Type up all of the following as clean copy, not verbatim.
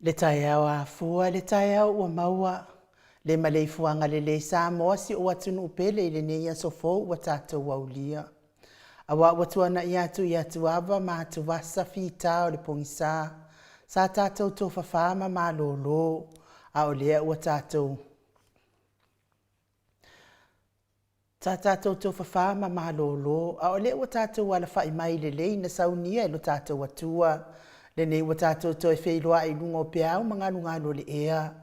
Le taeao afua, le taeao ua maua, le maleifuaga lelei Samoa si ou atunuu pele i lenei aso fou ua tatou aulia. Aua ua tuanai atu i atuava ma atuvasa fita o le pogisa, sa tatou tofafa ma malolo, a o lea ua tatou Sa tatou tofafa ma malolo, a o lea ua tatou alafai mai lelei na saunia e lo tatou Atua. Lenei ua tatou toe feiloai i luga o peau ma galugalu o le ea.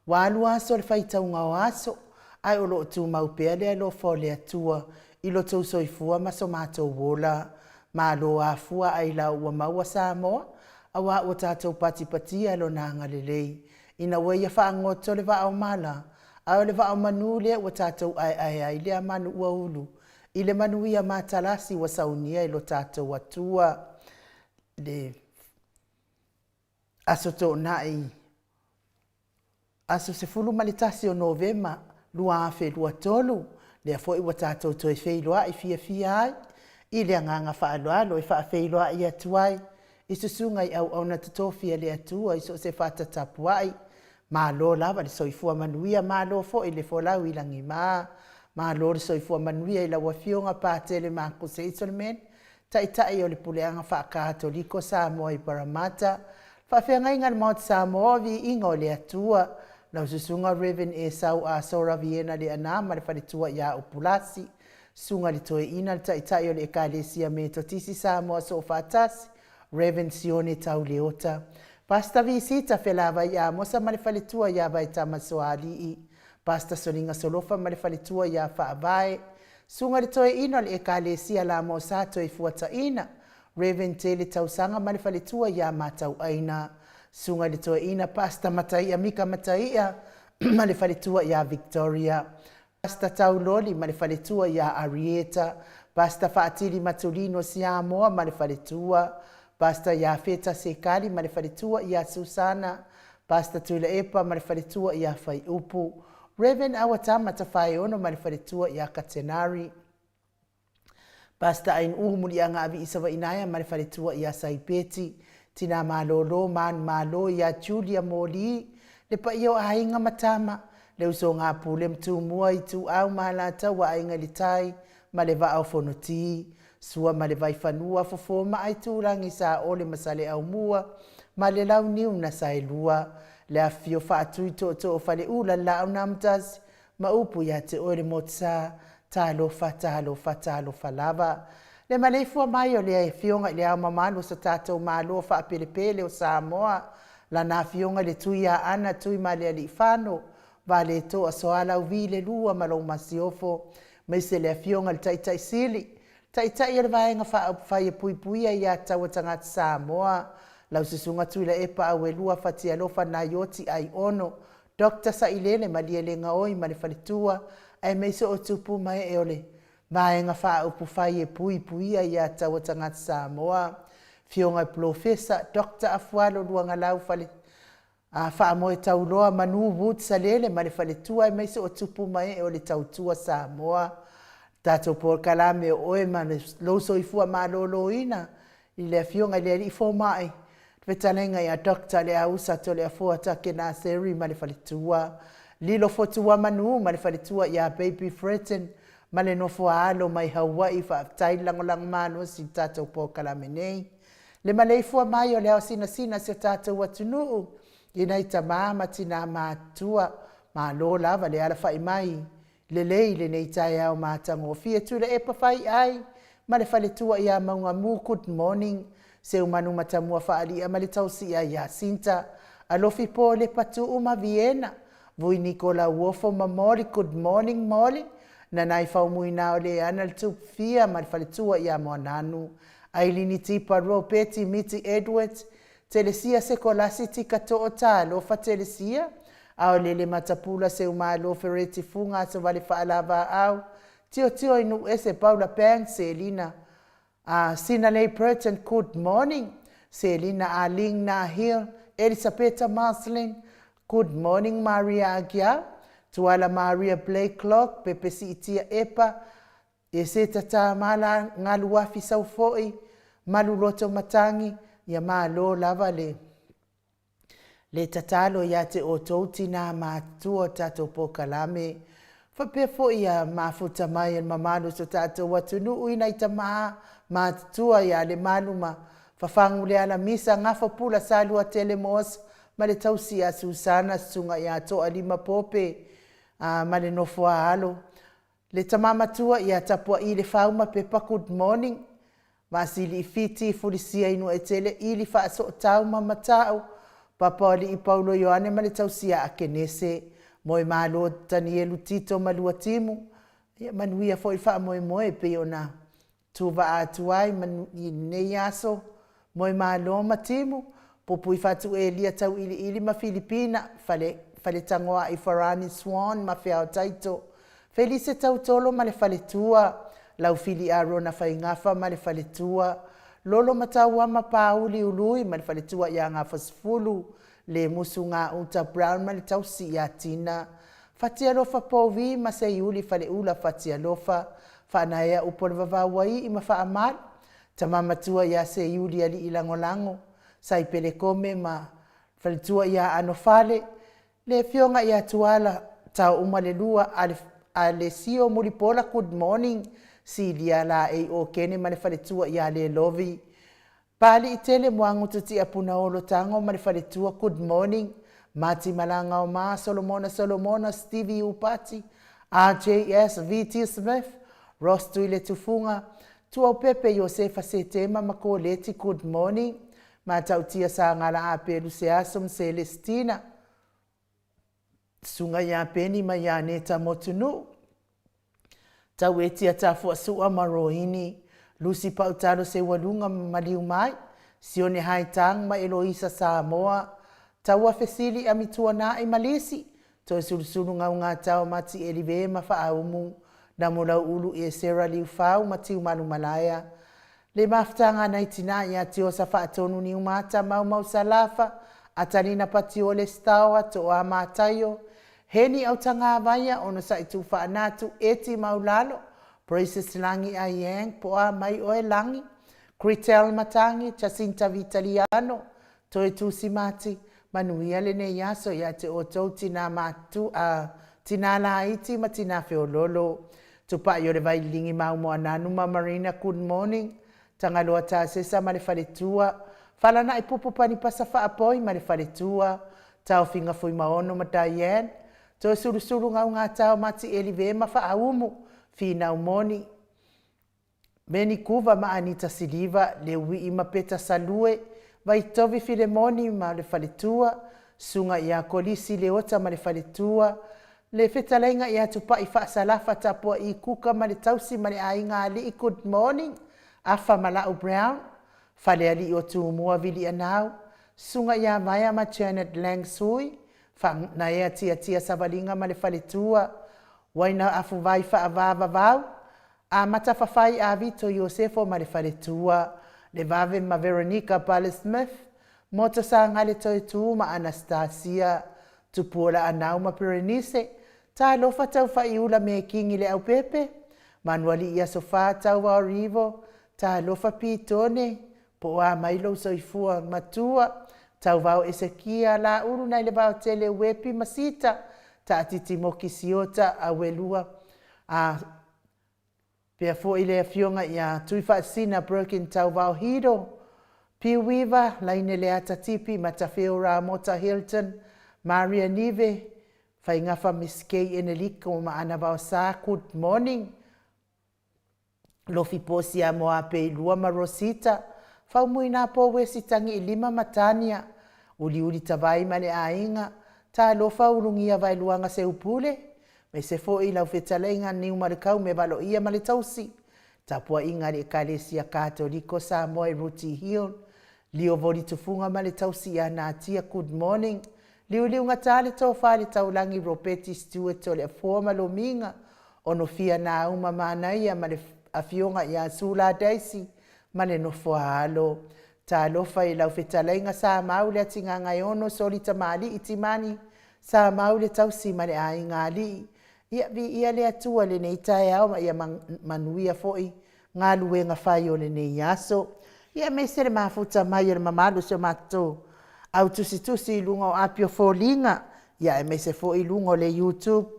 Ua alu aso o le faitauga o aso, ae o lo o tumau pea le alofa o le Atua i lo outou soifua ma so matou ola. Malo afua ailao ua maua Samoa, aua ua tatou patipatia Lona agalelei ina ua Ia faagoto le vaa o mala, a o le vaa o manu lea ua tatou aeae ai lea manu ua ulu i le manuia matalasi ua saunia e lo tatou Atua. Le Aso Toonai, aso 11 o Novema 2023, lea foi ua tatou toe feiloai fiafia ai i le agaga faaaloalo e faafeiloai atu ai i susuga i auauna totofi a le Atua i so o se fata tapuai, malo lava le soifua manuia, malo foi le folau i lagima, malo le soifua manuia i lau Afioga Patele Makose Eiselman, Taitai o le Puleaga Faakatoliko Samoa i Paramata, Faafeagaiga a le Maota Samoa, Viiga o le Atua, lau Susuga Rev Esau Asora Viena Leaana ma le faletua ia Upulasi, Susuga i le Toeaina le Taitai o le Ekalesia Metotisi Samoa Soofaatasi, Rev Sione Tau Leota, Pastor Visita Felavai Amosa ma le faletua ia Vaetama Soalii, Pastor Soliga Solofa ma le faletua ia Faavae, Susuga i le Toeaina o le Ekalesia Lamosa Toefuataina, Rev Tele Tausaga ma le faletua ia Matauaina, Susuga i le Toeaina Pastor Mataia Mika Mataia ma le faletua ia Victoria, Pastor Tauloli ma le faletua ia Arieta, Pastor Faatili Matulino Siamoa ma le faletua, Pastor Iafeta Sekali ma le faletua ia Susana, Pastor Tuilaepa ma le faletua ia Faiupu. Rev. Auatama Tafaeono ma le faletua ia Katenari. Pastor Ainu'u Muliagaavi Savainaea ma le faletua ia Saipeti, Tina Malolo Manumalo ia Julia Moli, le paia o aiga ma tama, le usoga a Pule ma Tumua, Ituau ma Alataua, Aiga i le Tai ma le Vaa o Fonoti, Sua ma le Vaifanua, Fofo ma Aitulagi, Saole ma Saleaaumua ma le Launiu na Saelua, le afifio Faatui Tootoo o Faleula, le Laau na Amotasi ma upu ia te oe le Motusa, talofa, talofa, talofa lava. Le maleifua mai o le Afioga i le Ao Mamalu o so tatou Malo faapelepele o Samoa, Lana Afioga i le Tuiaana Tuimalealiifano Vaaletoa Sualauvi II ma lau Masiofo, aemaise le Afioga i le Taitai Sili, Taitai o le Vaega Faaupufai e Puipuia Aia Tatau a Tagata Samoa, lau Susuga Tuilaepa Auelua Fatialofa Naioti Aiono Dr. Sailele Malielegaoi ma le faletua, aemaise o tupu ma ee o le Vaega Faaupufai e Puipuia Aia Tatau a Tagata Samoa, Afioga i Polofesa Dr. Afualo Luagalau Fale Faamoe Tauloa Manu Wood Salele ma le faletua, aemaise o tupu ma ee o le Tautua Samoa. Tatou polokalame o oe ma lou soifua maloloina i le Afioga i le Alii Fomai, fetalaiga ia Dr. Leausa Toleafoa Take Naseri ma le faletua, Lilo Fotua Manu ma le faletua ia Baby Freton ma le nofo a alo mai Hawaii. Faafetai le lagolago malosi i le tatou polokalame nei. Le maleifua mai o le ao sinasina si o tatou atunuu i nai tamā ma tinā matutua, malo lava le alafai mai lelei lenei taeao matagofie. Tuilaepa Faiai ma le faletua ia Maugamu, good morning. Seumanu Matamua Faalia ma le tausia ia Sinta, Alofi Po Lepatuu ma Viena, Vui Niko Lauofo ma Molly, good morning Molly. Nanai Faumuina o le ana le Tupufia ma le faletua ia Moananu, Ailini Tipa Ropeti Miti Edwards, Telesia Sekolasi Tika To'o Talofa Telesia, Aolele Matapula Seumalo Fereti Fuga Asovale Faalavaau, Tiotio i Nu'u Ese Paula Banks Selina, Sinalei Burton, good morning. Selina Aling Nahil, Elisapeta Marcelin, good morning. Maria Agia, Tuala Maria Blake Clock, Pepe Siitia Epa, Ese Tata Mala Galuafi Saufo'i, Maluloto Matangi, ia malo lava le tatalo ia te outou tinā matutua o tatou polokalame. Faapea foi ia mafuta mai e le mamalu o so tatou atunuu i nai tamā matutua ia Lemalu ma Fafagu le Alamisa, Gafo Pula Saluatele Mosa ma le tausi ia Susana, Susuga ia Toalima Pope ma le nofo a alo. Le tama matua ia Tapua'i le Fau ma Pepa, good morning. Vaasili Fiti Fulisia Inuaetele Ili Faasootau ma Mata'u, Papaoalii Paulo Ioane ma le tausia Akenese, Moemalo Tanielu Tito ma Luatimu, ia manuia foi le faamoemoe e pei ona tuvaa atu ai i lenei aso. Moemalo ma Timu, Pupui Fatu Elia Tauiliili ma Filipina, Fale Faletagoai Farani Swan ma Feao Taito, Felise Tautolo ma le faletua, Laufili Arona Faigafa ma le faletua, Lolo Matauama Pauli Ului ma le faletua ia Gafasefulu, le Musu Gauta Brown ma le tausi ia Tina, Fatialofa Povi ma Seiuli Faleula Fatialofa, Faanaea upu o le Vavauaii ma Faamalu, Tama matua ia Seiuli Alii Lagolago, Saipelekome ma faletua ia Anofale, le afioga ia Tuala Taouma le Lua Alesio Mulipola, good morning. Silia Laei Okene ma le faletua ia Lelovi, Pali'i Tele Moagutu Tiapunaolo Tago ma le faletua, good morning. Mati Malaga o Ma Solomona Solomona Stevie Upati RJS VT Smith Ross Tuiletufuga Tuaupepe Iosefa Setema ma Koleti, good morning. Matautia Sagala Apelu Seaso ma Selestina, Susuga ia Peni ma ia Neta Motunuu, Tauetia Tafuasua ma Roini, Lusi Pautalo Seualuga ma Maliu Mai, Sione Haitang ma Eloisa Samoa, Taua Fesili Amituanai ma Lisi, Toesulusulu Gaugatao Mati Elive ma Faaumu, Namulauulu Esera Liufau ma Tiumalumalaea, le mafutaga a nai tinā ia Tiosa Faatonu Niumata Maumau Salafa, Atalina Patiole Staoa Toa Mataio, Heni Autagavaia, Onosai Tuufaanatu, Eti Maulalo, Praises Lagi Aiang, po o a mai oe Lagi, Critel Matagi, Jacinta Vitaliano, Toe Tusimati, manuia lenei aso ia te outou tina matutua, tina laiti ma tina feololo. Tupai o le Vailigi Maumoananu ma Marina, good morning. Tagaloa Tasesa ma le faletua, Falanai Pupu Panipasa Faapoi ma le faletua, Taofiga Fuimaono ma Diane, Toe Sulusulu Gaugatao Mati Elive ma Faaumu, Finau Moni, Meni Kuva ma Anita Siliva, Leuii ma Peta Salue, Vaitovi Filemoni ma le faletua, Susuga ia Kolisi Leota ma le faletua, Le Fetalaiga ia Tupai Faasalafa Tapua'i Kuka ma le tausi ma le aiga alii, good morning. Afa ma Lau Brown, Falealii o Tumua Vilianau, Susuga ia Vaea ma Janet Lang Sui, Faanaea Tiatia Savaliga ma le faletua, Uaina Afuvai Faavavau, Amata Fafai Avito Iosefo ma le faletua, Levave ma Veronica Bale Smith, Moto Sagale Toetu ma Anastasia, Tupuola Anau ma Perenise, Talofa Taufaiula Mekingi Leaupepe, Manualii Aso Fa Tauao Rivo, Talofa Pitone, po o a mai lou soifua matua, Tauvao Esekia, Laulu nai le Vaotele Uepi ma Sita, Taatiti Moki Siota, Auelua, a pea foi le afioga ia Tuifaasisina Broken Tauvao Hiro, Piuiva, Laine Leata Tipi, Matafeo Ramota Hilton, Maria Nive, Faigafa Miss K Eneliko ma Ana Vaosa, good morning. Lofi Posia Moapeilua ma Rosita, Faumuina Powesi Tagiilima ma Tania, Uliuli Tavai ma le aiga, Talofa Ulugia Vaeluaga Seupule, aemaise foi lau fetalaiga Niumalekau me Valoia ma le tausi, tapuaiga a le Ekalesia Katoliko Samoa i Rooty Hill, Lio Voli Tufuga ma le tausi ia Natia, good morning. Liuliugata le tofa i le taulagi Ropeti Stewart o le Afoa ma Lomiga, Onofia Nauma Manaia ma le afioga ia Sula Daisy ma le nofo a alo. Talofa i lau fetalaiga Samau Leatigagaeono Soli Tamalii Timani Samau le tausi ma le aiga alii. Ia viia le Atua i lenei taeao ma ia manuia foi galuega fai o lenei aso. Ia aemaise le mafuta mai o le mamalu o si o matou au tusitusi i luga o api o foliga, ia aemaise foi luga o le YouTube.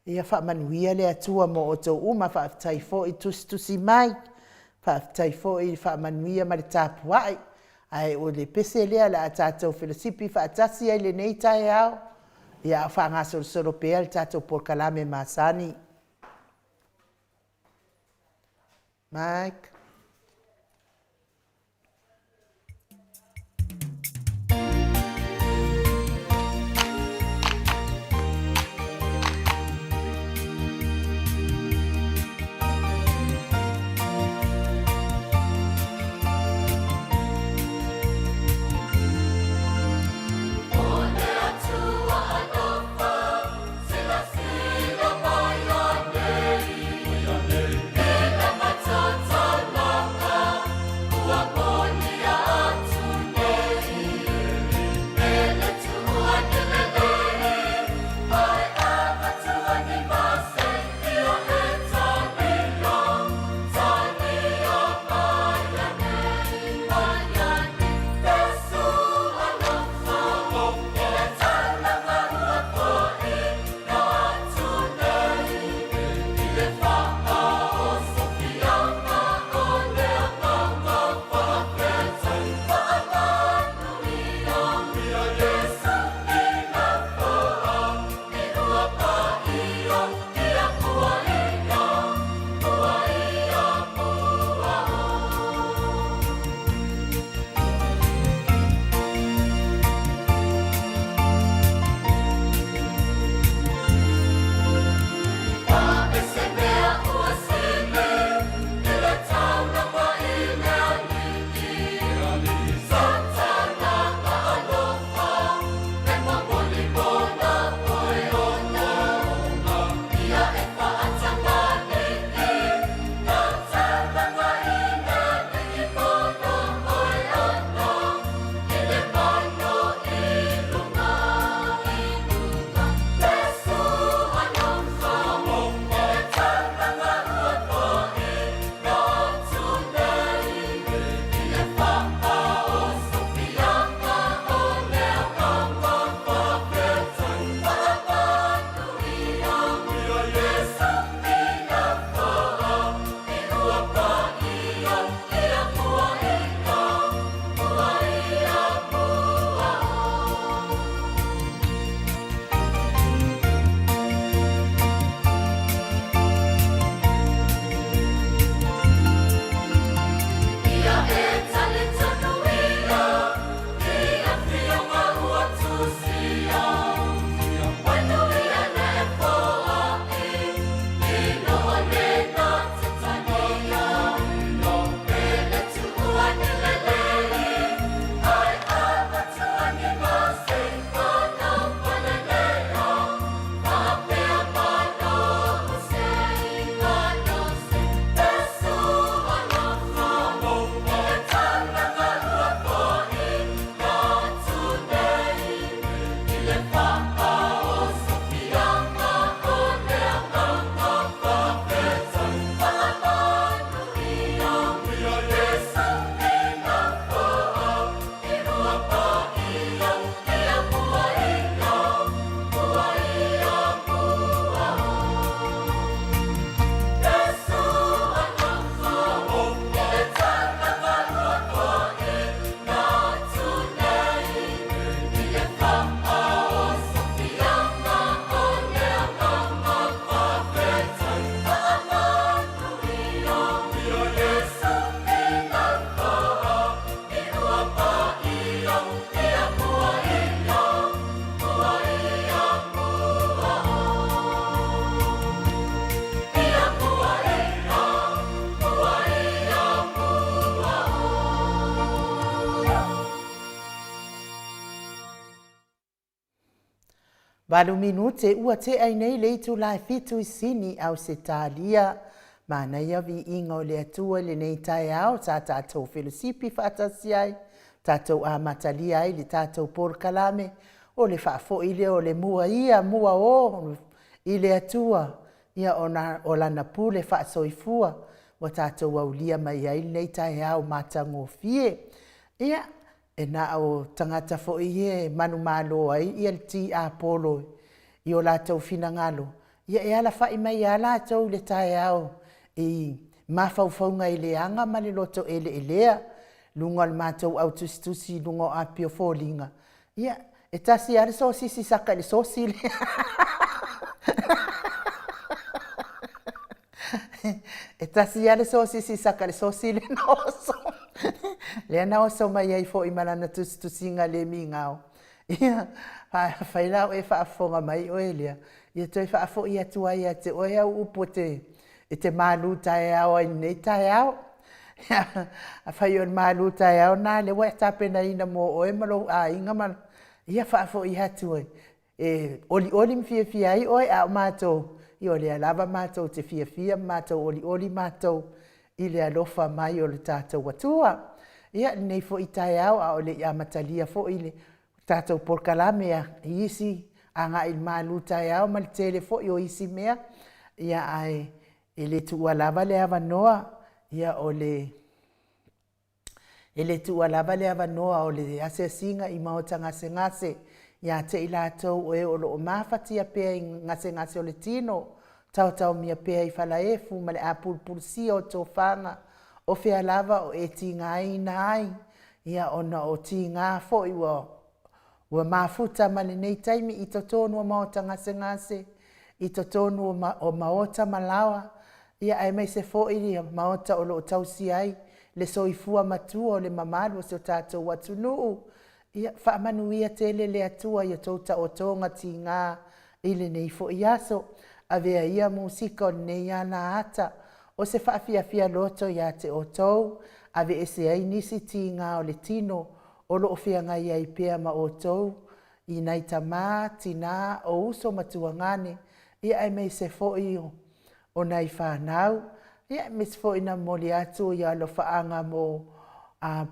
Ia faamanuia le Atua mo outou uma, faafetai foi tusitusi mai, faafetai foi faamanuia ma le tapuai. Ae o le pese lea o le a tatou felosipi faatasi ai i lenei taeao, ia a o faagasolosolo pea le tatou polokalame masani. Mike. Valu minute ua tea ai nei le itula e fitu i Sini, Ausetalia. Manaia viiga o le Atua i lenei taeao sa tatou felosipi faatasi ai, tatou amatalia ai le tatou polokalame o le faafoi lea o le mua ia mua o i le Atua, ia ona o lana pule faasoifua ua tatou aulia mai ai lenei taeao matagofie. Ia, e na o tagata foi ia e manumalo ai le tiapolo i o latou finagalo, ia e alafai mai lava latou i le taeao i mafaufauga e leaga ma le loto eleelea i luga o le matou au tusitusi i luga o api o foliga. Ia, e tasi lava le sosisi saka i le sosi lea. E tasi lava le sosisi saka i le sosi lea na oso, lea na oso mai ai foi ma lana tusitusiga le migao. Ia, afai la o e faafofoga mai oe lea, ia toe faafoi atu ai ia te oe au upu e te malu taeao ai i lenei taeao. Afai o le malu taeao lena o lea ua e tapenaina mo oe ma lou aiga, ia faafoi atu e olioli ma fiafia ai oe, a o matou, ia o lea lava matou te fiafia ma matou olioli matou i le alofa mai o le tatou Atua. Ia, lenei foi taeao a o le i amatalia foi le tatou polokalame i isi agai i le malu taeao ma le tele foi o isi mea, ae le tuua lava le avanoa, e le tuua lava le avanoa o le asiasiga i maota gasegase ia te i latou o e o lo o mafatia pea i gasegase o le tino, taotaomia pea i falaefu ma le apulupulusia o tofaga, o fea lava o e tigaina ai, ona o tiga foi ua mafuta ma lenei taimi i totonu o maota gasegase, i totonu o maota ma laoa, aemaise foi maota o lo o tausia ai le soifua matua o le mamalu o si o tatou atunuu. Ia faamanuia tele le Atua i a outou taotoga tiga i lenei foi aso. Avea ia musika o lenei alaata o se faafiafia loto ia te outou, aveese ai nisi tiga o le tino o lo o feagai ai pea ma outou, i nai tama, tina, o uso ma tuagane, aemaise foi o nai fanau. Ia, aemaise foi na momoli atu alofaaga mo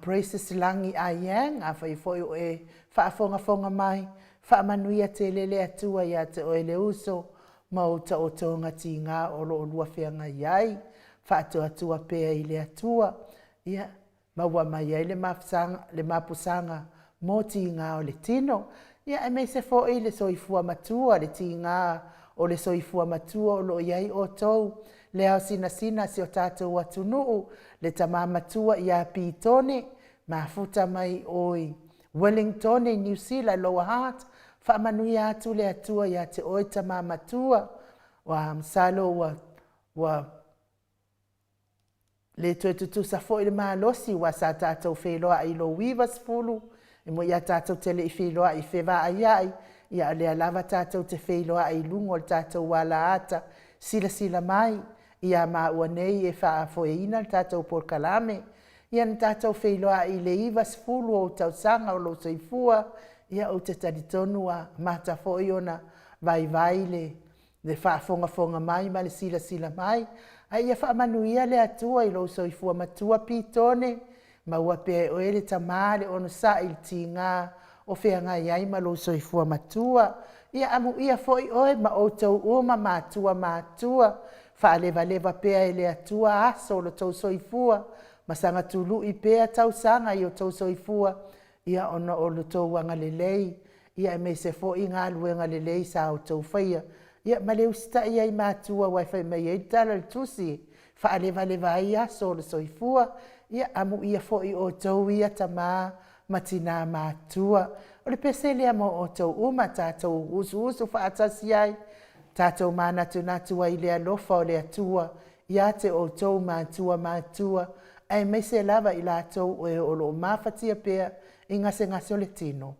Precious Lagi Aiyang, afai foi o e faafogafoga mai, faamanuia tele le Atua ia te oe le uso ma ou taotoga tiga o lo o lua feagai ai. Faatuatua pea i le Atua, ia maua mai ai le mapusaga mo tiga o le tino. Ia, aemaise foi le soifua matua, le tiga o le soifua matua o lo o i ai outou, le ao sinasina o si o tatou atunuu, le tama matua ia Pitone, mafuta mai o i Wellingtone i Niu Sila, Lower Hutt. Faamanuia atu le Atua ia te oe tama matua, ua masalo ua le toe tutusa foi le malosi, aua sa tatou feiloai i lou 90, e moni lava tatou te le i feiloai fevaaiai, a o lea lava tatou te feiloai i luga o le tatou alaata, silasila mai ia maua nei e faafoeina le tatou polokalame. Ia na tatou feiloai i le 90 o ou tausaga o lou soifua, ia ou te talitonu ua amata foi ona vaivai le faafogafoga mai ma le silasila mai. A ia faamanuia le Atua i lou soifua matua Pitone, maua pea e oe le tama le onosai i le tiga o feagai ai ma lou soifua matua. Ia amuia foi oe ma outou uma matua matutua, faalevaleva pea e le Atua aso o lo outou soifua ma saga tului pea tausaga i o outou soifua, ia ona o lo outou agalelei, aemaise foi galuega lelei sa outou faia, ia ma le usitai ai i matua, aua fai mai ai le tala a le Tusi, e faalevaleva ai aso o le soifua. Ia amuia foi outou ia tama ma tina matutua. O le pese lea mo outou uma, tatou usuusu faatasi ai, tatou manatunatu ai i le alofa o le Atua ia te outou matua matutua, aemaise lava i latou o e o lo o mafatia pea i gasegase o le tino.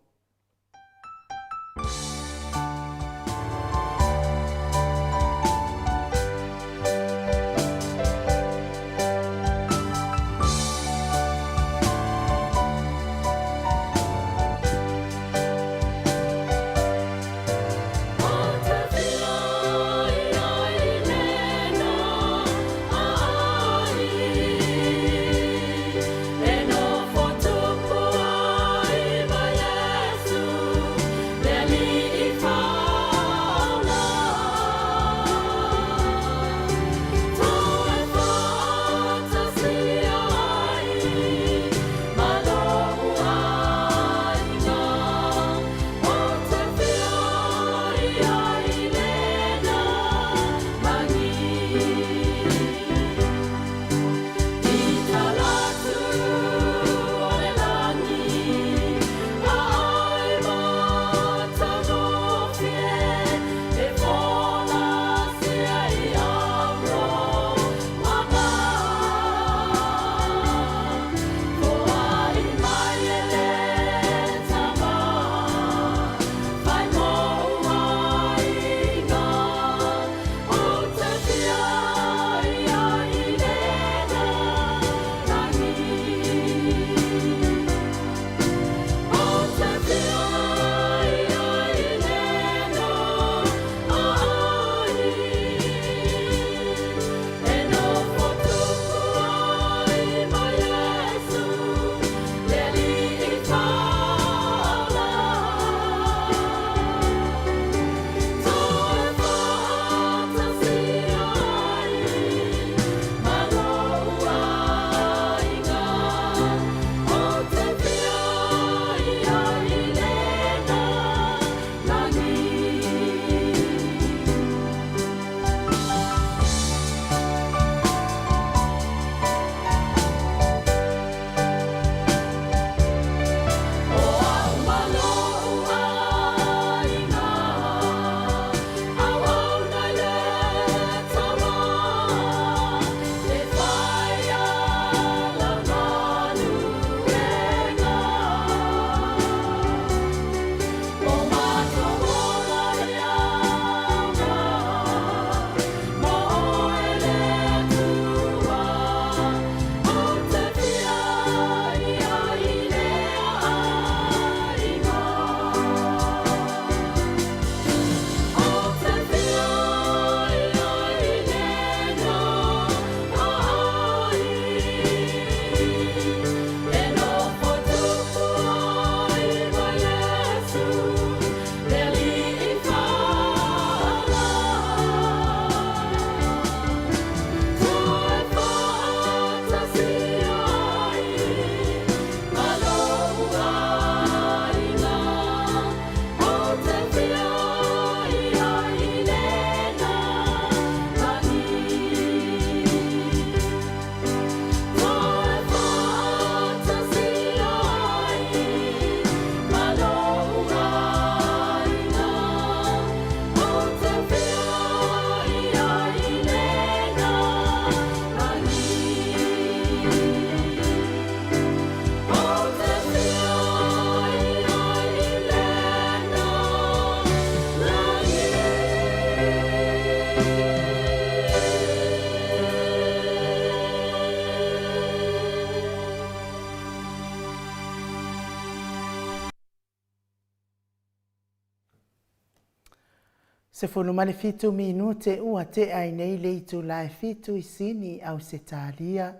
17 minute ua tea ai nei le itula e fitu i Sini, Ausetalia.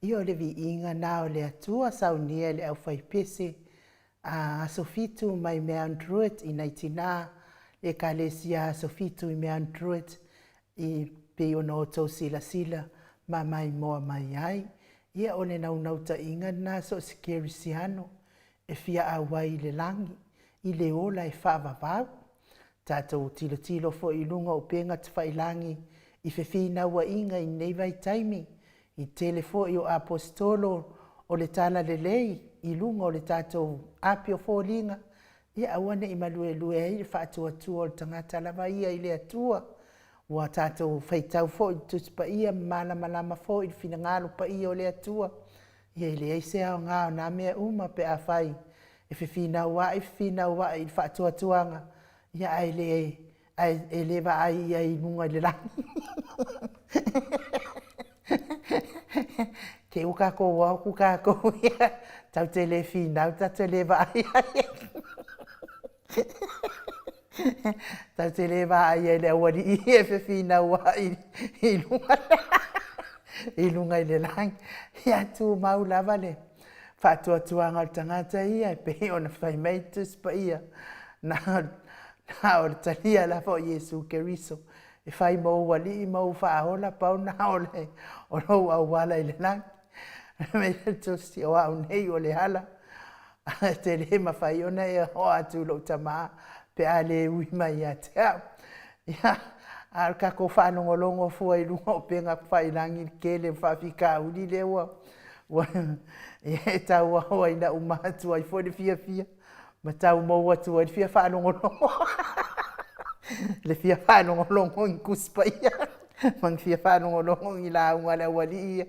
Ia o le viiga na o le Atua saunia e le aufaipese a Aso Fitu mai Mount Druitt i nai tina le Ekalesia Aso Fitu i Mount Druitt e pei ona outou silasila ma maimoa mai ai. Ia o le naunautaiga lena so o se kerisiano e fia auai i le lagi i le ola e faavavau. Tatou tilotilo foi i luga o upega tafailagi i fefinauaiga i lenei vaitaimi, i tele foi o aposetolo o le Talalelei i luga o le tatou api o foliga, ia aua ne i maluelue ai le faatuatua o le tagata lava ia i le Atua. Ua tatou faitau foi i le Tusi Paia ma malamalama foi i le finagalo paia o le Atua, ia e leai se aoga o na mea uma pe afai e fefinauai fefinauai i le faatuatuaga, ia ae le vaai i ai i luga i le lagi. Te i ua tatou o atu tatou ia, tatou te le finau, tatou te le vaai ai. Tatou te le vaai ai i le aualii ia e fefinauai i luga i luga i le lagi. Ia tumau lava le faatuatuaga o le tagata ia e pei ona fai mai le Tusi Paia, na o le talia lava o Iesu Keriso e fai ma ou alii ma ou faaola, pau lena o lou auala i le lagi. Fai mai le Tusi, o au nei o le ala, e te le mafai ona e oo atu i lou Tama pe a le ui mai ia te au. Ia, a o le tatou faalogologo fua i luga o upega tafailagi i le tele o faafitauli lea ua e tauau ina uma atu ai foi le fiafia ma tau maua atu ai le fia faalogologo le fia faalogologo i ni Tusi Paia ma le fia faalogologo i ni lauga a le aualii ia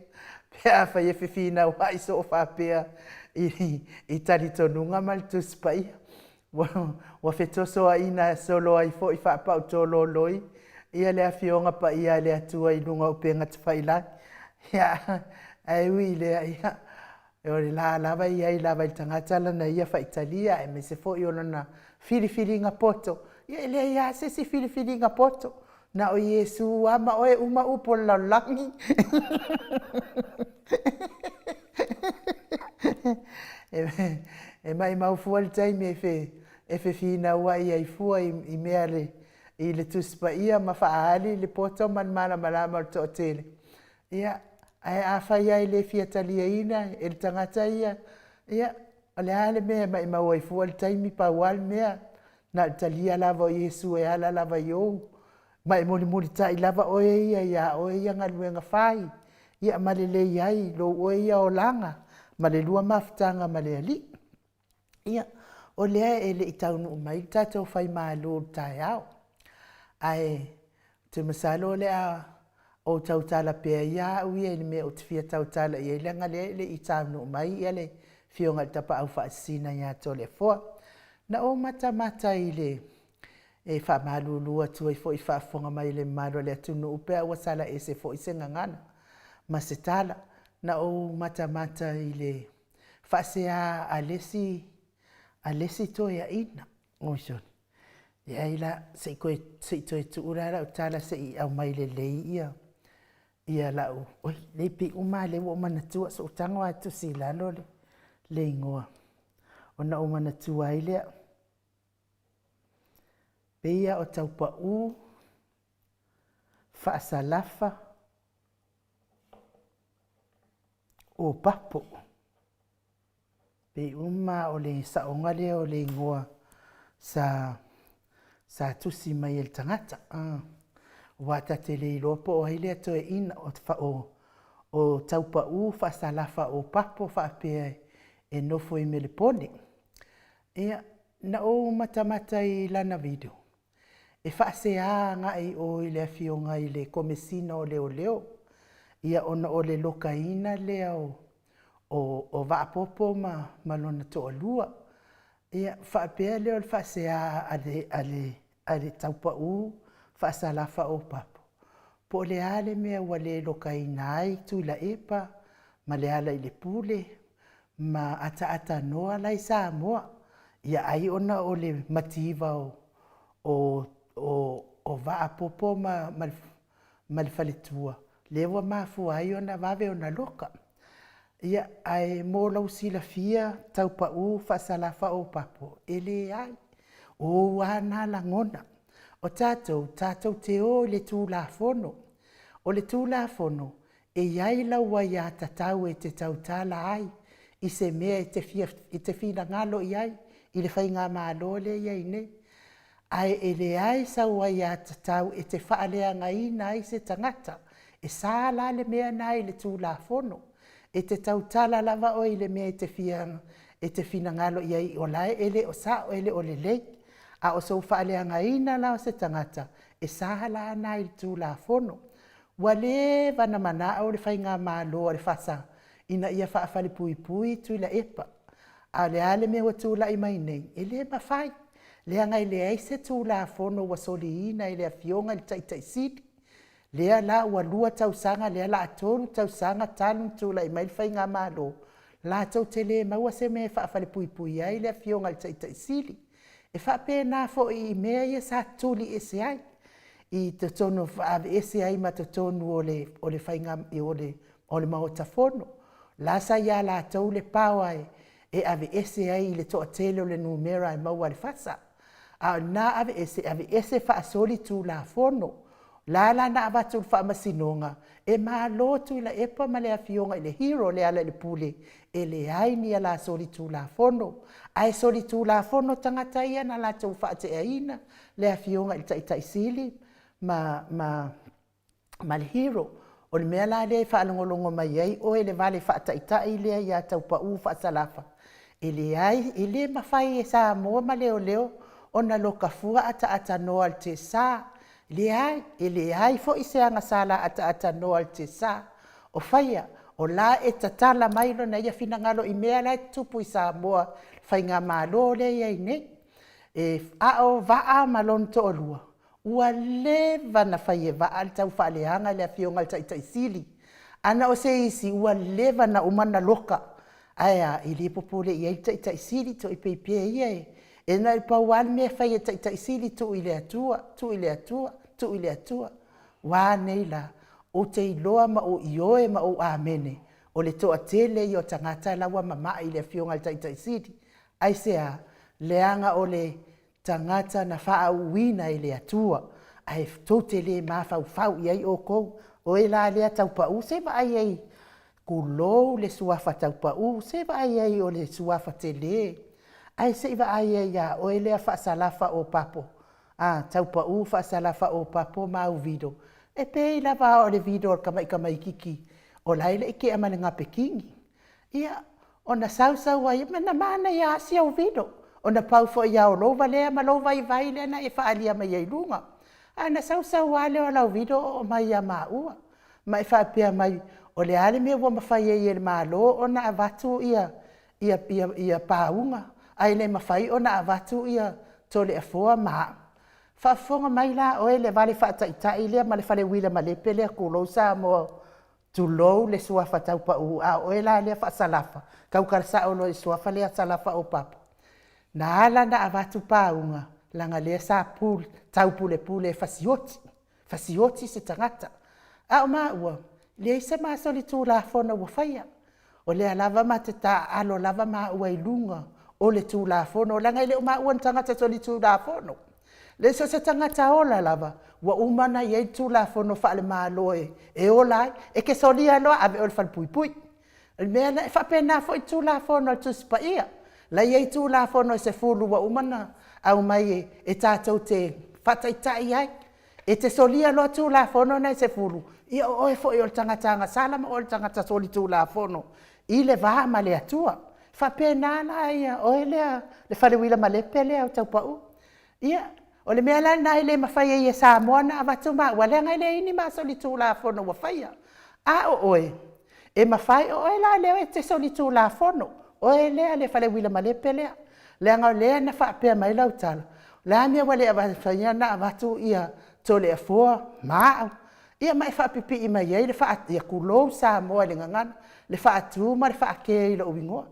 pe afai e fefinauai soo faapea i talitonuga ma le Tusi Paia. Ua fetosoaina solo ai foi faapautololoi ia le Afioga Paia a le Atua i luga o upega tafailagi. Ia, ae ui i lea, ia, o le la lava e i ai lava i le tagata lana ia faitalia aemaise foi o lona filifiliga poto. Ia e leai lava se isi filifiliga poto, na o Iesu lava ma oe, uma upu o le lalolagi. E maumau fua le taimi e fefinauai ai fua i mea i le Tusi Paia ma faaali le poto ma le malamalama o le toatele. Ia, ae afai lava e le fia taliaina e le tagata ia, ia, o le a le mea e maumau ai fua le taimi, pau lava le mea, na o le talia lava o Iesu e ala lava i ou, ma e mulimulitai lava oe ia ia oe ia galuega fai, ia ma lelei ai lou oe ia olaga ma le lua mafutaga ma le Alii. Ia, o lea e le i taunuu mai le tatou Faimalo i le taeao, ae ou te masalo o le a ou tautala pea ia au ia i le mea ou te fia tautala i ai, leaga o lea e le i taunuu mai le Afioga i le Tapaau Faasisina ia Toleafoa. Na ou matamata i le, e faamalulu atu ai foi i le faafofoga mai a le mamalu o le atunuu pe a ua sala ese foi se gagana ma se tala. Na ou matamata i le faasea a le isi toeaina, oi sole, leai la, se i toe tuu la lau tala se i aumai lelei ia lau, oi, e pei uma lava o lea ua ou manatua, se i ou tago lava e tusi i lalo le igoa ona ou manatua ai lea. Pei lava o Taupau Faasalafa Opapo. Pei uma lava o le saoga lea o le igoa sa tusi mai e le tagata. Aua ta te le iloa po o ai lea toeaina, o Taupau Faasalafa Opapo faapea e nofo i Melepone. Ia, na ou matamata i lana video e faasea agai i o i le Afioga i le Komesina o Leoleo, ia ona o le lokaina lea o Vaapopo ma lona toalua. Ia, faapea lea o le faasea a le Taupau Faasalafa Opapo, po o le a le mea ua le lokaina ai Tuilaepa ma Lealailepule ma Ataatanoa la e i Samoa. Ia ai ona o le mativa o o Vaapopo ma ma le faletua lea ua mafua ai ona vave ona loka. Ia, ae mo lou silafia Taupau Faasalafa Opapo, e leai, o ou lava na lagona. O tatou, tatou te o i le Tulafono. O le Tulafono, e i ai lau aiatatau e te tautala ai i se mea e te finagalo i ai i le faigamalo lea e i ai nei, ae e leai sau aiatatau e te faaleagaina ai se tagata. E sa la le mea lena i le Tulafono. E te tautala lava oe i le mea e te finagalo i ai o la e le o sao e le o lelei. A o sou faaleagaina la o se tagata, e sa la lena i le Tulafono. Ua leva ona manao le faigamalo a le FASA ina ia faafalepuipui Tuilaepa. A o le a le mea ua tulai mai nei? E le mafai, leaga e leai se Tulafono ua soliina e le Afioga i le Taitai Sili, lea la ua 2 tausaga lea o le a 3 tausaga talu ona tulai mai le faigamalo, latou te le maua se mea e faafalepuipui ai le Afioga i le Taitai Sili. E faapena foi i mea ia sa tuliese ai i totonu, aveese ai ma totonu o le Maota Fono. La sa ia latou le power e aveese ai i le toatele o le numera e maua e le FASA. A o lena aveese, aveese faasolitulafono. La la na avatu i le Faamasinoga, e malo Tuilaepa ma le Afioga i le Hero Lealailepule, e leai ni a la solitulafono, ae solitulafono tagata ia na latou faateaina le Afioga i le Taitai Sili ma le Hero. O le mea la lea e faalogologo mai ai oe i le vale faataitai lea ia Taupau Faasalafa, e leai, e le mafai e Samoa ma Leoleo ona loka fua ataatanoa o le tiasa. Leai, e leai foi se agasala ataatanoa a le tiasa o faia, o la e tatala mai lona ia finagalo i mea la e tutupu i Samoa, faigamalo lea e i ai nei. A o Vaa ma lona toalua, ua leva ona fai e Vaa le taufaaleaga le Afioga i le Taitai Sili. Ana o se isi ua leva ona uma ona loka. Ae a? E le popole i ai le Taitai Sili, Toeolepepe ia e na o le pau lava le mea e fai e le Taitai Sili, tuu i le Atua, tuu i le Atua, tuu i le Atua. Ua a nei la? Ou te iloa ma ou ioe ma ou amene, o le toatele ia o tagata la ua mamai i le Afioga i le Taitai Sili. Aisea? Leaga o le tagata na faauuina e le Atua, ae tou te le mafaufau i ai outou. O oe la lea Taupau, se i vaai i ai, tulou le suafa Taupau, se i vaai i ai o le suafa tele, ae se i vaai i ai ia oe lea Faasalafa Opapo, a Taupau Faasalafa Opapo ma au video, e pei lava o le video a le tamaitiiti o la e le i tea ma le napekini. Ia, ona sau sau ai, na manaia lava si au video, ona pau foi lava o lou valea ma lou vaivai lea na e faaalia mai ai i luga. Ae na sau sau lava lea o lau video oo mai ia maua ma e faapea mai, o le a le mea ua mafai ai e le Malo ona avatu pauga ae le mafai ona avatu Toleafoa ma au. Faafofoga mai la oe le vale faataitai lea ma le faleuila malepe lea, tulou Samoa, tulou le suafa Taupau, a o oe la lea Faasalafa, tautala sao loa i le suafa lea Salafa Opapo. Na ala ona avatu pauga, leaga o lea sa taupulepule e fasioti, fasioti se tagata. A o maua, e leai se ma solitulafono ua faia, o lea lava ma te taaalo lava maua i luga o le Tulafono, leaga e le o maua o tagata solitulafono. E le so o se tagata ola lava ua uma ona i ai le Tulafono faale-Malo e ola ai. E te solia loa, ave oe i le falepuipui. O le mea lena, e faapena foi le Tulafono a le Tusi Paia, la e i ai Tulafono e 10 ua uma ona aumai e tatou te faataitai ai. E te solia loa Tulafono na e 10, ia o oe foi o le tagata agasala ma oe o le tagata solitulafono i le va ma le Atua. E faapena la oe lea le faleuila malepe lea Taupau. Ia, o le mea la lena e le mafai ai e Samoa ona avatu maua, leaga e leai ni ma solitulafono ua faia. A o oe, e mafai, o oe la lea e te solitulafono, oe lea le faleuila malepe lea, leaga o lea na faapea mai lau tala, o le a le mea ua le mafai ai ona avatu Toleafoa ma au, ia ma e faapipii mai ai, ia tulou Samoa i le gagana, le faatu ma le faate i lou igoa.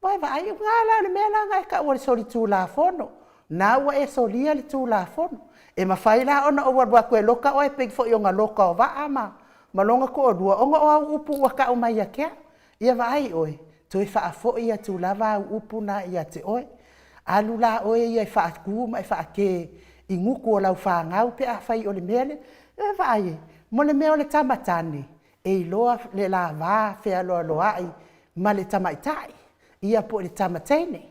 Ua e vaai, o le mea la lena e tau o le solitulafono. Na ua e solia le Tulafono. E mafai la ona ou alu atu e loka oe e pei foi ona loka o Vaa ma ma lona toalua ona o au upu ua tau mai ia te au. Ia vaai oe, toe faafoi atu lava au upu na ia te oe. Alu la oe ia e faatu ma e faate i gutu o lau fanau pe afai o le mea lea. Ia vaai e, mo le mea o le tama tane, e iloa le la va fealoaloai ma le tamaitai, ia po o le tama teine.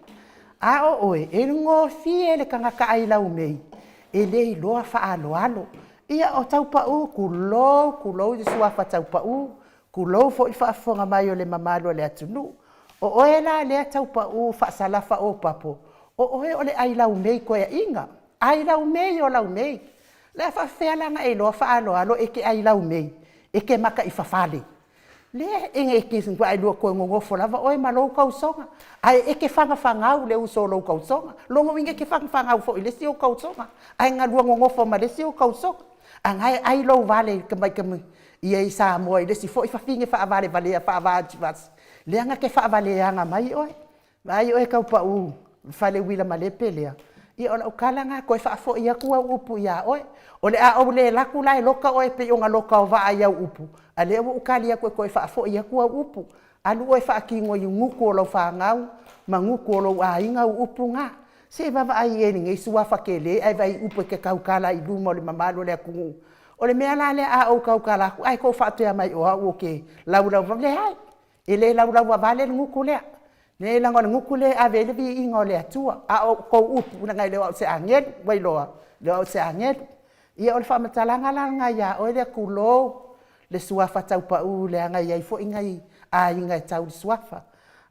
A o oe, e gofie le tagata ailaumei, e le iloa faaaloalo. Ia o Taupau, tulou, tulou le suafa Taupau, tulou foi le faafofoga mai o le mamalu o le atunuu. O oe la lea Taupau Faasalafa Opapo, o oe o le ailaumei toeaina, ailaumei o laumei. O le a faapefea la ona e iloa faaaloalo e te ailaumei, e te mataifafale? Lea e te matua nonofo lava oe ma lou tausoga, ae e te fanafanau i le uso o lou tausoga. Lona uiga e te fanafanau foi i le isi ou tausoga, ae na lua nonofo ma le isi ou tausoga. A na e ai lou vale i Samoa i le isi foi fafine faavalevalea faavativati, lea na te faavaleaina mai oe. Vaai oe Taupau Faleuilamalepe lea, ia o lau tala lena, toe faafoi atu au upu ia oe. O le a ou le alu atu la e loka oe pei ona loka o Vaa i au upu, a o lea ua ou tali atu e toe faafoi atu au upu. Alu oe e faatino i gutu o lau fanau ma gutu o lou aiga au upu na. Se i vaavaai i ai i lenei suafa tele ae vaai i upu e te tautala i luma o le mamalu o le atunuu. O le mea la lea a ou tautala atu ae tou faapea mai o au ou te laulauvavanle, leai, e le laulauavale le gutu lea, leai leaga o le gutu lea e ave i ai le viiga o le Atua. A o tou upu, leaga e le o au o se agelu, ua iloa? E le o au o se agelu. Ia o le faamatalaga la lena ia oe lea, tulou le suafa Taupau, leaga e i ai foi nai aiga e tau i le suafa,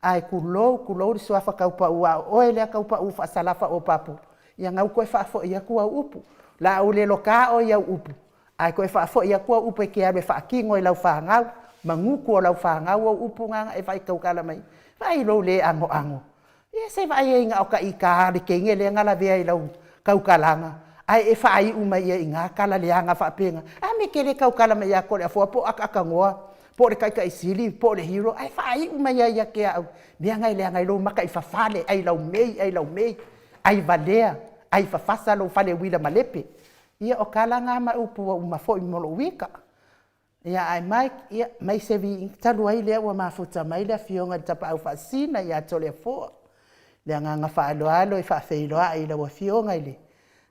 ae tulou, tulou le suafa Taupau, aua o oe lea Taupau Faasalafa Opapo, ia lena ua toe faafoi atu au upu. O le a ou le lokaina oe i au upu, ae toe faafoi atu au upu e te alu e faatino i lau fanau ma gutu o lau fanau au upu na na e vaai e tautala mai ai. Vaai i lou le anoano. Ia se i vaai i ai na o ta ita lava o le teine lea na lavea i lau tautalaga, ae e faaiu mai ai i ina tala leaga faapena. A le mea e te le tautala mai ia Toleafoa po o Ataatanoa po o le Taitaisili po o le Hero ae faaiu mai ai ia te au, mea na e leaga ai lou mataifafale, ailaumei, ailaumei, aivalea, aifafasa lou faleuila malepe. Ia o tala na ma upu ua uma foi ma lou ita. Ia ae Mike, ia aumai se viiga, talu ai o lea ua mafuta mai le Afioga i le Tapaau Faasisina ia Toleafoa. Le agaga faaaloalo e faafeiloai i lau Afioga i le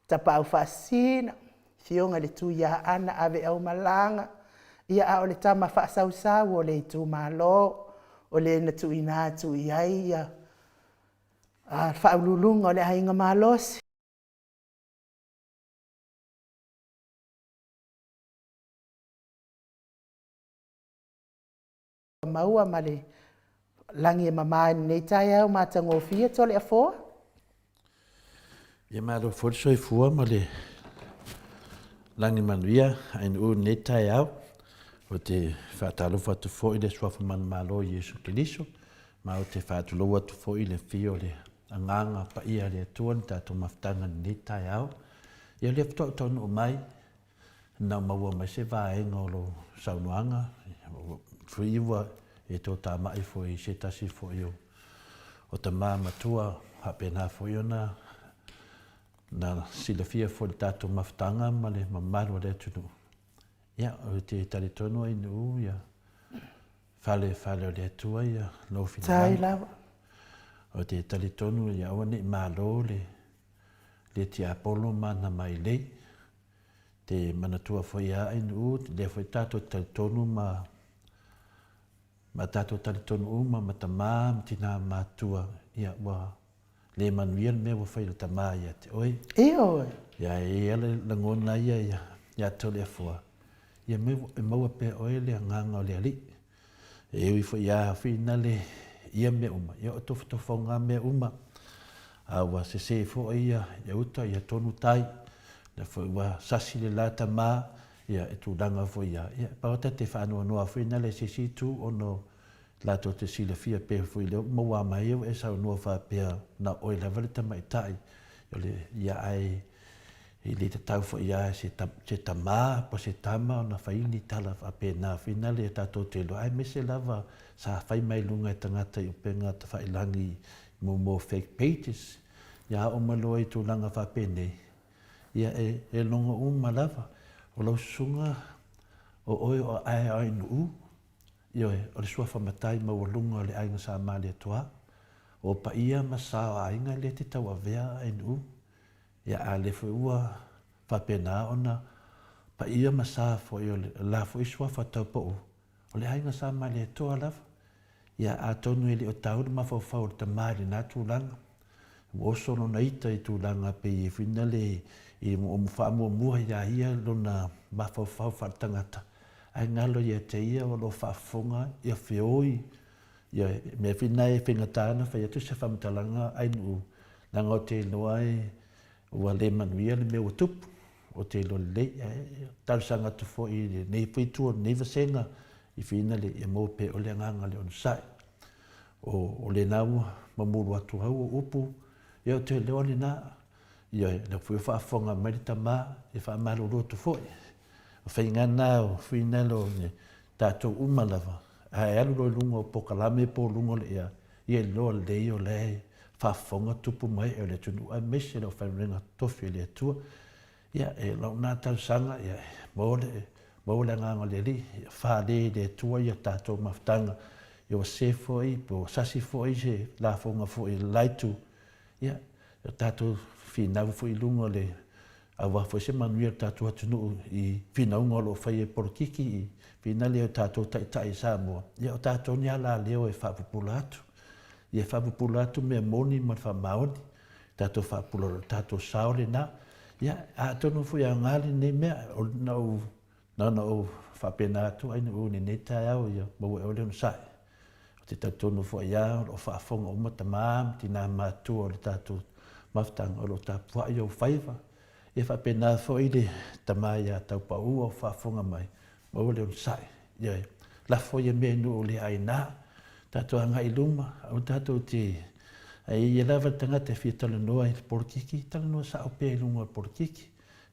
Tapaau Faasisina, Afioga i le Tuiaana Aveaumalaga, ia a o le tama faasausau o le itumalo, o le na tuuina atu i ai le faauluuluga o le Aiga Malosi. Maua ma le lagi e mama i lenei taeao matagofie Toleafoa. Ia malo foi le soifua ma le lagi manuia ainuu i lenei taeao. Ou te faatalofa atu foi i le Suafa Manumalo Iesu Keriso, ma ou te faatulou atu foi i le afio o le Agaga Paia a le Atua i le tatou mafutaga i lenei taeao. Ia o lea faatoa ou taunuu mai, na maua mai se vaega o lou saunoaga, foi ua e toatamai foi i se tasi foi o, o tama matua faapena foi ona na silafia foi le tatou mafutaga ma le mamalu o le atunuu. Ia, ou te talitonu ai nuu ia fale fale o le Atua ia lou finagalo. Ou te talitonu ia aua ne i malo le le tiapolo ma ana mailei. Te manatua foi ia Ainuu, lea foi tatou te talitonu ma ma tatou talitonu uma ma tamā ma tinā matutua, ia ua le manuia le mea ua fai e le tamā ia te oe. Ioe. Ia e i ai le lagona ia ia ia Toleafoa, ia e maua pea oe le agaga o le Alii. E ui foi ia whina le ia mea uma, ia o tofotofauga mea uma, a ua sese foi ia ia uta ia tonu tai, lea foi ua sasi le la tama, ia e tulaga foi ia, ia pau ta te faanoanoa foi na le se isi itu ona latou te silafia pea foi lea ua maua mai ua e saunoa faapea na o oe lava le tamaitai o le ia ae E le tatau foi ia se, se tama po se tama ona fai ni tala faapena whina le tatou te iloa, aemaise lava sa fai mai luga e tagata i upega tafailangi mo mo fake pages. Ia oo mai loa i tulaga faapenei, ia e, e logo uma lava, o lau susuga o oe o Aeaenuu, ioe, o le suafa matai maualuga o le aiga Sa Malietoa, o paia ma sa o aiga e le te tauavea Aenuu, ia a lea foi ua faapena ona paia ma sa foi o le la foi suafa taupou, o le aiga Sa Malietoa lava. Ia atonu e le o taua le mafaufau o le tama i lena tulaga, ua oso lona ita i tulaga pei e foi lea i faamuamua ia ia lona mafaufau faaletagata, ae galo ia te ia o lo o faafofoga ia feoi ia mea foi na e faigata ona fai atu se faamatalaga ainuu leaga ou te iloa e ua le manuia le mea ua tupu. Ou te iloa lelei, ae talosaga atu foi i lenei foi itu o lenei vasega i whina le ia maua pea o le agaga o le onosai. O, o lena ua mamulu atu au o upu, ia ou te iloa lena, ia lea foi ua faafofoga mai le tama, e faamalulu atu foi. O faiga na o whina lo ne tatou uma lava, ae alu loa i luga o polokalame po o luga o le ea, ia iloa lelei o la e faafofoga tupu ma ee o le atunuu aemaise le aufaigaluega totofi a le Atua. Ia, e lau lena talosaga, ia maua le, maua le agaga o le Alii, ia fale i le Atua ia tatou mafutaga, ia ua se foi, po ua sasi foi se lafoga foi i le la itu, ia, ia tatou finau foi i luga o le aua foi se manuia o le tatou atunuu i finauga o lo o faia i polokiki, i finale o tatou taitai i Samoa, ia o tatou ni alaleo e faapupula atu. Ia faapupula atu mea moni ma le faamaoni, tatou faapupula o le tatou sao lena. Ia, atonu foi e aoga lenei mea, o na ou, na ona ou faapena atu ai i lenei taeao ia maua e oe le onosai. Ou te talitonu foi lava o lo o faafofoga uma tama ma tina matutua o le tatou mafutaga o lo o tapuai ou faiva. Ia faapena foi le tama ia Taupau o faafofoga mai, maua le onosai. Ioe, lafo ia mea i nuu le aina, tatou agai i luma, aua tatou te Ae i ai lava le tagata e fia talanoa i le polokiki, talanoa sao pea i luga o le polokiki.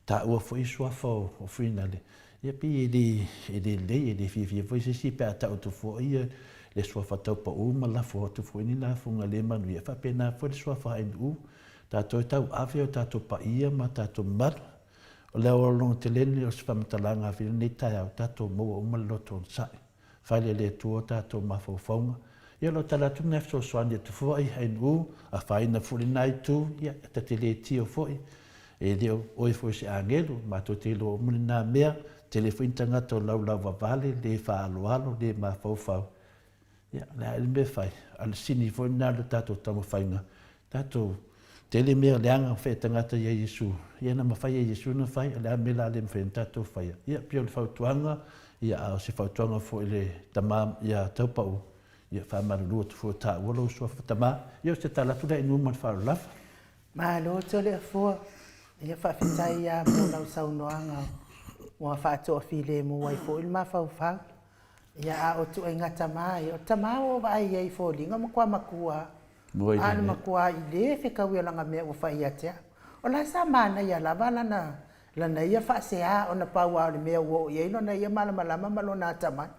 Taua foi suafa o Fuinale, ia pei e le, e le lelei, e le fiafia foi se isi pe a tau atu foi ia le suafa taupau ma lafo atu foi ni lafoga le manuia, e faapena foi le suafa NU. Tatou e tauave o tatou paia ma tatou mamalu. O le aoaoga tele lenei o se faamatalaga i lenei taeao, tatou maua uma le loto onosai. Fale le Atua o tatou mafaufauga. Ia o lau tala atu lena e fesoasoani atu foi, NU, afaina foi lena itu, ia, ta te le tio foi, e le o oe foi o se agelu, matou te iloa uma lena mea, tele foi ni tagata o laulau vavale, le faaaloalo, le mafaufau, ia, o le a ea le mea e fai, a o le sini foi lena o le tatou taumafaiga, tatou tele mea leaga fai e tagata ia Iesu, ia na mafai e Iesu na fai, o le a mea la le mafai ona tatou faia. Ia, pei o le fautuaga, ia, a o se fautuaga foi i le tama ia Taupau, ia faamalulu atu foi o taua lou suafa tama. Ia, o se tala atu lea i nuu ma le faaaloalo lava. Malo Toleafoa, ia faafetai lava mo lau saunoaga ua faatoafilemu ai foi le mafaufau. Ia a o ituaiga tama ia, o tama ua ou vaai i ai i foliga ua matua matua lava. A o le matua i le fetaui o lana mea ua fai ia te au. O la sa manaia lava lana, lana ia faasea ona pau lava o le mea ua oo i ai lona ia malamalama ma lona atamai.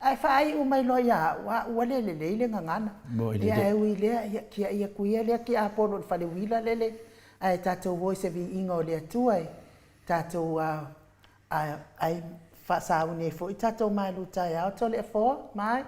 Ae faaiu mai loa ia au, a ua le lelei le gagana. Ia ae ui i lea, ia tiai atu ia lea tiapolo i le fale uila lele, ae tatou o i se viiga o le Atua e tatou Ae faasauni ai foi tatou malu taeao Toleafoa, mai.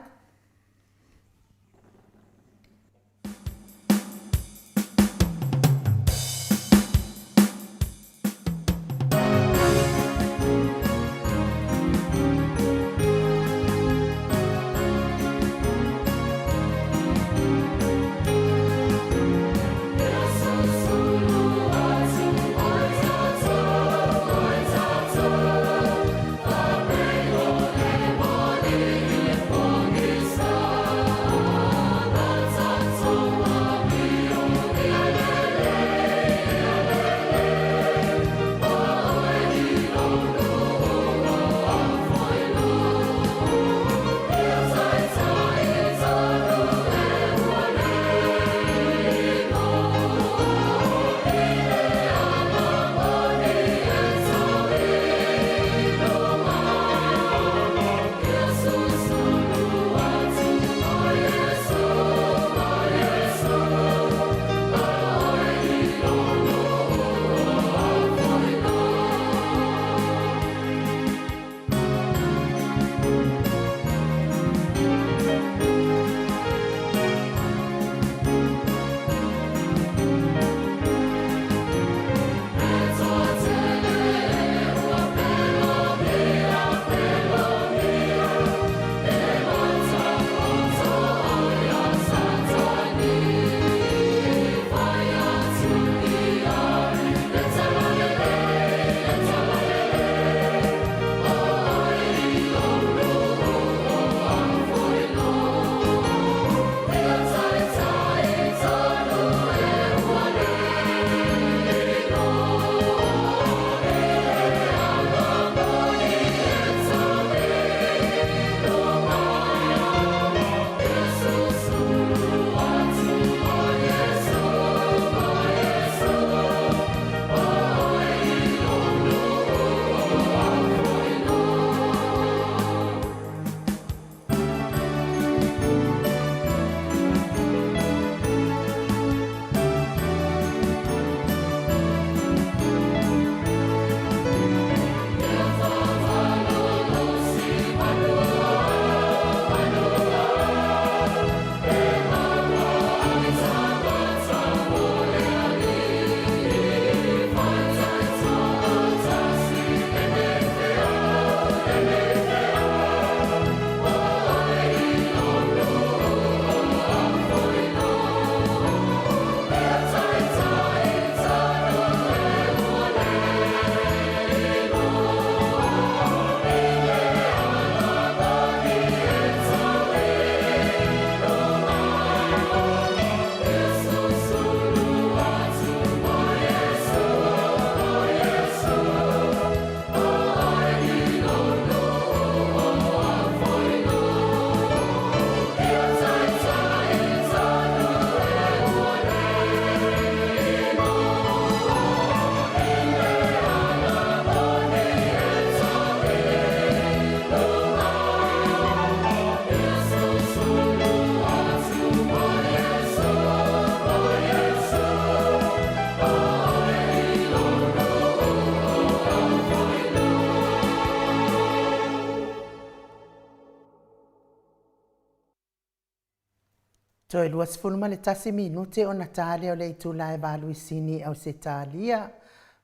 Toe 21 minute ona ta lea o le itula e valuisini i Ausetalia.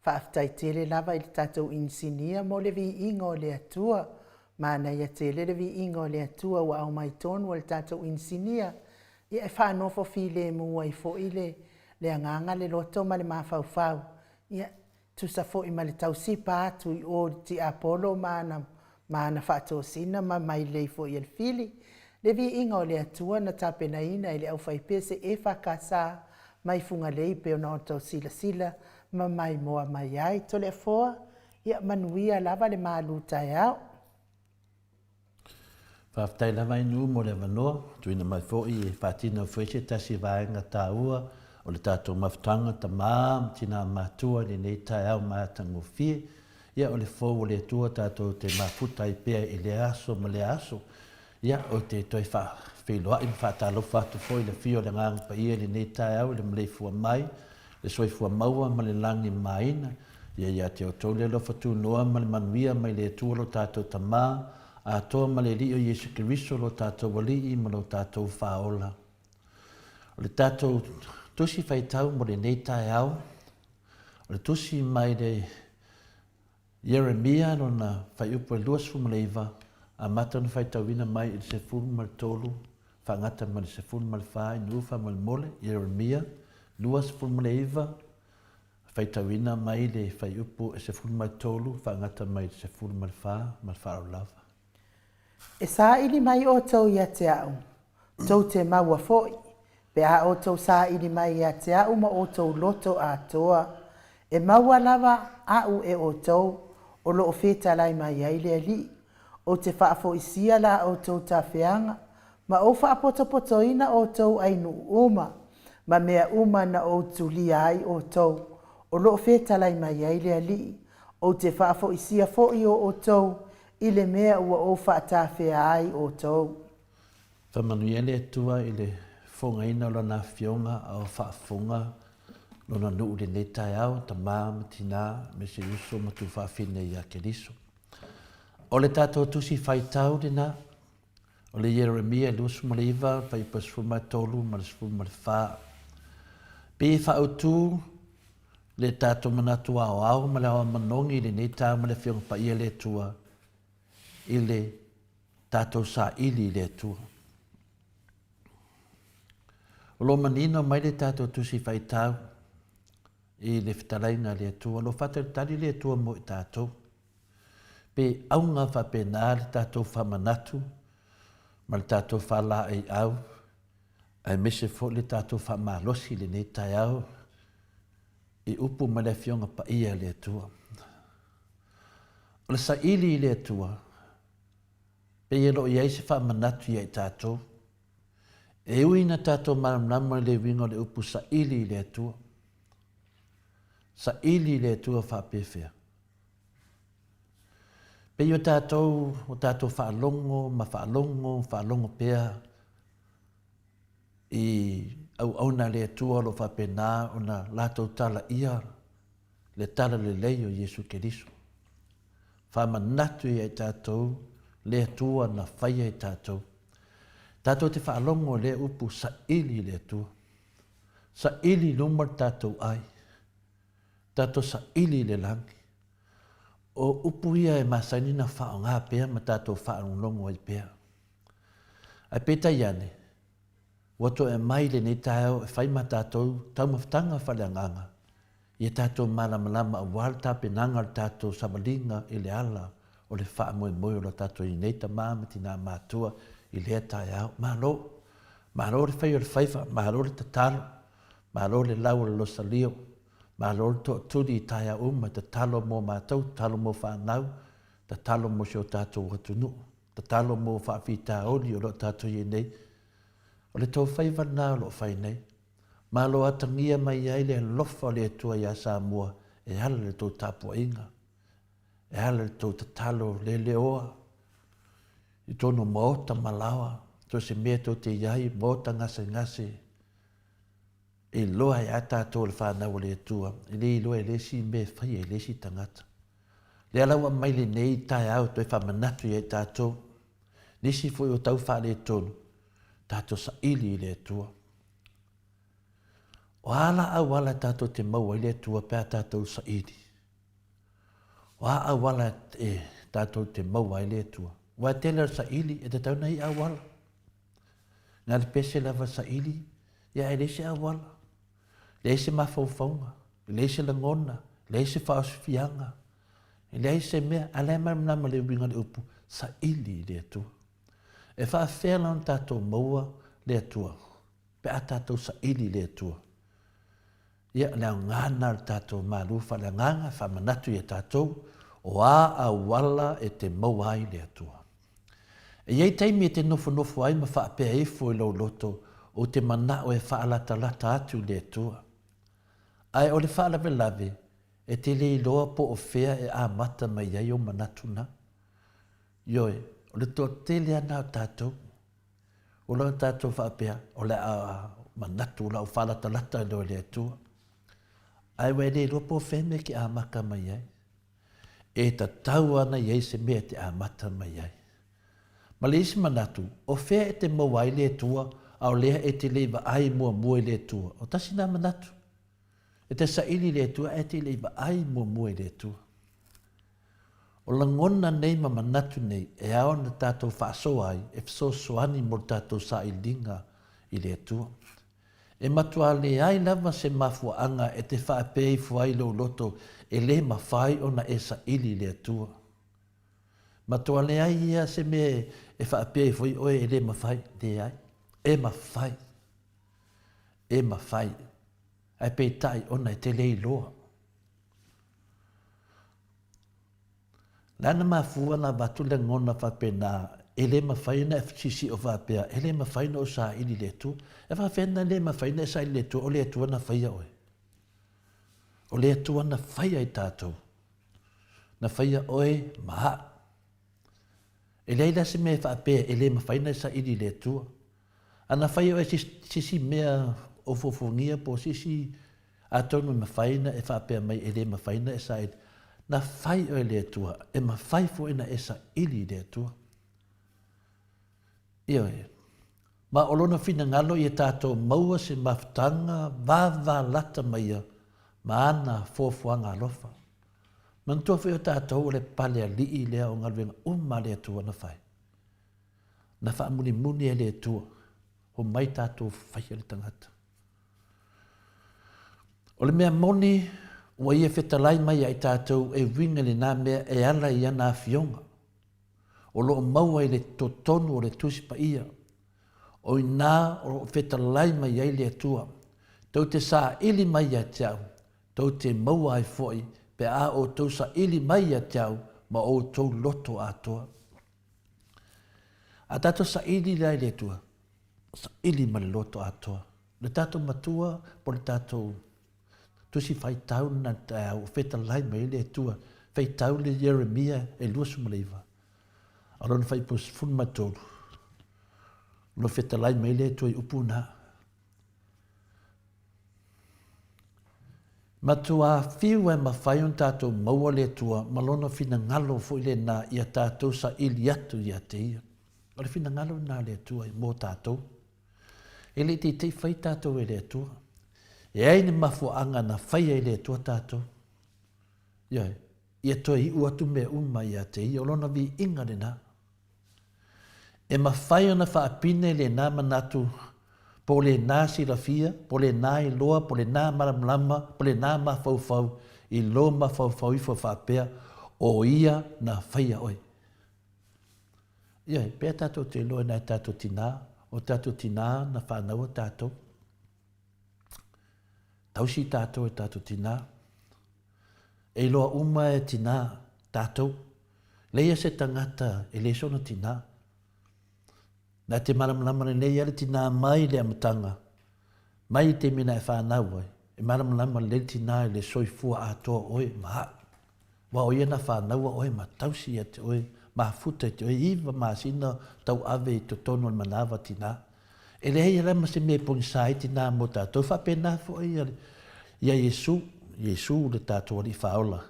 Faafetai tele lava i le tatou inisinia mo le viiga o le Atua. Manaia tele le viiga o le Atua ua aumai tonu e le tatou inisinia ia e faanofo filemu ai foi le le agaga, le loto ma le mafaufau, ia tusa foi ma le tausipa atu i o i le tiapolo ma ana, ma ana faatosina ma mailei foi e le fili. Le viiga o le Atua na tapenaina e le aufaipese EFKS mai Fugalei pei ona outou silasila ma maimoa mai ai. Toleafoa, ia manuia lava le malu taeao. Faafetai lava Ainuu mo le avanoa, tuuina mai foi e faatino foi se tasi vaega taua o le tatou mafutaga tama ma tina matua i lenei taeao matagofie. Ia o le fou o le Atua tatou te mafuta ai pea i lea aso ma lea aso. Ia, ou te toe faafeiloai ma faatalofa atu foi i le afio o le Agaga Paia i lenei taeao i le maleifua mai, le soifua maua ma le lagi maina. Ia ia te outou le alofa tunoa ma le manuia mai le Atua lo tatou Tama, atoa ma le Alii o Iesu Keriso lo tatou Alii ma lo tatou Faaola. O le tatou tusi faitau mo lenei taeao, o le tusi mai le Ieremia lona fuaiupu e 29, amata ona faitauina mai i le 13 faagata ma le 14 i nuu faamolemole, Ieremia 29, faitauina mai le fuaiupu e 13 faagata mai i le 14 ma le faaaloalo lava. E saili mai outou ia te au, tou te maua foi, pe a outou saili mai ia te au ma outou loto atoa. E maua lava au e outou, o lo o fetalai mai ai le Alii. Ou te faafoisia la outou tafeaga, ma ou faapotopotoina outou ainuu uma, ma mea uma na ou tulia ai outou, o lo o fetalai mai ai le Alii. Ou te faafoisia foi o outou i le mea ua ou faatafea ai outou. Faamanuia le Atua i le fofogaina o Lana Afioga a o faafofoga Lona nuu i lenei taeao, tama ma tina, aemaise uso ma tufaafine ia Keriso. O le tatou tusi faitau lena, o le Ieremia 29, fuaiupu 13 ma le 14. Pei e faaautu le tatou manatu aoao ma le aoao manogi i lenei taeao ma le Afioga Paia le Atua i le tatou saili i le Atua. O lo o manino mai le tatou tusi faitau i le fetalaiga a le Atua, o lo o faatalitali le Atua mo i tatou. Pe auga faapena le tatou faamanatu ma le tatou faalaeiau aemaise foi le tatou faamalosi i lenei taeao i upu ma le Afioga Paia a le Atua. O le saili i le Atua, pei e le o i ai se faamanatu ia i tatou. E ui ina tatou malamalama i le uiga o le upu saili i le Atua. Saili i le Atua faapefea? Pei o tatou, o tatou faalogo ma faalogo, faalogo pea i auauna a le Atua o lo o faapena ona latou talaia le talalelei o Iesu Keriso. Faamanatu ia i tatou le Atua na faia i tatou. Tatou te faalogo i lea upu saili i le Atua. Saili i luma le tatou ai. Tatou saili i le lagi. O upu ia e masani na faaaoga pea ma tatou faalogologo ai pea. Ae peitai ane, ua toe aumai lenei taeao e fai ma tatou taumafataga faaleagaga, ia tatou malamalama aua le tapenaga o le tatou savaliga i le ala o le faamoemoe o lo tatou i nei tama ma tina matua i lea taeao. Malo! Malo le fai o le faiva, malo le tatalo, malo le lau o le losalio, malo le toatuli i taeao uma, tatalo mo matou, tatalo mo fanau, tatalo mo si o tatou atunuu. Tatalo mo faafitauli o lo o tatou i ai nei. O le tou faiva lena o lo o fai nei. Malo atagia mai ai le alofa o le Atua iā Samoa e ala i le tou tapuaiga, e ala i le tou tatalo leleoa i totonu o maota ma laoa, so o se mea tou te i ai, maota gasegase, e iloa ai lava tatou o le fanau a le Atua, e le iloa e le isi mea e faia e le isi tagata. Lea la ua aumai lenei taeao e toe faamanatu ia i tatou, nisi foi o tau faaletonu. Tatou saili i le Atua. O a la auala tatou te maua ai le Atua pe a tatou saili? O a auala e tatou te maua ai le Atua? Aua e tele o le saili e tatau ona i auala. Na le pese lava saili, ia e leai se auala. Leai se mafaufauga, leai se lagona, leai se faaosofiaga, leai se mea, a la e malamalama le uiga o le upu, saili i le Atua. E faafefea la ona tatou maua le Atua pe a tatou saili i le Atua? Ia, o le aoga lena o le tatou malu faaleagaga e faamanatu ia tatou, o a auala e te maua ai le Atua. E i ai taimi e te nofonofo ai ma faapea ifo i lou loto, ou te manao e faalatalata atu i le Atua. Ae o le faalavelave, e te le iloa po o fea e amata mai ai ou manatu na. Ioe, o le toatele lava na o tatou. Ua loa tatou faapea, o le a manatu, o le a ou faalatalata loa i le Atua. Ae ua e le iloa po o fea mea e te amata mai ai. E tatau ana i ai se mea e te amata mai ai. Ma le isi manatu, o fea e te maua ai le Atua, a o lea e te le i vaai muamua i le Atua? O tasi na manatu. E te saili i le Atua ae te le i vaai muamua i le Atua. O lagona nei ma manatu nei e ao ona tatou faasoa ai e fesoasoani mo le tatou sailiga i le Atua. E matua leai lava se mafuaaga e te faapea ifo ai lou loto e le mafai ona e saili i le Atua. Matua leai ia se mea e faapea ifo ai oe e le mafai, leai. E mafai. E mafai. Ae peitai ona e te le iloa. Le a na mafua ona avatu le lagona faapena, e le mafai ona e sisi'o faapea, e le mafai ona ou saili i le Atua. E faapefea ona le mafai ona e saili i le Atua, o le Atua na faia oe? O le Atua na faia i tatou. Na faia oe ma a'u. E leai la se mea e faapea e le mafai ona e saili i le Atua. A na faia oe sisi mea ofuofuogia po o sisi Atonu e mafai ona e faapea mai e le mafai ona e saili. Na fai oe e le Atua, e mafai foi ona e saili i le Atua. Ioe. Ma o Lona finagalo ia tatou maua se mafutaga vavalata ma Ia ma Ana fuafuaga alofa. Manatua foi o tatou o le pale alii lea o galuega uma a le Atua na fai. Na faamulimuli e le Atua, homai tatou faia le tagata. O le mea moni, ua ia fetalai mai ia i tatou e uiga i lena mea e ala i ana afioga, o lo o maua i le totonu o le Tusi Paia. O i ina o lo o fetalai mai ai le Atua, tou te saili mai ia te au, tou te maua ai foi pe a outou saili mai ia te au ma outou loto atoa. A tatou saili la i le Atua, saili ma le loto atoa. Le tatou matua po le tatou tusi faitau na taeao o fetalai mai le Atua, faitau le Ieremia e 29, a lona fuaiupu 13, lo fetalai mai le Atua i upu na. Matua fiu e mafai ona tatou maua le Atua ma lona finagalo foi lena ia tatou saili atu ia te ia. O le finagalo lena o le Atua mo tatou. E le i teitei fai tatou e le Atua. E ai ni mafuaaga na faia e le Atua tatou. Ioe, ia toe iu atu mea uma ia te ia, o lona viiga lena. E mafai ona faapine lena manatu po o lena silafia, po o lena iloa, po o lena malamalama, po o lena mafaufau i lou mafaufau ifo faapea, o ia na faia oe. Ioe, pea tatou te iloa i nai tatou tinā, o tatou tinā na whānaua tātou. Tausi tātou e tātou tinā. E iloa uma e tinā tātou. Leia se tangata e le sona tinā. Nā te malamalama lenei a le tinā mai le amatanga, mai i te mina e whānau ai, e malamalama lelei le tinā i le soifua atoa oe ma a'u. Aua o ia na whānaua oe ma tausi ia te oe, mafuta i te oe, iva masina tauave i totonu o le manawa tinā. E leai ala ma se mea e pogisa ai tinā mō tātou. Faapena foi ia, ia Iesu, Iesu le tātou Alii Whaola.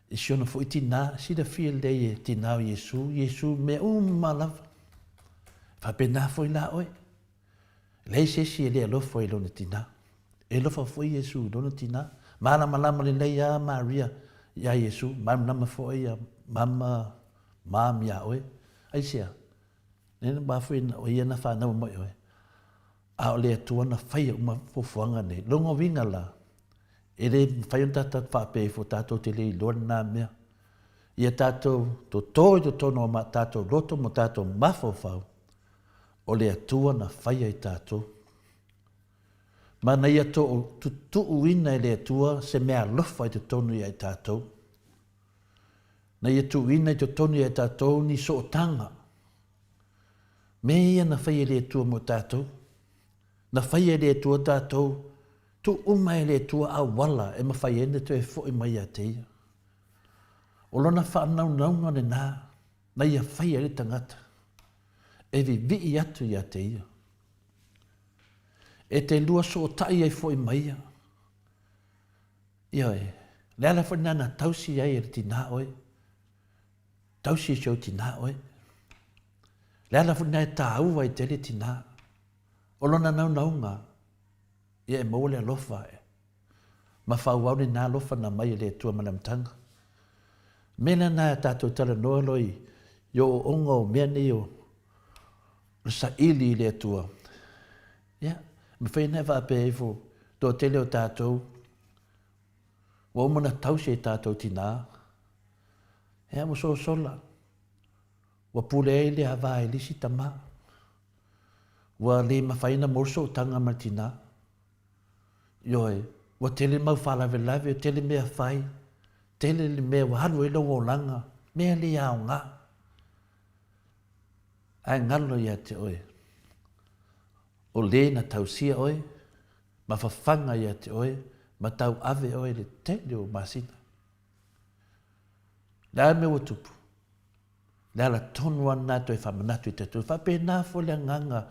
I si ona foi tinā, silafia lelei e tinā o Iesu, Iesu mea uma lava. Faapena foi la oe. Leai se isi e le alofa i lona tinā. E alofa foi Iesu i lona tinā. Malamalama lelei lava Maria iā Iesu, malamalama foi ia mama, mom iā oe. Aisea? Lea na foi o ia na whanau mai oe. A o le Atua na whaia uma fuafuaga nei. Lona uiga la, e le mafai ona tatou faapea ifo tatou te le iloa lena mea. Ia tatou totō i totonu o tatou loto ma tatou mafaufau, o le Atua na faia i tatou. Ma na ia tuuina e le Atua se mea alofa i totonu ia i tatou. Na ia tuuina i totonu ia i tatou ni sootaga. Mea ia na faia e le Atua mo tatou. Na faia e le Atua tatou, tuu uma e le Atua auala e mafai ai ona toe foi mai ia te Ia. O lona faanaunauga lena na ia faia ai le tagata e vivii atu ia te Ia. E te lua sootai ai foi ma Ia. Ioe, le ala foi lena na tausi ai e le tinā oe, tausi e si ou tinā oe. Le ala foi lena e tāua ai tele tinā. O lona naunauga, ia e maua le alofa e. Ma faaauau lena alofa na aumai e le Atua ma le amataga. O mea lena a tatou talanoa loa i i ooooga o mea nei o le saili i le Atua. Ia, mafai ona e faapea ifo, toatele o tatou, ua uma ona tausi e tatou tinā, ia ua sosola, ua pule ai le ava i le isi tama. Ua le mafai ona maua le sootaga ma le tinā. Ioe, ua tele mau faalavelave, tele mea fai, tele le mea ua alu ai lou olaga, mea le aoga. Ae galo ia te oe, o le na tausia oe, ma fafaga ia te oe, ma tauave oe i le tele o masina. Le a le mea ua tupu? Le ala tonu lava lena e toe faamanatu i te Atua. E faapena foi le agaga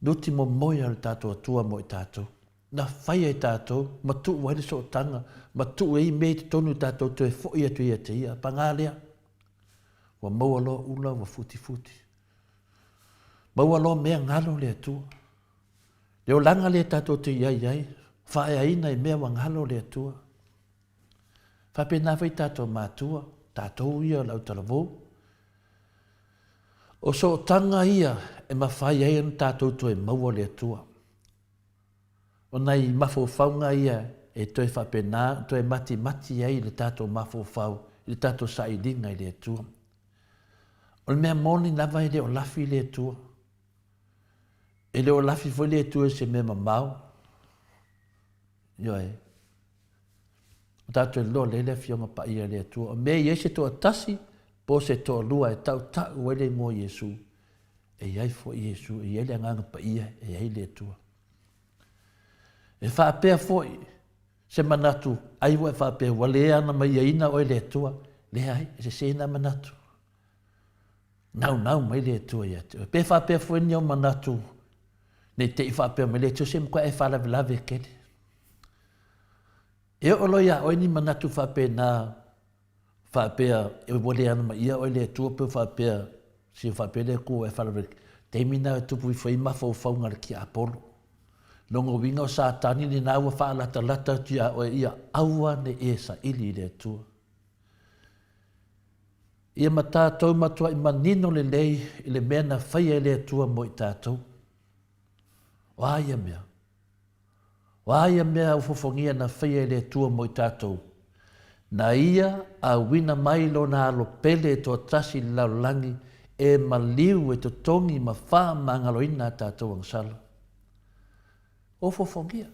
nuti momoe a le tatou Atua mo i tatou. Na faia i tatou, ma tuu ai le sootaga, ma tuu ai mea i totonu i tatou toe foi atu ia te Ia. Paga lea, ua maua loa ula ua futifuti. Maua loa mea galo le Atua. Le olaga lea tatou te i ai ai, faaeaina i mea ua galo le Atua. Faapena foi tatou matua, tatou ia o le autalavou. O sootaga ia e mafai ai ona tatou toe maua le Atua. O nai mafaufauga ia e toe faapena, toe matimati ai le tatou mafaufau i le tatou sailiga i le Atua. O le mea moni lava e le o lafi le Atua. E le o lafi foi le Atua i se mea mamao. Ioe. O tatou iloa lelei le Afioga Paia a le Atua. O mea e i ai se toatasi po o se toalua e tautau ai le igoa o Iesu, e i ai foi Iesu, e i ai le Agaga Paia, e i ai le Atua. E faapea foi se manatu, ai ua e faapea ua le anamaiaina oe le Atua. Leai, e sese na manatu. Naunau mai le Atua ia te oe. Pe faapea foi ni ou manatu, ne i te i faapea mai le Atua, se matua e faalavelave tele. E oo loa iā oe ni manatu faapena, faapea ua le anamaia oe le Atua pe faapea, se faapea le Atua e faalavelave, taimi na e tupu ifo ai mafaufauga a le tiapolo. Lona uiga o Satani lena ua faalatalata atu iā oe ia aua ne i e saili i le Atua. Ia ma tatou matuai manino lelei i le mea na faia e le Atua mo i tatou. O a ia mea? O a ia mea ua fofogia na faia e le Atua mo i tatou? Na Ia auina mai Lona Alo pele e toatasi i le lalolagi e maliu e totogi ma faamagaloina a tatou agasala. O fofogia.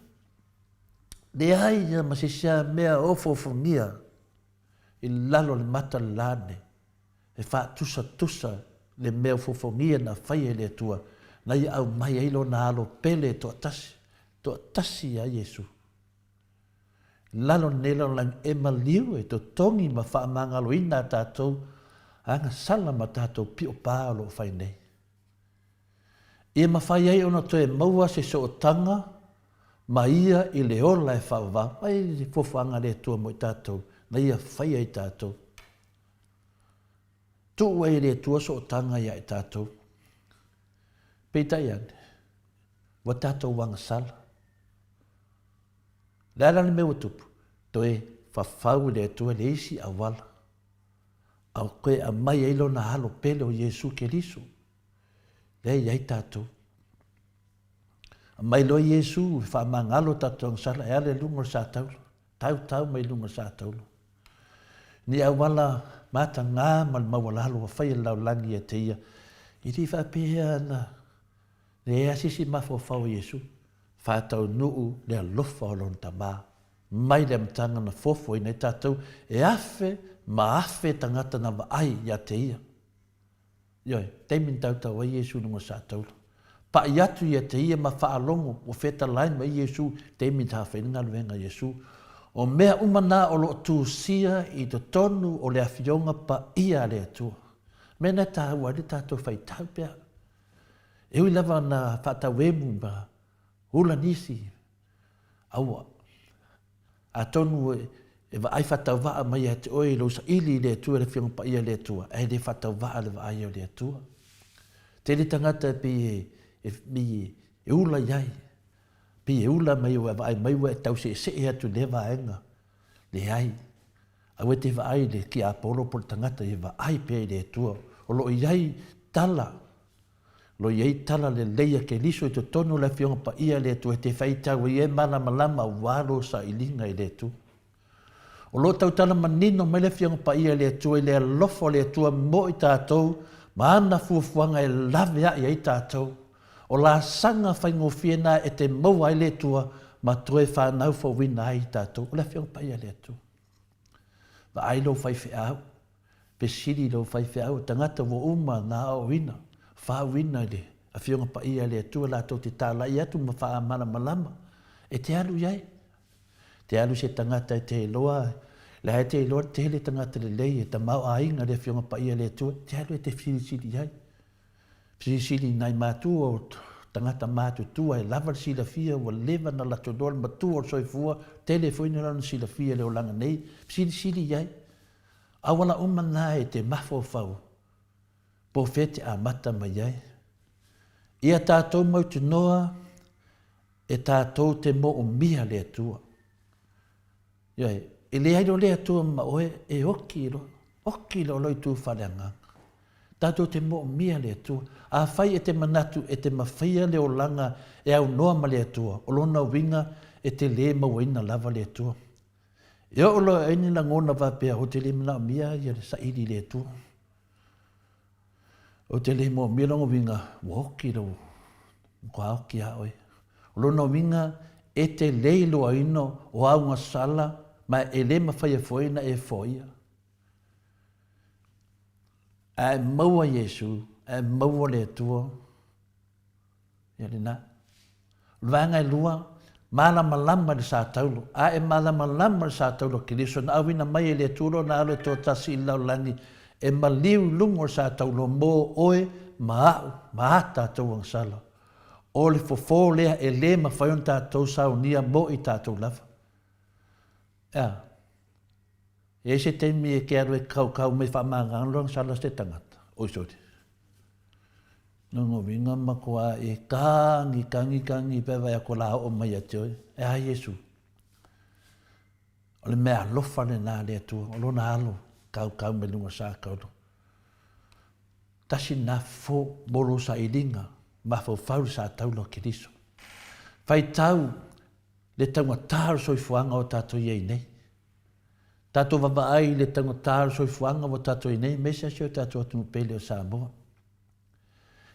Leai ia ma se isi a mea o fofogia i lalo o le mata le la nei. E faatusatusa le mea ua fofogia na faia e le Atua, na ia aumai ai Lona Alo pele e toatasi, toatasi ia Iesu. I lalo o lenei lalolagi e maliu, e totogi ma faamagaloina a tatou agasala ma tatou pio pa o lo o fai nei. Ia mafai ai ona toe maua se sootaga ma ia i le ola e faavavau ai le fuafuaga a le Atua mo i tatou, na ia faia i tatou. Tuu ai e le Atua sootaga ia i tatou. Peitai ane, ua tatou agasala. O le a la le mea ua tupu? Toe fafau e le Atua le isi auala, a toe aumai ai Lona Alo pele o Iesu Keriso, lea e i ai tatou. Aumai loa Iesu e faamagalo tatou agasala e ala i luga o le satauro, tautau mai luga o le satauro. Ni auala mataga ma le maualalo ua faia e le lalolagi ia te ia, e le i faapea na leai lava se isi mafaufau o Iesu, faataunuu le alofa o Lona Tama mai le amataga na foafoaina ai tatou e afe ma afe tagata na vaai ia te ia. Ioe, taimi na tautau ai Iesu i luga o le satauro. Paʻi atu ia te ia ma faalogo ua fetalai mai Iesu taimi na fai le galuega a Iesu. O mea uma na o lo o tusia i totonu o le Afioga Paia a le Atua. Mea na e taua ai le tatou faitau pea. E ui lava na faatauemu ma hula nisi, aua. Atonu e vaai faatauvaa mai ia te oe i lou saili i le Atua i le Afioga Paia a le Atua, ae le faatauvaa le vaai o le Atua. Tele tagata e pei e, e, e ula i ai, pei e ula mai ua vaai mai ua e tau seesee atu i lea vaega. Leai, aua e te vaai i le tiapolo po o le tagata ia vaai pea i le Atua. O lo o i ai tala Lo i ai tala lelei a Keriso i totonu o le Afioga Paia a le Atua e te faitau ai e malamalama aua lou sailiga i le Atua. O lo o tautala manino mai le Afioga Paia a le Atua i le alofa o le Atua mo i tatou ma ana fuafuaga e laveai ai tatou. O laasaga faigofie na e te maua ai le Atua ma toe fanau fouina ai i tatou. O le Afioga Paia a le Atua. Vaai lou faifeau. Fesili i lou faifeau, o tagata ua uma na aoaoina, faauina i le Afioga Paia a le Atua latou te talai atu ma faamalamalama, e te alu i ai. Te alu se tagata e te iloa, la e te iloa tele tagata lelei e tamaoaiga le Afioga Paia a le Atua, te alu e te fesilisili i ai. Fesilisili i nai matua o tagata matutua e lava le silafia ua leva na latou iloa le matua o le soifua, tele foi na lona silafia i le olaga nei, fesilisili i ai. Auala uma na e te mafaufau po o fea te amata mai ai. Ia tatou mautinoa e tatou te moomia le Atua. Ioe, e leai loa le Atua ma oe e oki loa, oki loa lou itu faaleagaga. Tatou te moomia le Atua. Afai e te manatu e te mafaia le olaga e aunoa ma le Atua, o lona uiga e te lē mauaina lava le Atua. E oo loa i ai ni lagona faapea, ou te le manaomia ia le saili i le Atua. Ou te le moomia lona uiga, ua oki lou, matua oki lava oe. O lona uiga, e te le iloaina o au gasala ma e le mafaia foi ona e foia. Ae maua Iesu, ae maua le Atua, Ia lena. O le vaega e lua, malamalama i le sa taulo. A e malamalama i le sa taulo a Keriso, na auina mai e le Atua Lona Alo e toatasi i le lalolagi e maliu i luga o le sa taulo mo oe ma a'u ma a tatou agasala. O le fofo lea e le mafai ona tatou saunia mo i tatou lava. E a? E i ai se taimi e te alu e kaukau mai faamagalo lona agasala se tagata? Oi sole. Lona uiga matua e kagi kagi kagi pe vai atu la oo mai ia te oe. E a Iesu? O le mea alofa lena a le Atua, o lona alo kaukau mai luga o sa kaulu. Tasi lena fofo mo lou sailiga mafaufau i le sa taula o Keriso. Faitau le taugata o le soifuaga o tatou i ai nei. Tatou vavaai i le taugata o le soifuaga ua tatou i ai nei, aemaise lava si o tatou atunuu pele o Samoa.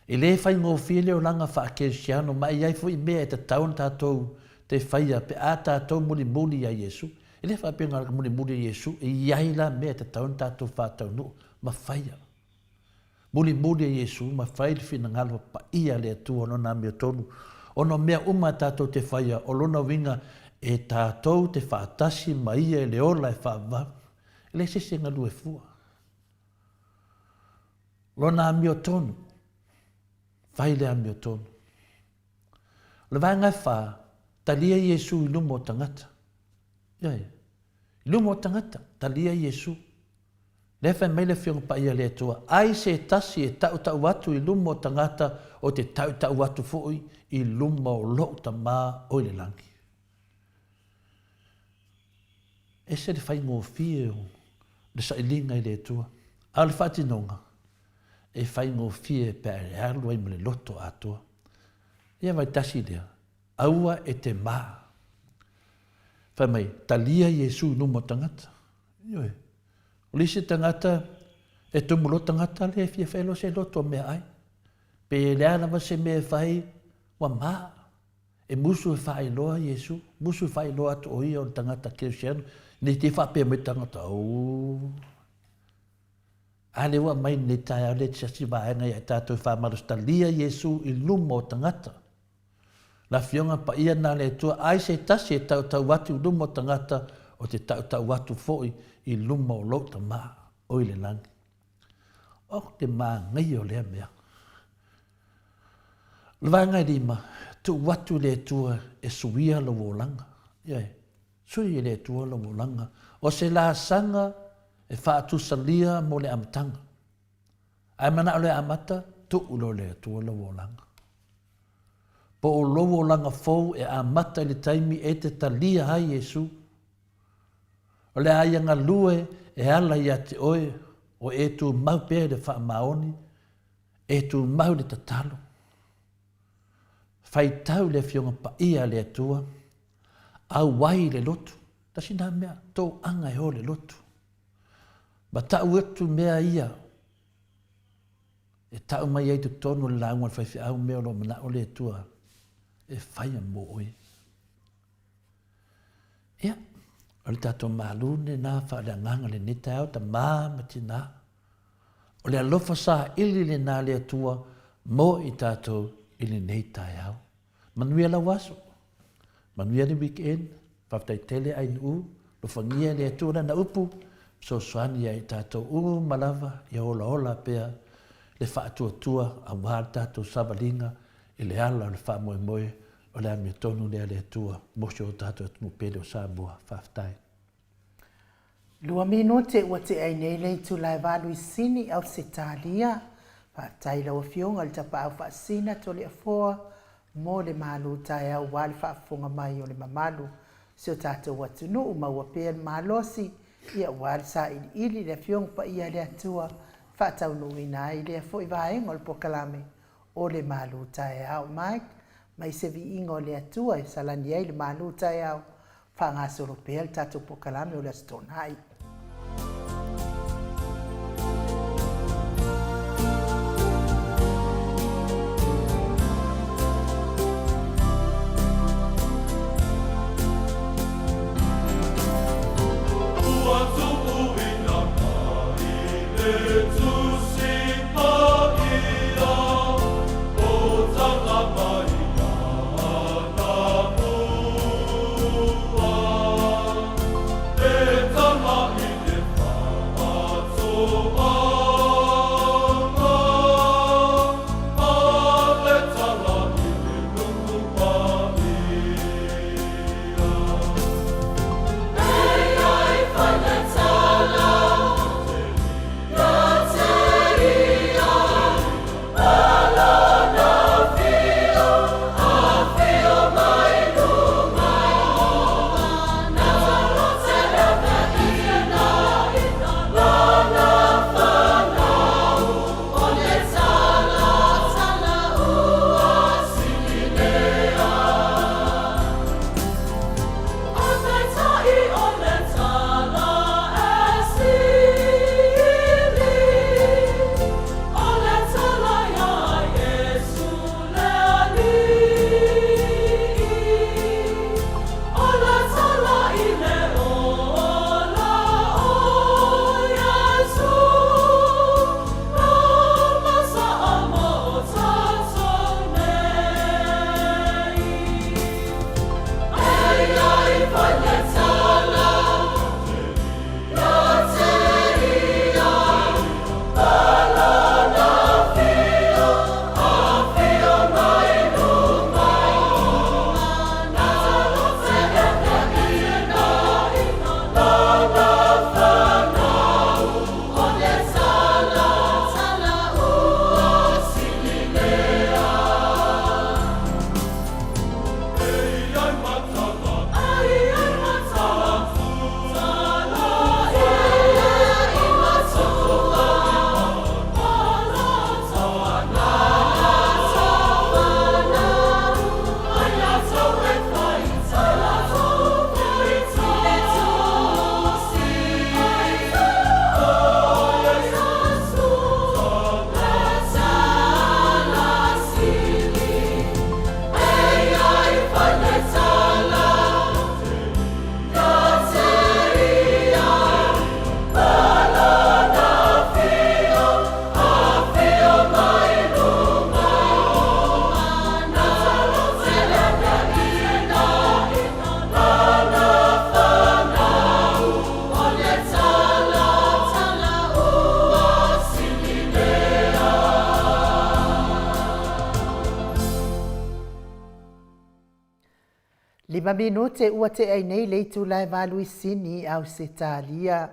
E le faigofie le olaga faa-kerisiano ma e i ai foi mea e tatau ona tatou te faia pe a tatou mulimuli iā Iesu. E le faapea na o le mulimuli i Iesu, e i ai la mea e tatau ona tatou faataunuu ma faia. Mulimuli e Iesu ma fai le finagalo paia a le Atua o Lona amiotonu, ona o mea uma tatou te faia, o Lona uiga e tatou te faatasi ma Ia i le ola e faavavau. E leai se isi e galue fua. Lona amiotonu, fai le amiotonu. O le vaega e fa, talia Iesu i luma o tagata. Ioe, i luma o tagata, talia Iesu. Lea fai mai le Afioga Paia a le Atua, Ai se tasi e tautau atu i luma o tagata, ou te tautau atu foi i luma o lou Tama o i le lagi. Ese le faigofie o le sailiga i le Atua, a o le faatinoga, e faigofie pe a e alu ai ma le loto atoa. Ia vaitasi lea, aua e te mā. Fai mai, talia Iesu i luma o tagata. Ioe. O le isi tagata, e tumu loa tagata lea e fia fai loa se loto meaai. Pe le a lava se mea e fai, ua mā. E musu e faailoa Iesu, musu e faailoa atu o ia o le tagata kerisiano, nei te faapea mai tagata, oh. A lea ua aumai lenei taeao lea te asi vaega ia i tatou e faamalosi talia Iesu i luma o tagata. Le Afioga Paia na le Atua, ai se tasi e tautau atu i luma o tagata, o te tautau atu foi i luma o lou Tama o i le lagi. O te manaia o lea mea. O le vaega e lima, tuu atu i le Atua e suia lou olaga. Ioe, sui e le Atua lou olaga. O se laasaga e faatusalia mo le amataga. Ae manao le amata, tuu loa le Atua lou olaga. Po o lou olaga fou e amata i le taimi e te talia ai Iesu. O le a ia galue e ala ia te oe, o e tumau pea i le faamaoni, e tumau i le tatalo. Faitau i le Afioga Paia a le Atua, auai i le lotu. Tasi na mea, toaga e o le lotu. Ma tau atu mea ia e tau mai ai totonu o le lauga a le faifeau mea o lo o manao le Atua e faia mo oe. Ia, o le tatou malu lena faaleagaga lenei taeao, tamā ma tinā. O le alofa saili lena a le Atua mo i tatou i lenei taeao. Manuia lau aso. Manuia le weekend. Faafetai tele Ainuu. Alofagia e le Atua lana upu, fesoasoani ia i tatou uma lava ia olaola pea le faatuatua aua le tatou savaliga i le ala o le faamoemoe o le amiotonu lea a le Atua mo si o tatou atunuu pele o Samoa. Faafetai. Lua minute ua tea ai nei le itula e valu i Sini, Ausetalia. Faafetai i lau Afioga i le Tapaau Faasina Toleafoa mo le malu taeao aua le faafofoga mai o le mamalu o si o tatou atunuu. Maua pea le malosi aua le sailiili i le Afioga Paia a le Atua e faataunuuina ai lea foi vaega o le polokalame o le malu taeao. Mike, mai se viiga o le Atua e salani ai le malu taeao Faagasolo pea le tatou polokalame o le Aso Toonai. Lima minute ua tea ai nei le itula e Valuisini i Ausetalia.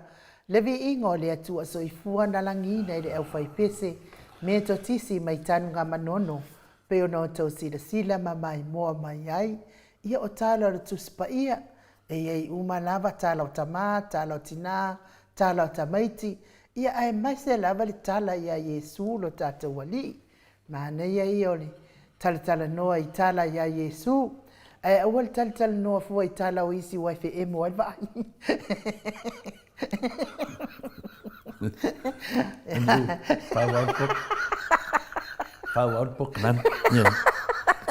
Le viiga o le Atua Soifua na lagiina i le aufaipese Metotisi mai Tanugamanono pei ona outou silasila ma maimoa mai ai. Ia o tala o le Tusi Paia e i ai uma lava tala o tama, tala o tina, tala o tamaiti, ia aemaise lava le tala ia Iesu lo tatou Alii. Manaia ia o le talatalanoa i tala ia Iesu, ae aua le talatalanoa fua i tala o isi ua e feemo ai le vaai. Faaauau le polokalame. Ioe.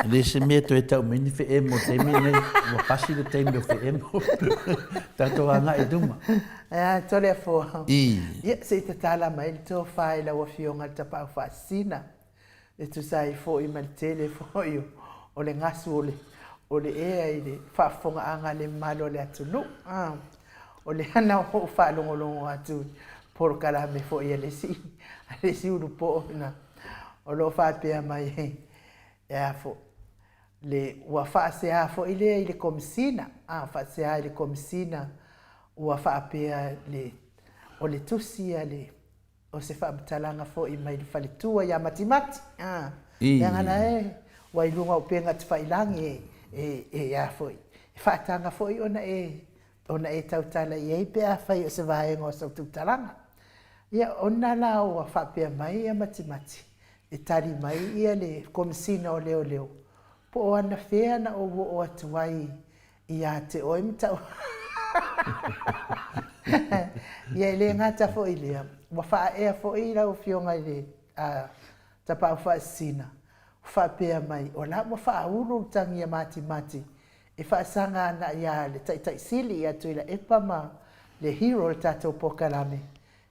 E le se mea toe tau mai ni feemo i le taimi lenei, ua pasi le taimi o feemo. Tatou agai i luma. Ea, Toleafoa. I. Ia, se i tatala mai le tofa i lau Afioga i le Tapaau Faasisina. E tusa ai foi ma le tele foi o le gasu o le, o le ea i le faafofogaaga a le mamalu o le atunuu. O lea na ou faalogologo atu i polokalame foi a le isi, a le isi ulupoo na o lo o faapea mai e a foi, le, ua faasea foi lea i le Komesina, a, faasea i le Komesina ua faapea le, o le tusi a le o se faamatalaga foi mai le faletua ia Matimati, a, leaga la e ua i luga o upega tafailagi e, e, e a foi, e faataga foi ona e, ona e tautala i ai pe afai o se vaega o sau tautalaga. Ia, ona la ua faapea mai ia Matimati, e tali mai ia le Komesina o Leoleo, po o anafea na ou oo atu ai ia te oe ma tau. Ia e le gata foi i lea, ua faaea foi lau Afioga i le Tapaau Faasisina, ua faapea mai, o la ua faaulu le tagi a Matimati e faasaga ana ia le Taitai Sili ia Tuilaepa ma le hero o le tatou polokalame.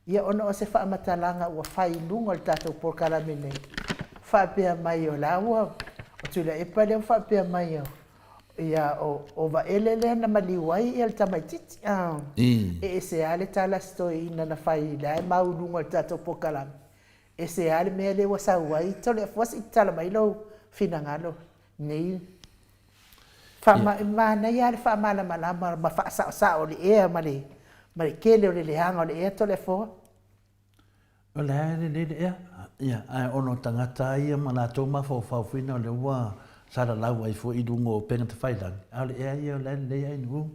Ia ona o se faamatalaga ua fai i luga o le tatou polokalame nei, faapea mai o la ua, o Tuilaepa lea ua faapea mai ia o Vaele lea na maliu ai ia le tamaitiiti. E ese lava le tala a si toeaina na fai la e mau i luga o le tatou polokalame, ese lava le mea lea ua sau ai, Toleafoa se i tatala mai lou finagalo nei. Manaia lava le faamalamalama ma faasaosao o le ea ma le ma le tele o le leaga o le ea Toleafoa. O le a e lelei le ea, ia, ae ona o tagata lava ia ma latou mafaufau foi na o lea ua salalau ai foi i luga o upega tafailagi, a o le ea ia o la e lelei ai nuu.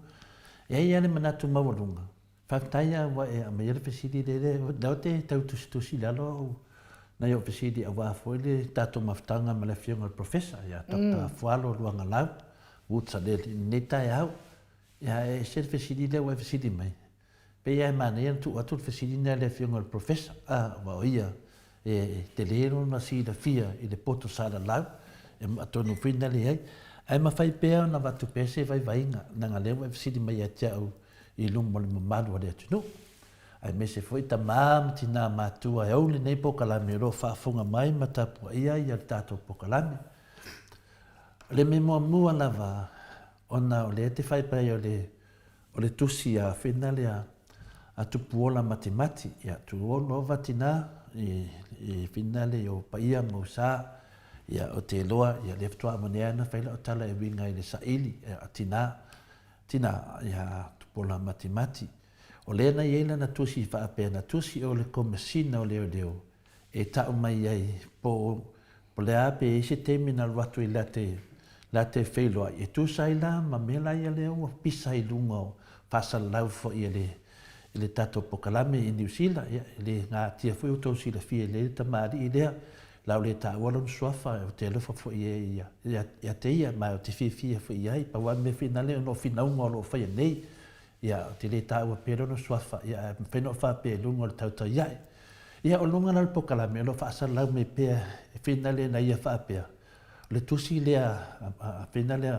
E i ai lava le manatu maualuga, Faafetai lava ua e aumaia le fesili lea, o lea ou te tau tusitusi i lalo au nai ou fesili aua foi le tatou mafutaga ma le Afioga i le Professor ia Doctor Fualo Luagalau Woods-Aleli i lenei taeao. Ia, e ese le fesili lea ua e fesili mai. Pei lava e manaia ona tuu atu le fesili lea i le Afioga i le Professor, aua o ia e tele lona silafia i le poto salalau, atonu foi na leai. Ae mafai pea ona avatu pea se vaivaiga, leaga o lea ua e fesili mai ia te au i luma o le mamalu o le atunuu, aemaise foi tama ma tina matua e ou lenei polokalame o lo o faafofoga mai ma tapuaia ia le tatou polokalame. O le mea muamua lava ona o lea e te faipai o le o le tusi a fena lea a Tupuola Matimati, ia tulono ova tina i i fina le o paia ma usa, ia o te loa, ia lea faatoa amanea ana fai lau tala e uiga i le saili, ia tina, Tina ia Tupuola Matimati. O lea na i ai lana tusi faapea, na tusi o le Komesina o Leoleo e tau mai ai po o le a pe i ai se taimi na alu atu i la te feiloai e tusa ai la ma mea la ia lea ua pisa i luga o faasalalau foi e le i le tatou polokalame i Niu Sila, ia, e le natia foi outou silafia i le tamalii lea, la o le taua lona suafa, ou te alofa foi ia, ia te ia, ma ou te fiafia foi i ai, pau lava le mea finale ona o finauga o lo o faia nei, ia, ou te le taua pea lona suafa, ia, ae mafai ona ou faapea i luga o le tautai ae. Ia, o luga la o le polokalame, o lo o faasalalau mai pea e finale na ia faapea, o le tusi lea a finale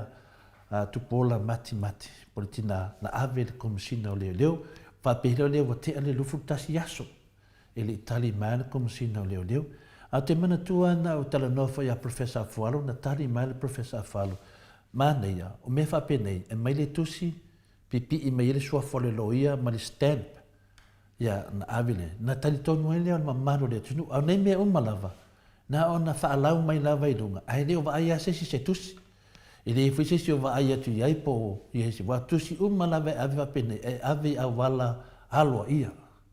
a Tupuola Matimati, po o le tina na ave i le Komesina o Leoleo, faapea loa lea ua tea le 21 aso e le i tali mai le Komesina o Leoleo. Ae ou te manatua na ou talanoa foi ia Professor Afualo, na tali mai le Professor Afualo, manaia, o mea faapenei, aumai le tusi, pipii mai ai le suafa o le loia ma le stamp, ia, na ave lea, na talitonu ai lea o le mamalu o le atunuu. A o nei mea uma lava, na ona faalau mai lava i luga, ae le o vaai lava se isi i se tusi. E leai foi se isi o vaai atu i ai po o i ai se ua tusi uma lava e ave faapenei, e ave i auala aloaia.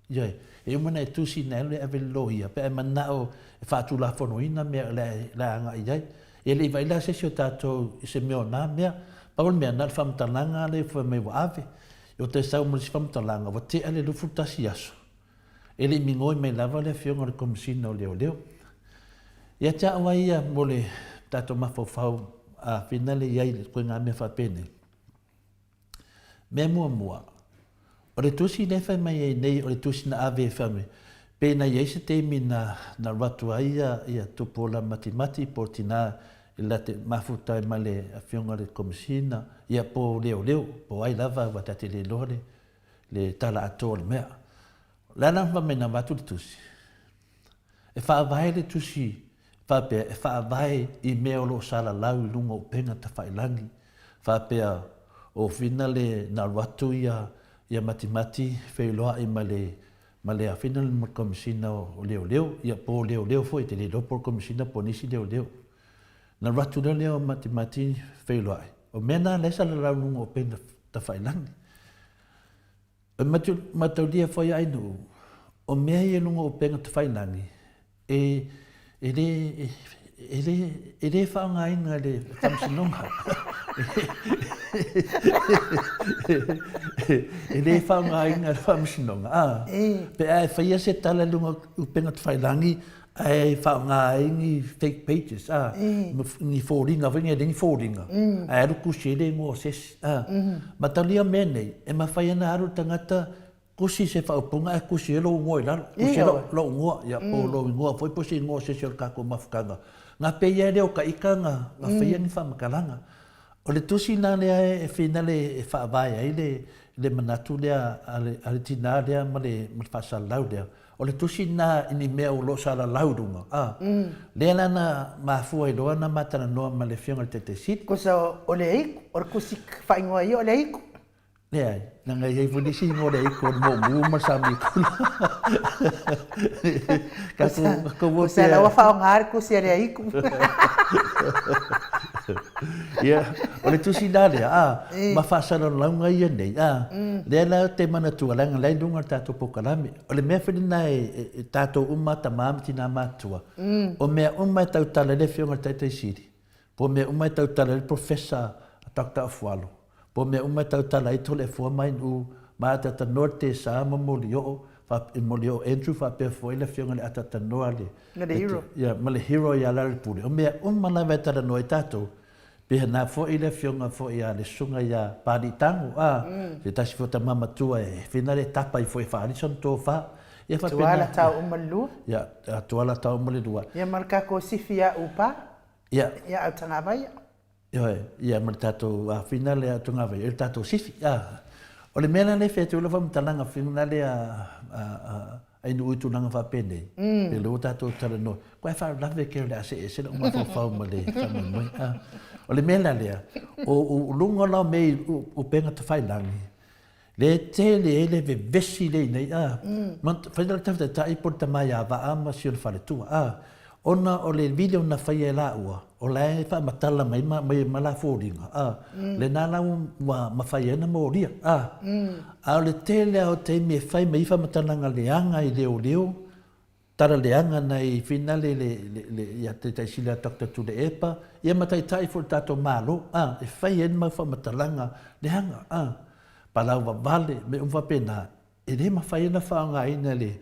Ioe, e uma ona e tusi ina alu e ave i le loia pe a e manao e faatulafonoina mea o le a agai i ai. E le i vaai la se isi o tatou i se mea o na mea. Pau o le mea, na o le faamatalaga lea fai mai ua ave. Ou te sau ma le isi faamatalaga, ua tea le 21 aso, e le i migoi mai lava le afioga i le Komesina o Leoleo. Ia te au lava ia mo le tatou mafaufau a finale i ai i le ituaiga mea faapenei. Mea muamua, o le tusi lea e fai mai ai nei o le tusi na ave e fai mai, pe na i ai se taimi na na alu atu ai ia ia Tupuola Matimati po o tina i la te mafuta ai ma le afioga i le Komesina, ia po o leoleo, po o ai lava aua ta te le iloa le le tala atoa o le mea. O le a la fai mai na avatu le tusi? E faavae le tusi faapea e faavae i mea o lo o salalau i luga o upega tafailagi, faapea o fina le na alu atu ia ia Matimati feiloai ma le ma le afina le Komesina o Leoleo, ia po o Leoleo foi, te le iloa po o le Komesina po o nisi Leoleo. Na alu atu lea o Matimati feiloai, o mea na lea e salalau i luga o upega tafailagi. E mataulia foi ai nuu, o mea ia i luga o upega tafailagi, e, e le, e le, e le faaaogaina e le Faamasinoga. E le faaaogaina e le Faamasinoga, a, pe a e faia se tala i luga o upega tafailagi ae faaaoga ai ni fake pages, a, ni foliga foi nei, e leai ni foliga, ae alu tusi ai le igoa o se isi. A, mataulia mea nei, e mafai ona alu le tagata tusi se faaupuga ae tusi ai lou igoa i lalo, tusi ai lou igoa, ia po o lou igoa foi po o se igoa o se isi o le tatou mafutaga. Na pei lava lea o taita na faia ni faamatalaga. O le tusi la lea e finale e faavae ai le manatu lea a le tina lea ma le faasalalau lea, O le tusi lena i ni mea o lo o salalau i luga, a. Lea la na mafua ai loa ona ma talanoa ma le Afioga i le Taitai Sili. Kusa o le Aiku, o le kusi faaigoa ia o le Aiku. Leai, leaga e i ai foi nisi igoa o le Aiku, o le Momu ma le Samikula. Kusa la ua faaaoga le kusi a le Aiku. Ia, o le tusi la lea, a, ma faasalalauga ia nei, a, lea la ou te manatua, leaga la e i luga o le tatou polokalame. O le mea foi lena e tatou uma tama ma tina matutua, o mea uma e tautala ai le Afioga i le Taitai Sili, po o mea uma e tautala ai le Professor a Doctor Afualo, po o mea uma e tautala ai Toleafoa Mainuu ma Atatanoa le Tesa ma Molioo, Molioo Andrew faapea foi le Afioga i le Atatanoa le, Ma le Hero. Ia, ma le Hero ia Lealailepule. O mea uma lava e talanoa ai tatou, Pei na foi le afioga foi a le susuga ia Papalii Tago, a, se tasi foi o tama matua e whina le tapa ai foi e faaali sona tofa. Ia faapena. Tuala tau uma le lua. Ia, tuala tau uma le lua. Ia ma le tatou sifi ia Upa. Ia. Ia Autagavaia. Ioe, ia ma le tatou whina le Autagavaia, le tatou sifi. A, o le mea la lea e fai atu ai lau faamatalaga whina le a, ai nuu i tulaga faapenei, pe lea ua tatou talanoa, koe faalavelave ke o le a see ese lou mafaufau ma le faamoemoe. O le mea la lea, o luga la o mea i upega tafailagi, lea e tele ai le vevesi lea i inei, a, fai la le tafetaitai po o le tama ia Vaa ma si ona faletua, a, ona o le video na faia e laua, o la e faamatala mai ma aumai ai ma la foliga, a, lena la ua mafai ai ona molia, a. A o le tele lava o taimi e fai mai ai faamatalaga leaga i leoleo, tala leaga nai finale le, le, le, ia Taitai Sili a Doctor Tuilaepa, ia ma Taitai foi o le tatou Malo, a, e fai ai le mau faamatalaga leaga, a, palau vavale, mea uma faapena, E le mafai ona faaaogaina e le,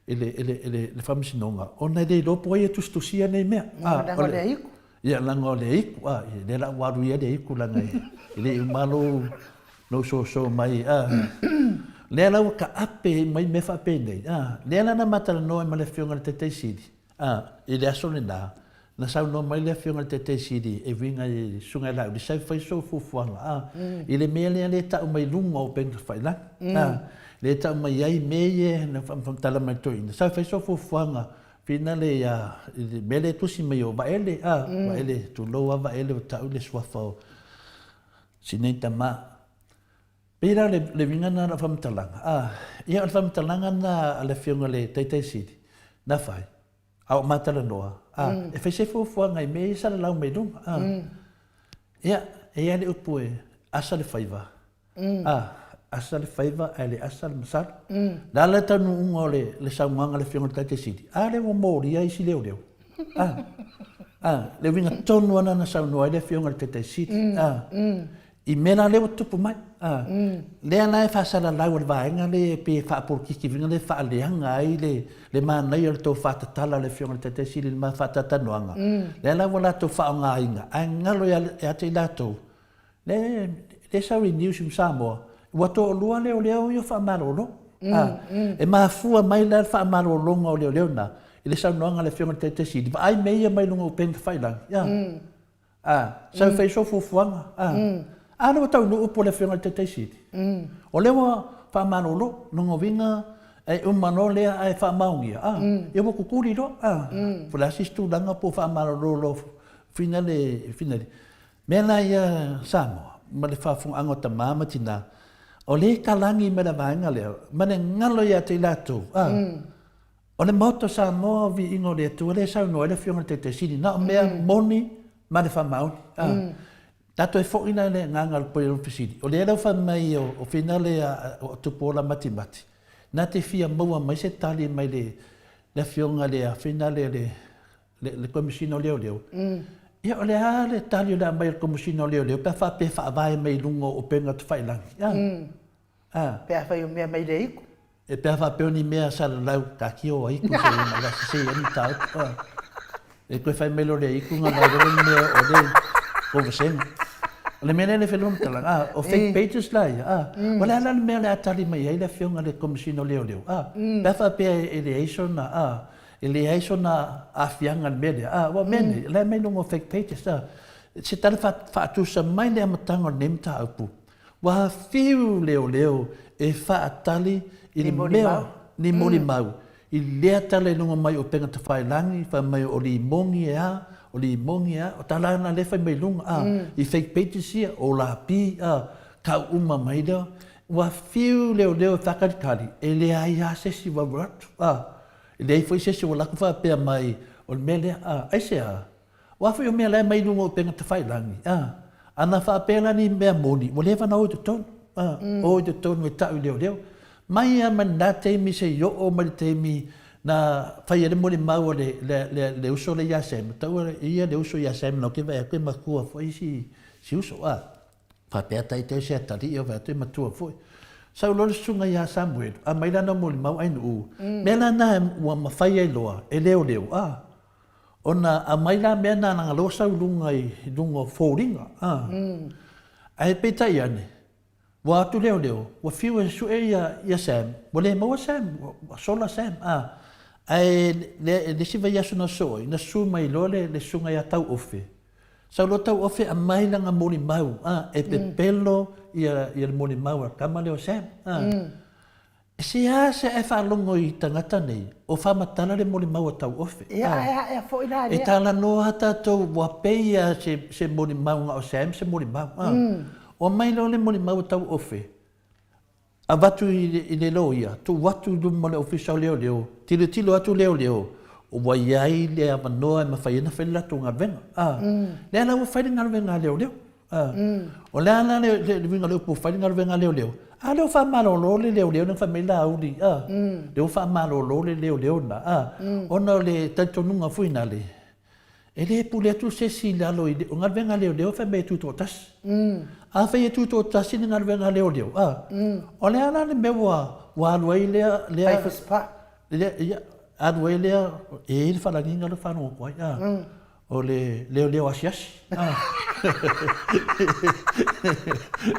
e le, e le, e le, le Faamasinoga, ona e le iloa po o ai e tusitusia nei mea. A, leaga o le aiku. Ia, leaga o le aiku, a, ia, lea la ua alu ia le aiku, leaga e, e le i uma lou, lou soso mai, a. Lea la ua taape mai mea faapenei, a, lea la na ma talanoa ai ma le Afioga i le Taitai Sili, A, i le aso lena, na saunoa mai le Afioga i le Taitai Sili e uiga i le Susuga ia Laauli, Sau fai sou fuafuaga, a, i le mea lea lea e tau mai luga o upega tafailagi, a, lea e tau mai ai mea ia na faamatala mai le toeaina, sau fai sou fuafuaga finale ia, i le mea lea e tusi mai o Vaele, a, Vaele, tulou lava Vaele ua tau le suafa o si nei tama. Pei la le, le uiga lena o lau faamatalaga, a, ia o le faamatalaga lena a le Afioga i le Taitai Sili, na fai, a o ma talanoa, a, e fai se fuafuaga i mea ia e salalau mai luga, a. Ia, e i ai le upu e asa le faiva, a, asa le faiva ae le asa le masalo. O le a la le taunuuga o le saunoaga a le Afioga i le Taitai Sili? A lea ua molia isi leoleo. A, a, le uiga tonu lava lena na saunoa ai le Afioga i le Taitai Sili. A, I mea la lea ua tutupu mai, a, lea la e faasalalau e le vaega lea e pei e faapolokiki uiga lea e faaleaga ai le, le manaia o le tofa tatala a le Afioga i le Taitai Sili i le ma faatalatalanoaga, lea la ua latou faaaogaina, ae galo ia te i latou, lea, lea e sau i news i Samoa, ua toalua leoleo ia faamalolo. A, e mafua mai la le faamalologa o leoleo na i le saunoaga a le Afioga i le Taitai Sili, vaai mea ia mai luga o upega tafailagi, a. A, sa fai sou fuafuaga. A, a lea ua taunuu upu a le Afioga i le Taitai Sili. O lea ua faamalolo, lona uiga e uma loa lea ae faamaonia, a, ia ua kukuli loa. A, po o le a se isi tulaga po o faamalolo loa finale, finale. Mea la ia Samoa ma le faafofogaaga o tama ma tina, o lea e talagi mai le vaega lea ma le galo ia te i latou, a, O le Maota o Samoa o Viiga o le Atua lea e saunoa ai le Afioga i le Taitai Sili, na o mea moni ma le faamaoni. Ta toe foi la le agaga o le poia o le fesili, o lea la ua fai mai o finale o Tupuola Matimati, na te fia maua mai se tali mai le Afioga i le finale le Komesina o Leoleo. Ia o le a le tali o le a aumai e le Komesina o Leoleo pe a faapea e faavae mai i luga o upega tafailagi? Pe afai o mea mai le aiku. E pe a faapea o ni mea salalau, taatia o aiku se i mai se i ai mataupu. E toe fai mai loa le aiku na lau loa le mea o le kou vasega. O le mea lea le fai loa matalaga, o fake pages la ia, o le a la le mea o le a tali mai ai le afioga i le Komesina o Leoleo, pe a faapea e leai sona, e leai sona aafiaga i le mea lea, aua o mea nei, o la e aumai i luga o fake pages, se tala faatusa mai le amataga o lenei mataupu, Ua fiu leoleo e faatali i le mea ni molimau i lea tala i luga mai o upega tafailagi fai mai o limogi e a, o limogi e a, o tala na lea fai mai luga a, i fake pages ia, o lapi a, kau uma mai lea, ua fiu leoleo e faakalikali e leai a se isi ua alu atu a, e leai foi se isi ua alu atu faapea mai o le mea lea a, aisea? Aua foi o mea la e mai luga o upega tafailagi, a, ana faapea la ni mea moni, ua leva ona o i totonu, a, o i totonu e ta'u i leoleo. Mai a ma lena taimi seia oo mai le taimi na fai ai le molimau a le, le, le, le uso lea ia Sam, taua e ia le uso ia Sam na ou ke vaai atu e matua foi si, si uso, a, faapea taitai se atalii o vaai atu e matua foi. Sau loa le susuga ia Samuelu, aumai lana molimau ainuu, mea la na ua mafai ai loa e leoleo, a, Ona aumai la mea na leaga lea ua sau i luga i luga o foliga a. Ae peitai ane, ua atu leoleo, ua fiu e sue ia ia Sam, ua le maua Sam, ua sola Sam a. Ae le isi vaiaso na sosoo ai, na susu mai loa le le susuga ia Tauofe. Sau loa Tauofe aumai lana molimau a, e pepelo ia ia le molimau a le tama lea o Sam a. E seasea e faalogo i tagata nei, o faamatala le molimau a Tauofe. Ia, ae ae foi la lea. E talanoa tatou ua pei a se, se molimau na o Sam se molimau. A. Ua mai loa le molimau a Tauofe, avatu i le, i le loia, tuu atu i luma o le Ofisa o Leoleo, tilotilo atu leoleo, ua i ai le avanoa e mafai ai ona fai le latou galuega. A. Lea la ua fai le galuega a leoleo. O le a la le uiga o le upu ua fai le galuega a leoleo? A lea ua faamalolo le leoleo lea na fai mai Laauli, a. Lea ua faamalolo le leoleo lena, a. Ona o le talitonuga foi nale, e le pule atu se isi i lalo i le, o galuega a leoleo fai mai e tutoatasi. Afai e tutoatasi le galuega a leoleo, a, o le a la le mea ua, ua alu ai lea, lea. Fai fusipa. Lea, ia, alu ai lea, e i ai le faalagiga lea ua faalogo atu ai, a. O le leoleo asiasi.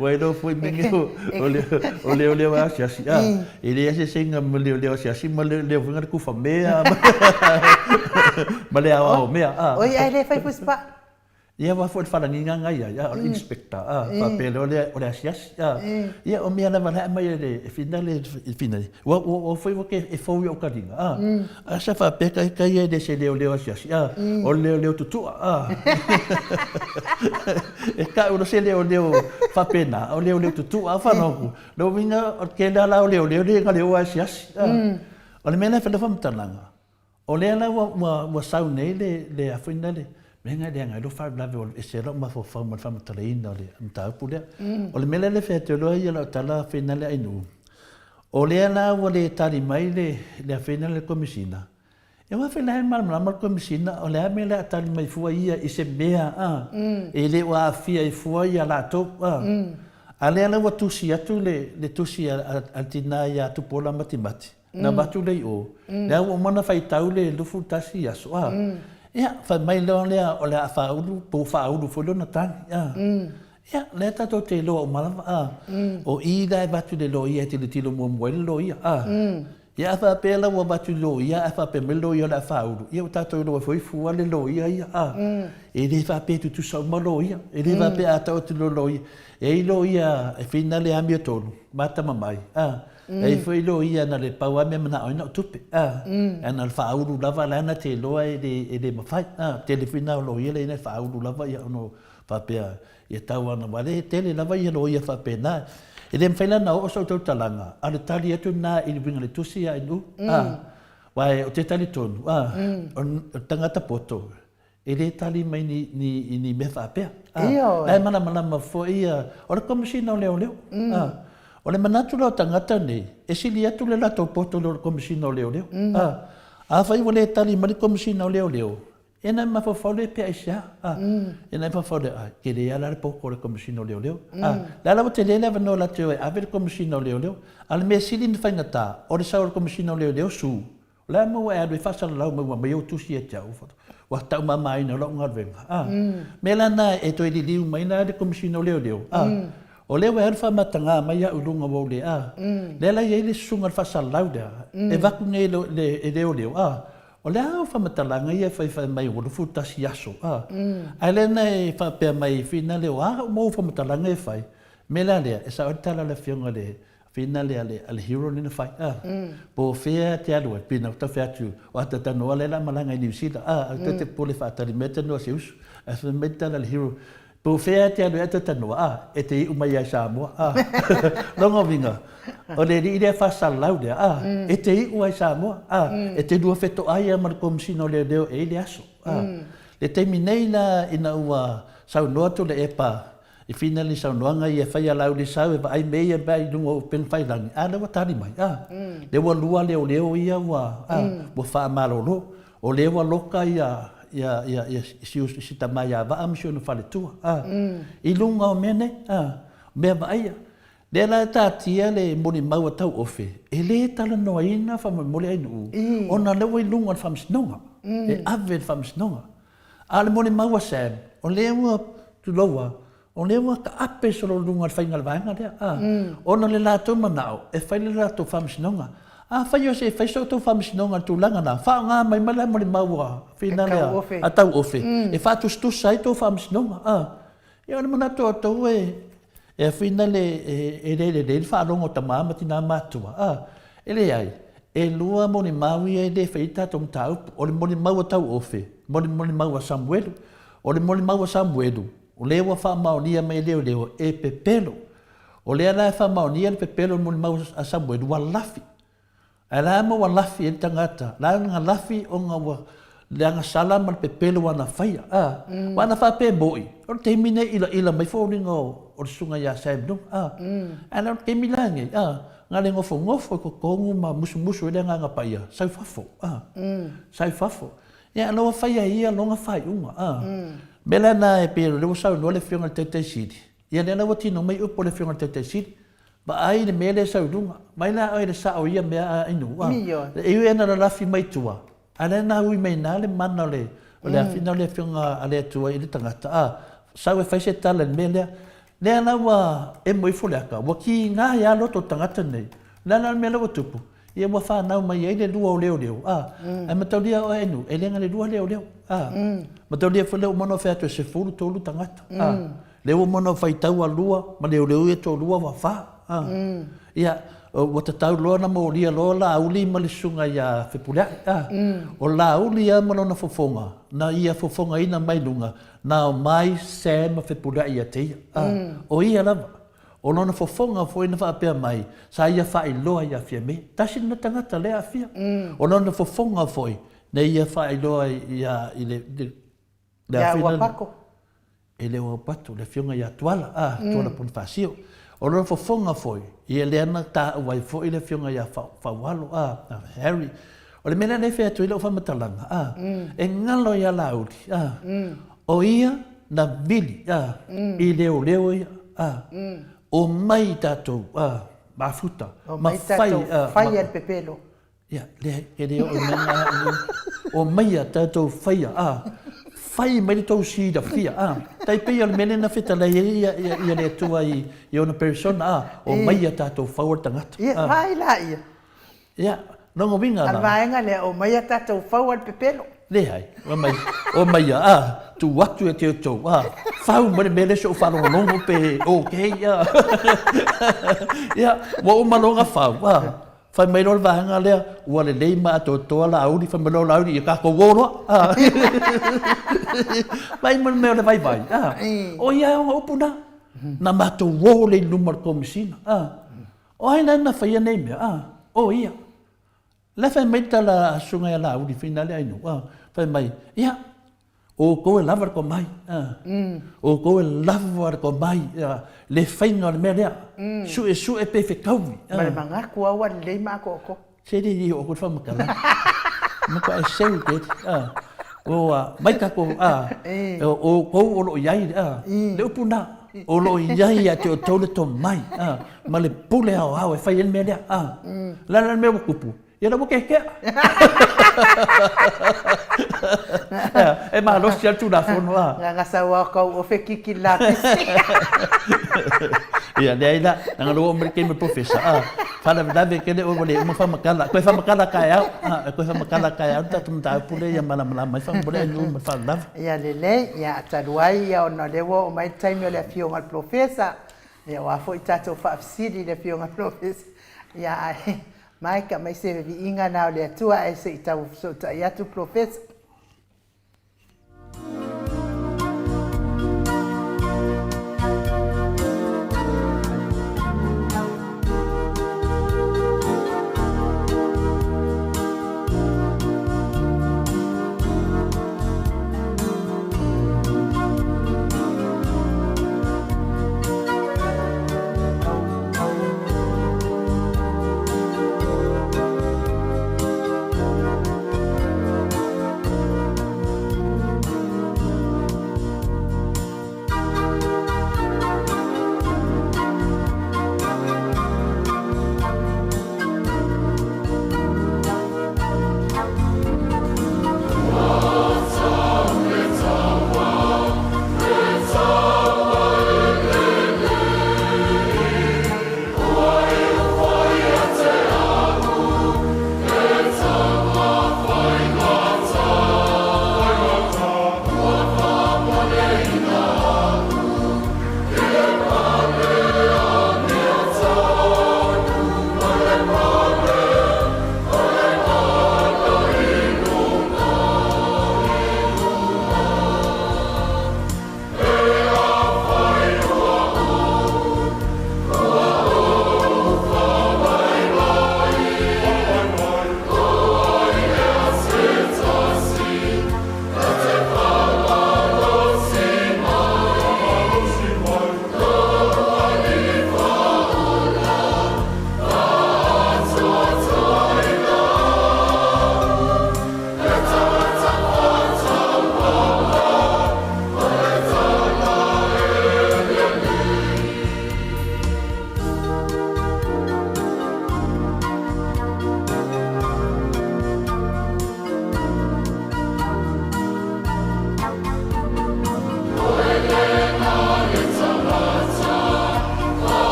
Ua iloa foi mea o leoleo asiasi. E leai eseesega ma leoleo asiasi ma leoleo foi le kufa mea ma le aoao mea. Oi ae le fai fusipa. Ia aua foi le falagiga na i ai, o le inspector, faapea loa lea o le asiasi. Ia o mea lava la e aumai e le finale, finale. Ua ua foi ua ke e fou i ou taliga, a. A sa faapea ka ka ia e le se leoleo asiasi, a. O le leoleo tutua, a. E kau lo se leoleo faapena, o leoleo tutua, a whanau. Lona uiga, o ke la la o leoleo le nga leo asiasi, a. O le mea lea e whai faamatalaga, O lea la ua, ua, ua sau nei le, le a foi lea, Mea na e leaga ai lou faalavelave ua alu ese ai lou mafaufau ma le faamatalaina o le mataupu lea. O le mea lea e fai atu ai loa ia lau tala finale ainuu, o lea la ua le tali mai le le afioga lea i le Komesina, e aua foi la e malamalama le Komesina o le a le mea o le a tali mai fua ia i se mea a e le o aafia ai fua ia latou a. A lea la ua tusi atu le le tusi a le tina ia Tupuola Matimati, na avatu lea i o, lea ua uma ona faitau le 21 aso, a, ia, fai mai loa lea o le a faaulu, po ua faaulu foi lona tagi, a. Ia, lea tatou te iloa uma lava, a, o i la e avatu i le loia e tilotilo muamua ai le loia, a. Ia a faapea la ua avatu i le loia ae faapea mai le loia o le a faaulu, ia ua tatou iloa foi fua le loia ia, a. E le faapea e tutusa uma loia, e le faapea a tau atu i le loia, e i ai loia e fina le amiotonu ma atamamai, a. E i ai foi loia na le pau lava mea manao ai na o tupe, a. Ae na o le faaulu lava la na te iloa e le, e le mafai, a. Tele foi na o loia lea e faaulu lava ia ona faapea ia tau ana, aua e tele lava ia loia faapena. E le mafai la ona oo sau tautalaga, a o le tali atu lena i le uiga o le tusi a Inu, a. Aua ou te talitonu, a, o le tagata poto, e le tali mai ni, ni, i ni mea faapea. A, Ioe. la e malamalama foi ia, o le Komesina o Leoleo. A, o le manatu la o tagata nei, e sili atu le latou poto i lo le Komesina o Leoleo. A, afai ua le tali mai le Komesina o Leoleo, e na mafaufau lea pe aisea. A, e na mafaufau lea, a, tele lava la le poto o le Komesina o Leoleo. A, le a la ua tele le avanoa latou te o e ave le Komesina o Leoleo. A o le mea sili ona faigata, o le sau o le Komesina o Leoleo, su, O le a mea ua e alu ai faasalalau mai ua aumai ou tusi ia te au, ua taumamaina lau galuega. A, mea la na e toe liliu mai la le Komesina o Leoleo, a, o lea ua e alu faamataga mai au i luga o ou le, a, lea la e i ai le susuga i le faasalalau lea, e avatu nei e leoleo, a, o le a au faamatalaga ia e fai fai mai ua 21 aso, a, ae lea na e faapea mai finale o a uma ou faamatalaga e fai, mea la lea, e sao ai le tala a le afioga i le Fina le ale ale hero lena fai a po fea te alu ai pina tau fai atu o ata tanoa le la malaga i New Zealand a au te pole faatali mea tanoa se usu a fai mai tala le hero po fea te alu ai ata tanoa a e te iu mai ai Samoa a longa uiga o le alii lea faasalalau lea a e te iu ai Samoa a e te lua fetoai a ma le Komesina o Leoleo e i le aso a le taimi nei la ina ua saunoa atu le epa I whina ni saunoaga ia e whai a Lauli sau e vaai me ia mea i lunga o upega whairangi, a lea ua tali mai, a, lea ua lua leoleo ia ua, a, ua faamalolo, o lea ua loka ia, ia, ia, ia si, si tama ia Vaa ma si ona faletua, a, i luga o mea nei, a, mea vaaia. Lea la e taatia le molimau a Tauofe, e le talanoaina faamolemole Ainuu, ona lea ua i luga o le Faamasinoga, e ave i le Faamasinoga. A o le molimau a Sam, o lea ua, tulou a, o lea ua taape solo i luga o le faiga o le vaega lea, a, ona o le latou manao e fai le latou faamasinoga. Afai o se e fai so outou faamasinoga i le tulaga lena, faaaoga mai ma le molimau a finale a Tauofe e faatusatusa ai tou faamasinoga, a. Ia o le manatu o outou e, e afina le, e le lelei le faalogo o tama ma tina matutua, a, e leai, e lua molimau ia e le fai ai tatou mataupu, o le molimau a Tauofe ma le molimau a Samuelu. O le molimau a Samuelu, o lea ua faamaonia mai e leoleo e pepelo. O lea la e faamaonia le pepelo o le molimau a Samuelu, ua lafi. Ae la ma ua lafi ai le tagata, la na lafi ona ua le agasala ma le pepelo ua na faia, a. Ua na faapea e mo'i, o le taimi nei ilaila mai foliga o le susuga ia Sam Luga, a. Ae la o le taimi la nei, a, na le nofonofo i totonu ma musumusu ai le Agaga Paia, sau i fafo, a. Sau i fafo. Ia, la ua fai ai ia lona faaiuga, a. Mea la na e pei o lea ua saunoa le Afioga i le Taitai Sili, ia lea la ua tino mai upu a le Afioga i le Taitai Sili, Vaai le mea lea e sau i luga. Mai la oe le sao o ia mea a Inu, a. E ui ina lalafi mai tua, a lea na ui mai ina le mana o le, o le afina o le afioga a le Atua i le tagata, a. Sau e fai se tala i le mea lea. Lea la ua emo ifo le aka, ua kiga ai lava loto o le tagata lenei. O le a la le mea lea ua tupu? Ia ua fanau mai ai le lua o leoleo, a. Ae mataulia oe Inu, e le na le lua leoleo, a. Mataulia foi lea ua uma ona fai atu e 13 tagata, a. Lea ua uma ona faitau a lua ma leoleo ia toalua ua fa. A. Ia, ua tatau loa ona molia loa Laauli ma le susuga ia Fepuleai. A. O Laauli lava ma lona fofoga, na ia fofogaina mai luga, na omai Sam ma Fepuleai ia te ia. A. O ia lava. O lona fofoga foi na faapea mai, sa ia faailoa ia Fiame. Tasi lena tagata lea e aafia. O lona fofoga foi, na ia faailoa ia i le. Le Ia afioga Uapato. E le o Aupato, le afioga ia Tuala, a, Tuala Ponifasio. O lona fofoga foi, ia lea na taua ai foi le afioga ia Faualo, a, Harry. O le mea lea e fai atu ai lau faamatalaga, a, e galo ia Laauli, a, o ia na vili, a, i leoleo ia, a, omai tatou, a, mafuta, ma Omai fai, tatou a, faia le pepelo. Ia, leai, e le oo i mea na au. Omaia tatou faia, a, fai mai le tou silafia, a. Tai pei o le mea lea na fetalai ai ia, ia, ia le Atua i, i ona persona, a, omaia tatou faua le tagata. Ia, A. vaai la ia. Ia, lona uiga A la. le vaega lea, omaia tatou faua le pepelo. Leai, omai, omaia, a, tuu atu ia te outou, a, fau mai le mea lea se i ou faalogologo pe okay, a. Ia, ua uma loa ona fau, a. Fai mai loa le vaega lea, ua lelei ma atoatoa Laauli, fai mai loa Laauli, ia tatou o loa. Vaai mai le mea o le vaivai, a? O ia e ona upu na. Na matou o lea i luma o le Komesina, a? O ai la na faia nei mea, a? O ia. La e fai mai le tala a Susuga ia Laauli, Finale Ainuu, a? Fai mai, ia, Outou e lava le tomai, outou e lava le tomai, le faiga o le mea lea, suesue pe fetaui. Ma le manatu lava ua lelei ma atoatoa. Se le i oo atu le faamatalaga. Matua e seu tele. Ua mai tatou, outou o lo o i ai, le upu lena, o lo o i ai ia te outou le tomai ma le pule aoao e fai ai le mea lea. O le a la le mea ua tupu? Ia la ua kekea. E malosi lava le Tulafono a. Na na sau lava tau ofe kiki le lapisi. Ia leai la, leaga lea ua oo mai le taimi o le Professor a, faalavelave tele oe ua le uma faamatala. Toe faamatala taeao, a, toe faamatala taeao le tatou mataupu lea ia malamalama ai faamolemole ae nuu ma le faalavelave. Ia lelei, ia talu ai ona o lea ua oo mai le taimi o le afioga i le Polofesa, ia o a foi tatou faafesili i le afioga i le Polofesa, ia ae Mike, aumai se viiga na o le Atua ae se i tau fesootai atu Polofesa.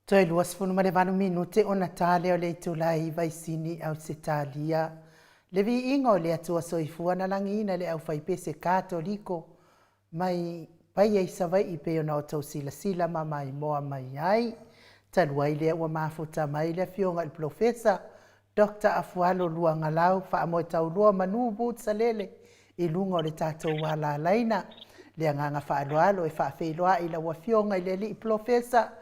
Toe 28 minute ona ta lea o le itula e 9 i Sini, Ausetalia. Le viiga o le Atua Soifua na lagiina le aufaipese Katoliko mai Paia i Savaii pei ona outou silasila ma maimoa mai ai. Talu ai lea ua mafuta mai le Afioga i le Polofesa Doctor Afualo Luagalau Faamoetaulua Manu Boots Salele i luga o le tatou alalaina. Le agaga faaaloalo e faafeiloai i lau Afioga i le Alii Polofesa,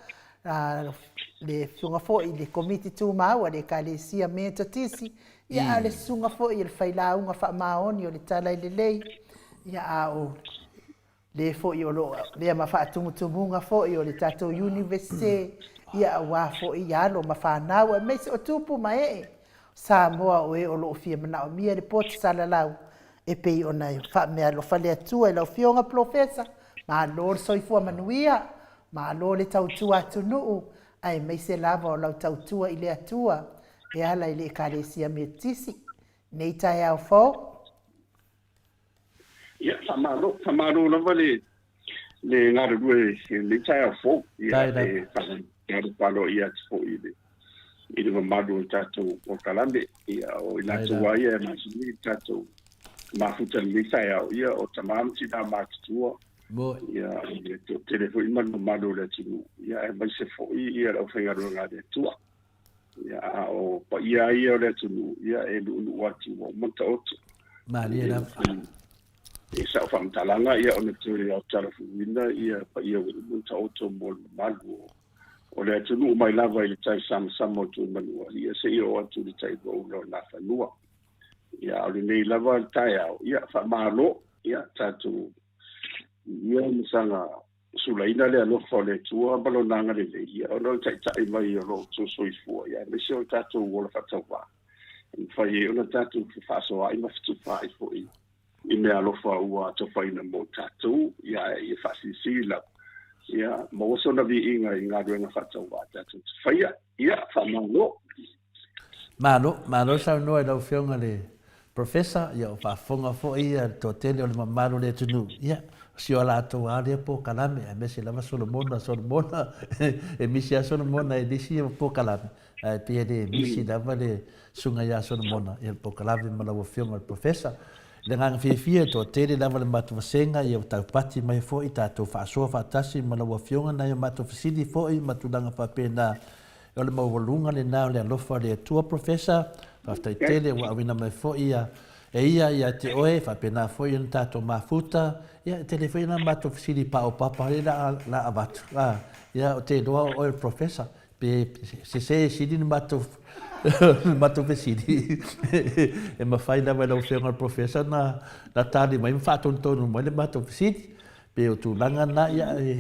le Afioga foi i le Komiti Tumau a le Ekalesia Metotisi, ia a o le Susuga foi i le Failauga Faamaoni o le Tala i Lelei, ia a o le foi o lo o avea ma faatumutumuga foi o le tatou Iunivesite, ia aua foi alo ma fanau aemaise o tupu ma ee Samoa o e o lo o fia manaomia le poto salalau e pei ona faameaalofa le Atua i lau Afioga Polofesa. Malo le soifua manuia, malo le tautua atunuu, aemaise lava o lau tautua i le Atua e ala i le Ekalesia Metotisi nei taeao fou. Ia, faamalo, faamalo lava le le galulue i lenei taeao fou. Ia, e faamalo atu foi i le i le mamalu o le tatou polokalame. Ia, o i latou lava ia e masani le tatou mafuta i lenei taeao, ia, o tama ma tina matutua, ia, o le toatele foi ma le mamalu o le atunuu, ia, aemaise foi ia le aufaigaluega a le Atua. Ia, a o paia ia o le atunuu, ia, e luuluu atu ua uma ona taoto. Malie lava. I sau faamatalaga, ia, ona toe aotalafuina ia paia ua uma ona taoto mo le mamalu o le atunuu mai lava i le tai samasama o Tuimanua, ia, seia oo atu i le tai luaula o Nafanua. Ia, a o lenei lava le taeao, ia, faamalo, ia, tatou ia ma saga sulaina le alofa o le Atua ma Lona agalelei, ia, ona o le taitai mai o lo outou soifua, ia, aemaise o le tatou ola faatauvaa, e mafai ai ona tatou fefaasoaai ma fetufaai foi i mea alofa ua atofaina mo tatou, ia, ae ia faasilisili lava, ia, maua sona viiga i galuega faatauvaa tatou te faia. Ia, faamalo. Malo, malo saunoa i lau Afioga i le Professor, ia o faafofoga foi ia le toatele o le mamalu o le atunuu, ia, o si o latou lava lea polokalame, aemaise lava Solomona, Solomona, e misi lava Solomona i nisi polokalame, ae pei e le misi lava le Susuga ia Solomona i le polokalame ma lau Afioga i le Professor. I le agaga fiafia, e toatele lava le matou vasega, ia ua taupati mai foi tatou faasoa faatasi ma lau Afioga nai o matou fesili foi ma tulaga faapena. O le maualuga lena o le alofa o le Atua Professor, faafetai tele ua auina mai foi ia e ia ia te oe, faapena foi ona tatou mafuta, ia e tele foi na matou fesili paopapa lea la la avatu, a, ia ou te iloa o oe o le Professor, pe sese e sili le matou le matou fesili, e mafai lava e lau Afioga i le Professor na na tali mai ma faatonutonu mai le matou fesili, pe o tulaga na ia e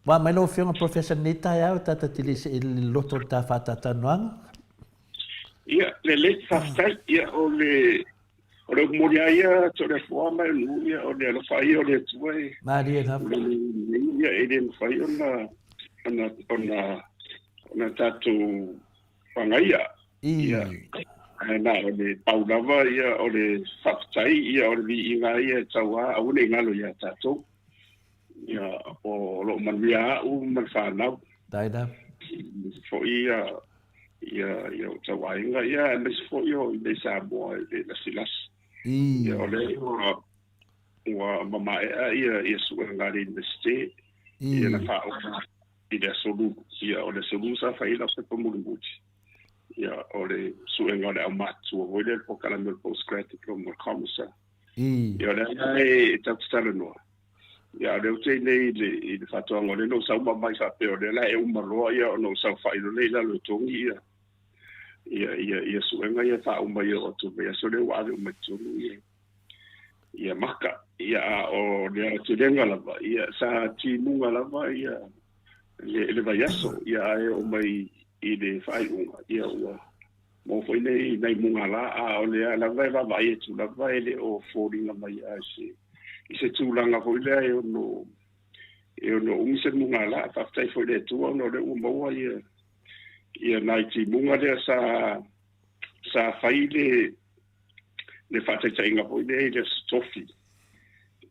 Ua mai lau Afioga Professor lenei taeao e tata te le see i le loto o le ta faatatalanoaga. Ia, lelei, faafetai. Ia, o le o le upu moni lava ia, Toleafoa ma Nuu, ia, o le alofa ia o le Atua e Malie lava. Ia, e le mafai ona ona ona ona tatou pagaia. Ia, ae na o le pau lava ia o le faafetai, ia o le viiga ia e tau lava, aua ne i galo ia tatou. Ia, o lo o manuia au ma le fanau. Dai lava. Aemaise foi ia ia ia o tau aiga, ia aemaise foi o i nei Samoa i le lasilasi. Ia o lea ua ua mamaea ia ia suega a le Universite. Ia na faaoo i le aso Lulu. Ia o le aso Lulu sa fai ai lau pepa mulimuli. Ia o le suega o le aumatutua foi lea le polokalame o le Postgrad Diploma of Commerce. Ia o lea la e tatou te talanoa. Ia, o lea ou te i nei i le, i le faatoaga, o lea na ou sau ma mai faapea, o lea la e uma loa, ia, ona ou saofai loa lea i lalo e togi ia, ia, ia, ia suega ia faauma ia o atu vaiaso lea ua ave uma i totonu ia, ia maka. Ia, a o le aotelega lava, ia, sa timuga lava ia le, le vaiaso, ia, ae oo mai i le faaiuga, ia, ua maua foi nei nai mugala, a o lea lava e vaavaai atu lava e le o foliga mai lava i se i se tulaga foi lea e ono e ono umi se mugala. Faafetai foi i le Atua ona o lea ua maua ia ia nai timuga lea sa sa fai le le faataitaiga foi lea i le Aso Tofi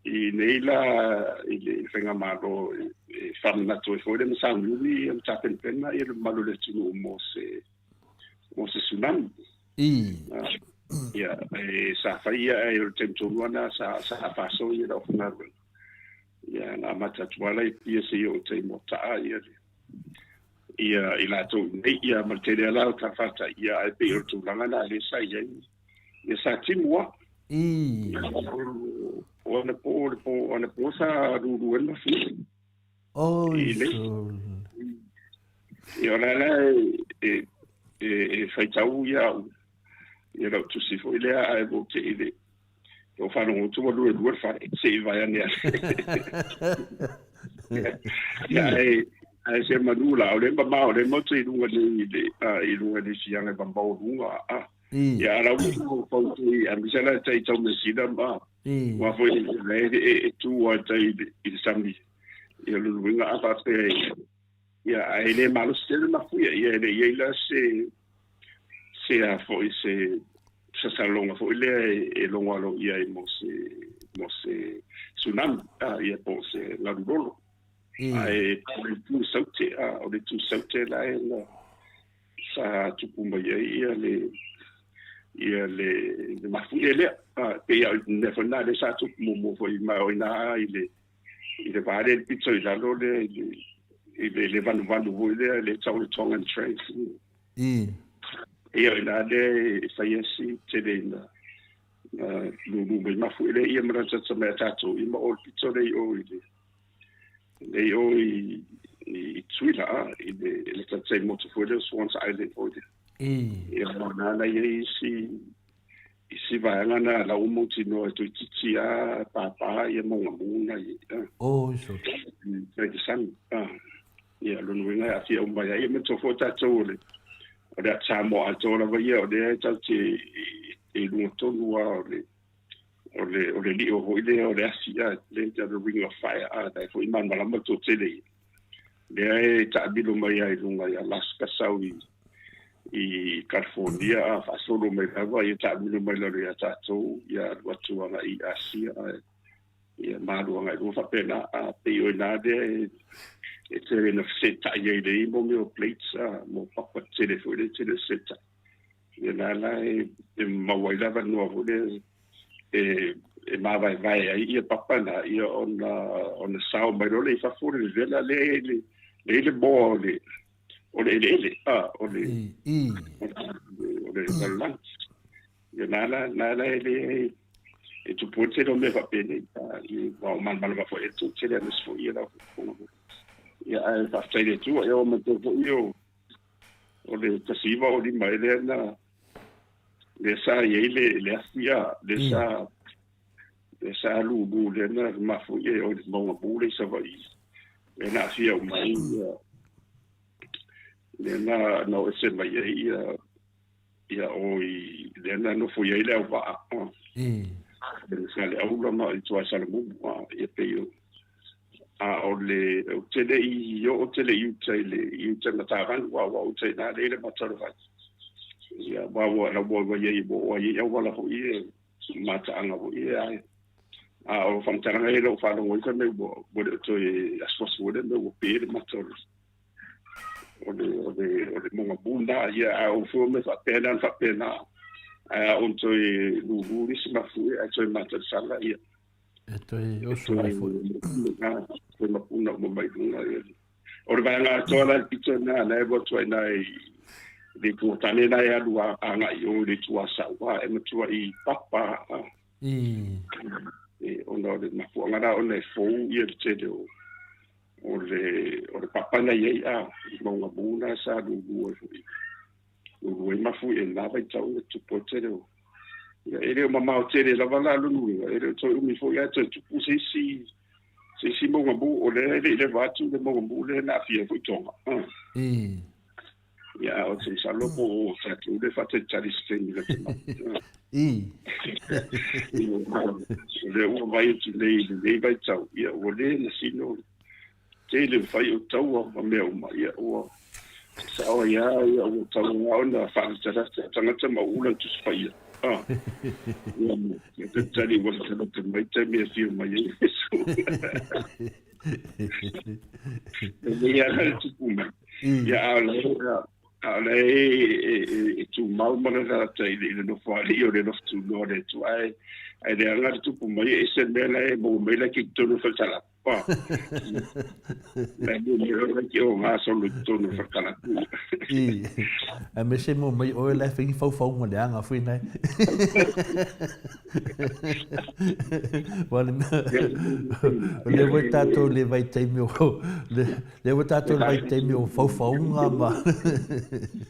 i nei la i le faigamalo e faamanatu ai foi lea ma sauniuni ia ma tapenapena ia le mamalu o le atunuu mo se mo se tsunami. Ia, e sa fai ia ae o le taimi tonu lava lena sa sa faaso ia le aufaigaluega. Ia na amata atu lava la i Apia seia oo i tai Moataa ia le ia i latou i inei ia ma le tele lava la o talafatai ia ae pei o le tulaga lena lea sa i ai ia sa timu lava. O anapo o le po anapo sa lulu ai le mafua. Oi sol. Ia o la la e e e faitau ia au ia lau tusi foi lea ae ua ou te i le ua faalogo atu ua luelue le fale se i vae ane ia ae ae se manu la o le mamao o le matou i luga nei i le i luga i le fiaga e mamao luga a ia a la ua fau i aemaise la tai tau measina ma ua foi e e tu ai tai i le sami ia luluina a faapea ia ae le malosi tele mafuia ia e le i ai la se se a foi se sasaloga foi lea e logo aloaia ai mo se mo se tsunami a ia po o se galu lolo. Ae o le itu saute a o le itu saute la e na sa tupu mai ai ia le ia le le mafuie lea. A pei lava o le mea foi lena lea sa tupu muamua foi ma o i ina i le i le vā lea i le pito i lalo lea i le i le, le vanuvanu foi lea le tau le Tongan Trace. Ia o i ina lea e fai ai si tele ina na lulu mai mafuie lea ia ma latalata mai a tatou ia ma o le pito lea i o i le lea i o i i Tutuila a i le latalata i le motu foi lea o Swans Island foi lea. Ia ma na na i ai isi isi vaega na la ua mautinoa e toeitiiti lava pāpā ia mauga mu na i ai. Oh, so. Tai te sami. Ah. Ia, lona uiga e aafia uma mai ai. Ia manatua foi tatou o le o le ata Samoa atoa lava ia, o lea e tatou te i luga tonu lava o le o le o le lio foi lea o le afi a le the ring of fire a la e foi malamalama le toatele ia. Lea e taamilo mai ai i luga i Alaska sau i i California a faasolo mai lava ia taamilo mai lalo ia tatou ia alu atu agai i Asia ae ia ma alu agai lua faapena a pei o ina lea e e tele na fesetai ai le mo mea o plates a mo papa tele foi le tele fesetai ia la la e, e maua ai le avanoa foi lea e e māvaevae ai ia papa na ia ona ona sao mai loa lea i fafo le vevela lea i le lea i le moa o le o le eleele a o le o le lalolagi ia na la na la e le e tupu ai le tele o mea faapenei i aua o malamalama foi e toatele aemaise foi ia lau faafofoga ia ae faafetai i le Atua ia ua manatua foi o o le 1965 ai lea na lea sa i ai le le afi a lea sa lea sa lulu lea na mafua ai o le mauga mu lea i Savaii lea na aafia uma ai ia lea na na o ese mai ai ia ia o i lea na nofo i ai le auvaa sa le aula ma i tua i Salamumu a ia pei o a o le ou te le i oo tele i uta i le i uta i Matavanu aua o uta i ina lea i le mata o le vai. Ia aua ua la ua ua i ai ua oo ai i auala foi e mataaga foi e ai. A o faamatalaga ia lea ua faalogo ai fai mai ua ua le o toe asuasu ai le mea ua pe le mata o le o le o le o le mauga mu lena ia a o fua mea faapea na faapena ae a on toe lulu le isi mafuie ae toe matalesala ia E toe oso ai foi. Toe mapuna uma mai luga ia. O le vaega atoa la le pito lena la e alu atu ai na i le itu o tane la e alu a agai i o i le itu Asau a e matua i papa a. E ona o le mafuaaga la ona e fou ia le tele o o le o le papa na i ai a i mauga mu na sa lulu ai foi. Lulu ai mafu i lena vaitau na tupu ai tele o Ia, e le o mamao tele lava la lona uiga, e le o toe umi foi ae toe tupu se isi se isi mauga mu, o lea e le i leva atu le mauga mu lea na aafia ai foi Tonga. Ia, a o te masalo po o tatou lea e faatalitali i se taimi lata mai. O lea ua vaai atu nei i lenei vaitau, ia ua le masino tele mafai o taua ma mea uma, ia ua sao ai lava, ia ua tau lava ona faalatalata tagata ma ula le Tusi Paia. Ah, ia, ia talitali ua latalata mai taimi e afio mai ai Iesu. Ia le tupu mai. Ia a o le a o le e tumau ma le tagata i le nofoalii o le alofa tunoa o le Atua ae ae leaga le tupu mai e ese le mea la e maua mai la ki totonu o le fale Pa. Lai mo mai oe lai ki o ngā solo i totonu o whakarapu. I. A me se mo mai oe lai whingi whauwhaunga le anga fui nei. Wa le mea, o le wai tātou le vai taimi o, le, le wai tātou le vai taimi o whauwhaunga ma.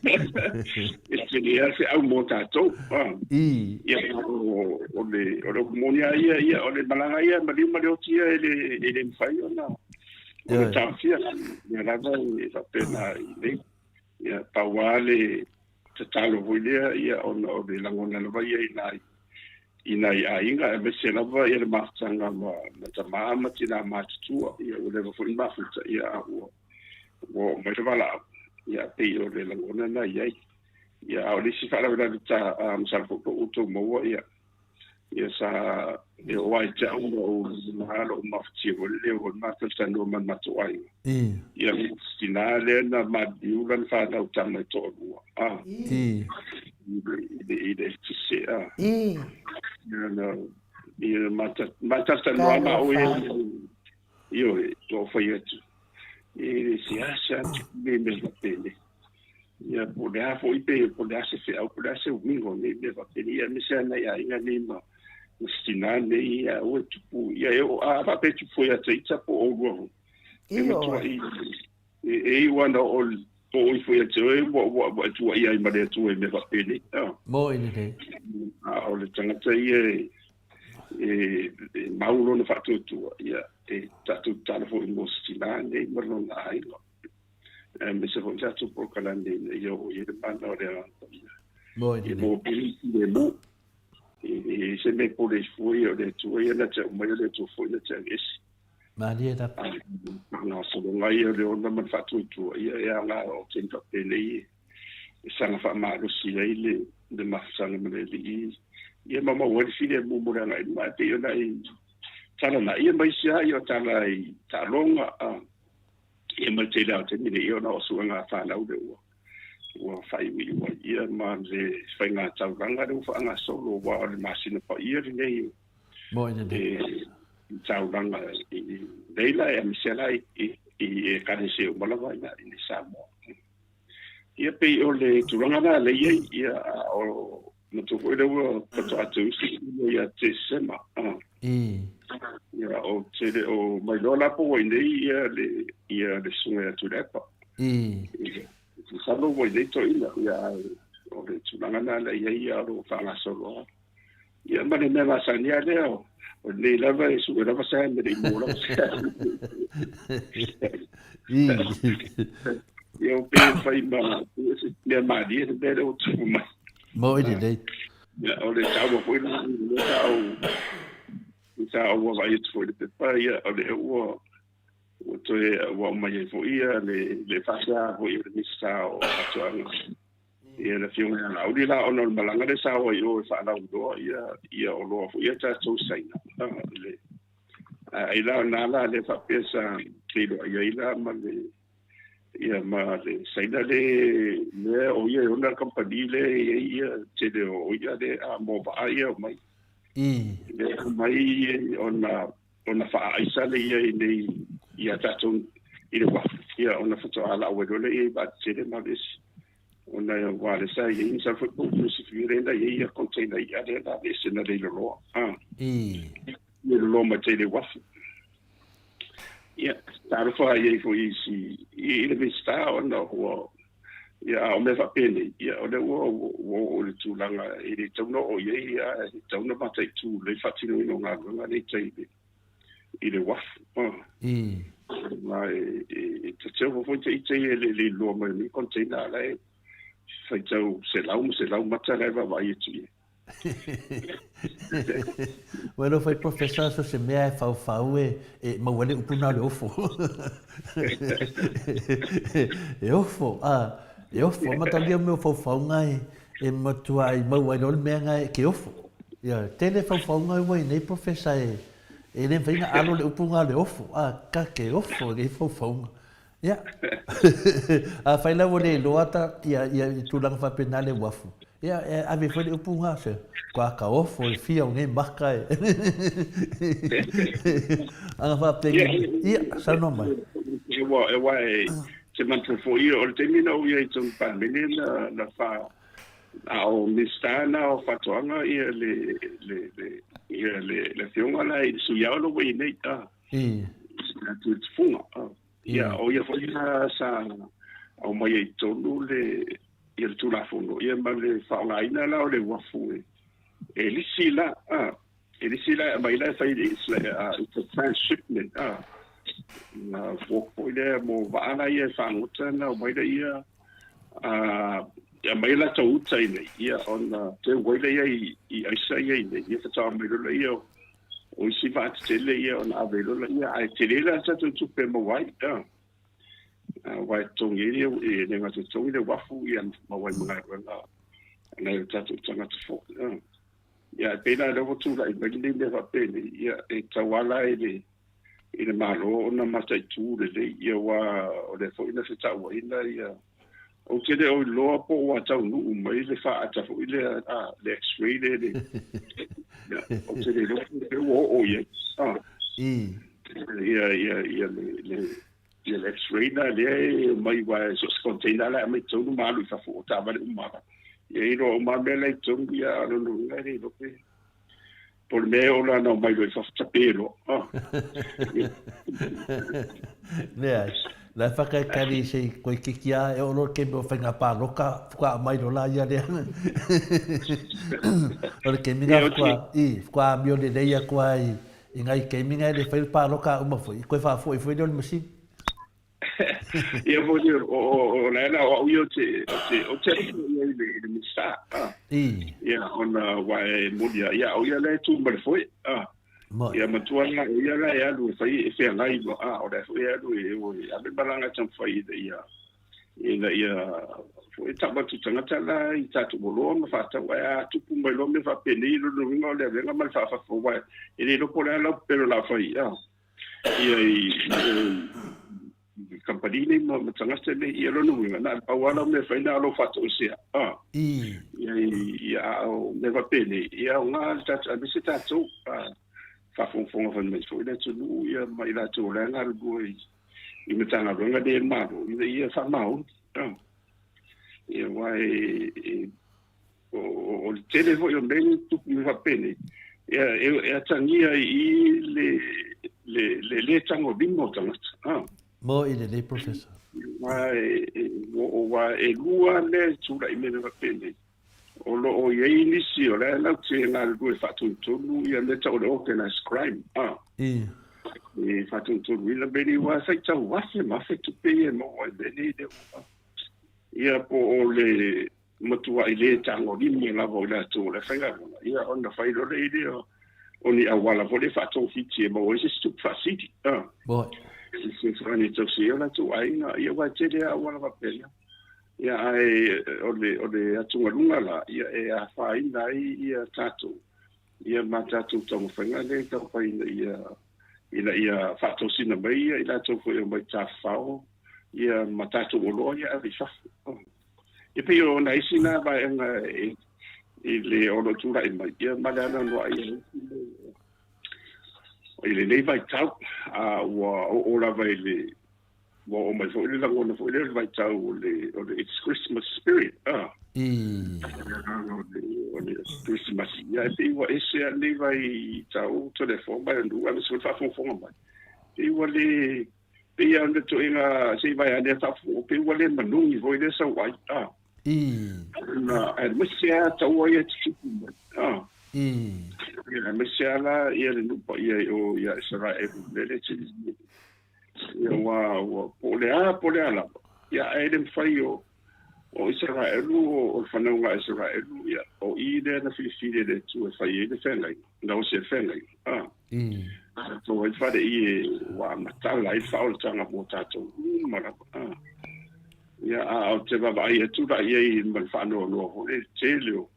E tele a se au mō tātou. I. Ia, o, o le, o le moni a ia, ia, o le malaga ia, maliu ma le oti ia e le, e le mawhai ona, ona taofia. Ia lava e whapena i nei. Ia, pau a le tatalo foi lea, ia, ona o le langona lava ia i nai, i nai aiga, aemaise lava ia le mafutaga ma, ma tamā ma tinā matutua, ia, ua leva foi ona mafuta, ia, a ua, ua oo mai le valaau, ia, pei o le lagona na i ai. Ia, a o le isi faalavelave ta, a, masalo foi po o outou maua, ia, ia sa e oo ai te au ma ou lima lou mafatia foi lea ua matalanoa ma le matou aiga. Ia, tinā lea na maliliu lana fanau tama e toalua, a, i le, i le eletise, a. Ia, na, ia, matalanoa ma oe, Ioe, ua fai atu, e seasea me mea faapene. Ia, po o le a foi pe, po o le a se feau, po o le a se uiga o nei mea faapene, ia, aemaise lava nai aiga nei ma, ma si tinā nei, ia, aua e tupu, ia, e oo, a faapea e tupu foi ia te ita po o oulua foi. E matuai, e, e iu ana o, o oi foi ia te oe, ua, ua, ua e tuuaia ai ma le Atua i mea faapenei. Moni lelei. A o le tagata ia e, e mau lona faatuatua, ia, e tatou tatalo foi mo si tinā nei ma lona aiga. Aemaise foi tatou polokalame ina ia oo i ai le mana o le Agaga Paia. Ia maua pea le filemu. E leai se mea e pole ai fua ia o le Atua ia na te aumai o le Atua foi na te aveese. Malie lava. A o ngā sologa ia o le ona ma le faatuatua, ia e aoga o taimi faapenei e saga faamalosi ai le le mafutaga ma le Alii, ia ma maua ai le filemu mo le agai i luma. Ae pei ona e tala na ia ma isi lava ia o tala i taaloga, a, ia ma le tele lava o taimi nei, ia ona o suega a fanau lea ua ua faaiuiu ai, ia ma le faiga taulaga lea ua faagasolo, aua o le masina paia lenei e taulaga i nei la, aemaise la i Ekalesia uma lava i Samoa. Ia pei o le tulaga lena lea i ai, ia a o matou foi lea ua faatoa teusi ia Tesema. Ia o te le o mailoa la po ua i inei ia le ia le susuga ia Tuilaepa. Ia masalo ua i inei toeaina, ia ae o le tulaga lena lea i ai ia o lo o faagasolo lava. Ia ma le mea masani lava lea, o lenei lava e sue lava se e le i maua lava se Ia o pe fai ma mea malie le mea lea ua tupu mai. Moni lelei. Ia o le taua foi lena lea sa ou sa ou vaavaai atu foi i le pepa, ia o lea ua ua toe ua aumai ai foi ia le le faasea foi o le Minisita o Faatoaga. Ia le Afioga ia Laauli la ona o le malaga lea sa o ai i o e faalauiloa ia ia oloa foi ia tatou Saina. Le ai la na la le faapea sa feiloai ai la ma le ia ma le Saina le le o ia e ona le kamupani le e i ai ia tele o ia le a mo vaa ia o mai. Le mai ona ona faaaisa le ia i nei ia tatou i le uafu, ia ona faatoa lau ai loa lea i ai vaa tetele ma aveese. Ona aua lea sa i ai, masalo foi po o silafia lea na i ai ia container i'a lea na aveese na le loloa, le loloa mai tai le uafu. Ia, talofa i ai foi i si, i le Minisita ona ua, ia, a o mea faapenei, ia, o lea ua, ua oo i le tulaga e le tatau ona oo i ai, ae tatau ona mataitu lelei le faatinoina o galuega lea i tai i le uafu. Ma e tatau foi te ite ia le iloa mai o nei container la e faitau selau ma selau mata la e vaavaai atu i ai. Ua iloa foi Professor so se mea e faufau e e maua ai le upu na o le ofo. E ofo, a, e ofo. Mataulia mea o faufauga e e matua i maua ai loa le mea na e ke ofo. Ia, tele faufauga ua i nei Professor e e le mafai ona alo le upu na o le ofo, a, ka ke ofo i nei faufauga. Ia. Afai la ua le iloa ta, ia, ia i tulaga faapena le uafu, ia, e ave foi le upu ga, se, kua ka ofo i fia o nei maka e. Aga faapeni, ia, saunoa mai. E wa, e wa e, te manatua foi o le taimi na ou i ai i totonu Palemene na, na fa, a o Minisita na o Faatoaga ia le, le, le, ia le, le afioga la i le sui ao lo ua i nei, a. Ia Tuiletufuga. Ia, o ia foi la sa aumaia i totonu le, ia le Tulafono, ia ma le faaaogaina la o le uafu e, e lisi la, a, e lisi la e aumai la e fai, it's like, it's a transshipment, a, na walk foi lea mo vaa la ia e fagota na aumai lea, a, e aumai latou uta i nei, ia, ona teu ai lea i, i aisa ia i nei, ia faatoa aumai loa lea O isi vaa tetele ia ona ave loa laia, ae tele la le tatou tupe e maua ai, aua e totogi ai le, e le gata e totogi le uafu ia maua ai ma galuega a nai o tatou tagata foi. Ia, ae pei la lea ua tulai mai lenei mea faapenei, ia, e tauala i le, i le Malo ona mataitu lelei, ia aua o lea foi na fetauaiina ia, Ou te le o iloa po ua taunuu mai le faata foi lea, a, le x-ray lea, le, ia, ou te le iloa pe ua oo i ai. A, ia, ia, ia, le, le, ia le x-ray na lea e omai aua e so o se container la e aumai i totonu ma alu i fafo, o taavale uma lava. Ia e iloa uma lava mea la i totonu, ia a o lona uiga e le iloa pe, po o le mea e ola ana omai loa i fafo tape loa. Ah. Leai, la e whakaekari i sei koe kiki a e oro ke mea o whainga pāloka, whaka mai lo la ia lea. O le kemi nga whakua, i, whakua amio le leia kua i, i ngai kemi nga e le whai pāloka uma foi, koe whaafo'i foi leo le machine. Ia foi o o o la la o au te o te o te ia i le i le Minista. Ah. I. Ia ona wa e moli ia o ia le tu ma le foi. Ah. Ia matua la o ia la e alu e fai e feagai loa. Ah, o le foi e alu e o e ave malaga taumafai ina ia ina ia foi tau atu tagata la i tatou oloa ma faatau ae a tupu mai loa mea faapenei lona uiga o le avega ma le faafafo aua e le iloa po o le a lau pepelo o le a fai. Ah. Ia i i kamupani nei ma tagata nei, ia lona uiga, na o le pau lava lau mea e fai na o lou faatoesea, a. Ia i, a o mea faapenei, ia aoga le tatou, aemaise tatou, a, faafogafoga fai mai foi le atunuu, ia ma i latou o la e galulue i, i Matagaluega nei a le Malo, ina ia faamaoni, a. Ia aua e, e O le tele foi o mea nei e tutupu mea faapenei, ia, e, e atagia ai i i le, le, le lē tagolima o tagata. Ah. Mo i lelei, Professor. Aua e, e, aua e lua mea e tulai mai mea faapenei. O lo o i ai nisi o la e latou te galulue faatonutonu ia mea tau o le organized crime. Ah. I. E faatonutonuina mea nei, aua e faitau afe ma afe tupe ia e maua ai mea nei lea ua. Ia po o le matuai le tagolima lava o i latou o le faigaluega, ia ona fai loa lea o ni auala foi lea faatogafiti e maua ai se isi tupe faasili. Ah. E fesoasoani e tausi ai o latou aiga, ia aua e tele lava auala faapena. Ia ae o le, o le atugaluga la, ia e afaina ai ia tatou, ia ma tatou taumafaiga lea e taumafai ina ia ina ia faatosina mai ia i latou foi e omai tafafao ia ma tatou oloa ia ave i fafo. E pei o nai isi na vaega e, i le o lo o tulai mai, ia ma le anoanoai ai i lenei vaitau, a ua oo lava i le, ua oo mai foi le lagona foi lea o le vaitau o le, o le it's Christmas spirit, ah. O le Christmas, ia e pei ua ese lava lenei vaitau telefoni mai o nuu aemaise foi le faafogafoga mai. Pei ua le, Pei lava o le toega se i vae ane a faafofoga, pei ua le manogi foi lea sau ai, a. Na, aemaise lava taua ia e tutupu mai, a. Ia, aemaise lava la ia le nuu paia i o ia Isaraelu, le le tele. Ia, ua, ua, po o le a, po o le a lava, ia, ae le mafai o, o Isaraelu, o le fanauga a Isaraelu, ia, o i lea na filifili e le Atua e fai ai le feagaiga, na osi e le feagaiga, a. Tatou ai fale i e ua matala ai le faaolataga mo tatou uma lava, a. Ia, a o te vaavaai atu la i ai ma le faanoanoa foi le tele o,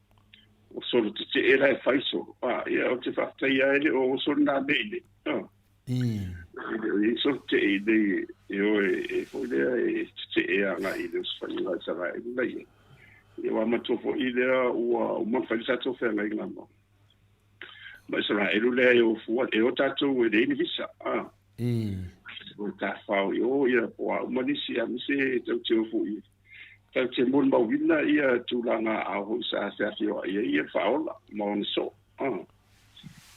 o solo tetee la e fai solo, a, ia, ou te faafetaia ai le o oso lena mea i nei, a. E le o i ai sona tetee i inei e o e foi lea e tetee agai i le osofaiga a Isaraelu la i ai. Ia ua matua foi lea ua uma ona fai le tatou feagaiga ma ma Isaraelu lea e o fua e o tatou e leai ni visa a. O tafao i o ia po o a uma nisi aemaise tatou te o foi tatou te molimauina ia tulaga aao foi sa feafioai ai ia le Faaola ma ona soo a.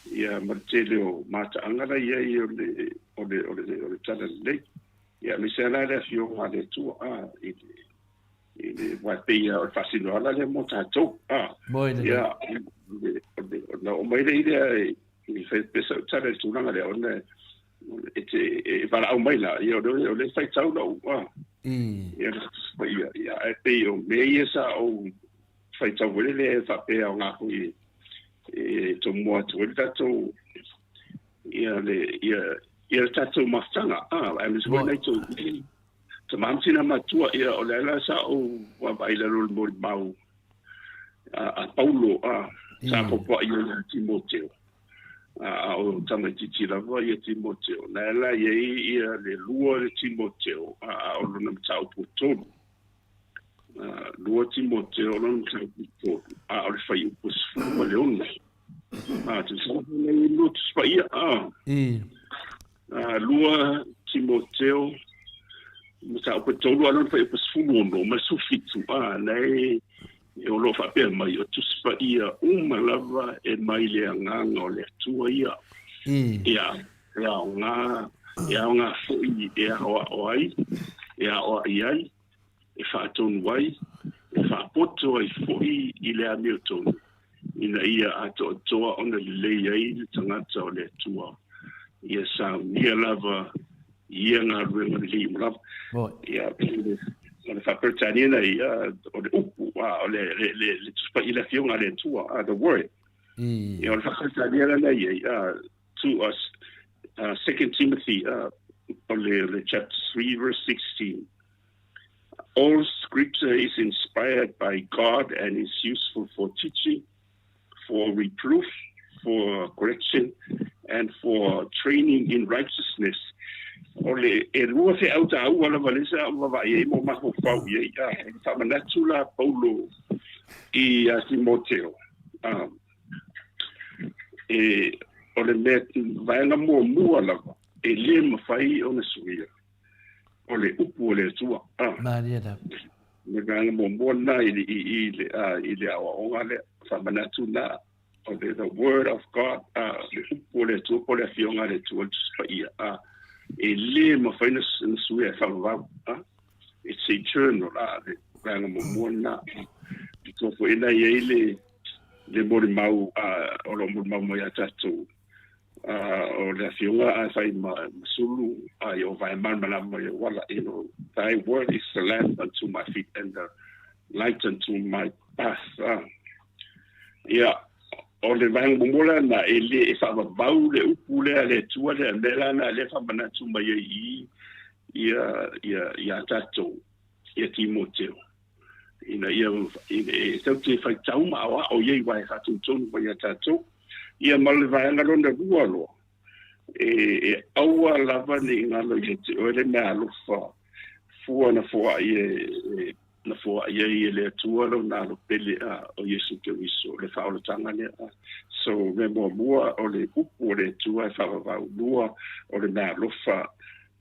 Ia ma le tele o mataaga la i ai o le o le o le o le Talalelei. Ia aemaise lava la le Afioga a le Atua a i le i le aua e pei lava o le faasinoala lea mo tatou a. Moe lelei. Ia ona oo mai lea i fai pea sau tala i le tulaga lea ona e te e valaau mai la ia o le o le faitau lou a. Ia ia ia ae pei o mea ia sa ou faitau foi lele e faapea aoga foi e tomua atu ai le tatou ia le ia ia le tatou mafutaga a aemaise foi nai tou tama ma tina matua ia o le ala sa ou vaavaai i lalo o le molimau a Paulo a sa popoai ai ia Timoteo a o tamaitiiti lava ia Timoteo na la i ai ia le lua le Timoteo a o lona mataupu e tolu 2 Timoteo lona mataupu e tolu a o le fuaiupu e 16. A, tusa nei lua Tusi Paia, a. 2 Timoteo mataupu e tolu a lona fuaiupu e 16 ma le 17, a, na e o lo o faapea mai, o Tusi Paia uma lava e mai le Agaga o le Atua ia. Ia, e aoga, e aoga foi e aoao ai, e aoai ai, e faatonu ai, e faapoto ai foi i le amiotonu, ina ia atoatoa ona lelei ai le tagata o le Atua, ia saunia lava i ia galuega lelei uma lava. Ia, o le faa-Peretania na ia, o le upu, o le, le, le, le Tusi Paia i le Afioga a le Atua, the Word. Ia, o le faa-Peretania lena ia, to us, 2 Timothy, o le, le chapter 3 verse 16. All scripture is inspired by God and is useful for teaching, for reproof, for correction, and for training in righteousness. O le e lua feau taua lava lea sa ou vaavaai ai ma ou mafaufau i ai, a, e faamanatu la Paulo i a Timoteo. A, e, o le mea vaega muamua lava e le mafai ona suia o le upu o le Atua. A. Malie lava. Le vaega muamua lena i, i, i, le, a, i le aoaoga lea, faamanatu na, o le the word of God, a, le upu o le Atua po o le afioga a le Atua le Tusi Paia, a, e le mafai na, na suia e faavavau, a, it's eternal, a, le vaega muamua lena. I tua foi na i ai le, le molimau, a, o lo o molimau mai ia tatou, o le afioga a fai ma, ma sulu a i o vae malamalama i ou ala, you know, thy word is the lamp unto my feet and the light unto my path. Ia, o le vaega muamua la na e le e faavavau le upu lea a le Atua lea, mea la na lea faamanatu mai ai i ia ia ia tatou ia Timoteo ina ia e tatou te faitau ma aoao i ai aua e faatonutonu mai ia tatou. Ia ma le vaega lona lua loa, e, e aua lava ne i galo ia te oe le meaalofa fua na foai e, e na foai ai e le Atua lona alo pele a o Iesu Keriso, le faaolataga lea. So, mea muamua o le upu o le Atua e faavavau, lua o le meaalofa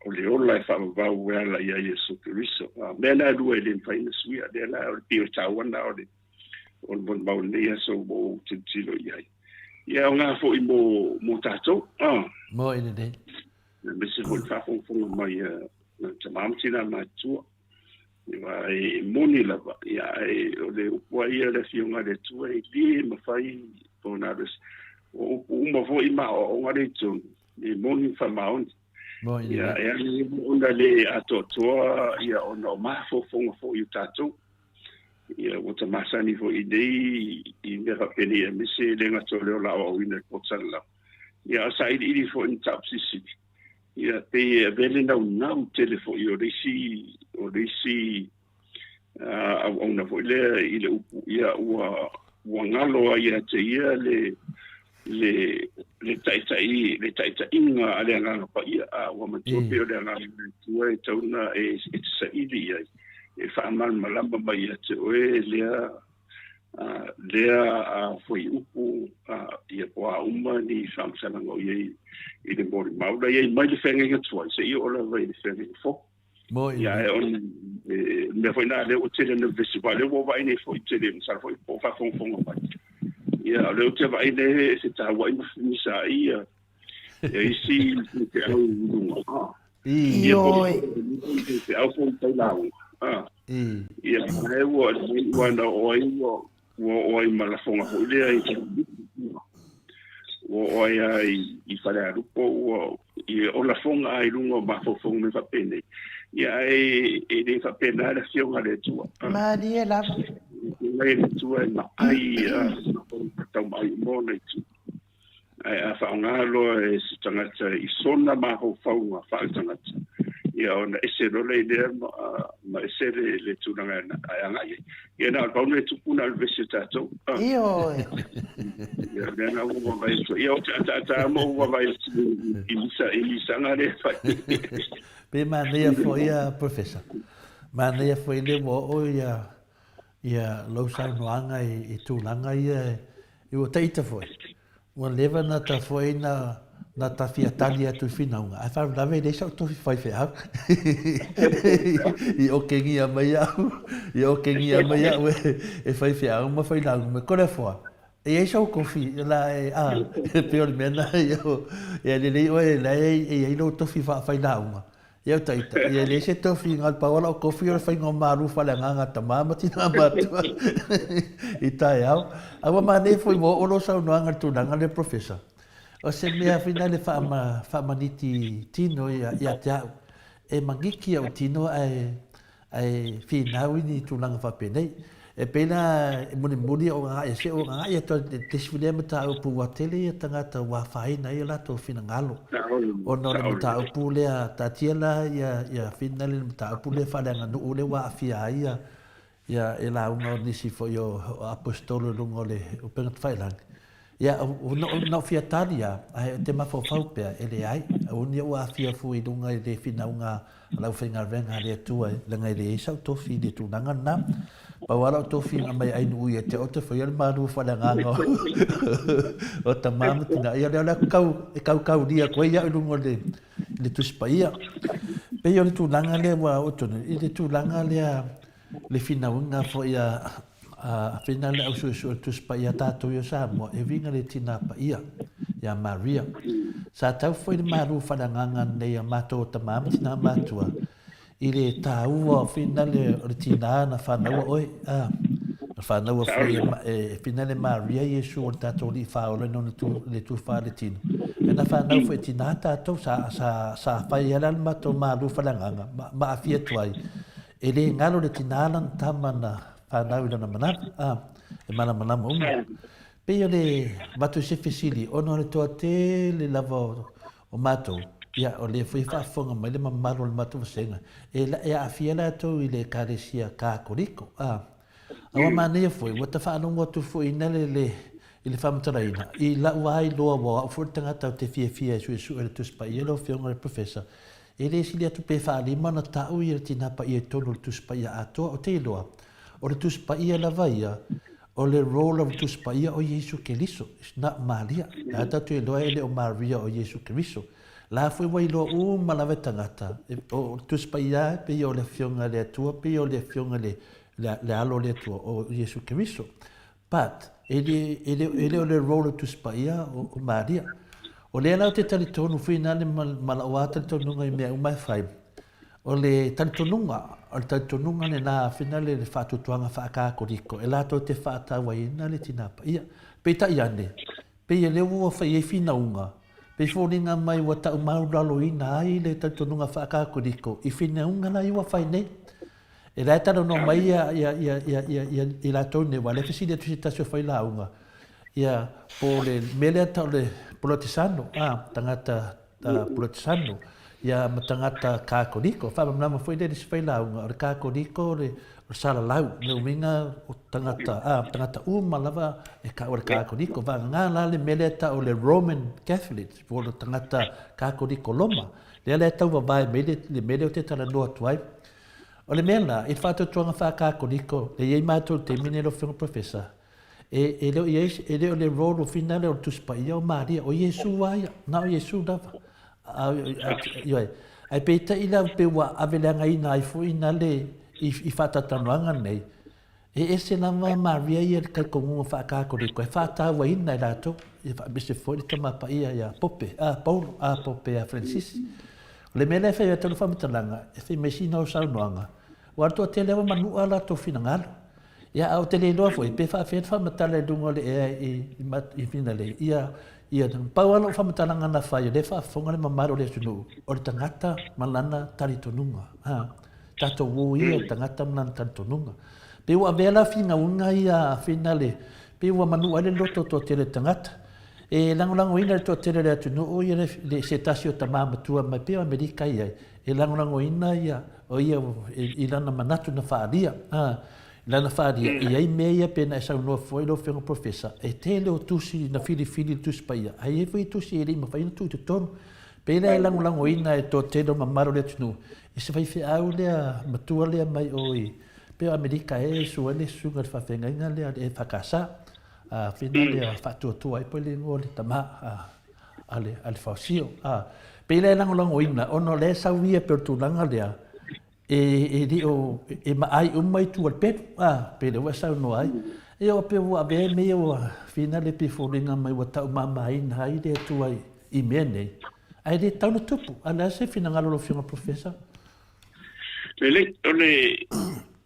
o le ola e faavavau e ala ia Iesu Keriso. A mea na e lua e le mafai ona suia, lea la o le pei o le taua lena o le o le molimau i lenei aso ua ou tilotilo i ai. Ia aoga foi mo, mo tatou. Ah. Moe lelei. Aemaise foi le faafogafoga mai a nai tama ma tina matutua. Ia, e moni lava, ia, e, o le upu a ia le Afioga a le Atua e le mafai ona alu ese. O upu uma foi ma aoaoga lea i totonu, e moni ma faamaoni. Moe lelei. Ia, e ala ona le atoatoa ia ona o mafaufauga foi o tatou. Ia, ua ta masani foi i nei i mea faapenei aemaise e le gata o lea o le a aoaoina i le po salalau. Ia, a o sailiili foi i mataupu silisili, ia, pei e avea le naunau tele foi o le isi, o le isi auauna foi lea i le upu, ia, ua, ua galo ai ia te ia le, Le le taʻitaʻi le taʻitaʻiga a le Agaga Paia, a ua matua pei o le Agaga o le Atua e tatau ona e e te saili i ai, e faamalamalama mai ia te oe lea lea fuaiupu ia po o a uma ni faamatalaga o i ai i le molimau la i ai mai le feagaiga tuai seia oo lava i le feagaiga fou. Moi. Ia, ae o le mea foi lena lea ua tele ina vevesi, aua o lea ua ou vaai nei foi tele, masalo foi po o faafogafoga mai. Ia, o lea ou te vaai nei e fetauai ma femisaai ia, ia isi feau i luga. Ah. Ia, po o feau foi tau lauga. Ah. Ia, ae ua, ua na oo ai, ua, Ua oo ai ma lafoga foi lea i ua oo ai lava i Falealupo, ua o lafoga lava i luga o mafaufauga mea faapenei. Ia ae e le faapena le Afioga a le Atua. Malie lava. Le Atua e maai taumaai uma ona itu. Ae a faaaoga loa e se tagata i sona mafaufauga faaletagata, ia ona ese loa lea i lea ma, ma ese le, le tulaga e agai ai. Ia na o le pau lea e tupu na o le vevesi o tatou. Ioe. Ia lea na ua vaavaai atu. Ia ou te ataata ma ou vaavaai atu i misa, i misaga lea e fai. Pe manaia foi ia Professor. Manaia foi le ua oo ia ia lou saunoaga i tulaga ia i ua taita foi. Ua leva na ta foi na na ta fia tali atu i finauga, ae faalavelave e leai sau tofi faifeau. I okengia mai au, i okengia mai au e faifeau ma failauga mai, kore foa, e iai sou kofi la e, a, e pei o le mea na, ia lelei oe la e iai lou tofi faafailauga. Ia o taita, ia e leai se tofi i pau o lau kofi o le faiga o malu faaleagaga a tama ma tina matua i taeao. A ua manaia foi ua oo lou saunoaga i le tulaga lea Professor. O se mea foi lea faamaniti tino ia te au. E maniki au tino ae Ae finau i ni tulaga faapenei. E pei la e mulimuli o agai ese o agai atu i le isi lea mataupu ua tele ia tagata ua afaina ai o latou finagalo ona o le mataupu lea taatia la ia ia finale le mataupu lea faaleaganuu lea ua aafia ai ia ia e lauga o nisi foi o aposetolo i luga o le upega tafailagi. Ia, na ou fia tali lava, ae ou te mafaufau pea, e leai, aua ne i ou aafia fua i luga i le finauga a le aufaigaluega a le Atua, leaga e leai sau tofi i le tulaga lena. Pau lava lau tofi na mai ainuu ia te au te faia le malu faaleagaga o tama ma tina. Ia o lea e kaukaulia atu ai au i luga o le Tusi Paia. Pei o le tulaga lea ua oo tonu, i le tulaga lea le finauga foi a fina le au suesue o le Tusi Paia a tatou ia o Samoa, e uiga le Tina Paia ia Maria. Sa tau foi le malu faaleagaga nei a matou o tama ma tina matua i le taua o fina le o le tina na fanaua oe, a na fanaua foi e fina le Maria Iesu o le tatou Alii Faaola i lona tu, le tufa le tino. E na fanau foi e tina tatou, sa, sa, sa fai ai la le matou malu faaleagaga, ma, ma aafia atu ai. E le galo le tina lana tama na fanau i lona manava, a, e malamalama uma. Pei o le avatu i se fesili, ona o le toatele lava o, o matou, ia, o lea foi e faafofoga mai le mamalu o le matou vasega, e, e aafia latou i le Ekalesia Katoliko, a. A ua manaia foi, ua ta faalogo atu foi ina le, le, i le faamatalaina, i lau lava iloa ua o au foi le tagata ou te fiafia e suesue le Tusi Paia lau Afioga i le Professor, e le sili atu pe faalima ona tau ia le Tina Paia i totonu o le Tusi Paia atoa. Ou te iloa, o le Tusi Paia lava ia, o le role of le Tusi Paia o Iesu Keriso, it's not Maria. La tatou iloa e le o Maria o Iesu Keriso. La foi ua iloa uma lava e tagata, o le Tusi Paia e pei o le Afioga i le Atua, pei o le Afioga i le, le Alo o le Atua, o Iesu Keriso. But, e le, e le, e le o le role o Tusi Paia o, o Maria. O lea la ou te talitonu foi na le ma, ma lau lava talitonuga i mea uma e fai, o le talitonuga, o le talitonuga lena fina le, le faatuatuaga faakatoliko e latou te faatauaina le Tina Paia. Peitai ane, pei o lea ua fai ai finauga, pei foliga mai ua taumaulaloina ai le talitonuga faakatoliko i finauga la ia ua fai nei. E la e talanoa mai ia, ia, ia, ia, ia, ia, i latou nei, aua o lea e fesili atu se tasi o failauga, ia, po o le mea lea tau le Polotesano, a, tagata Polotesano. ia ma tagata Kākoliko. Faamalamalama foi lea i le isi failauga, o le Kākoliko o le o le salalau, le uiga o tagata, a, tagata uma lava e taua le Kākoliko. Vagana la le mea lea e tau o le Roman Catholic, po o le tagata Kākoliko Roma. Lea la e tau vavae mai le, le mea lea ou te talanoa atu ai. O le mea la, i le faatuatuaga faa-Kākoliko, lea e i ai matou i le taimi lenei lau Afioga Professor, E, e le o i ai, e le o le role o whina lea o le Tusi Paia o Maria, o Iesu lava ia, na o Iesu lava. A, a, ioe. Ae peitai la pe ua aveleagaina ai foi na le i, i faatatalanoaga nei, e ese lava Maria ia le talitonuga faakatoliko e faatauaina e latou, ia faamese foi le Tama Paia ia Pope, a, Paulo, a, Pope ia Francis. O le mea lea e fai atu ai le faamatalaga, e fai mai sina o saunoaga, ua alu toatele lava manua latou finagalo. Ia, a ou te le iloa foi, pe faafefea le faamatala i luga o le ea i, i, i Finalei, ia, ia, pau lava lou faamatalaga na fai, o lea e faafofoga le mamalu o le atunuu, o le tagata ma lana talitonuga. Ha, tatou o ia i le tagata ma lana talitonuga. Pei ua avea la finauga ia a Finale, pei ua manua ai le loto o toatele o tagata. E lagolagoina e le toatele o le atunuu ia le, le, se tasi o tama matua mai pei o Amerika i ai, e lagolagoina ia, o ia i lana manatu na faaalia, a, i lana faaalia, e i ai mea ia pei ona e saunoa foi lau Afioga Professor, e tele o tusi na filifili i le Tusi Paia, ae i ai foi tusi e le i mafai ona tuu i totonu. Pei la e lagolagoina e toatele o mamalu o le atunuu i se faifeau lea matua lea mai o i, pei o Amerika ea e sua ai le susuga i le faafeagaiga lea a le EFKS, a, fina lea faatuatua ai poi le igoa o le tama, a, a le, a le faosio. A, pei la e lagolagoina, ona o lea e sau ia pei o le tulaga lea, e, e le o, e maai uma i tua o le pelu, a, pei lea ua e saunoa ai. Ia ua pei ua avea mea ia ua fina le pei foliga mai ua taumamaina ai le Atua i, i mea nei. Ae le tatau ona tupu. A o le a se finagalo o lau Afioga Professor? Lelei, o le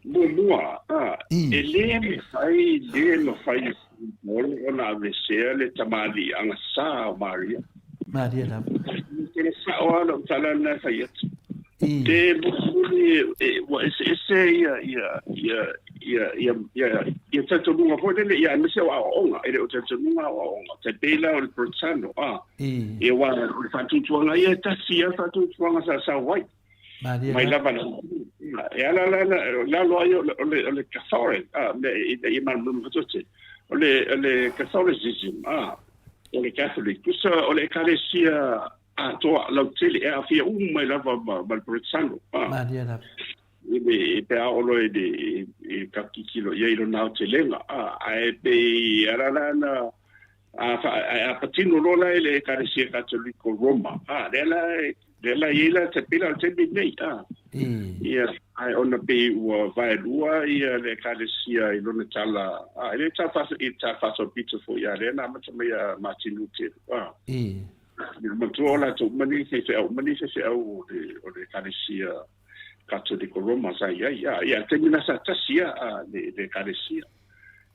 muamua, a, e le mafai, le mafai e ona aveesea le tamalii agasā o Maria. Maria lava. Te le sao lava lau tala lena e fai atu. Te mulimuli ua eseese ia, ia, ia, ia, ia, ia, ia talitonuga foi lele, ia aemaise o aoaoga, e le o talitonuga aoaoga. Tai pei la o le Brentano, a, ia aua o le faatuatuaga ia e tasi lava le faatuatuaga sa sau ai. Malie Mai lava na e ala la na lalo ai o le o le o le Catholic a me ina ia malamalama fatote o le o le Catholicism a o le Catholic tusa o le ekalesia atoa lautele e aafia uma ai lava ma, ma le Poletsano a Malie lava. I le e pe a oo loa i le i ka tilotilo i ai i lona aotelega a ae pei ala la na a fa a patino loa la i le ekalesia Katoliko Roma a lea la Lea la i ai la te pila o le taimi lenei, a. Ia, ae ona pei ua vaelua ia le Ekalesia i lona tala, a, e le tala faa, i le tala faasolopito foi, a lea na amata mai ia Martin Luther, a. I le matua o latou uma nei faifeau uma nei faifeau o le, o le Ekalesia Katoliko Roma sa i ai, a. Ia, taimi na sa tasi a, a le, le Ekalesia.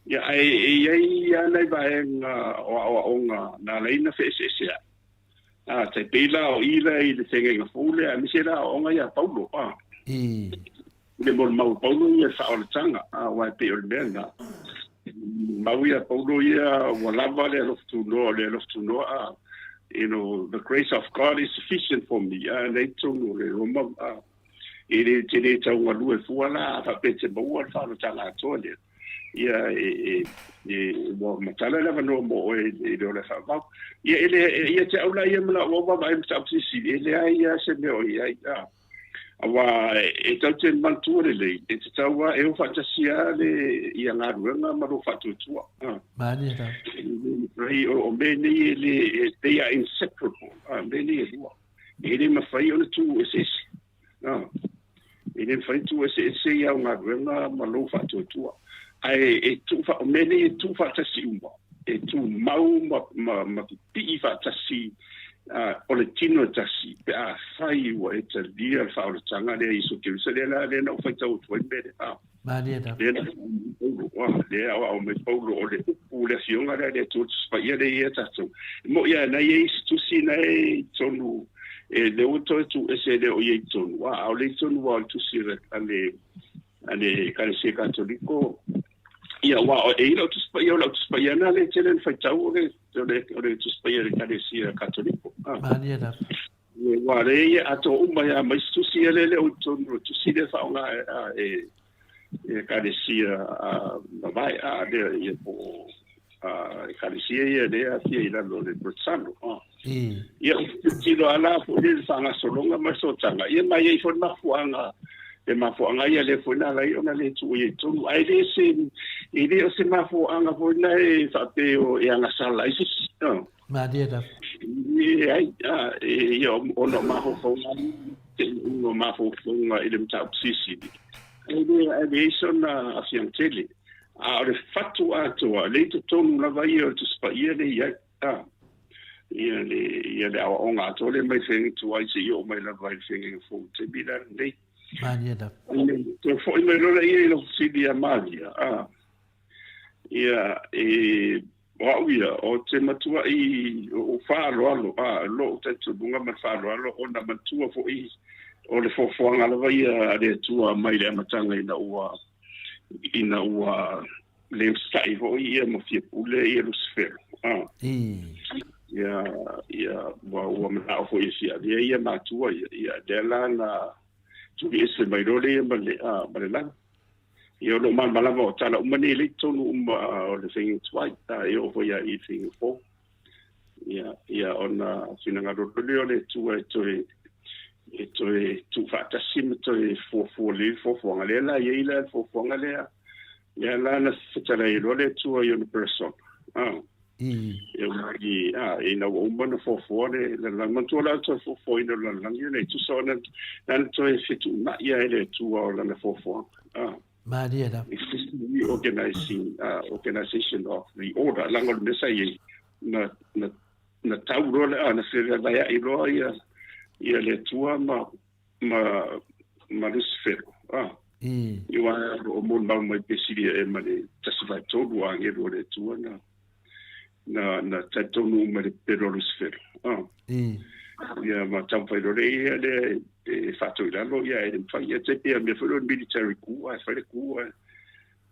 Ia, ae e i ai lava nai vaega o aoaoga na ala ai ona feeseeseai. A, tai pei la o i la i le feagaiga fou lea, aemaise la aoaoga ia a Paulo, a. I le molimau o Paulo ia i le faaolataga, a, aua e pei o le mea lena. Mau ia Paulo ia ua lava le alofa tunoa, o le alofa tunoa, a, you know, the grace of God is sufficient for me, a, lea i totonu o le Roma, a, e le tele tau galue fua la, a faapea e te maua le faaolataga atoa lea. Ia, e, e, e, ua matala le avanoa mo oe i le ola e faavavau. Ia, e le, ia te au la ia ma lau vaavaai mataupu silisili, e leai lava se mea o i ai. A, aua e tatou te manatua lelei, e tatau lava e o faatasi lava le, ia galuega ma lou faatuatua. A. Malie lava. E, o, o mea nei e le, they are inseparable. A, mea nei e lua. E le mafai ona tuu eseese. A, e le mafai ona tuueseese i au galuega ma lou faatuatua, ae e tuu o mea nei e tuu faatasi uma, e tumau ma, ma, ma pipii faatasi, a, o le tino e tasi, pe afai ua e talia le faaolataga lea a Iesu Keriso, lea la, lea na ou faitau atu ai le mea lea, a. Malie lava. Lea na aoao mai Paulo, a, lea e aoao mai Paulo, o le upu, le Afioga lea a le Atua, le Tusi Paia lea e i ai a tatou. E moni lava na i ai isi tusi na e i totonu, e lea ua toe tuuese e le o i ai i totonu, a, a o lea i totonu lava o le tusi a le, a le Ekalesia Katoliko, ia, aua e i ai lau Tusi Paia, o lau Tusi Paia lena lea e tele ona faitau o le, o le, o le Tusi Paia a le Ekalesia Katoliko. A. Malie lava. Ua le ia atoa uma ia ma isi tusi ia lea e le o i totonu o le tusi lea e faaaoga e Ekalesia mavae a lea ia po o Ekalesia ia lea e aafia i lalo o le Perotesano. Ia, ou te tilotilo lava la foi i le faagasologa ma le sootaga, ia ma e i ai foi le mafuaaga, le mafuaaga ia lea foi na ala ai ona le tuu i ai i totonu. Ae le se, e le o se mafuaaga foi lena e faapea e agasala ai se isi. Malie lava. Leai, ia ona o mafaufauga, o mafaufauga i le mataupu silisili, ae leai sona aafiaga tele. A o le fatu atoa, lea i totonu lava ia o le Tusi Paia lea e i ai, ia le, ia le aoaoga atoa lea mai le Feagaiga Tuai seia oo mai lava i le Feagaiga Fou i le taimi la lenei. Malie lava. Toe foi mai loa lea i lau fesili ia Maria, ia, e O au ia, ou te matuaʻi o faaaloalo, a, loʻu talitonuga ma le faaaloalo, ona manatua foʻi o le foafoaga lava ia a le Atua mai le amataga ina ua, ina ua le usitai foʻi ia ma fia pule ia Lusifelo, a. Ia, ia, ua, ua manaʻo foʻi e fia avea ia matua ia, ia, lea la na tuli ese mai loa lea ia ma le, a, ma le lagi. Ia o lo o malamalama o tala uma nei e le i totonu uma o le faiga tuai, a e oo foi lava i le faiga fou. Ia, ia ona finagalo loa lea o le Atua e toe e toe tuufaatasi ma toe fuafua lelei le fuafuaga. Lea la e i ai la le fuafuaga lea, lea la na fetalai ai loa le Atua i ona persona. Ah. E i, a, ina ua uma ona fuafua le lalolagi. Manatua la o le toe fuafuaina o le lalolagi ona e tusa ona na toe fetuunai lava e le Atua o lana fuafuaga. A. Malie lava. It's just the reorganizing, organization of the order. Leaga o le mea sa i ai, na, na, na tau loa le, a, na fevaevaeaʻi loa ia, ia le Atua ma, ma, ma Lusifelo. A. Aua o lo o molimau mai Pesilia ea ma le 1/3 o agelu o le Atua na, na, na talitonu uma i le pepelo o Lusifelo. A. Ia ma taumafai loa le ia lea e faatau i lalo, ia e le mafai. Ia tai pei o le mea foi lea o le military coup, a e fai le coup ae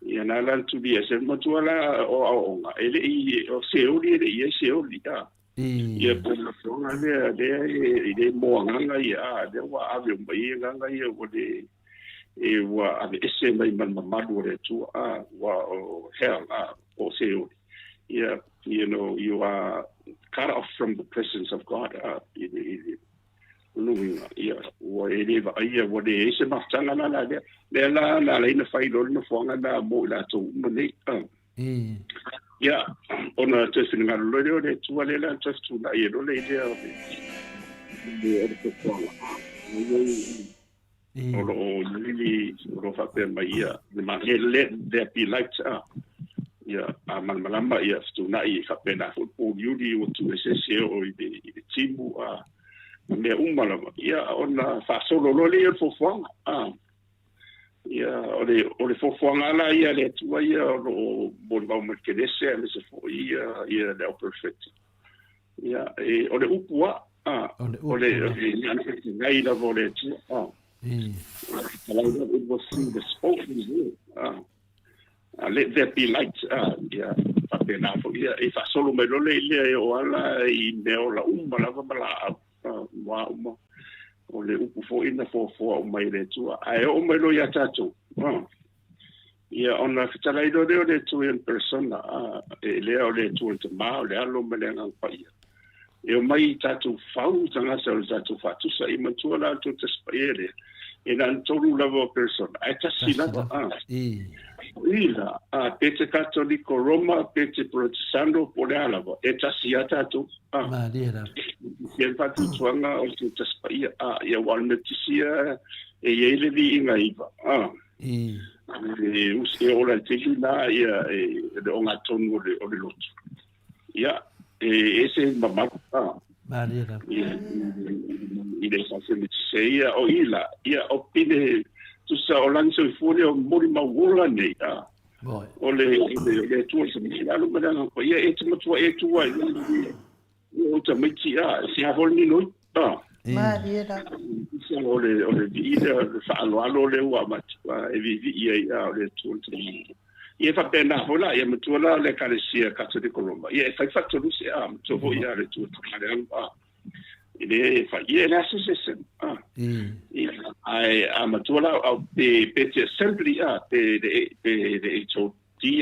ia na la na tuli ese. Matua la o aoaoga, e le i, o Seoli e le i i ai Seoli, a. Ia po o le afioga lea, lea e le mo agaga ia, a, lea ua ave uma i ai agaga ia ua le, e ua aveese mai ma le mamalu o le Atua, a, ua o hell, a, po o Seoli. Ia, you know, you are cut off from the presence of God, a, i le, i le, lona uiga, ia, ua e le vaaia, ua leai se mafutaga la la lea. Lea la na ala ai ona fai loa le nofoaga lena mo i latou uma nei, a. Ia, ona toe finagalo loa lea o le Atua lea la na toe fetuunai ai loa le idea o le o le foafoaga. O lo o i o lo o faapea mai ia, let there be light, a. Ia, a malamalama ia fetuunai e faapena foi le pouliuli ua tuueseese e oo i le i le timu a ma mea uma lava. Ia, ona faasolo loa lea o le foafoaga, a. Ia, o le, o le foafoaga la ia a le Atua ia o lo o molimau mai le Kenese aemaise foi ia, ia le Au Perofeta. Ia, e, o le upu lava, a, O le upu o le, lava. o le fetalai lava o le Atua, a. Fetalai lava, it was through the spoken word, a. Let there be light, a, ia, faapena foi ia, e faasolo mai loa le lea e oo lava la i mea ola uma lava ma laau. Wā uma, o le upu foi na foafoa uma e le Atua. Ae oo mai loa ia tatou, ia ona fetalai loa lea o le Atua i ona persona, e lea o le Atua le Tama, o le Alo ma le Agaga Paia. E omai i tatou fau tagata o le tatou faatusa, i matua la outou Tasi Paia lea, e na ona tolu lava o persona, ae tasi lava. I la, a, pe te Katoliko Roma, pe te Porotesano, po o le a lava, e tasi lava tatou. A, Malie lava. Ia le faatuatuaga o le Tasi Paia, a, ia ua o le Metotisi ia e i ai le viiga iva, a. E, e ola i le taimi lena, ia, e, le ogatotonu o le, o le lotu. Ia, e ese mamalu, a. Malie lava. Ia, i le Ekalesia Metotisi ia, o i la, ia, o pine, tusa o lagi soifua lea o molimau ola nei, a. O le, o le Atua se mea lalo ma le Agaga Paia, e te matua e tu ai, e o tamaiti a, se a foi le ninoi, a. Malie la. O le, o le vii lea, le faaaloalo lea ua avatu, a, e viivii ai, a, o le Atua le tamaiti. Ia e faapena foi la, ia matua la le Ekalesia Katoliko Roma, ia e fai faatolu se, a, matua foi ia le Atua Tama le Alo, a. E le e fai, ia e le a se se se, a. Ia, ae a matua la au pe, pe te assembly, a, pe le, pe le HOD,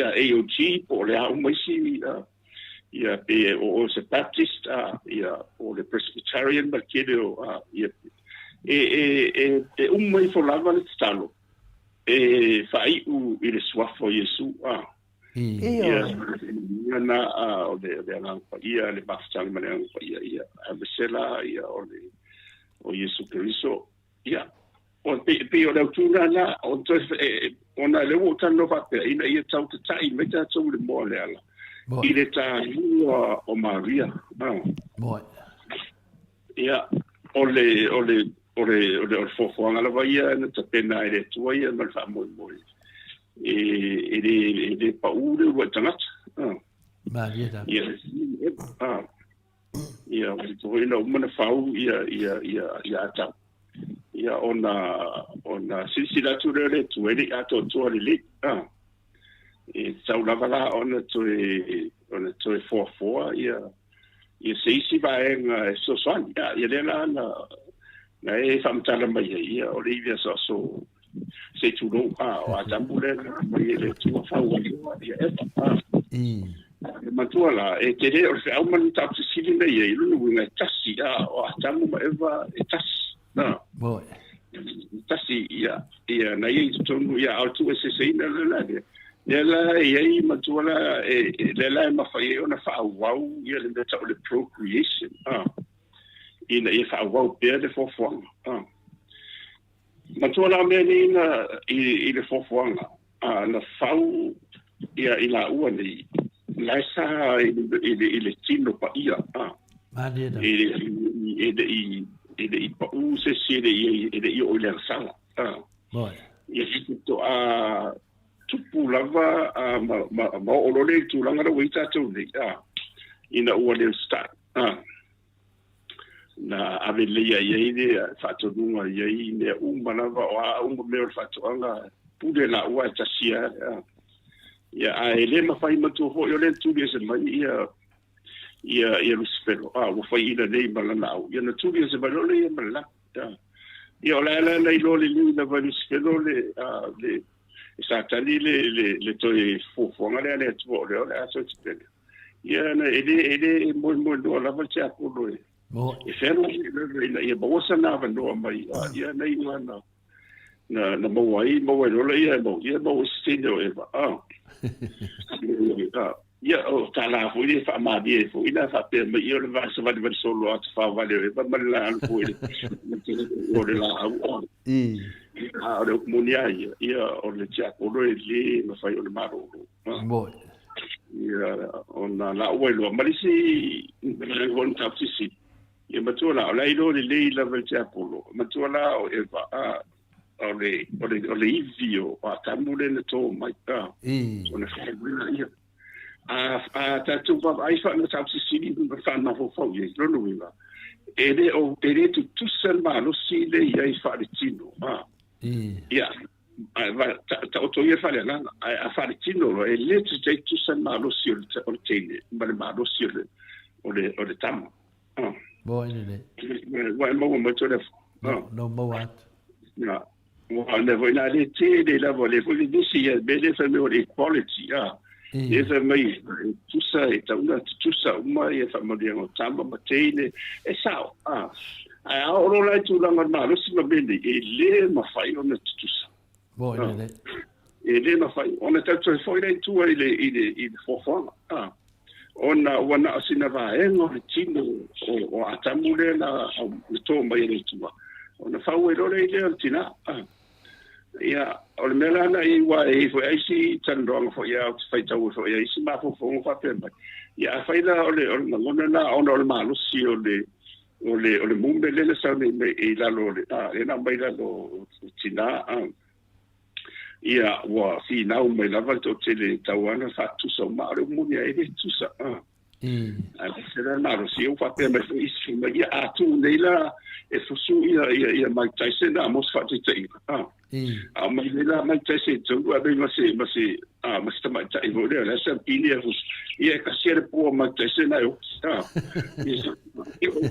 a, AOG, po o le a uma isi, a, ia, pe o o se Baptist, a, ia, o le Presbyterian ma le tele o, a, ia, e, e, e, e uma ifo lava le tatalo, e faaiu i le suafa o Iesu, a. Ioe. Ia na o le o le Agaga Paia, le mafutaga ma le Agaga Paia, ia, aemaise la ia o le o Iesu Keriso. Ia, o pe, pei o le autu lena na, o toe, e, ona lea ua ou talanoa faapea, ina ia tau tata'i mai tatou i le moa o le ala, i le tālua o Maria. Ah. Moe. Ia, o le, o le, o le, o le, o le foafoaga lava ia na tapena e le Atua ia ma le faamoemoe. E, e le, e le paʻū le uluai tagata. Ah. Malie lava. Ia, ah. Ia, ua foi na uma na fau ia, ia, ia, ia Atamu. Ia, ona, ona silasila atu lea o le Atua, e le i atoatoa lelei. Ah. E tatau lava la ona toe, ona toe foafoa ia, ia se isi vaega e fesoasoani. Ia, ia lea la na, na e faamatala mai ai, ia, o le ivi asoaso se i tulou, a, o Atamu lea na aumai e le Atua fau ai loa ia Eva. A, e matua la, e tele o le feau ma le mataupu sesili na i ai, lona uiga e tasi, a, o Atamu ma Eva e tasi. A, tasi, ia, ia, na ia i totonu, ia, a o le tuueseeseina lea la lea. Lea la e i ai matua la, e, lea la e mafai ai ona faaauau ia le mea tau o le procreation, a, ina ia faaauau pea le foafoaga. A. Matua la mea nei na, i, i le foafoaga, a, na fau ia i laua nei, la e sa i, i, i le tino paia, a. Malie E, e, e, e, e le i paʻū se isi, e le i, e le i oo i le agasala. A. Moe. Ia faatoa tupu lava a, ma, ma, ma oo loa lea i le tulaga lea ua i ai tatou nei, a, ina ua le usitai. A. Na ave lelei ai ai le faatonuga i ai mea uma lava, o a uma mea o le faatoaga, pule laua e tasi lava. A. Ia, ae le mafai matua foi o lea na tuli ese mai ia ia ia Lusifelo, a ua fai ina nei ma lana au, ia na tuli ese mai loa lea ia ma le lagi. A. Ia o le ala na iloa lelei lava e Lusifelo le, a, le, e Satani le, le, le toe fuafuaga lea a le Atua o lea o le a toe tapena. Ia na e le, e le e moemoenoa lava le tiapolo e, e fealuai lava ina ia maua sana avanoa mai, a, ia na iu lava na, na, na maua ai, maua ai loa lea ia, maua, ia maua isi teine o Eva. A. A, ia, o tala foi lea e faamalie ai foi la faapea mai, ia o le va savalivali solo a te whāwale o Eva ma le la alu foi le, o le laau. A, a o le upu moni a ia, ia o le tiapolo e le mafai ona malolo. A. Moi. Ia, ona laua ai loa ma le isi vaega foi o le mataupu sisili. Ia matua la, o la e iloa lelei lava e le tiapolo, matua la o Eva, a, o le, o le, o le ivi o Atamu lea na tō mai, a, ona whai ia. A, a tātou vaavaai wha sisili ma whaamafaufau i ai, lona uiga, e le, o, e le tutusa le malosi le i ai faaletino, a. Ia, taoto ia faaleagaga, ae a faaletino loa, e le tutusa le malosi o le, o le teine ma le malosi o le, o le, o le tama. Ah. Moe lelei. Ua e maua mai tō No, no maua atu. Na, ua le foi na le tele lava, le foi vevesi ia, me le fai mai o le equality, ah. Le fai mai, e tusa, e tauna tutusa uma ia faamanuiaga o tama ma teine, e sao, ah. Ae a oo loa la i tulaga o le malosi ma mea nei, e le mafai ona tutusa. Moe lelei. E le mafai ona tau toe foi la i tua i le, i le, i le foafoaga, ah. Ona ua na o sina vaega o le tino o, o Atamu lea na, na tō mai e le Atua, ona fau ai loa lea i lea o le tinā. Ah. Ia, o le mea la na i ua e i foi ai isi talanoaga foi a ou te faitau ai foi ai isi mafaufauga faapea mai. Ia, afai la o le, o le lagona lena ona o le malosi o le, o le, o le mume lea na sau nei mai i lalo o le, a, lea na aumai i lalo o tinā, a. Ia, ua finau mai lava le toatele e tau ana faatusa uma, a o le upu moni lava, e le tutusa. A. Ae o se la malosi, ua faapea mai foi isi fai mai, ia, a tuu nei la e fusu ia, ia, ia Mike Tyson a mo se faataitaiga. A. A aumai nei la Mike Tyson i totonu, ave ma se, ma se, a, ma se tamaitai foi lea, o le a se alpini e fusu. Ia, e kasi lava le pua o Mike Tyson ae oti. A. Ia,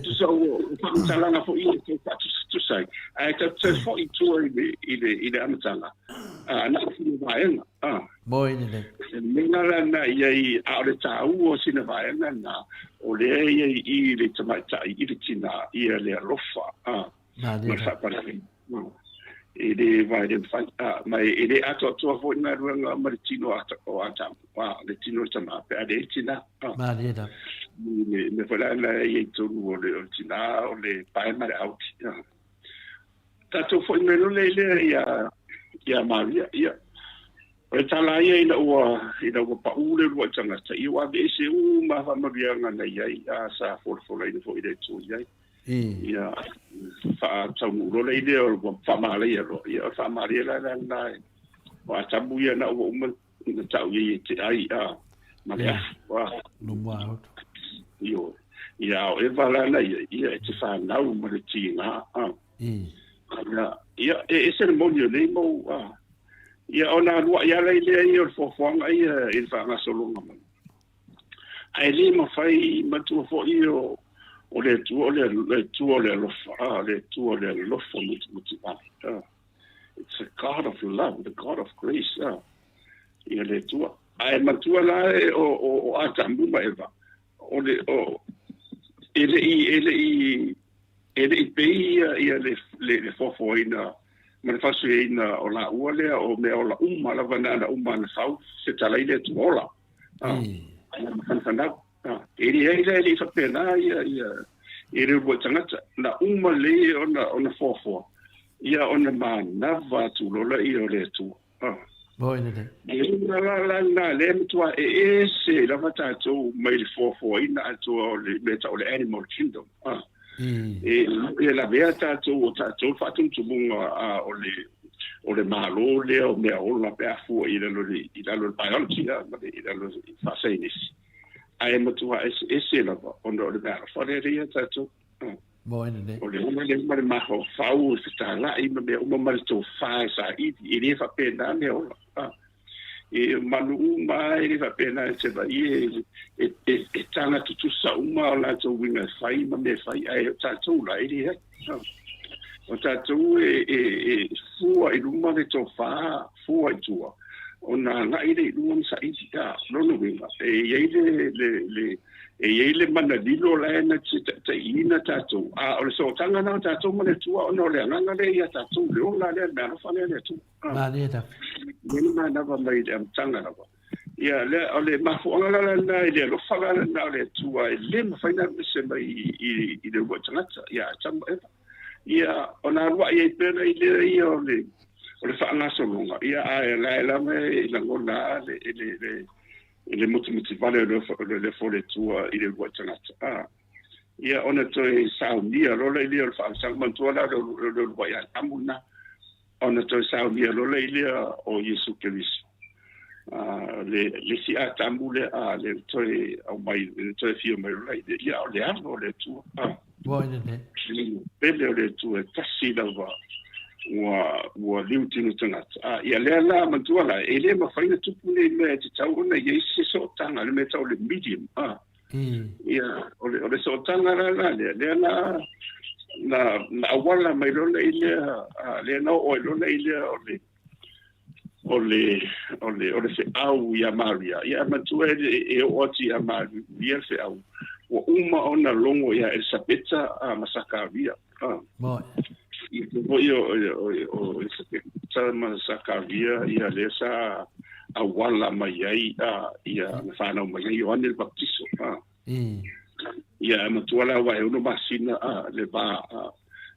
Tusa o faamatalaga foi ia e tau faatusatusa ai, ae tatou toe foi i tua i le, i le, i le amataga, na o sina vaega. Moi lelei. O le mea la lena i ai, a o le taua o sina vaega lena, o lea e i ai i i le tamaitai i le tinā, ia le alofa, ma le faapaleni. E le vae le mafai, ma e le atoatoa foi galuega ma le tino o Atamu, le tino o le tamā, pe a leai le tinā. Malie lava. Le mea foi la lena e i ai i totonu o le tinā, o le pae ma le aoti. Tatou foi mai loa lea ia Maria, ia. O le tala ia ina ua, ina ua paʻu le uluai tagata, ia ua aveese uma lava faamanuiaga na i ai, a sa folafolaina foi e le Atua i ai. Ia, faataunuu loa lea i lea ua faamalaia loa. Ia, o le faamalaia la lena e, o Atamu ia na ua uma na tau i ai e te ai, a, ma le afu, a. Lumuaoto. Ioe. Ia, a o Eva la na ia, ia e te fanau ma le tiga, a. Ia, ia, e ese le moni o nei mau, a. Ia, ona aluai ala i lea ia o le foafoaga ia i le faagasologa mai. Ae le mafai matua foi o o le Atua o le Atua o le alofa, a, le Atua o le alofa mutimutivale. A. It's a God of love, the God of grace, a. Ia le Atua. Ae matua la e o o o Atamu ma Eva, o le o e le i e le i e le i pei ia ia le le, le foafoaina ma le faasoiaina o laua lea o mea ola uma lava na ana uma na fau se talai le Atua ola. Fanau. E leai la e le i faapena ia ia i le uluai tagata. Na uma lelei ona ona foafoa, ia ona manava atu loa lea o le Atua. Moi lelei. E la la la lea matua e ese lava tatou mai le foafoaina atoa o le mea tau o le animal kingdom. E e lavea tatou o tatou faatumutumuga o le o le Malo lea o mea ola pe a fua i lalo i lalo le biology ma le i lalo faasaienisi. Ae matua eseese lava ona o le meaalofa lea lea ia tatou. Moi lelei. O le ola lea ma le mafaufau e fetalai ma mea uma ma le tofa e saili, e le faapena mea ola. E manu uma e le faapena e te vaai e, e, e taga tutusa uma o latou uiga e fai ma mea e fai, ae o tatou la e leai. O tatou e, e, e fua i luma le tofa, fua i tua, ona agai lea i luma ma saili. A, lona uiga, e i ai le, le, le, e i ai le mana lilo la e na te taitaiina tatou, a o le sootaga lena o tatou ma le Atua, ona o le agaga lea ia tatou, le ola lea, le meaalofa lea a le Atua. Malie lava. Lea na manava mai i le amataga lava. Ia, lea, o le mafuaaga la lena i le alofa la lena o le Atua e le mafai ona alu ese mai i, i le uluai tagata, ia Atamu ma Eva. Ia, ona aluai ai pea la i lea ia o le, o le faagasologa, ia, ae la e lava e lagona lava le, le, le, le mutimutivale o le, o le alofa o le Atua i le uluai tagata. A, ia, ona toe saunia loa lea o le faamasinoga, manatua la o le, le uluai Atamu lena, ona toe saunia loa lea o Iesu Keriso. Le le isi Atamu lea a le toe aumai le toe afio mai loa lea ia o le alo o le Atua. Moi lelei. Pele o le Atua e tasi lava ua ua liu tino tagata. A ia lea la manatua la e le mafai ona tupu nei mea e tatau ona i ai se sootaga le mea tau o le medium. A Ia, o le, o le sootaga la la lea, lea na, na, na auala mai loa lea i lea, a, lea na oo ai loa lea i lea o le, o le, o le, o le feau iā Maria. Ia, manatua e, e oo atu iā Maria le feau, ua uma ona logo ia Elisapeta a, ma Sakaria. A. Moi. Ia, foi o, o, o Elisapeta ma Sakaria, ia lea sa auala mai ai, a, ia, na fanau mai ai Ioane le Papatiso. A. Ia, matua la aua e 6 masina, a, le va, a,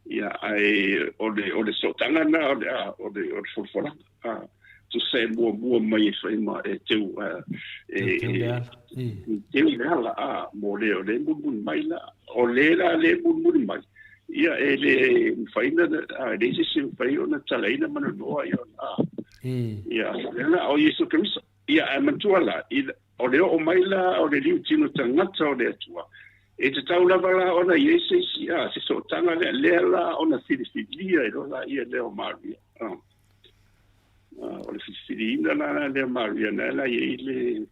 ia, ae o le, o le sootaga na, o le, a, o le, o le folafolaga, a, tusa e muamua mai e fai ma e teu, a, e, teu le ala, e, teu le ala, a, mo le, o le mulimuli mai la, o le la le mulimuli mai, ia, e le mafai na, a, e leai se isi e mafai ona talaina ma nonoa, ia, a, ia, lea la, o Iesu Keriso. Ia, ae manatua la, i, o le oo mai la o le liu tino tagata o le Atua, e tatau lava la ona i ai se isi, a, se sootaga lea, lea la ona filifilia ai loa laia lea o Maria. A, a, o le filifiliina la lea o Maria, na la i ai le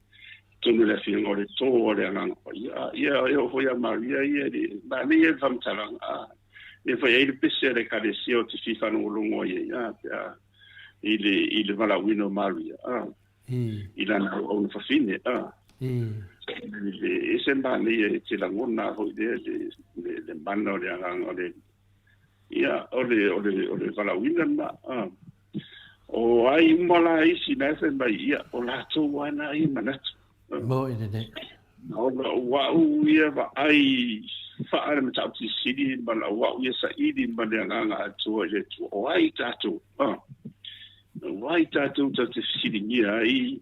tonu o le afioga o le tō o le Agaga Paia. Paia. Ia, e oo foi ia Maria ia, le manaia le faamatalaga, a, e fai ai le pese a le Ekalesia ou te fia faalogologo ai ai, a, pe a, i le, i le valaauina o Maria, a, i lana auauna fafine, a. E ese manaia e te lagona foi lea le, le, le mana o le agaga o le Ia, o le, o le, o le valaauina lena. A. O ai uma la isi na e fai mai, ia, o latou lava na ia manatu. Moni lenei. Ona o au ia vaai faa le Matautu Sili ma lau au ia saili ma le agaga atoa i le Atua. O ai tatou? A. O ai tatou tatou te fesiligia ai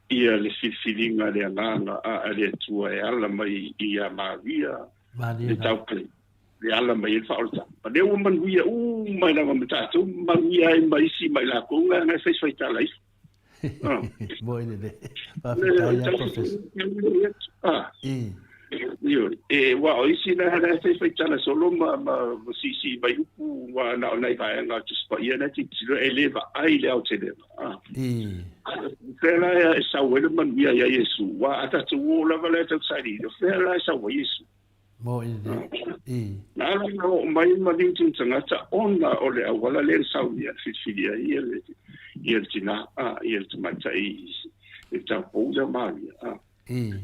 ia le filifiliga a le agaga a le Atua e ala mai ia Maria le taupale. Le ala mai ai le faaolataga. A lea ua manuia uma ai lava ma tatou, manuia ai ma isi ma i latou na e faifai tala ifo. Moi lelei. Faafetai lava Professor. Ioe. E, ua o isi la la e faifai tala solo ma ma siisii mai upu ua na o nai vaega o Tusi Paia na tilotilo e le vaai le aotelega. Fea la e sau ai le manuia ia Iesu? Ua a tatou o lava la e tau sailiili, o fea la e sau ai Iesu? Mo i le i. Na ala ona oo mai ma liutu tagata ona o le auala lea na saunia filifili ai ia le ia le tina a ia le tamaitai i le taupou lea Maria a.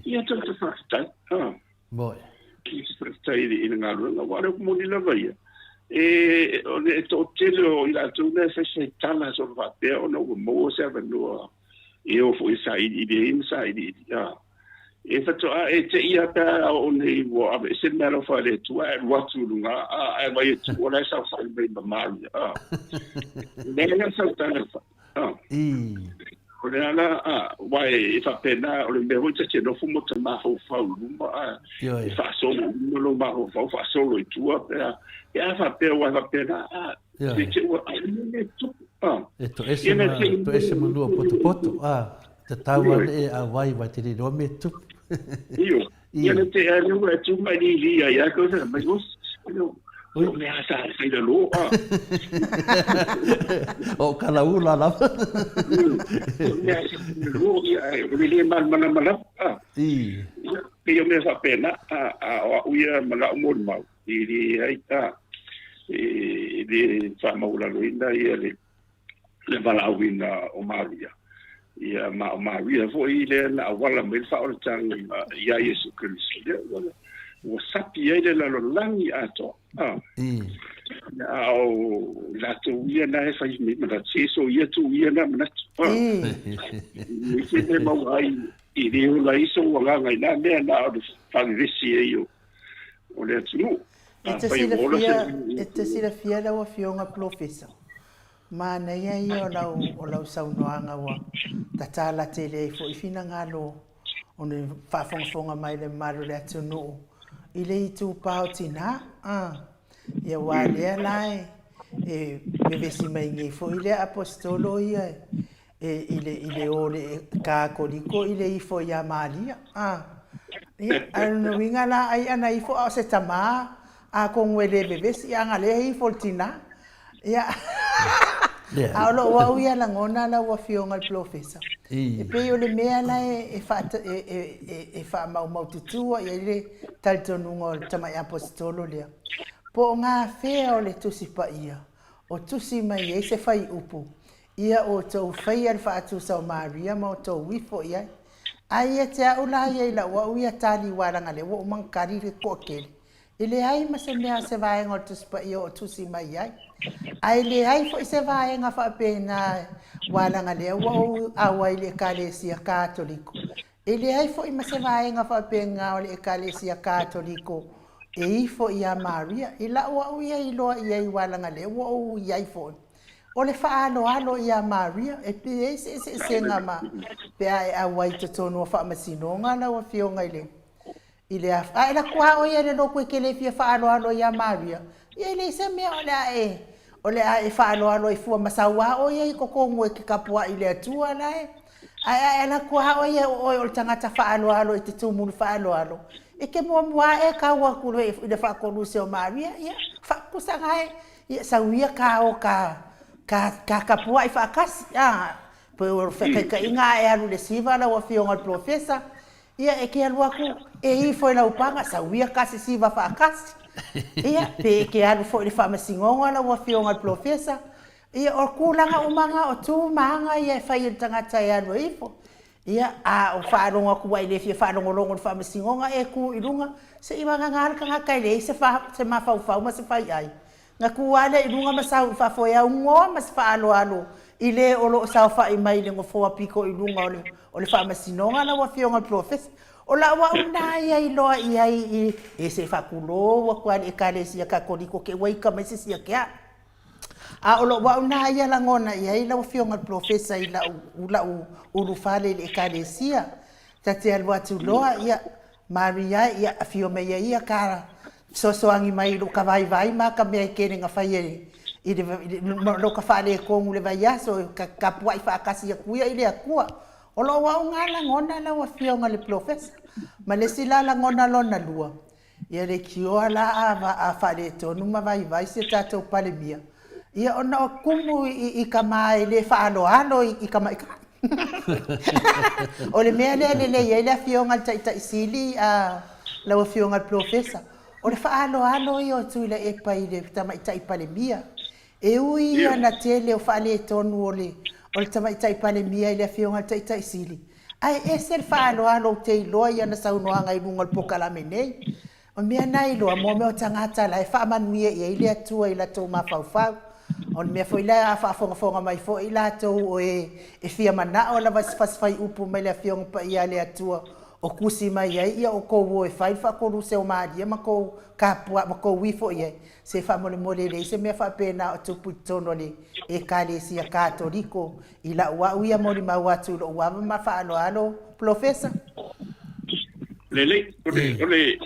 Ia tatou faafetai a. Mo i. Faafetai i le galuega aua o le upu moni lava ia e o le toatele o i latou na e faifai tala solo faapea ona ua maua se avanoa e o foi e sailiili ai ma sailiili a. E faatoa e te i lava pe a oo nei ua aveese le meaalofa a le Atua ae alu atu i luga a, ae vaai atu o la e saofai mai ma Maria a. O le ala sau tala fa a. O le ala a, aua e faapena o le mea foi ta te nofo ma ta mafaufau i luma a, e faasolo i luma lou mafaufau faasolo i tua pe a, pe a faapea aua e faapena a, te te ua ai le mea tupu a. E toese ma, toese ma lua potopoto a. Tatau a nee a wai wai te riro me tupu. Io. Ia le te a lua e tu mai li li ai a ko sa mai os. O me a sa sai la lo a. O kala ula la. Me a sa lo ia ai o le mal mana mana a. I. Ia me fa pena a a o ia mana o mo mau. I li ai a. I le faamaualaloina ia le le valaauina o Maria. Ia, ma o Maria foi lea na auala mai le faaolataga ia Iesu Keriso. Lea ua, ua sapi ai le lalolagi atoa. A, a o latou ia na e fai mai manatu, se so ia tu ia na manatu. A, i se mea maua ai i le ola ai sou agaga i na mea na o le faavevesi ai o, o le atunuu. E te silafia, e te silafia lau Afioga Polofesa, Manaia ia o lau, o lau saunoaga ua tatala tele ai foi finagalo o le faafogafoga mai le mamalu o le atunuu i le itupa o tinā. A, ia aua lea la e, e vevesi mai nei foi lea Aposetolo ia e, i le, i le o le Katoliko i le ifo ia Maria. A, ia, ae o lona uiga la ai ana ifo a o se tamā, atonu e le vevesi, a na lea e ifo le tinā. Ia, a o lou au ia lagona lau Afioga i le Polofesa, e pei o le mea la e e faamaumaututua i ai le talitonuga o le tamai Aposetolo lea, po o gafea o le Tusi Paia o tusi mai ai se fuaiupu ia outou faia le faatusa o Maria ma outou ifo i ai. Ae ia te au la ia i lau au ia tali aua leaga lea ua uma ona tali le toatele, E leai ma se mea se vaega o le Tusi Paia o tusi mai ai. Ae leai foi se vaega faapena aua leaga lea ua ou auai i le Ekalesia Katoliko. E leai foi ma se vaega faapena o le Ekalesia Katoliko e ifo ia Maria. I lau au ia iloa i ai aua leaga lea ua ou i ai foi. O le faaaloalo ia Maria, e pei e i ai se eseesega ma pe a e auai i totonu o faamasinoga lau Afioga i le I le afu. A e lako lava oe ia i le lotu e te le fia faaaloalo ia Maria, ia e leai se mea o le a e, o le a e faaaloalo ai fua ma sau lava oe ia i totonu e te tapuai i le Atua la e. Ae a e alu atu lava oe ia o oe o le tagata faaaloalo e te tumu i le faaaloalo, e te muamua lava e tau atu i le faatoluse o Maria, ia, faatusa na e, ia sau ia ta o ta, ta, ta tapuai faatasi, a, pei o le feakaitaiga a e alu i le siva lau Afioga i le Polofesa, Ia, e te alu atu, E ifo i lau paga, sau ia kasi siva faakasi. Ia, pe e te alu foi i le faamasinoga lau Afioga i le Polofesa, ia, o tulaga uma na o tu ma aga ia e fai e le tagata e alu e ifo. Ia, a o faalogo atu ua e le fia faalogologo i le faamasinoga, e tu i luga, se i vagana le tagata e leai se mafaufau ma se faiai, Na tu lava lea i luga ma sau i fafo e aunoa ma se faaaloalo i le o lo o saofai mai i le nofoa pito i luga o le o le Faamasinoga lau Afioga i le Polofesa. O lau au lena ia iloa i ai i e se faatulou atu lava i le Ekalesia Katoliko te ua ita mai se isi ia te au. A o lou au lena ia lagona i ai lau Afioga i le Polofesa i lau lau ulufale i le Ekalesia. Ta te alu atu loa, ia, Maria, ia, afio mai ia ia ka fesoasoani mai i lou ka vaivai ma ka mea e tele na fai i le lou ka faaletonu i le vaiaso, ka tapuai faatasi atu ia i le Atua. O lou au na lagona lau Afioga i le Polofesa. Ma le isi la lagona lona lua, ia leitioa la a faaletonu ma vaivai si a tatou Palemia, ia ona o tumu i tama e le faaaloalo i tamaitai. O le mea lea e lelei ai le Afioga i le Taitai Sili a lau Afioga i le Polofesa, o le faaaloalo ia o Tuilaepa i le Tamaitai Palemia. E ui ia na tele o faaletonu o le o le Tamaitai Palemia i le Afioga i le Taitai Sili, ae ese le faaaloalo ou te iloa i ana saunoaga i luga o le polokalame nei. O mea na iloa mo mea o tagata la e faamanuia i ai le Atua i latou mafaufau. O le mea foi lea a faafogafoga mai foi i latou o e e fia manao lava i se fasi-faiupu mai le Afioga Paia a le Atua o tusi mai ai, ia outou o e fai le faakoluse o Maria ma tou kapua ma tou ifo i ai. Se faamolemole e leai se mea faapena o tupu i totonu o le Ekalesia Katoliko I lau au ia molimau atu i lou ava ma faaaloalo, Polofesa. Lelei, o le, o le,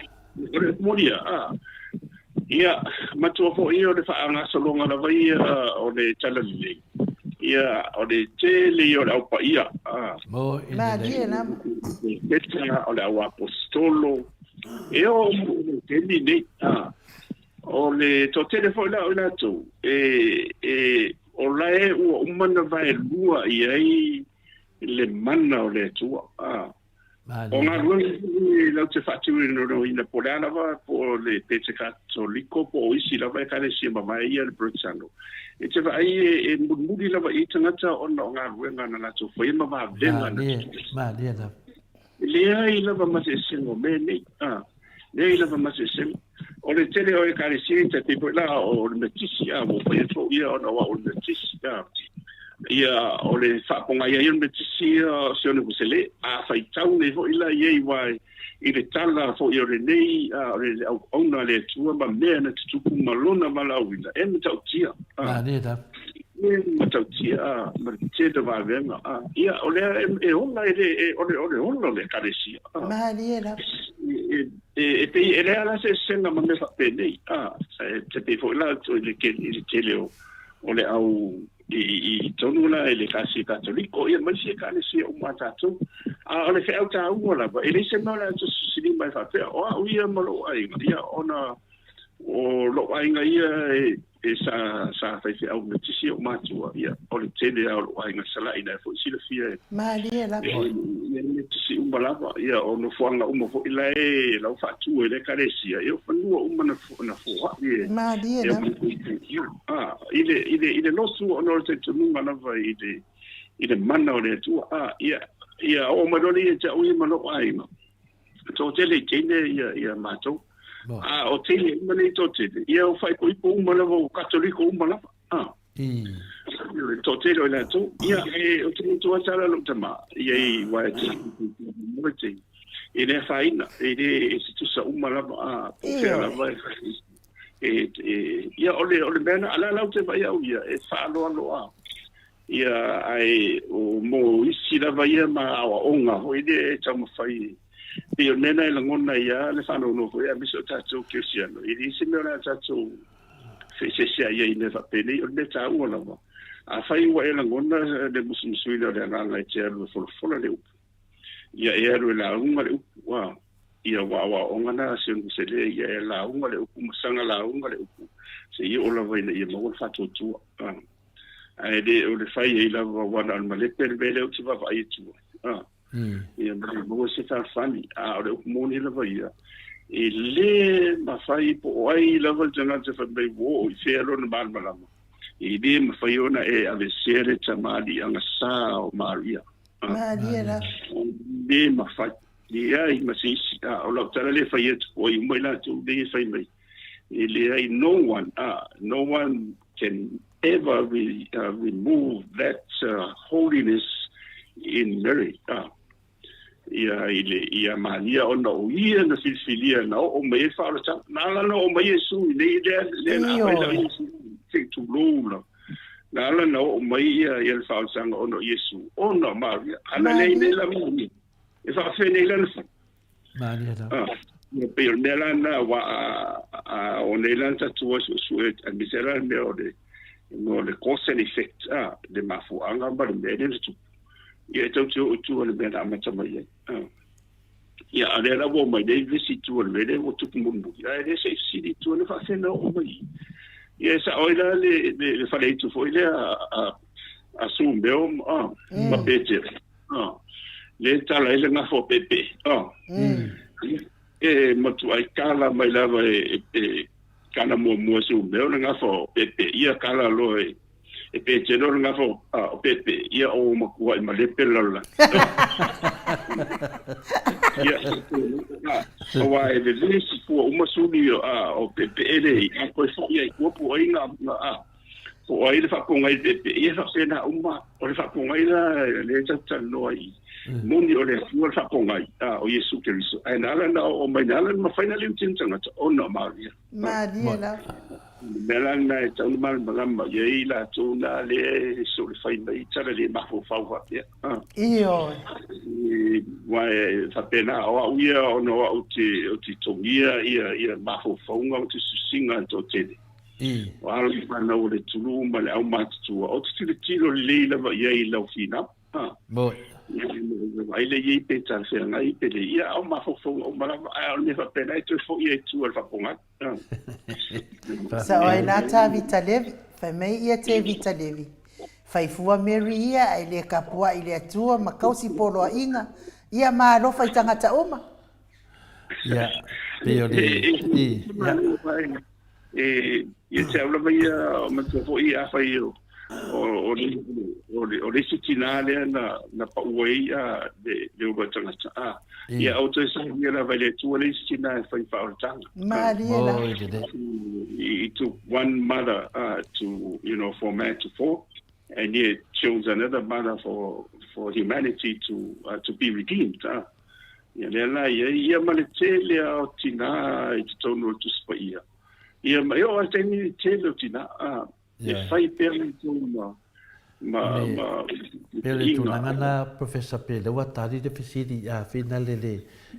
o le upu moni ia, a, ia, matua foi ia o le faagasologa lava ia o le Talalelei, ia, o le tele ia o le Au Paia, a. Mo i Malie lava. Profeta, o le Au Aposetolo, e oo mai i le taimi nei, a. O le toatele foi la o i latou, e, e, o lae ua uma ona vaelua i ai le mana o le Atua. A, o galuega foi latou te faatinoina po o le a lava, po o le Petekatoliko po o isi lava ekalesia mavae ia le Peretano, e te vaai e, e mulimuli lava i ai tagata ona o galuega na latou faia ma vavega na Malie, malie lava. E leai lava ma se eseesega o mea nei. A, leai lava ma se eseesega. O le tele o ekalesia e tai pei foi la o le Metisi, a, ua fai atu au ia ona o au o le Metisi, a. Ia, o le faapogai ai o le Metisi ia o Sione Vusele, a faitau nei foi la i ai aua i le tala foi o lenei, a, o le auauna a le Atua ma mea na tutupu ma lona valaauina, e matautia. A. Malie lava. E matautia a, ma le tele o vavega a. Ia, o lea e ola e le, e, o le, o le ola o le ekalesia a. Malie lava. E, e, e pei e leai la se eseesega ma mea faapenei a. E te pei foi la i le, i le tele o, o le au i, i, i tonu la i le Ekalesia Katoliko, ia ma isi ekalesia uma a tatou. A o le feau taua lava, e leai se mea o le a tusitusilima mai faapea, o au ia ma lou aiga, ia ona o lou aiga ia e, e sa, sa faifeau Metisi ou matua, ia, o le tele lava o lou aiga Sala'i la e foi silafia e, Malie lava. e, e Metisi uma lava, ia, o nofoaga uma foi la e la ua faatu ai le ekalesia, ia o fanua uma na, na foa'i e, Malie e lava. a, i le, i le, i le lotu ona o le talitonuga lava i le, i le mana o le Atua, a, ia, ia oo mai loa lea ia te au ia ma lou aiga, toatele i teine ia, ia matou. A o teine uma nei toatele, ia o faaipoipo uma lava, o Katoliko uma lava. A. Le toatele o i latou. Ia, e, o te motu atu ala lou tama, ia i wae te, te, e le afaina, e le, e se tusa uma lava, a, po o fea lava e, e, e, ia, o le, o le mea na, ala lau te vai au ia, e faaaloalo Ia, ae o mo isi lava ia ma aoaoga foi lea e taumafai pei o le mea lena e lagona ai lava le faanoanoa foi aemaise o tatou kerisiano, e leai se mea o le a tatou feeseeseai ai i mea faapenei. O le mea taua lava, afai ua e lagona le musumusuina o le agaga e te alu e folafola le upu, ia e alu e lauga le upu, a, ia ua aoaoga na a Sione Sele, ia e lauga le upu ma saga lauga le upu seia oo lava ina ia maua le faatuatua. A. Ae le o le fai ai lava aua na o le malepe le mea lea ou te vaavaai atu ai. Ia ma le maua se fealofani, a o le upu moni lava ia, e lē mafai po o ai lava le tagata fai mai ua oo i fea lona malamalama, e lē mafai ona e aveesea le tamalii agasā o Maria. Malie lava. E lē mafai. Leai ma se isi. A o lau tala lea e fai atu po o ai uma i latou nei e fai mai, e leai, no one, a, no one can ever re, remove that holiness in Mary. A, ia i le ia Maria ona o ia na filifilia na oo mai ai faaolataga. Na ala na oo mai Iesu i nei lea lea na aumai la Iesu se tulou la. Na ala na oo mai ia ia le faaolataga ona o Iesu ona o Maria. Ana lea i nei la Maria. E faafenei lana fai. Malia lava. Ah, e pei o le mea la lena, aua a o nei la na tatou o e suesue, aemaise la le mea o le mea o le cause and effect, a, le mafuaaga ma le mea lea na tupu. Ia e tou te oo i tua i le mea na amata mai ai. A. Ia, a o lea la ua omai nei le isi itu o le mea lea ua tupu mulimuli, ae le se i fesili i tua na faafefea na oo mai i. Ia e sao ai la le, le, le faleitu foi lea a, a Sumeo a, ma Petera. Ah, le tala ai le gafa o pepe. Ah. E matuai kala mai lava e, e, e kala muamua se umeo le gafa o pepe. Ia kala loa e, e Petero le gafa o, ah, o pepe. Ia o makua i malepe le lalolagi. Ia, ah, aua e vevesi fua uma suli o, ah, o pepe ele i a koe foi ai tua po ai nga, nga, ah, Po o ai le faapogai pepe, ia e faapena uma, o le faapogai la lea e tatou te talanoa ai i, moni o le Atua le faapogai, a, o Iesu Keriso, ae na ala ona oo mai, na ala ona mafai ona liuti le tagata, ona o Maria. Malie lava. O le mea la lena e tatau ona malamalama i ai i latou na lea e solefai mai i tala le mafaufau faapea. Ioe. Aua e faapena, o au ia ona o au ou te togia ia mafaufauga ma tusitusiga a le toatele. O alo ma fanau o le atunuu ma le aumatutua, ou te tilotilo lelei lava i ai i lau finau. Moi. Vaai lea i ai pe talafeagai pe le ia, a o mafaufauga uma lava, ae o le mea faapena e toe foi ai i tua i le faapogai. Sao ai la Tavita Levi, fai mai ia Tevita Levi, fai fua Mary ia ae le kapua'i i le Atua ma kausi poloaiga, ia ma alofa i tagata uma. Ia, pei o le, i, ia. E, ia te au lava ia, manatua foi afai o, o, o, le, o, le, o le isi tinā lea na, na pau ai a, le, le uluai tagata. A, ia au toe saunia lava i le Atua le isi tinā e fai faaolataga. Malie la. Oi, lelei. It took one mother uh, to, you know, for man to fall, and yet chose another mother for, for humanity to, uh, to be redeemed. Uh. Ia lea la ia, ia ma le tele a o tinā i totonu o le Tusi Paia. Ia ma e oo lava i le taimi le tele o tinā, a, e whai pea latou ma, ma, ma, Pei o le tulaga na Professor pe lea ua tali le fesili a finale le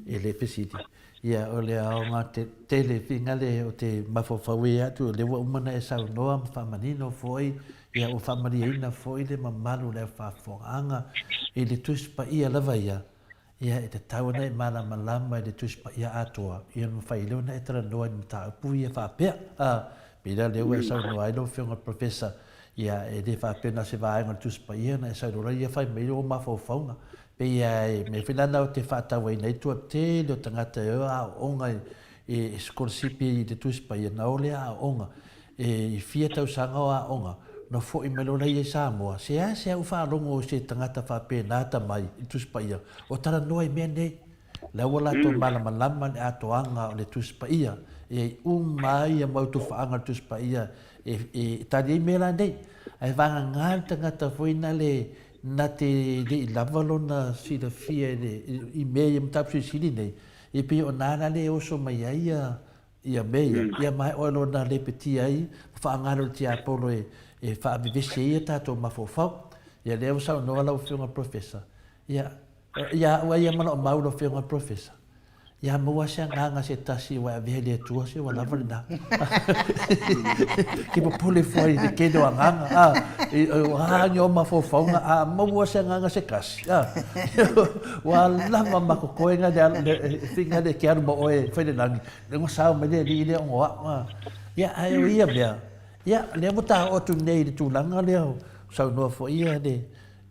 e le fesili. Ia o le aoga tele finale o te mafaufau e atu lea ua uma ona e saunoa ma faamanino foi ia ua faamalieina foi le mamalu o le au faafofogaaga i le Tusi Paia lava ia. Ia, e tatau ana e malamalama i le Tusi Paia atoa, ia ona mafai ai lea ona e talanoa i ni mataupu ia faapea. Ā, pei la lea ua e saunoa ai lau Afioga i le Professor, ia, e le faapea na o se vaega o le Tusi Paia ona e saunoa loa ia fai mai ou mafaufauga. Pei lava e mea foi lana ou te faatauaina ai tua tele o tagata e o aooga e sikolasipi i le Tusi Paia, na o le aooga. E i fia tausaga o aoga, na foi mai loa ia i Samoa, seasea u faalogo i se tagata faapena ta mai i le Tusi Paia, o talanoa i mea nei. La ua latou malamalama le atoaga o le Tusi Paia, e ai uma ai ia mau tufaaga o le Tusi Paia e, e tali ai mea la nei. Ae vagana le tagata foi na le, na te le i lava lona silafia i le, i mea ia mataupu silisili nei, e pei o na la le oso mai ai ia, Ia mea ia, ia mae oe lona lepetia ai ma faagalo i le tiapolo e, e faavevesi ai ia tatou mafaufau. Ia lea ua saunoa lau Afioga i le Professor, ia, ia au ai ia manao mau lau Afioga i le Professor, ia maua se agaga se tasi ua e avea i le Atua, se ua lava lena. Ke popole fua i le tele o agaga, a, o a ni o mafaufauga, a maua se agaga se kasi, a, ua lava ma kokoega le, le, finga le ke alu ma oe e fai le lagi, Le ua sao mai le alii lea o au, a. Ia, ae o ia mea, ia, lea ua taoo atu nei i le tulaga lea o saunoa foi ia le,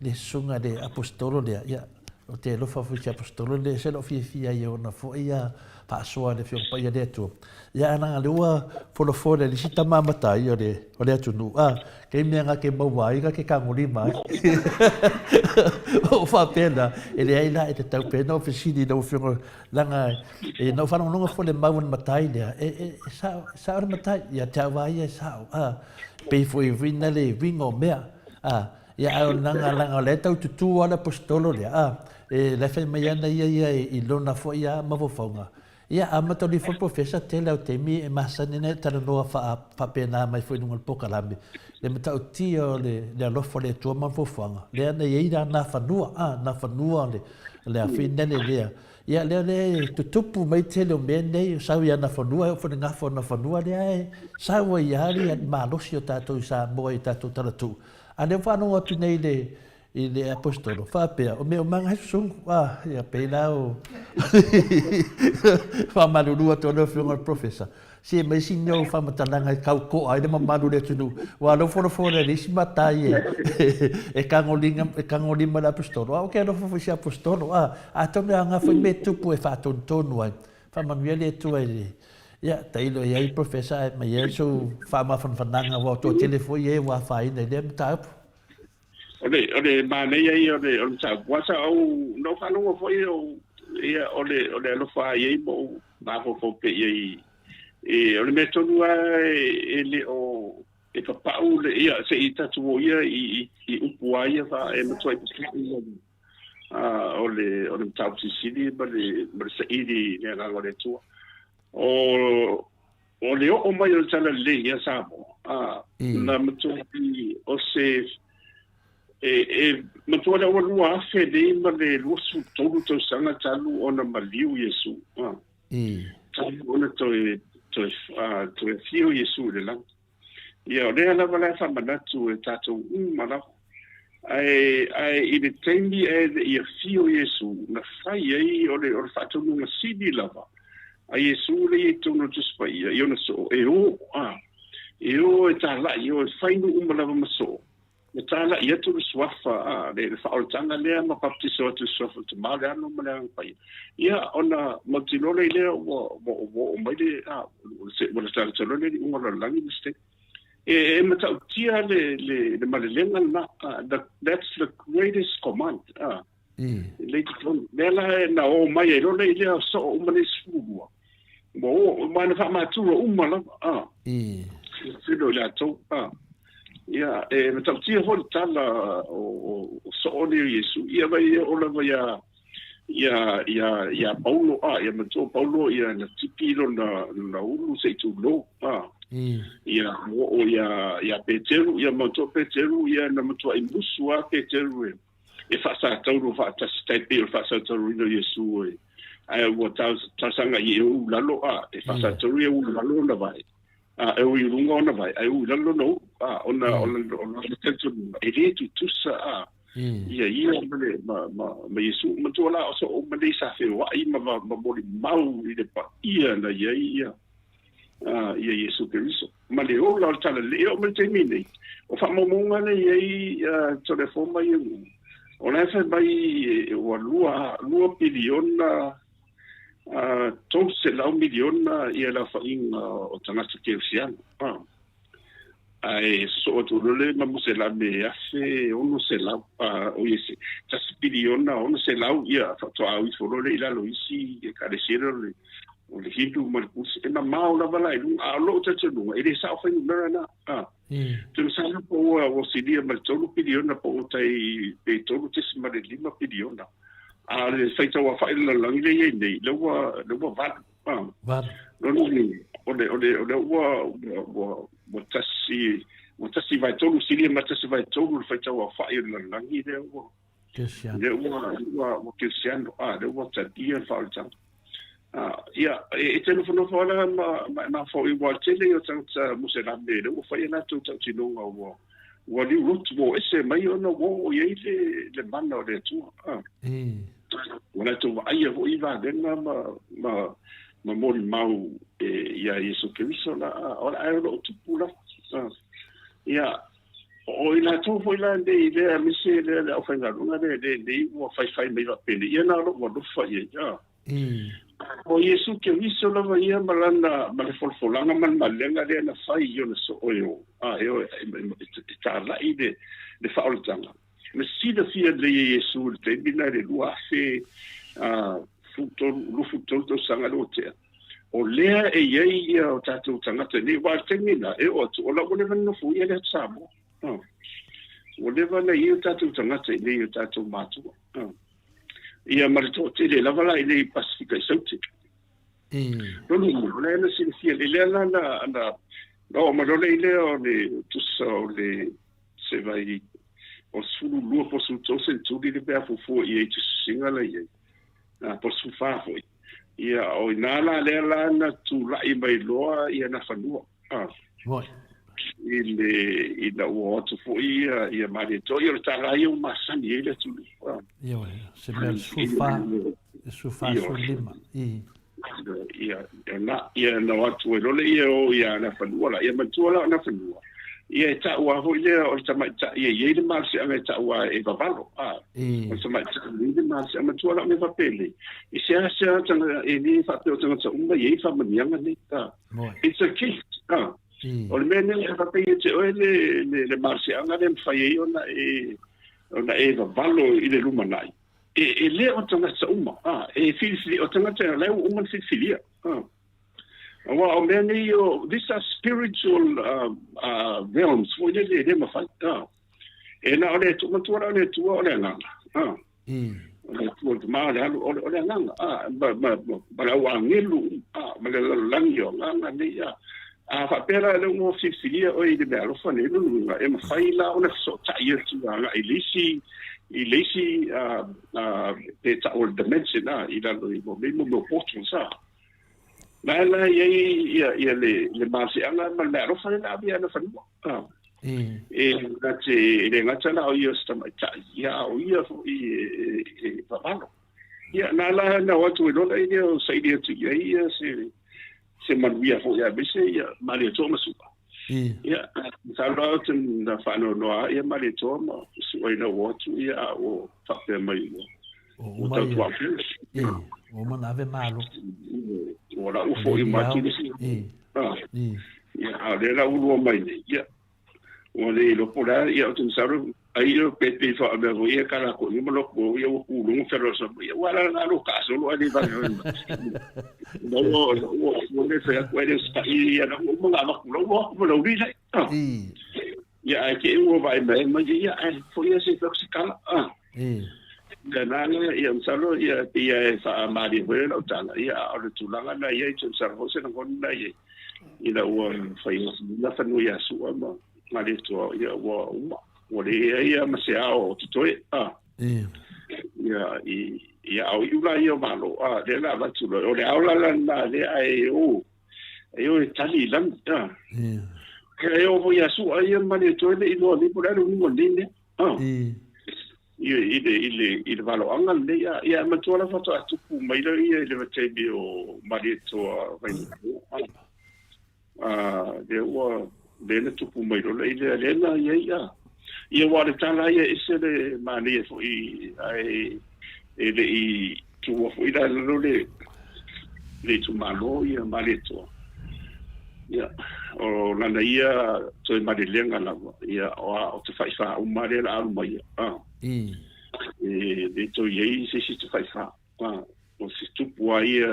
le susuga le aposetolo lea, ia. Ou te alofa foi i se Aposetolo le ese lou fiafia ai e ona foi ia faasoa i le Afioga Paia le Atua. Ia ae leaga lea ua folafola e le isi tama matai o le o le atunuu, a, kei mea nga ke maua ai nga ke tagolima ai. O faapena, e leai la e tatau pea ona ou fesili i lau Afioga leaga e na ou faalogologo foi i le mau a le matai lea, e, e, e sao, e sao le matai, ia te au lava ia e sao, a, pei foi uiga le uiga o mea, a, Ia, ae o leaga, leaga o lea e tau tutū lava le Aposetolo lea, a, e, la e fai mai ana ia ia i lona foi lava mafaufauga. Ia, a matou foi Professor, tele lava o taimi e masani ana e talanoa faa, faapena mai foi i luga o le polokalame, le matautia o le, le alofa o le Atua ma mafaufauga, lea na i ai la Nafanua, a, Nafanua o le, le afinele lea. Ia, lea, lea e tutupu mai tele o mea nei, sau ia Nafanua, e oo foi i le gafa o Nafanua lea e sau ai lava le malosi o tatou i Samoa i tatou talatuu. A lea ua faalogo atu nei i le, i le Aposetolo, faapea, o mea uma lava susugu, a, ia pei la o faamalulu atu ai lau Afioga i le Professor, se aumai sina ou faamatalaga e tau to'a ai le mamalu o le atunuu, aua o lea ua folafola e le isi matai e, e tagolima, e tagolima le Aposetolo, a ou te alofa foi i se Aposetolo, a, atonu e aoga foi mea e tupu e faatonutonu ai. Faamanuia le Atua i le, ia, tailo i ai Professor ae aumai ai sou faamafanafanaga aua o toatele foi e ua afaina i lea mataupu. O le, o le manaia ia o le, o le mataupu, aua sa ou, na ou faalogo foi o, ia, o le, o le alofa i ai ma ou mafaufau pea i ai, e, o le mea tonu lava e, e le o, e papau le, ia, se i tatou o ia i, i, i upu lava ia fa, e matuai papai lava. O le o le mataupu silisili ma le ma le saili i le agaga o le Atua. O o le oo mai o le talalelei ia Samoa, a na matuai o se e, e matua lea ua 2000 nei ma le 23 tausaga talu ona maliu Iesu. A, talu ona toe toe toe afio Iesu i le lagi. Ia, o lea lava la e faamanatu e tatou uma lava. Ae, ae i le taimi ae le i afio Iesu, na fai ai o le, o le faatonuga sili lava a Iesu lea i totonu o le Tusi Paia, i ona soo, e o, a, e o e talai, e o e fai nuu uma lava ma soo, ma talai atu le suafa, a, le, le faaolataga lea ma baptiso atu i le suafa o le Tama, o le Alo ma le Agaga Paia. Ia, ona mautinoa lea i lea ua, ua, ua oo mai le, a, ua talataloa le liuga o le lalolagi ma se taimi. E, e matautia le, le, le malelega lena. The, that's the greatest command. Le i totonu. Lea la e na o mai ai loa i lea soo uma nei 12. Ua o, ma na faamatua uma lava. Filo i latou. Ia, e matautia foi le tala o, o, o soo nei o Iesu. Ia vai e o lava ia, ia, ia, ia Paulo, a, ia matua Paulo, ia na tipi lona, lona ulu se i tulou, a. Ia, o, o, ia, ia Peteru, ia matua Peteru, ia na matuai musu a Peteru e, e faasatauro faatasi tai pei o le faasatauroina o Iesu e, ae ua talosaga i e uu lalo, a, e faasatauro ia uu lalo ona vae, a, e ui i luga ona vae, ae uu i lalo ona ulu, a, ona, ona, ona, ona talitonuga, e le tutusa, a, ia ia ma le ma ma ma Iesu matua la o soo uma nei sa feoai ma ma ma molimau i le paia na i ai ia ia Iesu Keriso ma le ola o le talalelei e oo mai le taimi nei o faamaumauga lea i ai Toleafoa ia o la e fai mai ua lua lua piliona 300 miliona ia le aofaiga o tagata kerisiano. Ae sosoo atu loa le ma Muselame e 1600, oi e se tasi piliona 600 ia faatoa au ifo loa lea i lalo o isi ekalesia lea o le o le Hindu ma le Buddhist. E mamao lava la i luga, a o lou talitonuga, e le sao fuainumera na. Te masalo po ua ua silia ma le 3 piliona po ua tai pe 3.5 piliona. A o le faitau aofai o le lalolagi lea e i ai nei, lea ua lea ua valu. Valu. Lona uiga, o le, o le, o lea ua, ua, ua, ua tasi, ua tasi vaetolu, silia ma tasi vaetolu le faitau aofai o le lalolagi lea ua, Kerisiano. lea ua, ua, ua kerisiano, a, lea ua talia le faaolataga. A, ia, e, e te nofonofo ala ma, ma e mafaufau i ua tele ia o tagata Muselame, lea ua fai a latou tautinoga ua, ua liulotu, ua o ese mai ona ua oo i ai le, le mana o le Atua. A. Ua latou vaaia foi i valega ma, ma, ma molimau e, iā Iesu Keriso la, a, o, ae o lo o tupu lava. A, ia, O i latou foi la nei lea aemaise lea le aufaigaluega lea lenei ua faifai mai faapenei, ia na o lou alofa i ai. A. O Iesu Keriso lava ia ma lana ma le folafolaga ma le malega lea na fai i ona soo e o, a e o e, e talai le, le faaolataga. Na silafia lelei e Iesu i le taimi lena i le 2013 tausaga lea ua tea, o lea e i ai ia o tatou tagata nei, aua o le taimi lena e oo atu, o la ua leva ona nofoia le atu Samoa. Ua leva ona i ai o tatou tagata i inei, o tatou matua. Ia ma le toatele lava la i inei i Pasefika i Saute. Lona uiga, o lea na silafia lelei, lea la na, na, na oo mai loa le i lea o le tusa o le se vai o le 12 po o le 13 seneturi le pe a fuafua i ai tusitusiga la i ai, po o le 14 foi. Ia, o i ina la lea la na tulai mai loa ia Nafanua. Moi. I le, ina ua o atu foi ia, ia Malietoa, ia o le tala ia ua masani ai le atunuu. Ioe, se mea le 14, 14, 15. I. Ia, ia, na, ia na o atu ai loa lea ia o ia Nafanua la. Ia manatua la o Nafanua, ia e ta'u lava foi lea o le tamaitai e i ai le malosiaga e ta'u lava e vavalo. A, o le tamaitai e i ai le malosiaga. Manatua la o mea faapenei, i seasea tagata, e le faapea o tagata uma e i ai faamanuiaga nei. A, it's a gift. A, o le mea nei a faapea ia te oe le, le, le malosiaga lea e mafai ai ona e, ona e vavalo i le lumanai, E, e le o tagata uma, a, e filifili, o tagata o la ua uma ona filifilia. A. Aua o mea nei o, these are spiritual realms, foi lele e le mafai. A. E na o le Atua, matua la o le Atua o le agaga. A. O le Atua o le Tama, o le Alu, o le, o le agaga. A, ma, ma, ma, ma le au agelu, a, ma le lalolagi o agaga nei, a. A faapea la lea ua filifilia oe i le meaalofa nei, lona uiga, e mafai la ona fesootai atu agai i le isi, i le isi pe tau o le dimension a, i lalo i mo mea mo portals a. La la i ai ia, ia le, le malosiaga ma le meaalofa lea na ave ia Nafanua. A. E na te, e le gata la o ia o se tamaitai, ia a o ia foi e, e, e vavalo. Ia, na la na o atu ai loa lea o saili atu i ai ia se, se manuia foi aemaise ia Malietoa ma Su'a. Ia, masalo lava ou te na faanoanoa ia Malietoa ma Su'a ina ua o atu ia a ua faapea mai ua ua tautuaupega. Ua uma ona ave malo. Ua la ua foi uma atu le isi. Ia, a o lea la ua lua mai nei, ia, Ua le iloa po o le a, ia ou te masalo ai ia pe pei faamea foi ia kala ko ia ma loko ia ua kuluga felo sa ia ua la la lo ka solo ai va no ua ua ua le fai atu ai le sa ia na ua ma ma ku ua ma lo ri lai ia ai ke ua vai mai ma ia ai foi ia se se kala a ia na na ia masalo ia ia e faamalie foi lau tala ia a o le tulaga na ia i te masalo foi se lagona na ia ina ua fai na fanua ia Sua ma Malietoa, ia ua uma. Ua leai ia ma se ao o totoe. A. Ia, i, ia ao iu la ia o Malo. A, lea la avatu loa. O le ao la la na lea ae o, e o e tali i lagi. A. Ia e o foi ia Sua ia ma Malietoa le i loa nei po o le a le uiga o lenei mea. A. I, i le, i le, i le valoaga lenei. A, ia matua la faatoa tupu mai lea ia i le vaitaimi o Malietoa Vainuku. A, a, lea ua, lea na tupu mai loa i lea, lea na i ai, a. Ia aua o le tala ia e ese le manaia foi ae e le i tuua foi la i lalo le, le itumalo ia Malietoa. Ia, o lana ia toe malelega lava, ia, o a, o tafaifa uma lea o le a alu mai ia. A. E le toe i ai se isi tafaifa. A, o se tupu lava ia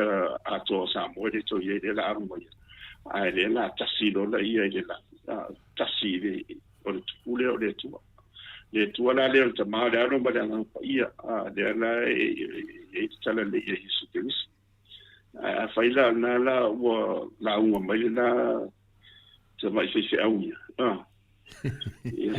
atoa o Samoa e le toe i ai lea o le a alu mai ia. Ae lea o le a tasi loa lea i le lagi. A, tasi i le, o le tupu lea o le Atua. Le Atua la lea o le Tama, o le Alo ma le Agaga Paia, a, lea la e i ai le talalelei a Iesu Keriso. Ae afai la o lena la ua lauga mai lena tamai faifeau ia, a, ia,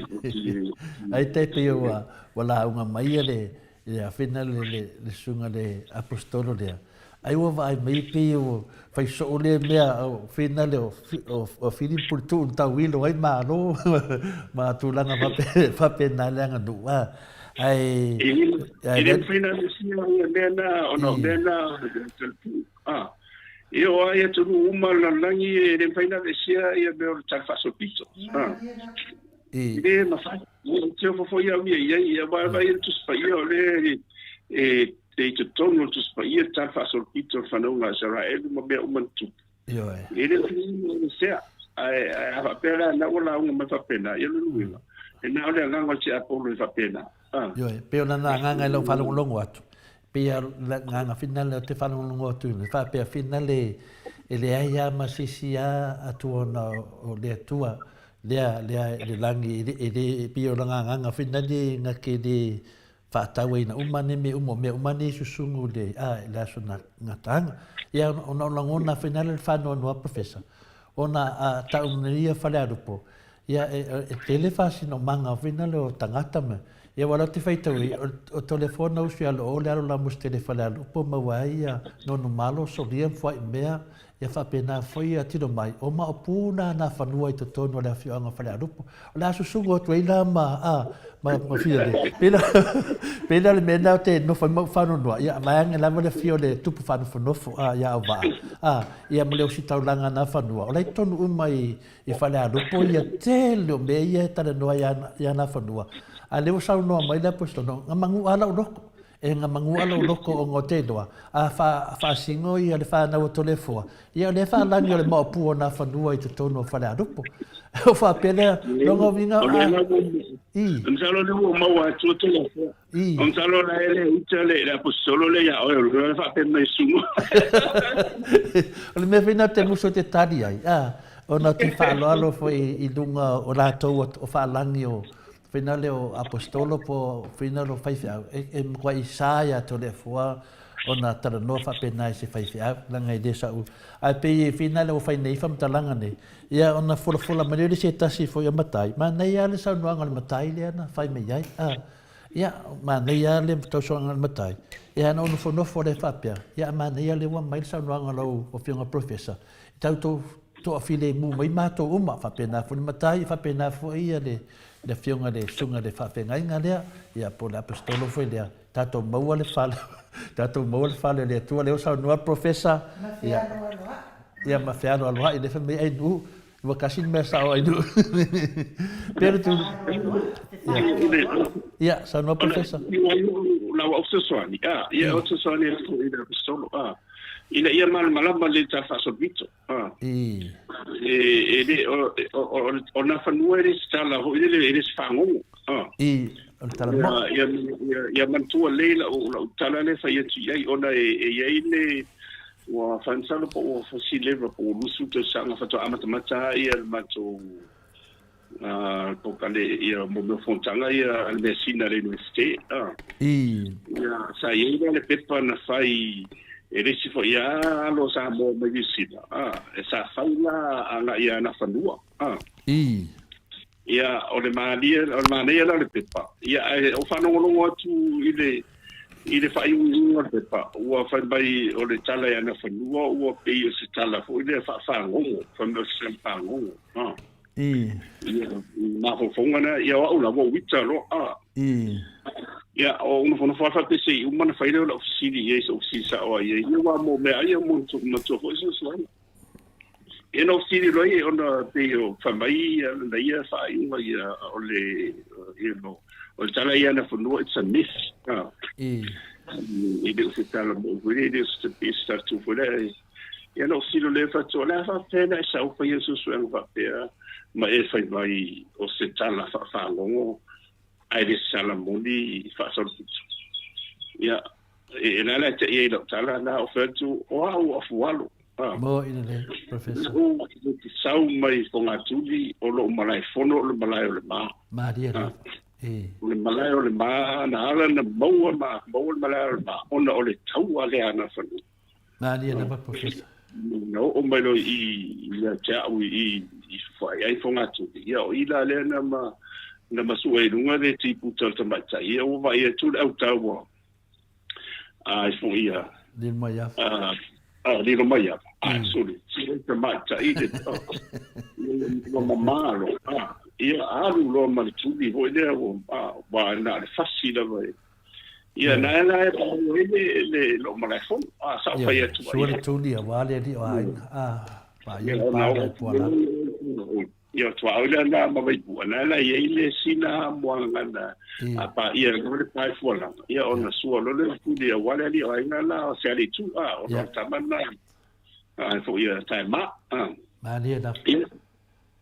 Ai tai pei ua, ua lauga mai ia le, le awhina le, le, le susuga le apostolo lea. Ai ua vaai mai pei ua fai soo lea mea o whina le o, o, o Filipu le tuu tauilo ai malo ma tulaga fape, faapena le aganuu. A. Ai, e le mafai ona aveesea ia mea na, ona o mea na a e oo lava i atunuu uma o le lalolagi e le mafai ona aveesea ia mea o le tala faasolopito. E le mafai. Ou te ofo foi au ia i ai, ia vaai le Tusi Paia o lea e i totonu o le Tusi Paia le tala faasolopito o le fanauga a Isaraelu ma mea uma na tupu. Ioe. E le o se sea. Ae a faapea la na ua lauga mai faapena, ia lona uiga, e na o le agaga o le tiapolo e faapena. Ioe, pei o lana agaga i lau faalogologo atu, pei a le agaga finale ou te faalogologo atu i faapea finale e leai lava ma se isi a atu ona o le Atua lea lea i le lagi e le e le pei o lana agaga finale na te le faatauaina uma nei mea uma, o mea uma nei e susugu i le a i le aso na gataaga. Ia ona o lagona finale le faanoanoa Professor, ona a tau nei ia Falealupo, Ia, e tele faasinomaga foi na leo tagata ma, ia aua o lea ou te faitau ai, o telefona usu ia loo le alo la musi tele Falealupo maua ai ia nonumalo, solia ma fuaimea, ia faapena foi ia tino mai, o maopu na na fanua i totonu o le afioaga o Falealupo. O le a susugu atu ai la ma, a, ma, ma fia le, pei la, pei la o le mea lena ou te nofo ai ma ou faanoanoa, ia vaeane lava le afio o le tupu faanofonofo, a, ia Auvaa, a, ia ma le ositaulaga na fanua, o la e i totonu uma i, I Falealupo ia tele o mea ia e talanoa i ana fanua, a lea ua saunoa mai le Aposetolo, na manu a lau loko, e na manu a lau loko ona o te iloa, a faasino ia le fanau o Toleafoa, ia o lea e faalagi o le maopu o na fanua i totonu o Falealupo. O faapea lea, lona uiga, a, i. Masalo lea ua maua atu o Toleafoa. I. O masalo la e le uta le le aposetolo lea ia oe, o le faapea mai susuga. O le mea foi lena ou te musu ou te tali ai, a, ona ou te faaaloalo foi i luga o latou o faalagi o foi na lea o aposetolo po o foi na lea o faifeau, e matuai sa ia Toleafoa ona talanoa faapena i se faifeau, leaga e le sau. Ae pei e foi na lea ua fai nei faamatalaga nei, ia ona folafola mai lea o le se tasi foi o matai, manaia lava le saunoaga a le matai lea na fai mai ai, a. Ia, manaia lava le tausoaga a le matai, ia ona ou nofonofo lea faapea, ia manaia lea ua aumai le saunoaga a lau Afioga Professor, i tatou toafilemu mai matou uma, faapena foi le matai, faapena foi le Afioga i le Susuga i le Faafeagaiga lea, ia po o le Aposetolo foi lea, tatou maua le fale, tatou maua le fale o le Atua, lea ua saunoa le Professor, ia, ia ma fealoaloai, lea fai mai ai nuu, Ua kasi le mea sao ai nuu. Pea le tu. Ia, saunoa Professor. La ua fesoasoani, a, ia o fesoasoani atu i le Aposetolo, a, ina ia malamalama le tala faasolopito, a. I. E le, o nā fanua e le se tala foi lele, e le se fagogo, a. I, o le tala moʻo. Ia, ia, ia manatua lelei lau tala lea e fai atu i ai, ona e i ai le, Ua fai masalo po ua fasileva po ua 20 tausaga faatoa amatamata ai le matou polokalame ia mo mea o fonotaga ia a le measina a le Iunivesite. Ia sa i ai la le pepa na fai e le isi foi lava alo o Samoa mai Niu Sila, e sa fai la agai i ana fanua. Ia, o le malie, o le manaia la o le pepa, ia, ae ou faalogologo atu i le, i le faaiuiuga o le pepa, ua fai mai o le tala i ana fanua ua pei o se tala foi lea faafagogo, fai mai o se tala fagogo, a. Ia, mafaufauga na, ia o au lava ua ita loa, a. Ia, o ou nofonofo lava faapea se i uma ona fai lea o lau fesili i ai, se i ou fesili sao ai i ai, ia aua mo mea ai, mo matua foi suasuaga. Ia na ou fesili loa ia ona pei o fai mai lana ia faaiuga ia o le you know o le tala ia ana fanua it's a myth. Ah. E le o se tala moʻi foi lea, e le o se se tala tu foi lea. Ia na ou fesili loa lea fai atu, o le a faapefea ona e sau faia suesuega faapea ma e fai mai o se tala faafagogo ae le se tala moni faasolopito. Ia, e la la te i ai lau tala na o fai atu, o au o afualo. Ah. Mo ina le, Professor. O te sau mai Fogatuli o lou malae fono o le malae o le ma. Maria ah. E. O le malae o le ma, na ala na maua ma, maua le malae o le ma, ona o le taua lea ana fanua. Maria lava, Professor. Na oo mai loa i ia te au i i fai ai Fogatuli. Ia o i la lea na ma na masua i luga le tiputa o le tamaitai. Ia ua vaai atu le au taua. Ai foi ia. Lilo mai afa. Lilo mai afa. Ai sole. Sole tamaitai le ua mamalo. Ia alu loa ma le tuli foi lea ua ua na o le fasi lava e. Ia na la e pau ai le le lou malaefono. A sa ou fai atu ai. Sua le tuli aua le alii o aiga. A, pa ia le pa le pua lalo. Ia, o tuaoi lea na ma Vaipua, na la i ai le sina moagagana a paia lava le pae fualaga, ia ona sua loa lea o Tuli aua le alii o aiga la o Sealitu, a, ona o tama na a foi ia Taema, a. Malie lava. Ia,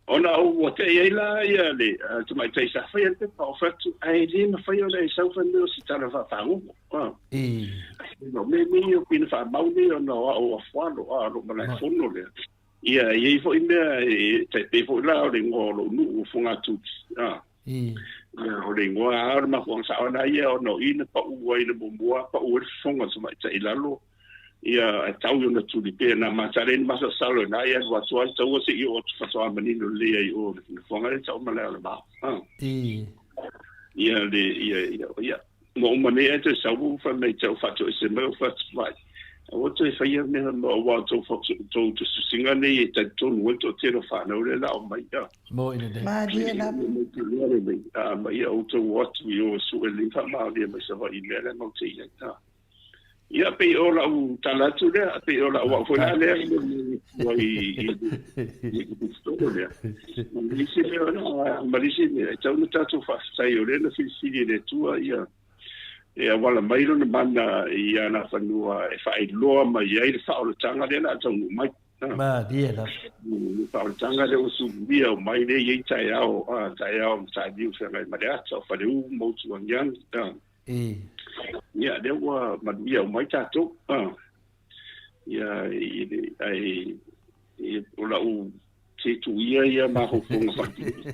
ona ua tei ai la ia le tamaitai sa faia le pepa o fai atu, ae le mafai ona e sau fai mai o se tala faafagogo, a. O mea nei o pei na faamau nei ona o au afualo, a, o lou malaefono lea. Ia, e i ai foi mea e tai pei foi la o le igoa o lou nuu o Fogatuli. A. Ia, o le igoa lava o le mafuaaga sao lena ia ona o i na pau ai le muamua, pau ai le fofoga o le tamaitai i lalo, ia, ae tau i ona tuli pea na matala ai le masalosalo i ina, ia alu atu lava le taua seia oo atu faatoa manino lelei ai i o le nofoaga lea e tau o Malaeolemao. A. Ia, le, ia, ia, ia. Ua uma nei ae toe sau ou fai mai te au faatoese mai ou fai atu, Vaai, aua toe faia mea ma aua o tou tou tusitusiga nei e talitonu ai le toatele o fanau lea la omai a. Mo i lelei. Malie lava. Maitinoa lelei a ma ia outou o atu i o e sue lelei ma faamaonia mai Savaii i mea lea matou te i ai a. Ia pei o lau tala atu lea, pei o lau au foi la lea ua i i i lea. Ma le isi mea, ma le isi mea, e tatau ona tatou faafetai o lea na filifili e le Atua ia e auala mai lona mana i ana fanua e faailoa mai ai le faaolataga lea o le a taunuu mai. Malie lava. Le faaolataga lea ua suluia mai lea e i ai taeao, taeao o Mataniu Feagai ma le Ata, o Faleu ma Utuagiagi. Ia, lea ua manuia uma ai tatou. Ia, ae o lau tuia ia mafaufauga faapitoa.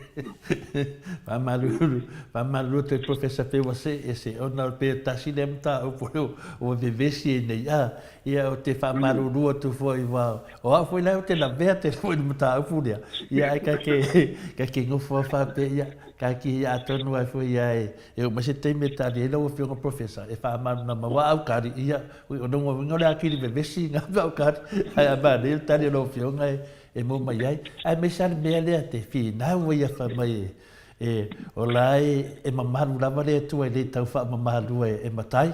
Faamalulu, faamalulu atu e Professor pe ua see ese ona pe tasi lea mataupu ua vevesi ai nei a. Ia ou te faamalulu atu foi aua o au foi la ou te lavea tele foi i le mataupu lea. Ia ae ka ke ka ke nofo lava faapea ia ka ki ia atonu ai foi ia e E oo mai se taimi e tali ai lau Afioga Professor e faamalamalama aua au kari, ia, o lona uiga o le akili vevesi i ngā mea au kari, ae a manaia le tali a lau Afioga e maua mai ai. Aemaise lava le mea lea te finau ai ia fai mai e, o la e mamalu lava le Atua e le tau faamamalu e matai.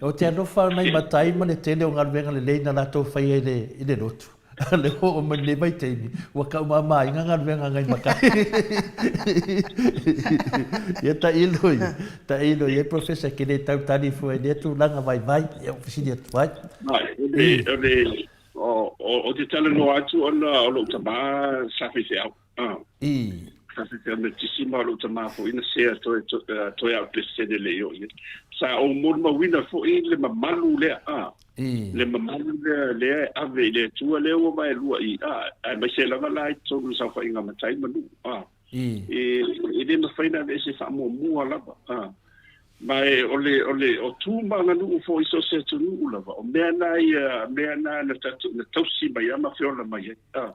Ou te alofa nai matai ma le tele o galuega lelei na latou faia i le lotu. Le oo mai lenei vaitaimi, ua taumamaina galuega a nai matai. Ia tailo ia, tailo ia Professor ke le tau tali fua i lea tulaga vaivai, ia ua fesili atu ai. O le, o te talanoa atu ona o lou tama sa faifeau. Sa faifeau Metotisi ma o lou tama foi na sea toe toe au Peresetene le i oo i ai. Sa ou molimauina foi le mamalu lea, le mamalu lea lea e ave i le Atua lea ua vaelua i, aemaise lava la i totonu o le saofaiga a matai ma nuu, e le mafai ona aveese faamuamua lava. Ma e o le, o le, o tu ma aganuu foi i so o se atunuu lava, o mea na ia, mea na na tatou, na tausi mai ai ma feola mai ai. A.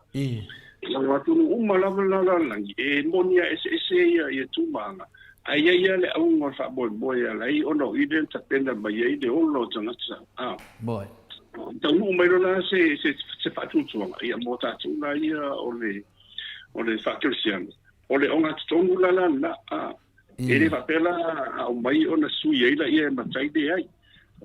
O atunuu uma lava la lalolagi, e moni lava e eseese ia, ia tu ma aga, ae i ai lava le auga o le faamoemoe e ala ai ona o i lea na tapena mai ai le ola o tagata. A. Moe. Taunuu mai loa la se, se, se faatuatuaga, ia mo tatou la ia o le, o le faakerisiano, o le ogatotonu la la lena. A. E le faapea la a aumai ona sui ai laia e matai, leai.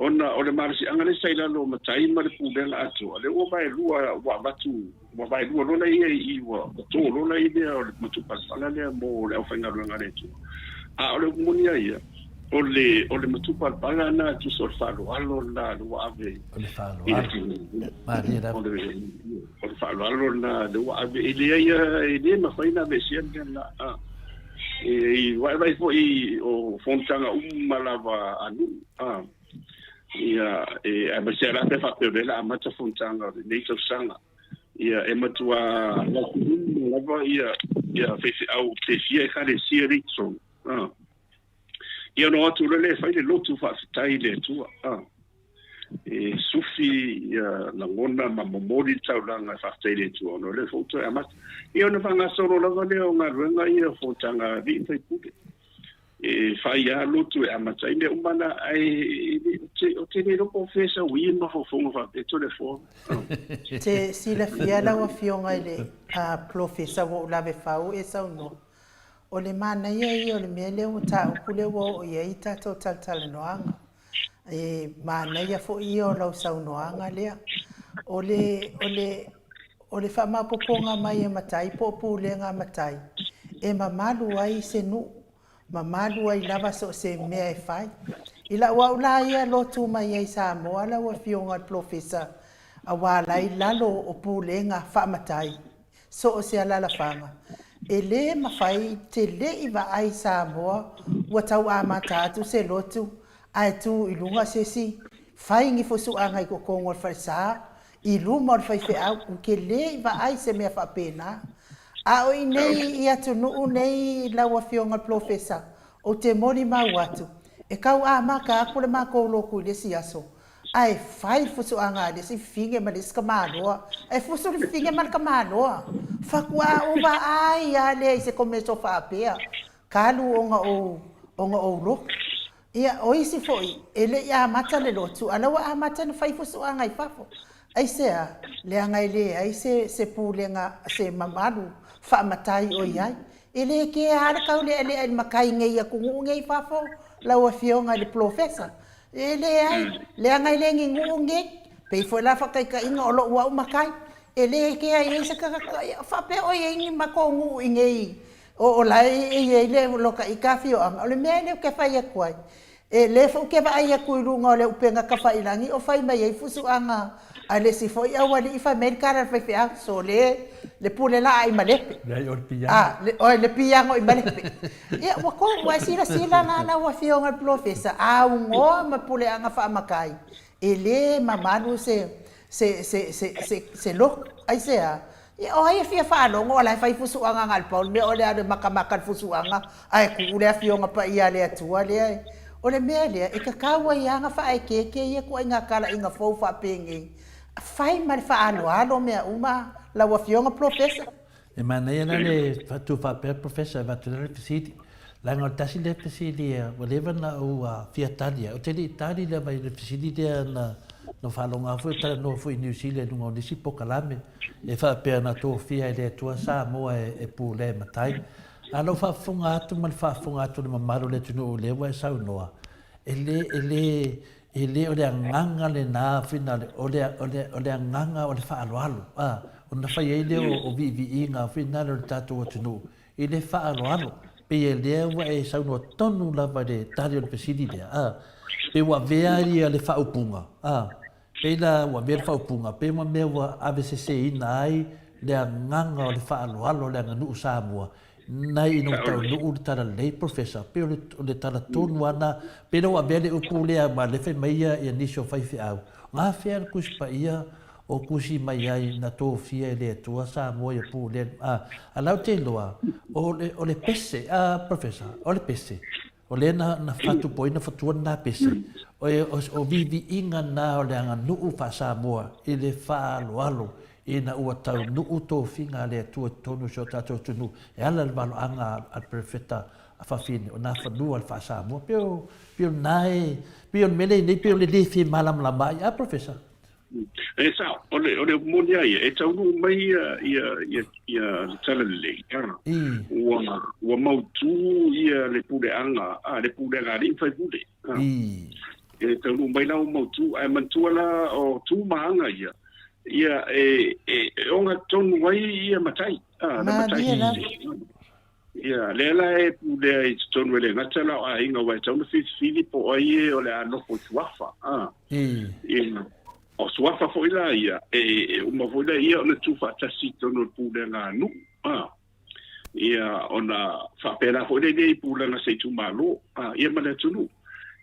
Ona o le malosiaga lea sa i lalo o matai ma le pulega atoa, lea ua vaelua, ua avatu, ua vaelua loa laia i i, ua to loa laia lea o le matupalapala lea mo le aufaigaluega a le Atua. A o le upu moni lava ia, o le, o le matupalapala lena tusa o le faaaloalo lena lea ua ave O le faaaloalo. Malie lava. O le, o le faaaloalo lena lea ua ave, e leai, e le mafai ona aveesea le mea lena. E vaivai foi o fonotaga uma lava a nuu, a, ia, e, aemaise lava pe faapea o lea o le a amata fonotaga o lenei tausaga, ia, e matuā lautuuma lava ia, ia faifeau pe fia ekalesia lea i totonu, a. Ia ona o atu loa lea e fai le lotu faafetai i le Atua, a. E sufi ia lagona ma momoli le taulaga e faafetai i le Atua ona o lea foi ua toe amata. Ia ona faagasolo lava lea o galuega ia o fonotaga a alii ma faipule. E fai lava lotu e amata ai mea uma na, ae ou te le iloa po o fea e sau ai ia mafaufauga faapea Toleafoa. Te silafia lau Afioga i le Polofesa ua ou lave fau e saunoa, o le manaia ia o le mea lea ua taupu lea ua oo i ai tatou talatalanoaga. E manaia foi ia o lau saunoaga lea. O le, o le, O le faamaopoopoga mai a matai po o pulega a matai e mamalu ai se nuu, mamalu ai lava so o se mea e fai. I lau au la ia lotu mai ai i Samoa lau Afioga i le Polofesa aua la i lalo o pulega faamatai so o se alalafaga, e le mafai te le i vaai Samoa ua tau amata atu se lotu ae tu i luga se isi fai ni fusuaga i totonu o le falesa i luma o le faifeau, ou te le i vaai i se mea faapena. A o i inei i atunuu nei lau Afioga i le Polofesa, ou te molimau atu, e tau amata atu le matou lotu i le isi aso, ae fai le fusuaga a le isi fafine ma le isi tamaloa, ae fusu le fafine ma le tamaloa. Faatoa ou vaai lava lea i se komeso faapea, talu ona ou ona ou lotu. Ia, o isi foi, e le i amata le lotu, a o la ua amata ona fai fusuaga i fafo. Aisea? Leaga e leai se, se pulega, se mamalu faamatai o i ai. E le kea lava le taulealea i le matai nei i atunuu nei i fafo, lau Afioga i le Polofesa. E leai, leaga e le ni nuu nei. Pei foi la faataitaiga o lou au matai, e le kea i ai se tagata, ia, faapea o i ai ni matou nuu i inei O la e i ai le lota ita afioaga, o le mea lea ou te fai atu ai, e lea foi ou te vaai atu i luga o le upega tafailagi o fai mai ai fusuaga a le isi foi aualii fai mai le tala a le faifeau, sole le pule laa i Malepe. Leai, o le piano. A, le, oi, le piano i Malepe. Ia, ua tou, ua e silasila la lau Afioga i le Polofesa, aunoa ma puleaga faamatai, e le mamalu se, se, se, se, se, se lotu. Aisea? Ia, o ai e fia faalogo o la e fai fusuaga na o le pau le mea o le alu e makamaka i le fusuaga ae tuu le Afioga Paia a le Atua lea e. O le mea lea, e tatau ai lava ona faaeteete ia ituaiga talaiga fou faapenei. Fai ma le faaaloalo mea uma lau Afioga Polofesa. E manaia la le tu faapea Professor e avatu ai le fesili, leaga o le tasi lea fesili ua leva ona ou fia tali ai, ou te le i tali lava i le fesili lea na faalogo lava foi o talanoa foi i Niu Sila i luga o nisi polokalame e faapea na tofia e le Atua Samoa e pulea e matai. A o lau faafofoga atu ma le faafofoga atu a le mamalu o le atunuu lea ua e saunoa, e le, e le, E le o le agaga lena finale, o le, o le, o le agaga o le faaaloalo, a, ona fai ai lea o, o viiviiga finale o le tatou atunuu i le faaaloalo. Pei e lea ua e saunoa tonu lava i le tali o le fesili lea, a, pei ua avea ia le faaupuga, a, pei la ua avea le faaupuga, pei ua mea ua aveseseina ai le agaga o le faaaloalo o le aganuu Samoa Nai ina ua taunuu le tala lelei Professor, pei o le, o le tala tonu lava na, pei la ua avea le upu lea ma lea fai mai ia, ia nisi o faifeau, gafea le Tusi Paia o tusi mai ai na tofia e le Atua Samoa ia pulea, a, a la ou te iloa, o le, o le pese, a Professor, o le pese, O lea na, na faatupoina fatua lena pese, o, o, o viiviiga na o le aganuu faa-Samoa i le faaaloalo ina ua taunuu tofiga a le Atua i totonu o si o tatou atunuu e ala i le valoaga a le Perofeta a Fafine o na fanua le faa-Samoa. Pei o, pei o lena e, pei o le mea lea i nei, pei o le le fia malamalama ai, a Professor? E sao, o le, o le upu moni lava ia, e taunuu mai ia, ia, ia, ia le Talalelei, a, ua, ua mautū ia le puleaga, a, le pulega a alii ma faipule, a. E taunuu mai la ua mautū, ae manatua la o tu ma aga ia, ia e, e, e ogatotonu ai ia matai, a, le matai Malie lava. Ia, lea la e pulea i totonu e le gata la o aiga aua e tatau ona filifili po o ai e o le a nofo i Suafa, a. Ia, o Suafa foi la ia, e, e uma foi la ia ona tuufaatasi i totonu o le pulega a nuu, a. Ia, ona faapena foi lea i pulega a se itumalo, a, ia ma le atunuu.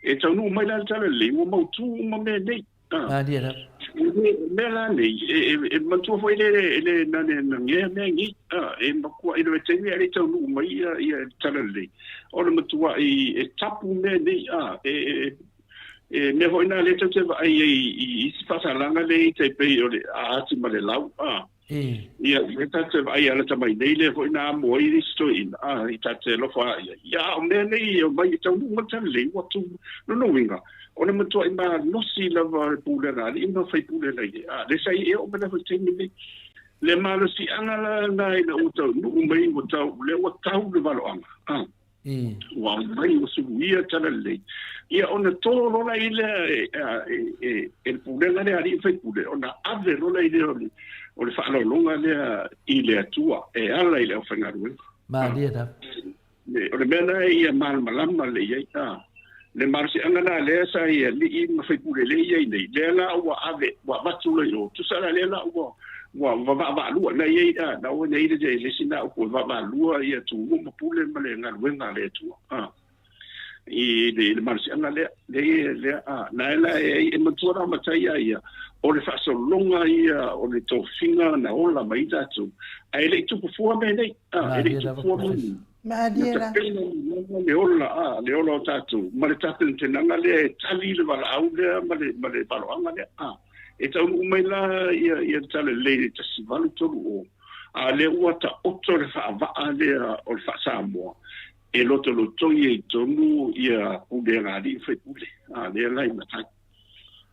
E taunuu mai la le Talalelei, ua mautu uma mea nei. Malie lava. O mea la nei, e manatua foi le e le nane na ngea mea nei, e matua'i le taimi ae le i taunuu mai ia ia le Talalelei, o le matua'i e tapu mea nei, e e mea foi na lea tatou te vaai ai i isi faasalaga lea i tai pei o le aati ma le lau, Ia, lea tatou te vaai lata mai nei lea foi na amo ai le isi toeaina, a, i tatou te alofa lava i ai. Ia, a o mea nei e omai e taunuu mai le talalelei, ua tu, lona uiga, o le matuai malosi lava o le pulega a alii ma faipule la i ai, a, lea sa i ai e oo mai lava i le taimi lenei. Le malosiaga la lena ina ua taunuu mai, ua tau, lea ua tau le valoaga, a. Ua aumai ua suluia talalelei, ia ona to loa lai lea e, e, e, e le pulega lea a alii ma faipule, ona ave loa lai lea o le, o le faaaloaloga lea i le Atua e ala i le aufaigaluega. Malie lava. O le mea lena ia malamalama lelei ai, a. Le malosiaga lena lea sa i alii ma faipule lea e i ai nei, lea la ua ave, ua avatu loa i o, tusa la lea la ua, ua vaavaalua, na i ai, a, na ua i ai le isi na upu e vaavaalua ia Tumua ma Pule ma le galuega a le Atua, a, i le malosiaga lea, lea, lea, a, na la e, e matua la matai ia ia, o le faasologa ia o le tofiga na ola mai tatou, ae le i tupu fua mea nei, a, e le i tupu fua mea nei. Malie la. Le ola, a, le ola o tatou, ma le tapenapenaga lea e tali le valaau lea ma le, ma le valoaga lea. A, e taunuu mai la ia, ia le Talalelei i le 1830, a lea ua taoto le faavaa lea o le faa-Samoa, e lotolotoi ai i totonu ia pulega a alii ma faipule, a, lea la i matai.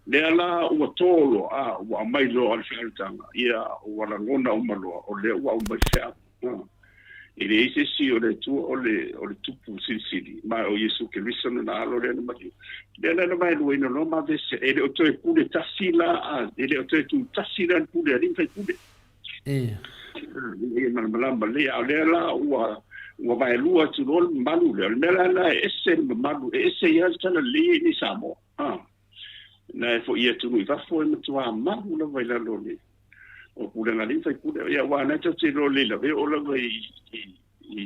Lea la ua to loa, a, ua aumai loa le fealutaga, ia, ua lagona uma loa, o lea ua aumai feau. E leai se isi o le Atua o le, o le Tupu Silisili, ma o Iesu Keriso lona Alo lea na maliu. Lea la na vaeluaina loa ma aveese, e le o toe pule tasi la, a, e le o toe tu tasi la le pule a alii ma faipule. E malamalama lelei, a o lea la ua, ua vaelua atu loa le mamalu lea. O le mea la lena e ese le mamalu, e ese ai lava le talalelei ia i inei i Samoa. A, na e foi i atunuu i fafo e matua malu lava i lalo o le o pulega a alii ma faipule. Ia aua na tatou te iloa lelei lava e oo lava i i i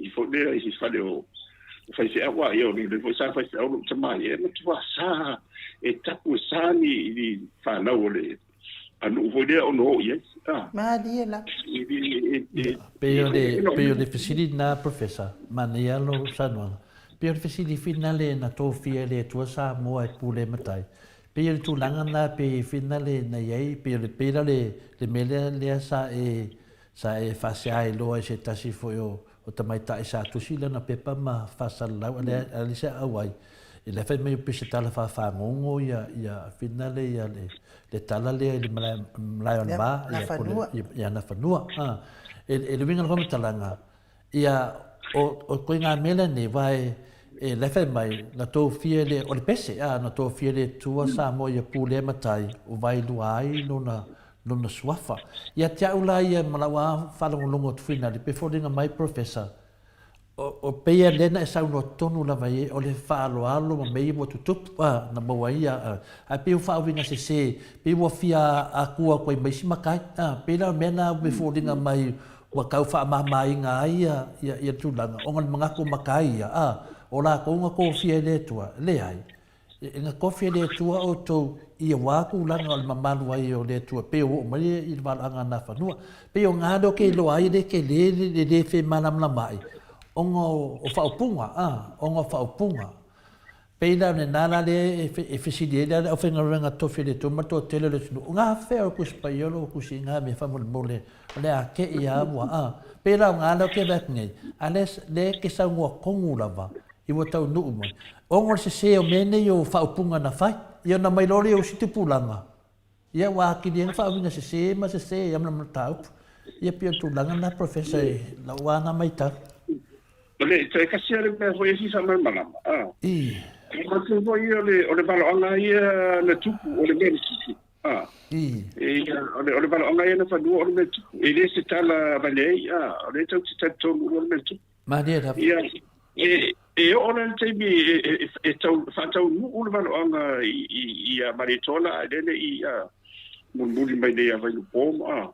i foi lea i fale o faifeau a ia o le foi sa faifeau lou tama ia e matua sa e tapu e sa ni ni fanau o le a nuu foi lea ono oo i ai. Ah. Malie lava. Pei o le, pei o le fesili lena, Professor, manaia lou saunoaga. Pei o le fesili finale na tofia e le Atua Samoa e pule matai. Pei o le tulaga lena pei finale na i ai, pei o le, pei la o le, le mea lea, lea sa e, sa e faasea ai loa i se tasi foi o, o tamaitai sa tusi lana pepa ma faasalalau, a lea, a leai se auai, i la e fai mai pei se tala faafagogo ia, ia finale ia le, le tala lea i le malae, malae o le ma, ia, po le, ia Nafanua. A, e, e le uiga o le faamatalaga, ia, o, o koiga mea lenei, wa e, e la e fai mai, na tofia le, o le pese, a, na tofia le Atua Samoa ia pulea matai, o vaelua ai lona, lona suafa. Ia te au la ia ma lau a faalogologo atu finale, pe foliga mai Professor, o, o pei a lea na e saunoa tonu lava i ai, o le faaaloalo ma mea ia ua tutupu, a, na maua ai ia, ae pei ua faauiga sese, pei ua fia akua atu ai ma isi matai, a, pei la o le mea lena ua foliga mai ua tau faamamaina ai ia, ia, ia tulaga, ona o le manatu o matai ia, a, o latou na tofia e le Atua, leai. E na tofi e le Atua outou i ia wā tulaga o le mamalu ai o le Atua, pei o oo mai i le valaauga a Nafanua. Pei o ngā leo ke iloa ai le tele le le femalamalama ai, ona o faaupuga, a, ona o faaupuga. Pei la o lena la lea e fesili ai le aufaigaluega tofi a le Atua ma le toatele o le atunuu, o ngā fea o Tusi Paia o lo o tusi i ngā mea faamolemole o le a kei a ua, a. Pei la o ngā leo ke vae atu nei, a lea, lea ke saunoa tonu lava i ua taunuu mai. Ona o le sese o mea nei o faaupuga na fai, ia ona mai loa lea o isi tupulaga, ia ua atili ai ona faauiga sese ma sese ai ma le mataupu. Ia pei o le tulaga lena Professor i lau lava na matau. O le toe kasi lava le mea foi e fia faamalamalama, a. I. O matou foi o le, o le valoaga ia na tupu, o le mea na tupu, a. I. Ia, o le, o le valoaga ia na fanua o le mea na tupu. E le se tala avane ai, a, o lea tou te talitonu o le mea na tupu. Malie lava. Ia, e, e oo la i le taimi e, e, e, e tau, faataunuu le valoaga i, i, i a Malietoa a lele i a mulimuli mai nei a Vailupo ma a.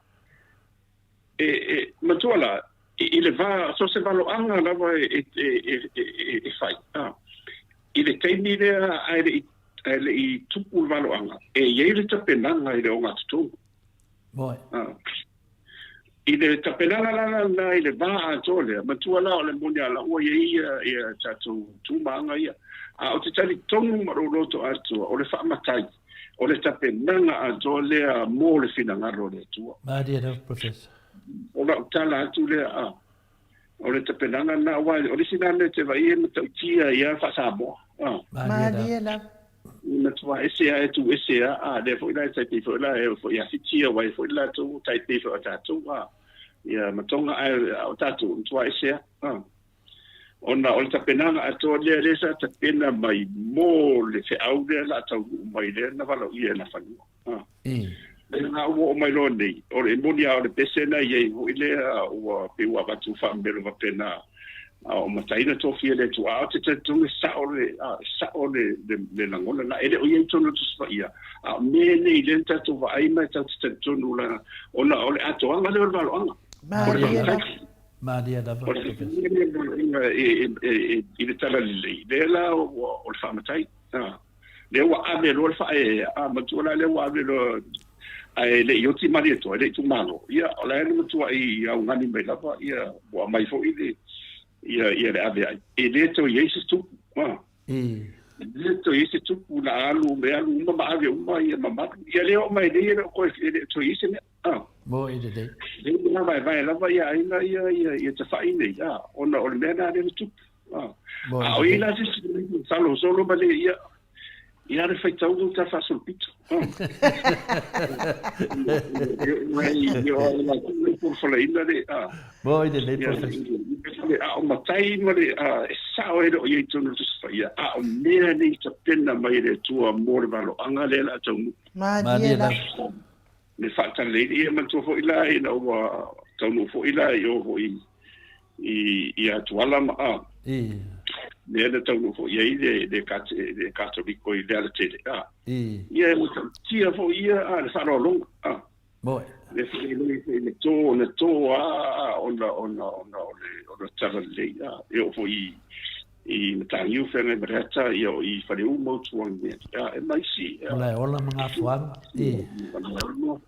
E, e, matua la, i, i le va, so se valoaga lava e, e, e, e, e, e fai, a. I le taimi lea ae le i, ae le i tupu le valoaga, e i ai le tapenaga i le ogatotonu. Moe. A. I le tapenaga la la i le va atoa lea, matua la o le moni a la ua i ai ia, ia tatou tumaaga ia. A o te talitonu ma lou loto atoa, o le faamatai, o le tapenaga atoa lea mo le finagalo o le Atua. Malie lava, Professor. O lau tala atu lea, a, o le tapenaga lena, aua o le isi lena mea ou te vaai e matautia ia faa-Samoa. A. Malie lava. Matua ese lava e tu ese lava, a lea foi la e tai pei foi la e oo foi ia Fiti aua e foi le latou tai pei foi o tatou, a ia ma Tonga ae o tatou matua ese lava, a ona o le tapenaga atoa lea lea sa tapena mai mo le feau lea la taunuu mai lea na valaaulia e Nafanua, a. Lea la ua oo mai loa nei, o le, e moni lava o le pese na i ai foi lea ua pei ua avatu faamemelo faapena, a o matai na tofia e le Atua. A ou te talitonu e sao le, a, e sao le, le, le lagona na. E le o i ai i totonu o le Tusi Paia, a o mea nei lea na tatou vaai ma e tatou te talitonu la, ona o le atoaga lea o le valoaga. O le Malie lava. Malie lava. O le valoaga i le Talalelei, lea la o le faamatai. A. Lea ua ave loa le faaeaea, a matua la lea ua ave loa ae le i oti Malietoa, e le i itumalo, ia o la e na matuai augani mai lava, ia ua aumai foi le ia ia le ave ai. E le toe i ai se tupu, a. E le toe i ai se tupu na alu e alu uma ma ave uma ia mamalu. Ia lea oo mai nei e le o toe e le o toe i ai se mea. A. Mo i lelei. Lea na vaevae lava ia aiga ia ia ia tafa'i nei, a, ona o le mea na lea na tupu. A o i la se isi salo solo ma le ia ia le faitau o ta faasolopito. Mo i lenei professor. A o matai ma le e sao e le o i ai tonu le Tusi Paia, a o mea nei tapena mai e le Atua mo le valoaga lea la taunuu. Malie lava. Le faatalelei ia manatua foi la ina ua taunuu foi la i o foi i i Atuala ma a I. Lea na taunuu foi ai le le le Katoliko i Lealatele a. I. Ia ua tautia foi ia a le faaaloaloga a. Moe. Le foi le to na to a ona ona ona o le o le talalelei a. E oo foi i i Mataniu Feagai ma Leata ia o i Faleu ma Utuangi ia e ma isi ia. Malaeola ma Gafoaga i.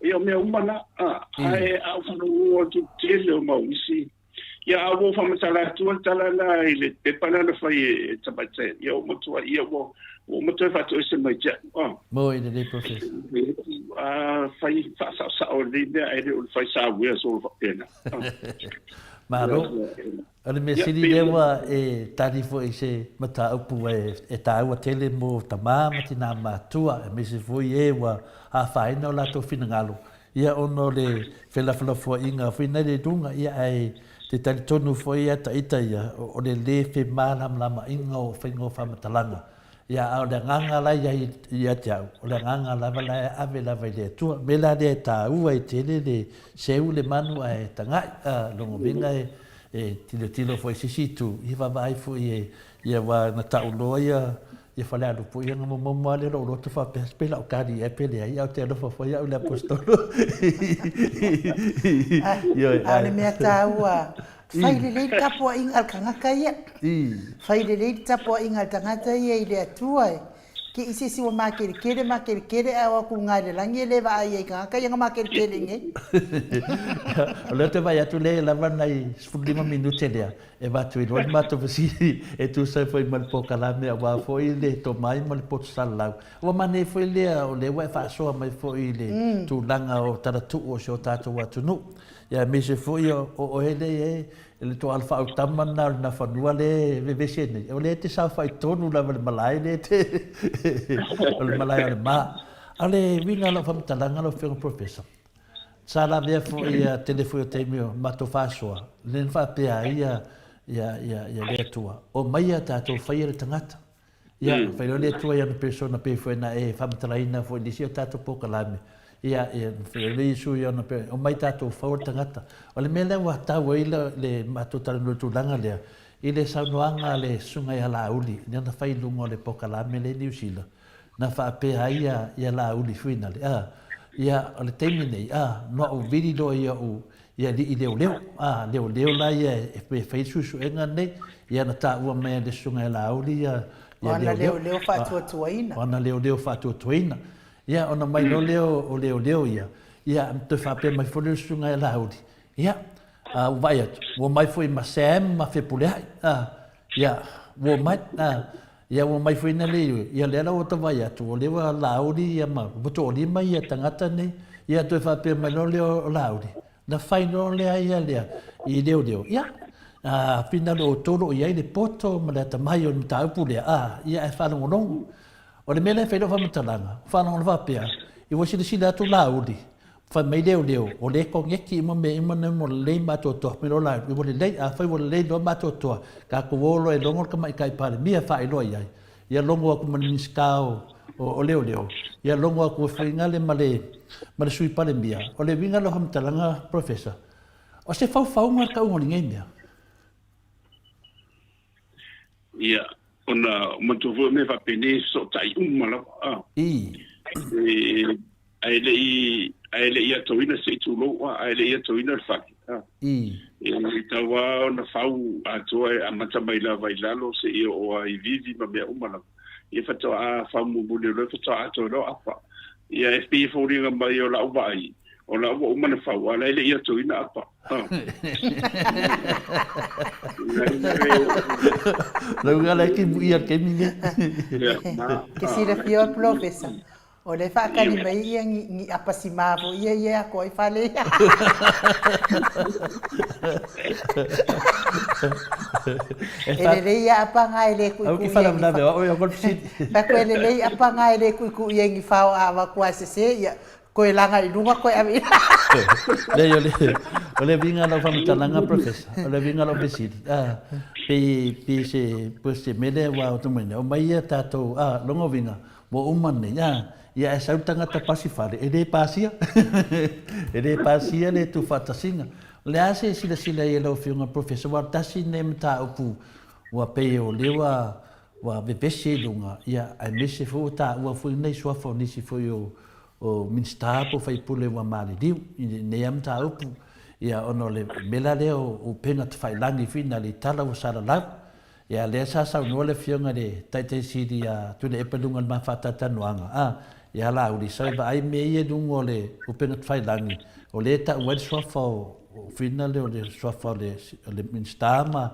Ia o mea uma na a ae a ou faalogologo atu i le tele o mau isi ia a ua ou faamatala atu le tala na i le pepa lea na fai e Tamaitai ia ua matua ia ua ua uma toe faatoese mai te au a. Mo i lenei professor. A fai faasaosao lenei mea ae le o le fai sāuea solo faapena. Malo. O le mea sili lea ua e tali foi i se mataupu e taua tele mo tama ma tinā matua, aemaise foi e ua afaina o latou finagalo, ia ona o le felafolafoaiga foi nei i luga, ia ae te talitonu foi a ita ia, o le le femalamalamaina o faiga o faamatalaga, Ia, a o le agaga la i ai ia te au, o le agaga lava la e ave lava i le Atua. O le mea la lea e taua ai tele le seu le manu ae taga'i, a, lona uiga e, e tilotilo foi i se isi itu, ia vaavaai foi e, ia aua na ta'u loa ia, ia Falealupo, ia ona momomo lava lea o lo'u loto faapea, pe la'u kali ea pe leai, ae ou te alofa foi au i le Aposetolo. Ioe, A o le mea taua, Fai lelei le tapuaiga a le tagata ia. Fai lelei le tapuaiga a le tagata ia i le Atua e. Ke i se isi ua makelikele, makelikele ae o atu uga i le lagi e le vaai ai i tagata ia na makelikele nei. O lea ou te vaai atu lea e lava nai 15 minute lea e avatu ai loa le matou fesili e tusa ai foi ma le polokalame aua foi le tomai ma le poto salalau. Ua manaia foi lea o lea ua e faasoa mai foi i le tulaga o talatuu o si o tatou atunuu. Ia aemaise foi o oe lea e le toala faautama lena o le Nafanua lea e vevesi ai nei, o lea e te saofai tonu lava i le malae lea e te o le malae o le ma. A o le uiga o lau faamatalaga lau Afioga Professor, sa lavea foi ia tele foi o taimi o matou faasoa, lea na faapea ai ia ia ia le Atua, omaia tatou faia le tagata. Ia, fai loa le Atua i ana persona pei foi ona e faamatalaina foi i nisi o tatou polokalame. Ia, ia, fai loa le Iesu i ana persona, omai tatou fau le tagata. O le mea lea ua tau ai le, le matou talanoa i le tulaga lea, i le saunoaga a le Susuga ia Laauli, lea na fai i luga o le polokalame lea i Niu Sila, na faapea ai ia, ia Laauli foi nale, a, ia, o le taimi nei, a, na ou vili loa i au i alii leoleo, a, leoleo la ia e fai le suesuega lenei, ia na taua mai e le Susuga ia Laauli ia, ia leoleo. O ana leoleo faatuatuaina. O ana leoleo faatuatuaina. Ia, ona mai loa lea o leoleo ia, ia, toe faapea mai foi le Susuga ia Laauli, ia, a, ua vaai atu, ua omai foi ma Sam ma Fepuleai, a, ia, ua omai, a, ia ua omai foi na le, ia lea la ua ta vaai atu, o lea ua Laauli ia ma, ua toalima ia tagata nei, ia toe faapea mai loa lea o Laauli, na fai loa lea ia lea i leoleo, ia, a, finau outou o lo o i ai le poto ma le atamai o le mataupu lea, a, ia ae faalogologo. O le mea lea e fai ai lau faamatalaga, faalogologo faapea, i ua silasila atu Laauli, Fai mai leoleo, o lea e koneti uma mea uma nei ua lelei ma atoatoa. Fai mai loa la, ua lelei, afai ua lelei loa ma atoatoa, tatou o loa e logo le Tamaitai Palemia e faailoa i ai. Ia logo atu ma le Minisita o, o leoleo, ia logo atu e Fuaigale ma le ma le Sui Palemia, o le uiga lea o faamatalaga Professor, o se faufauga le tauga o lenei mea. Ia, ona manatua foi o mea faapenei e fesootai uma lava. A. I. E, ae le i ae le i atoina se i tulou, a, ae le i atoina le fale. A. I. E tatau lava ona fau atoa e amata mai lava i lalo seia oo lava i vivi ma mea uma lava. Ia faatoa fau mulimuli loa faatoa atoa loa apa. Ia e pei e foliga mai o lau vaai, o la ua uma ona fau, a o la e le i atoina apa. Lau ala e ki ia ke mi ne. Ke silafia o Professor, o lea e faakali mai ia ni, ni apa sima foi ia ia e atoa ai fale ia. E lelei ia apa nga e le kuikui. Au ki wharawharawe o oe o golf city. Fai e lelei apa nga e le kuikui ai ni whao a avakua sese ia. Koe laga i luga koe ave i Leai, o le, o le uiga o lau faamatalaga, Professor, o le uiga o lau fesili, a, pe, pe se, pe se mea lea ua o mai nei, omai ia tatou, a, lona uiga, ua uma nei, a, ia ae sau le tagata pasi fale, e le pasia, e le pasia le tuufaatasiga. O le a se silasila i ai lau Afioga, Professor, aua o le tasi lenei mataupu ua pei o lea ua, ua vevesi ai i luga, ia, aemaise foi ua taua foi nai suafa o nisi foi o, o Minisita po o Faipule ua maliliu i lenei lava mataupu, ia, ona o le mea la lea o upega tafailagi foi na le tala ua salalau. Ia, lea sa saunoa le Afioga i le Taitai Sili ia Tuilaepa i luga o le ma faatalatalanoaga, a, ia Laauli, sau e vaai mea ia i luga o le upega tafailagi, o lea e tau ai le suafa o, o Whina lea o le suafa o le, o le Minisita ma,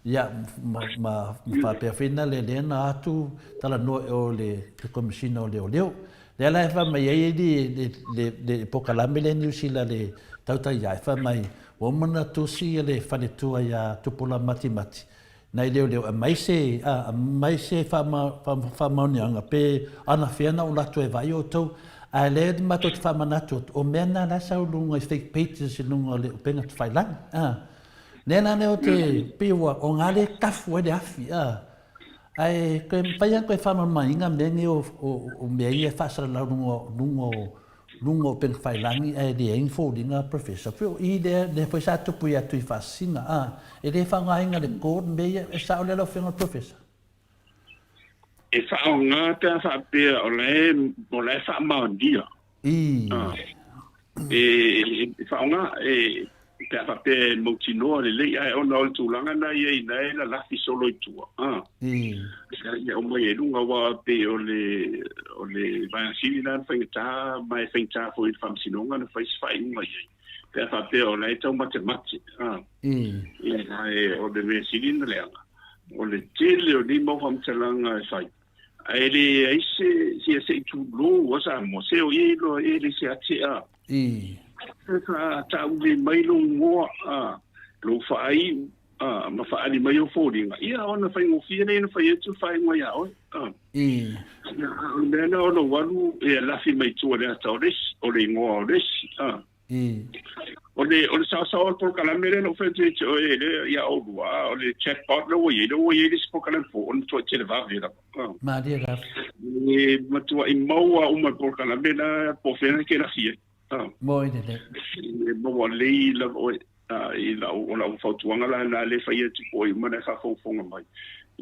ia, ma, ma, ma faapea foi na le lea na atu talanoa i o le, le Komesina o Leoleo. Lea la e fai mai ai le, le, le, le polokalame lea Niu Sila le tautai ai, fai mai, ua uma ona tusi le faletua iā Tupula Matimati, nai leoleo aumai se, a, aumai se faamaoniaga pe anafea na ou atu ai vaai outou. Ae lea matou te faamanatu atu, o mea na la e sau i luga i fake pages i luga o le upega tafailagi, a. Lea la lea ou te, pei ua oga lea e tafu ai le afi, a. Ae toe mafai lava ona toe faamalamalamaina mea nei o mea ia e faasalalau i luga o luga o upega tafailagi ae leai ni foliga Professor. Pei o i lea lea foi sa tupu ia Tuifaasisina a e le faaaogaina le code mea ia e sao lea lau Afioga i le Professor? E faaaoga pe a faapea o la e o la e faamaonia. I. E faaaoga e pe a faapea e mautinoa lelei, ae ona o le tulaga na i ai na e lalafi solo i tua, a. Ia aumai ai i luga, aua pei o le o le vaega sili la na faigata, ma e faigata foi i le Faamasinoga na fai se faaiuga i ai, pe a faapea o la e taumatemate, a. Ia, ae o le mea sili na leaga, o le tele o nei mau faamatalaga e fai, Ae leai se sia se i tulou a Samoa, se o ia iloa e le se ate a. I. Sa taule mai lou igoa a, lou faaiu a, ma faaali mai ou foliga, ia ona faigofie lea ona fai atu le faaiuga iā oe a. I. Ia, a o le mea lena o lou alu e lafi mai tua i le ata o le isi, o le igoa o le isi a. O le, o le saosao o le polokalame lea na ou fai atu ia te oe, lea ia oulua, o le chatbot lea ua i ai, lea ua i ai le isi polokalame fou, o le matuai televave lava. Malie lava. E matuai maua uma e le polokalame la po o fea e te lafi ai. Moi lelei. E maua lelei lava oe i lau, o lau fautuaga la lena lea e fai atu po o ai uma na e faafogafoga mai.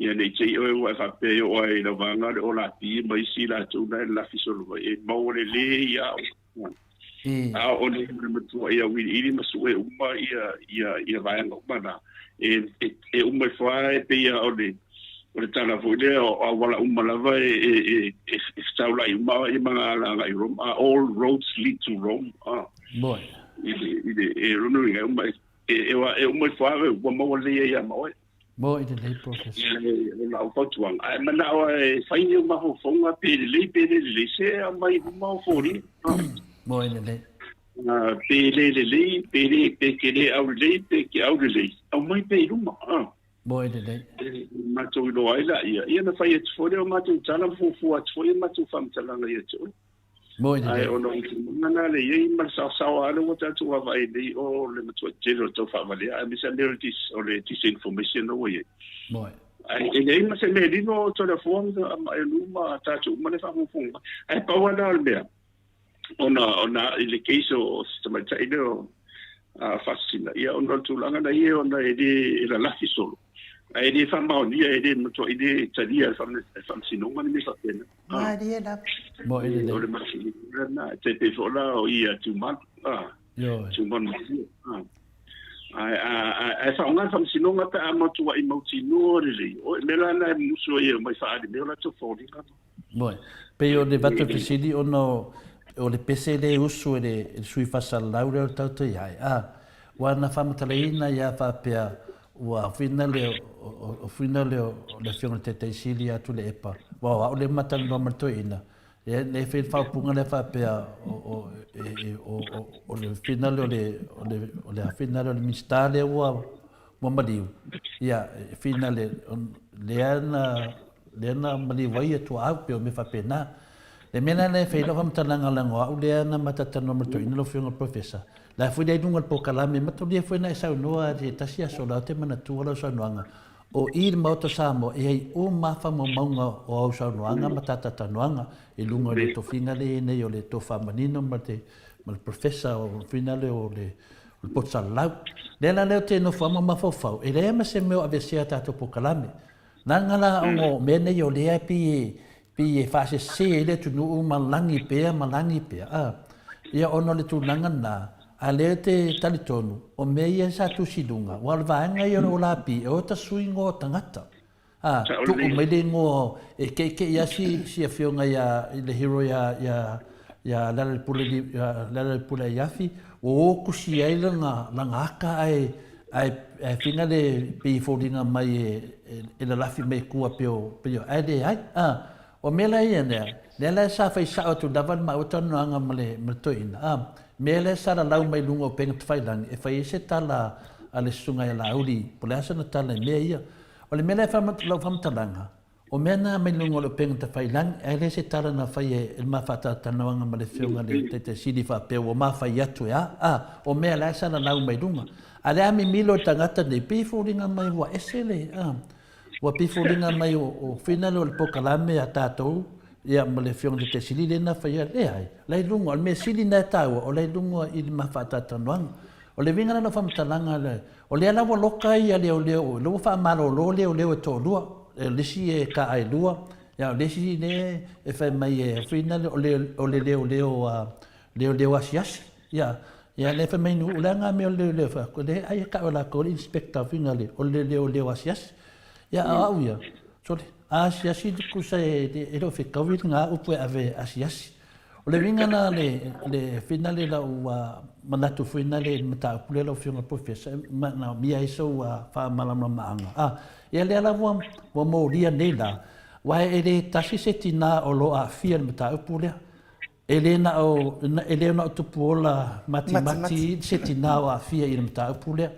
Ia ne i te i oe ua e faapea e oo ai i lau vaega le OLAP ma isi latou la e lafi solo mai, e maua lelei lava oe. A o le matua ia auiliili ma sue uma ia ia ia vaega uma na e e, e uma ifo lava e pei o le o le tala foi lea o auala uma lava e e e e fetaulai uma ia ma ala agai i Rome. All roads lead to Rome. Moi. I le i le e lona uiga e uma e e e uma ifo lava ua maua lelei ai ia ma oe. Mo i lelei Professor. O lau fautuaga, ae manao e fai ni ou mafaufauga pe lelei pe le lelei, se aumai i luma o foliga. Mo i lelei. Pe le lelei, pe le, pe ke le aulelei, pe ke aulelei, aumai pea i luma. Mo i lelei. Matou iloa ai laia, ia ona fai atu foi lea o matou tala ma fuafua atu foi a matou faamatalaga ia te oe. Moi lelei. Ae ona o le tulaga lena lea e i ai ma le saosaoa lava lea ua tatou vaavaai nei, o le matua tele o le tau faavalea, aemaise lava mea o le disinformation lea ua i ai. Moi. Ae e leai ma se mea e lilo Toleafoa ma Elu ma tatou uma lea e faafogafoga mai. Ae pau lava lena o le mea, ona ona i le case o si tamaitai lea o Faasisina, ia ona o le tulaga na ia ona e le e lalafi solo, ae le faamaonia, e le matuai le talia e le Faamasinoga le mea faapena. Malie lava. Moe lelei. O le masini lena, e tai pei foi la o ia Tumanu, Tumanu Matua. Ae, ae faaaoga le Faamasinoga pe a matuai mautinoa lelei. O le mea la lena e musu ai e omai faaali mai o latou foliga. Moe. Pei o le vatu e fesili ona o le pese lea e usu e le sui faasalalau lea o le tatou ai, a, ua na faamatalaina ia faapea ua whina le o whina le o le afioga i le Taitai Sili ia Tuilaepa, ua o au lea ma talanoa ma le toeaina, lea e fai le faaupuga lea faapea o o le whina le o le o le o le whina le o le Minisita lea ua ua maliu, ia e whina le lea na lea na maliu ai ia tuaau, pei o mea faapena. Le mea la lea e fai ai lau faamatalaga leaga o au lea na matatanoa ma le toeaina lau Afioga i le Professor, la foi lea i luga o le polokalame, mataulia foi na e saunoa i se tasi aso, la ou te manatua lau saunoaga, o i le Maota o Samoa e i ai uma lava faamaumauga o au saunoaga ma tatatanoaga i luga o le tofiga lea e i ai nei o le tofa manino ma le ma le Professor o le tofiga lea o le o le poto salalau. Lea la lea ou te nofo lava ma mafaufau, e leai ma se mea o aveesea tatou polokalame. Leaga la ona o mea nei o lea e pei e pei e faasese ai le atunuu ma lagi pea ma lagi pea, a. Ia ona o le tulaga lena, a lea e te talitonu, o mea ia sa tusi i luga, aua o le vaega ia o le Olapi, e o ta sui igoa o tagata. A, tuu mai le igoa e keʻekeʻi lava si, si afioga ia, i le hero ia, ia, ia Lealailepule, ia Lealailepule Aiafi, ua o kusi ai lana, lana aka ae, ae, ae fina le, pei e foliga mai e, e, e lalafi mai tua pei o, pei o, ae leai. A, o mea la ia lea, lea la sa fai sao atu lava le maua talanoaga ma le, ma le toeaina, a, mea lea sa lalau mai luga o upega tafailagi e fai ai se tala a le susuga ia Laauli, po o le a sana tala i mea ia. O le mea lea e fai lau faamatalaga, o mea na mai luga o le upega tafailagi, ae le se tala na fai e le ma faatalatalanoaga ma le Afioga i le Taitai Sili faapea ua ma fai atu e a, a, o mea la e salalau mai luga. A le a mimilo le tagata nei, pei e foliga mai ua ese le, a, ua pei e foliga mai o, o whina lea o le polokalame a tatou, ia ma le Afioga i le Taitai Sili lea na faia, leai, la i luga, o le mea sili na e taua, o la i luga i le ma faatalatalanoaga. O le uiga la o lau faamatalaga le, o lea la ua loka ia leoleo, o lea ua faamalolo leoleo e toalua, o le isi e kaailua, ia o le isi lea e fai mai e whina o le, o le leoleo a, leoleo asiasi, ia, ia lea fai mai nu, o le a nga mea o le leoleo fai atu, le ai e kau e latou le inspector whina le, o le leoleo asiasi. Ia a o au ia, sole, a asiasi tusa e, e le o fetaui nga upu e ave asiasi. O le uiga lena le, le whina le lau manatu foi na le mataupu lea lau Afioga i le Professor, e manaomia ai sou faamalamalamaga. A, ia lea la ua, ua molia nei la, aua e le tasi se tinā o lo o aafia i le mataupu lea. E le na o, e le na o Tupuola Matimati se tinā o aafia i le mataupu lea.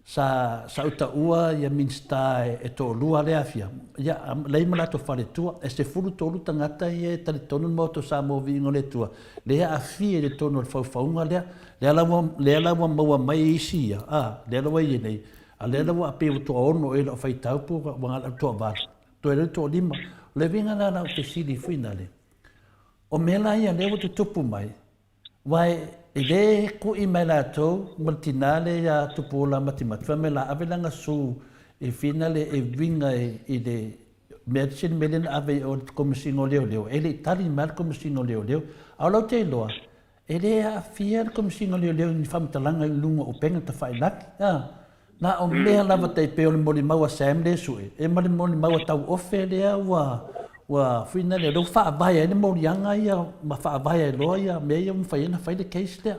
Sa, sa ou taua ia Minisita e, e toalua lea afia, ia, leai ma latou faletua, e 13 tagata ia e talitonu le Maota o Samoa Viiga o le Atua, lea e aafia i le tonu o le faufauga lea, lea la ua, lea la ua maua mai e isi ia, a, lea la ua i ai nei, a lea la ua pei ua toaono ea lau faitau po ua gala ua toavalu, toe lea toalima. O le uiga lena o lau fesili foi lale, o mea la ia lea ua tutupu mai, Aua e le kui mai latou ma le tina lea ia Tupuola Matimati, fai mai la ave lana su i fina le e uiga i le mea se le mea lea na ave i o le Komesina o Leoleo, e le i tali mai le Komesina o Leoleo. A o lau te iloa, e le aafia le Komesina o Leoleo i ni faamatalaga i luga o upega tafailagi. A, Na o mea lava tai pei o le molimau a Sam lea e sue, e ma le molimau a Tauofe lea ua ua whina lea, lea ua faavae ai le moliaga ia ma faavae ai loa ia mea ia ua mafai ai ona fai le case lea.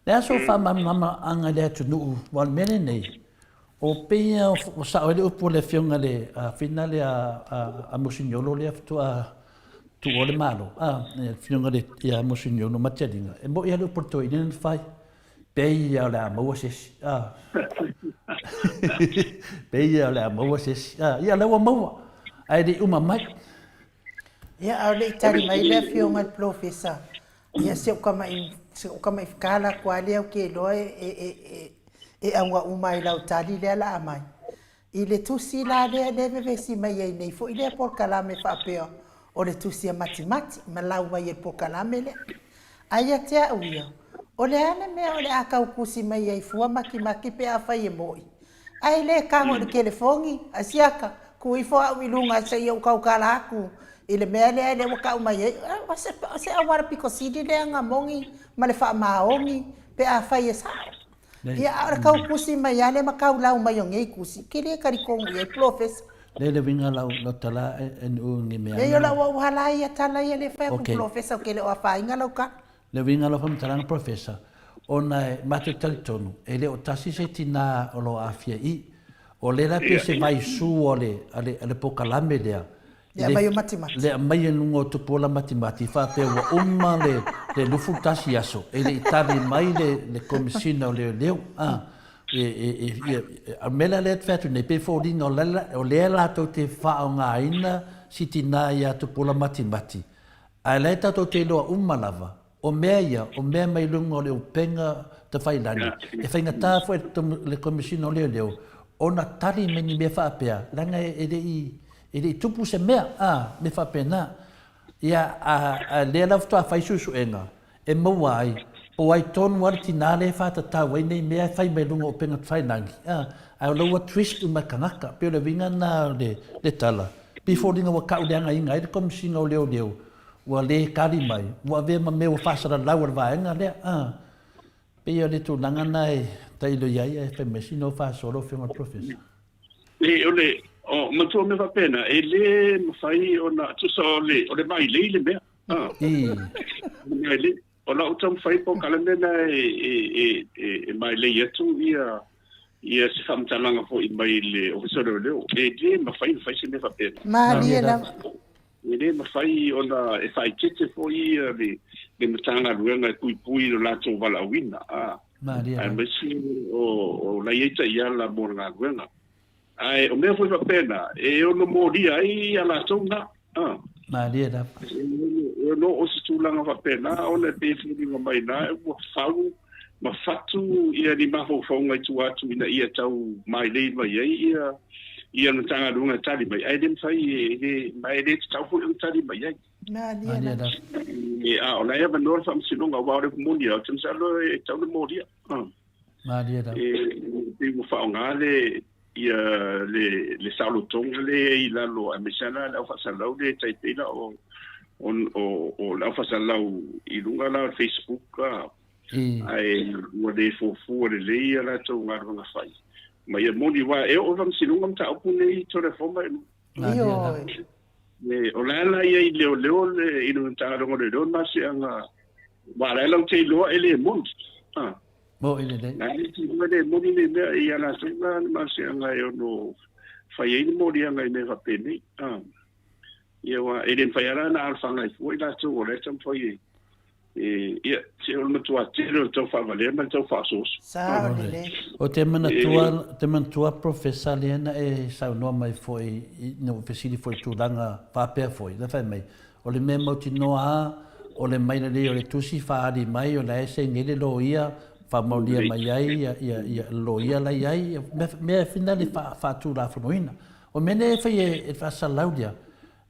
Le a sou faamalamalamaga i le atunuu, aua o le mea lenei, o pei ua sao ai le upu a le afioga i le whina lea a Musignolo lea faatoa tuua le Malo, a, le afioga ia Musignolo Matialinga, e moni lava le upu a le toeaina na fai, Pei ia o le a maua se isi. Ah. Pei ia o le a maua se isi. Ah, ia lea ua maua. Ae le i uma mai. Ia, a o le i tali mai le afioga i le polofesa, ia si ou tama'i, si ou tama'i fekala atu lava lea ou te iloa e, e, e, e auga uma i lau tali lea la a mai. I le tusi la lea lea e vevesi mai ai nei foi lea polokalame faapea o le tusi a matimati ma lau mai e le polokalame lea. Ae ia te au ia, o le a le mea o le a tau tusi mai ai fua matimati pe afai e mo'i? Ae le tago i le telefoni, a siaka, tu ifo au i luga seia ou tautala atu i le mea lea lea ua tau mai ai. O se, o se auala pito sili lea na moni ma le faamaoni pe afai e sa'o. Ia, a o le tau tusi mai lava lea ma tau lau mai o nei tusi, ou te le talitonu i ai, Polofesa. Lea le uiga lau lau tala e nuu ni mea Leai, o lau auala ia tala ia lea e fai atu okay. Polofesa, ou te le o afaina lau tala. Le uiga lau faamatalaga Polofesa, ona e matou te talitonu, e le o tasi se tinā o lo o aafia i i. O lea la pei o se vaisu o le, a le, a le polokalame lea, Le aumai o matimati. Le aumai i luga o Tupuola matimati faapea ua uma le le 21 aso e le i tali mai le le Komesina o Leoleo. A, e, e, e, ia, a mea la lea e fai atu nei, pei e foliga o la, o lea latou te faaaogaina si tinā ia Tupuola matimati, ae la e tatou te iloa uma lava, O mea ia, o mea mai luga o le upega tafailagi, e faigata foi le Komesina o Leoleo ona tali mai ni mea faapea, leaga e le i, e le i tupu se mea, a, mea faapena. Ia, a, a lea la faatoa fai suesuega e maua ai, po o ai tonu lava le tinā lea e faatatau ai nei mea e fai mai luga o upega tafailagi, a, ae o la ua twist uma e tagata. E pei o le uiga lena o le, le tala, pei e foliga ua tauleagaina ai le Komesina o Leoleo Ua le kali mai, ua avea ma mea ua faasalalau a le vaega lea. A, pei o le tulaga na e tailo i ai ae fai mai sina o faasoa lau Afioga i le Professor. E, o le, o, matua mea faapena, e le mafai ona, tusa o le, o le mailei le mea. A, I. O le mailei. O lau taumafai polokalame lena e mailei atu ia ia se faamatalaga foi mai le Ofisa o Leoleo. E le mafai ona fai se mea faapena. Malie lava. E le mafai ona e faaeteete foi ia le le Matagaluega e puipui i lo latou valaauina, a, aemaise o la e i ai taiala mo le galuega. Ae o mea foi faapena, e ono molia ai a latou na. A. Malie lava. E ono oo se tulaga faapena ona e pei e foliga mai na ua fau ma fatu ia ni mafaufauga i tua atu ina ia tau mailei mai ai ia ia le Matagaluega e tali mai, ae le mafai e le, ma e le tatau foi ona tali mai ai. Malie lava. E, a o la e avanoa le Faamasinoga, aua o le upu moni lava, ou te masalo e tatau ona molia. Malie lava. E pei ua faaaoga le ia le le saolotoga lea i lalo aemaise lava le au faasalalau lea e tai pei la o o o le au faasalalau i luga la o le Facebook ae ua le fuafua lelei ia latou galuega fai ma ia moni aua e oo i faamasinoga mataupu nei i Toleafoa ma Ioe. O le a la ia i leoleo le i le Matagaluega o Leoleo le masiaga aua o la e latou te iloa e le moni. Moni lelei. La e te iloa e le moni le mea ia latou la le masiaga e ono fai ai le moliaga i mea faapenei. Ia aua e le mafai lava la ona alofaga ai fua i latou o la e taumafai e Ia, se o le matua tele o le tau faavalea ma le tau faaosooso. Sao lelei. Ou te manatua, ou te manatua Professor lea na e saunoa mai foi ina ua fesili foi i tulaga faapea foi, na fai mai, o le mea mautinoa a, o le maila lelei o le tusi faaali mai o la e saini ai le loia, faamaonia mai ai ia, ia, ia le loia la i ai, mea, mea finale faatulafonoina. O mea nei e fai e faasalalau lea,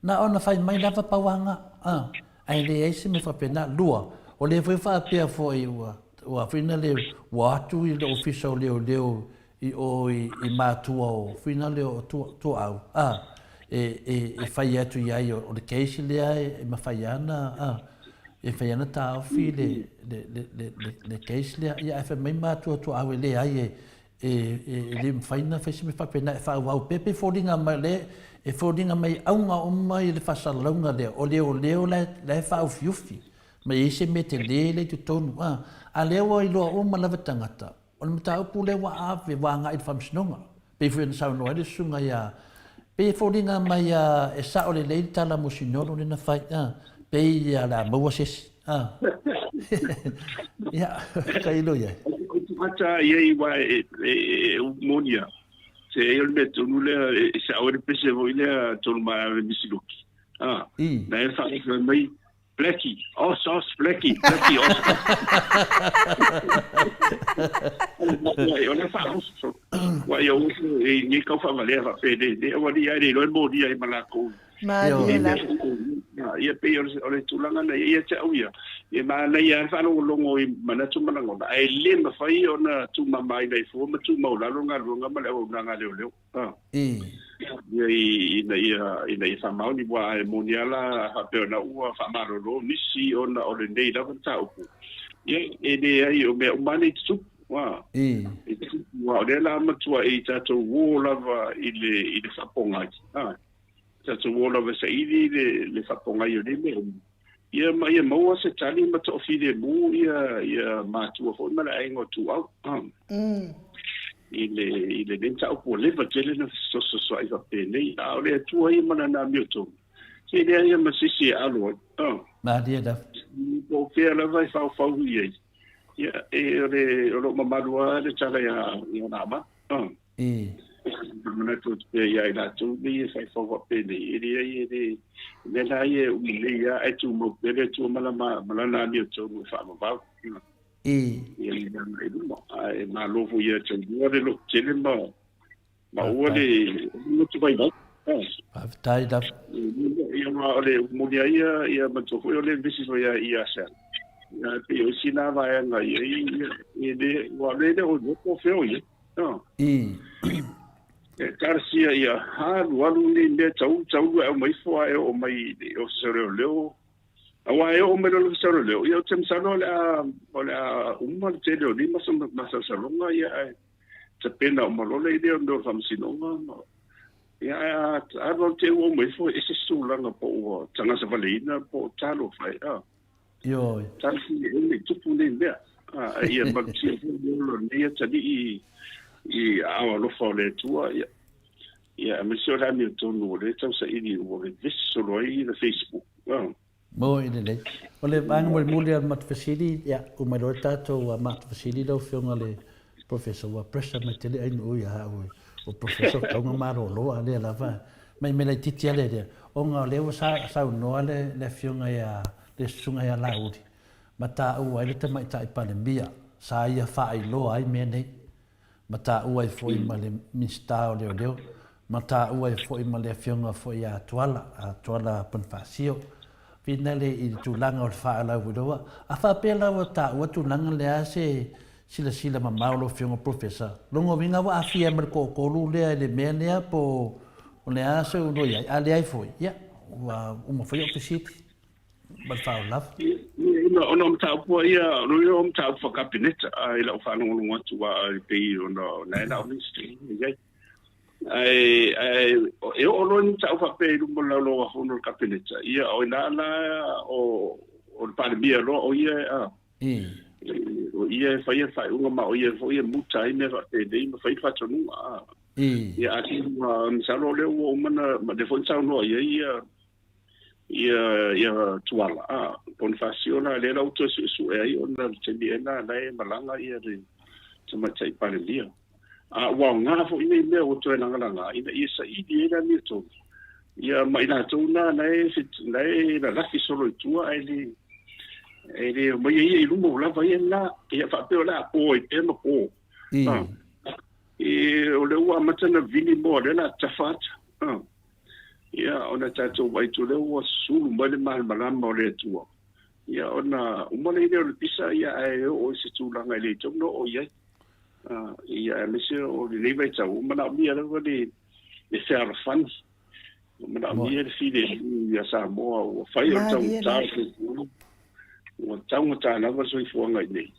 Na ona fai mai lava pau aga, a, ae leai se mea faapena. Lua, o lea foi faapea foi ua, ua foi na le, ua atu i le ofisa o leoleo i o i, i matua o foi na le o tua, tuaau, a, e, e, e fai atu i ai o, o le case lea e, e mafai ana, a, e mafai ana taofi le, le, le, le, le, le case lea. Ia ae fai mai matua tuaau e leai e, E le mafai ona fai se mea faapena e faaauau pea pe foliga mai le e foliga mai auga uma i le faasalalauga lea o leoleo la e faaufiufi ma i ai se mea tele lea i totonu a a lea ua iloa uma lava tagata o le mataupu lea ua ave ua agai i le faamasinoga pei foi ona saunoa ai le susuga ia pei e foliga mai a e sao lelei le tala a Mosinolo lea na fai a pei ia le a maua se isi Ah. Ia, tailo i ai. Ou te mata i ai aua e, e, e moni lava. Se e o le mea tonu lea, e sao ai le pese foi lea tonu mai le Misi Luki. Ah. I. Na e whaafai mai, Blackie, os, os, Blackie, Blackie, os, os. O le faaoso. Ua ia uso e ni kau faavalea faapenei nei, aua nei ae le iloa e molia ai ma lakou. Malie lava. Ia pei o le tulaga lena ia te au ia, e manaia lava le faalogologo i manatu ma lagona, ae le mafai ona tuumamaina ai fua ma tuumaualalo le galuega ma le auaunaga a leoleo. Ia ina ia ina ia faamaoni aua e moni lava la faapea ona ua faamalolo nisi ona o lenei lava mataupu. Ia e leai o mea uma lava nei e tutupu. Ua e tutupu aua o lea la matuai tatou uo lava i le i le faapogai. Tatou uo lava e saili le le faapogai o nei mea uma. Ia ma ia maua se tali ma toafilemu ia ia matua foi ma le aiga o Tuuau. I le i lenei mataupu ua leva tele na fesoasoasoa'i faapenei, a o le Atua ia ma Lana amiotonu, se e leai lava ma se isi e alo ai. Malie lava. Po o fea lava e faufau i ai, ia, e, o le, o lo o mamalu lava le tala ia, ia Naamana. Manatu atu pea ia i latou nei e faifau faapenei, e leai, e le, o mea la ia e umi nei lava, ae tumau pea le Atua ma Lana amiotonu e faavavau. Ia le agai i luma. Ae malo foi ia te oulua le loto tele ma maua le loto vaivai. Faafetai lava. Ia aua o le moni ai ia, ia manatua foi o le vevesi foi ia ia Sal. Ia pei o isi na vaega ia ia e le ua le le o iloa po o fea o i ai. E talosia ia alualu nei mea taulu taulu e aumai ifo ae oo mai i le Ofisa o Leoleo. Aua e oo mai loa le Ofisa o Leoleo, ia ou te masalo o le a, o le a uma le tele o nei masalosaloga, ia ae tapena uma loa le idea o mea o le faamasinoga. Ma, ia ae a alu alu te i ua uma ifo, e ese se tulaga po ua tagasavaleina po o talofa e, a. Ioe. Talosia e le tupu nei mea. A, a ia malutia foi le ola o lenei atalii i aao alofa o le Atua, ia. Ia, aemaise o le amiotonu o lea e tausaili ua vevesi solo ai le Facebook. Moni lelei. O le vaega mulimuli o le matou fesili, ia, uma loa le tatou matou fesili lau Afioga i le Professor, ua pressure mai tele ainuu ia au o Professor tau na malolo a lea lava mai mea laitiiti a lea, ona o lea ua saunoa le Afioga ia le Susuga ia Laauli ma taua ai le Tamaitai Palemia sa ia faailoa ai mea nei. ma taua ai foi ma le Minisita o Leoleo, ma taua ai foi ma le Afioga foi ia Tuala, a Tuala Ponifasio. Finale i le tulaga o le faalauiloa. A faapea la ua taua tulaga lea se silasila mamao lau Afioga Professor, lona uiga ua aafia ai ma le toatolu lea i le mea lea po o le a se ulo i ai? A leai foi, ia, ua uma foi au fesili. Ma le faaaloalo lava. Ona o mataupu a ia, o ia o mataupu faa-Kapeneta i lau faalogologo atu a e pei ona na e na o Minisita i ai. Ae, ae e oo loa ni mataupu faapea i luma o le Laulau-a-Fono o le Kapeneta, ia o ina la o, o le Palemia loa o ia a, o ia e faia le faaiuga ma o ia foi e muta ai mea faapenei ma fai le faatonuga. A. Ia atonu masalo o lea ua uma na, ma lea foi na saunoa i ai ia ia ia Tuala a Ponifasio la lea la ua toe suesue ai ona le taimi ea lena la e malaga ia le Tamaitai Palemia. A ua aoga foi nei mea ua toe lagalaga ina ia saili ai le amiotonu ia ma i latou na la e la e lalafi solo i tua ae le e le omai ia i luma ua lava ia lena ia faapea o le a po ai pea ma po. E, o lea ua amata na vili moa lea la tafa ata. Ia, ona tatou vaai atu lea ua sulu mai le malamalama o le Atua. Ia, ona uma lea o le pisa, ia, ae oo i se tulaga e le tatau ona oo i ai. Ia, aemaise o lenei vaitau, ua manaomia lava le, le fealofani. Ua manaomia le filemu ia Samoa, ua fai o le taugata o le soifuaga. Ua taugata lava le soifuaga i inei.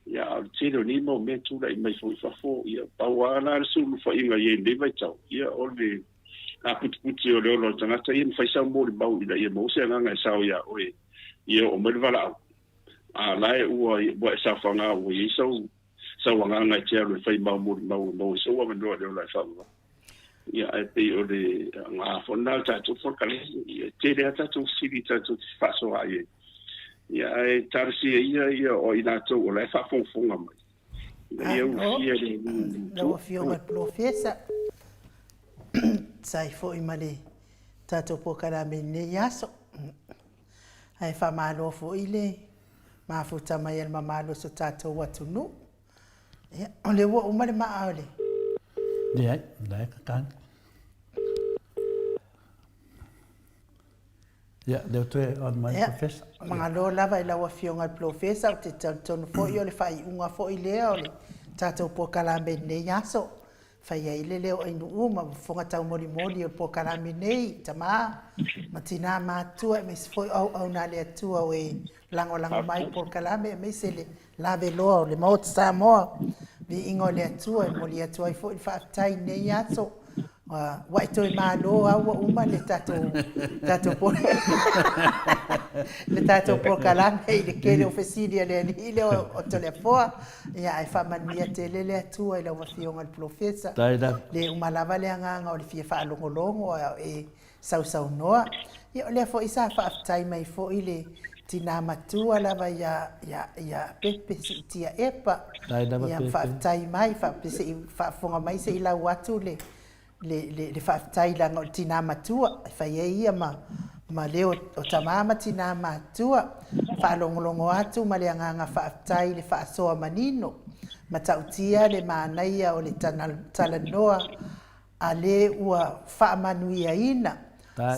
Ia, a o le tele o nei mau mea e tulai mai foi i fafo, ia, pau lava la le sulufaiga i ai i lenei vaitau, ia, o le aputiputi o le ola o le tagata ia ma fai sau molimau ina ia maua se agaga e sao iā oe ia oo mai le valaau. A o la e ua, ua e saofaga ua i ai sau, sau agaga e te alu e fai mau molimau e maua ai sou avanoa i le ola e faavavau. Ia, ae pei o le aoga foi lena o le tatou polokalame, ia, e tele lava tatou fesili tatou te fefaasoaai ai. Ia, ae talosia ia ia o i latou o la e faafogafoga mai, ina ia ulufia le Lau Afioga i le Polofesa, tusa ai foi ma le tatou polokalame i lenei aso. Ae faamalo foi le mafuta mai a le mamalu o so tatou atunuu. Ia, o lea ua uma le maa o le... Leai, la e kakagi. Ia, lea ua toe on mai le Professor. Magalo lava i lau Afioga i le Polofesa, ou te talitonu foi o le faaiuga foi lea o le tatou polokalame i lenei aso. Fai ai le leo ainuu ma fofoga taumolimoli o le polokalame nei, tama ma tina matutua aemaise foi o auauna a le Atua o e lagolago mai i le polokalame aemaise le laveloa o le Maota Samoa. Viiga o le Atua e momoli atu ai foi le faafetai i lenei aso. Ua e toe malo lava ua uma le tatou tatou le tatou polokalame i le tele o fesili a le alii lea o Toleafoa. Ia ae faamanuia tele le Atua i lau Afioga i le Polofesa. Le uma lava le agaga o le fia faalogologo a o e sausaunoa. Ia o lea foi sa faafetai mai foi le tina matua lava ia ia ia Pepe Siitia Epa. Ia faafetai mai faapea se i faafofoga mai se i lau atu le le le le faafetai leaga o le tina matua e fai ai ia ma ma leo o tama ma tina matua. Faalogologo atu ma le agaga faafetai i le faasoa manino matautia le manaia o le talanoa a le ua faamanuiaina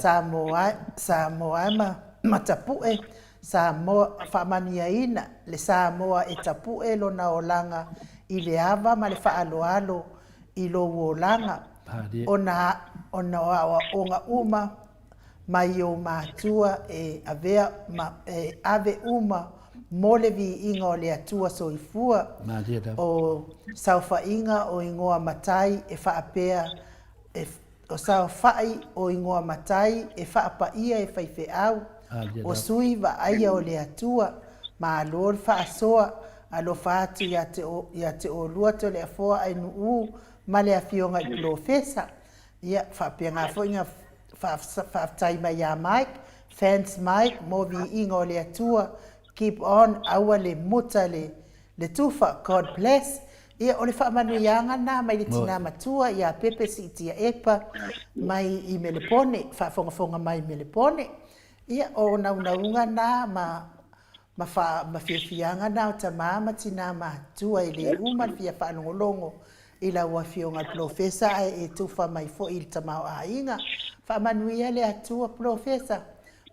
Samoa Samoa ma ma tapue Samoa faamanuiaina le Samoa e tapue lona olaga i le ava ma le faaaloalo i lou olaga ona ona o aoaoga uma mai ou matua e avea ma e ave uma mo le viiga o le Atua Soifua, o saofaiga o igoa matai e faapea e o saofai o igoa matai e faapaia e faifeau, o sui vaaia o le Atua, malo le faasoa, alofa atu ia te ia te oulua Toleafoa Ainuu ma le Afioga i Polofesa. Ia, faapena foi na faafetai mai ia Mike, thanks Mike mo viiga o le Atua, keep on, aua le muta le le tufa, God bless. Ia, o le faamanuiaga lena mai le tina matua ia Pepe Siitia Epa mai i Melepone, faafogafoga mai i Melepone. Ia, o naunauga na ma ma fa, ma fiafiaga na o tama ma tina matutua e le uma le fia faalogologo i lau Afioga i le Polofesa ae e tufa mai foi i le tamaoaiga. Faamanuia le Atua Polofesa,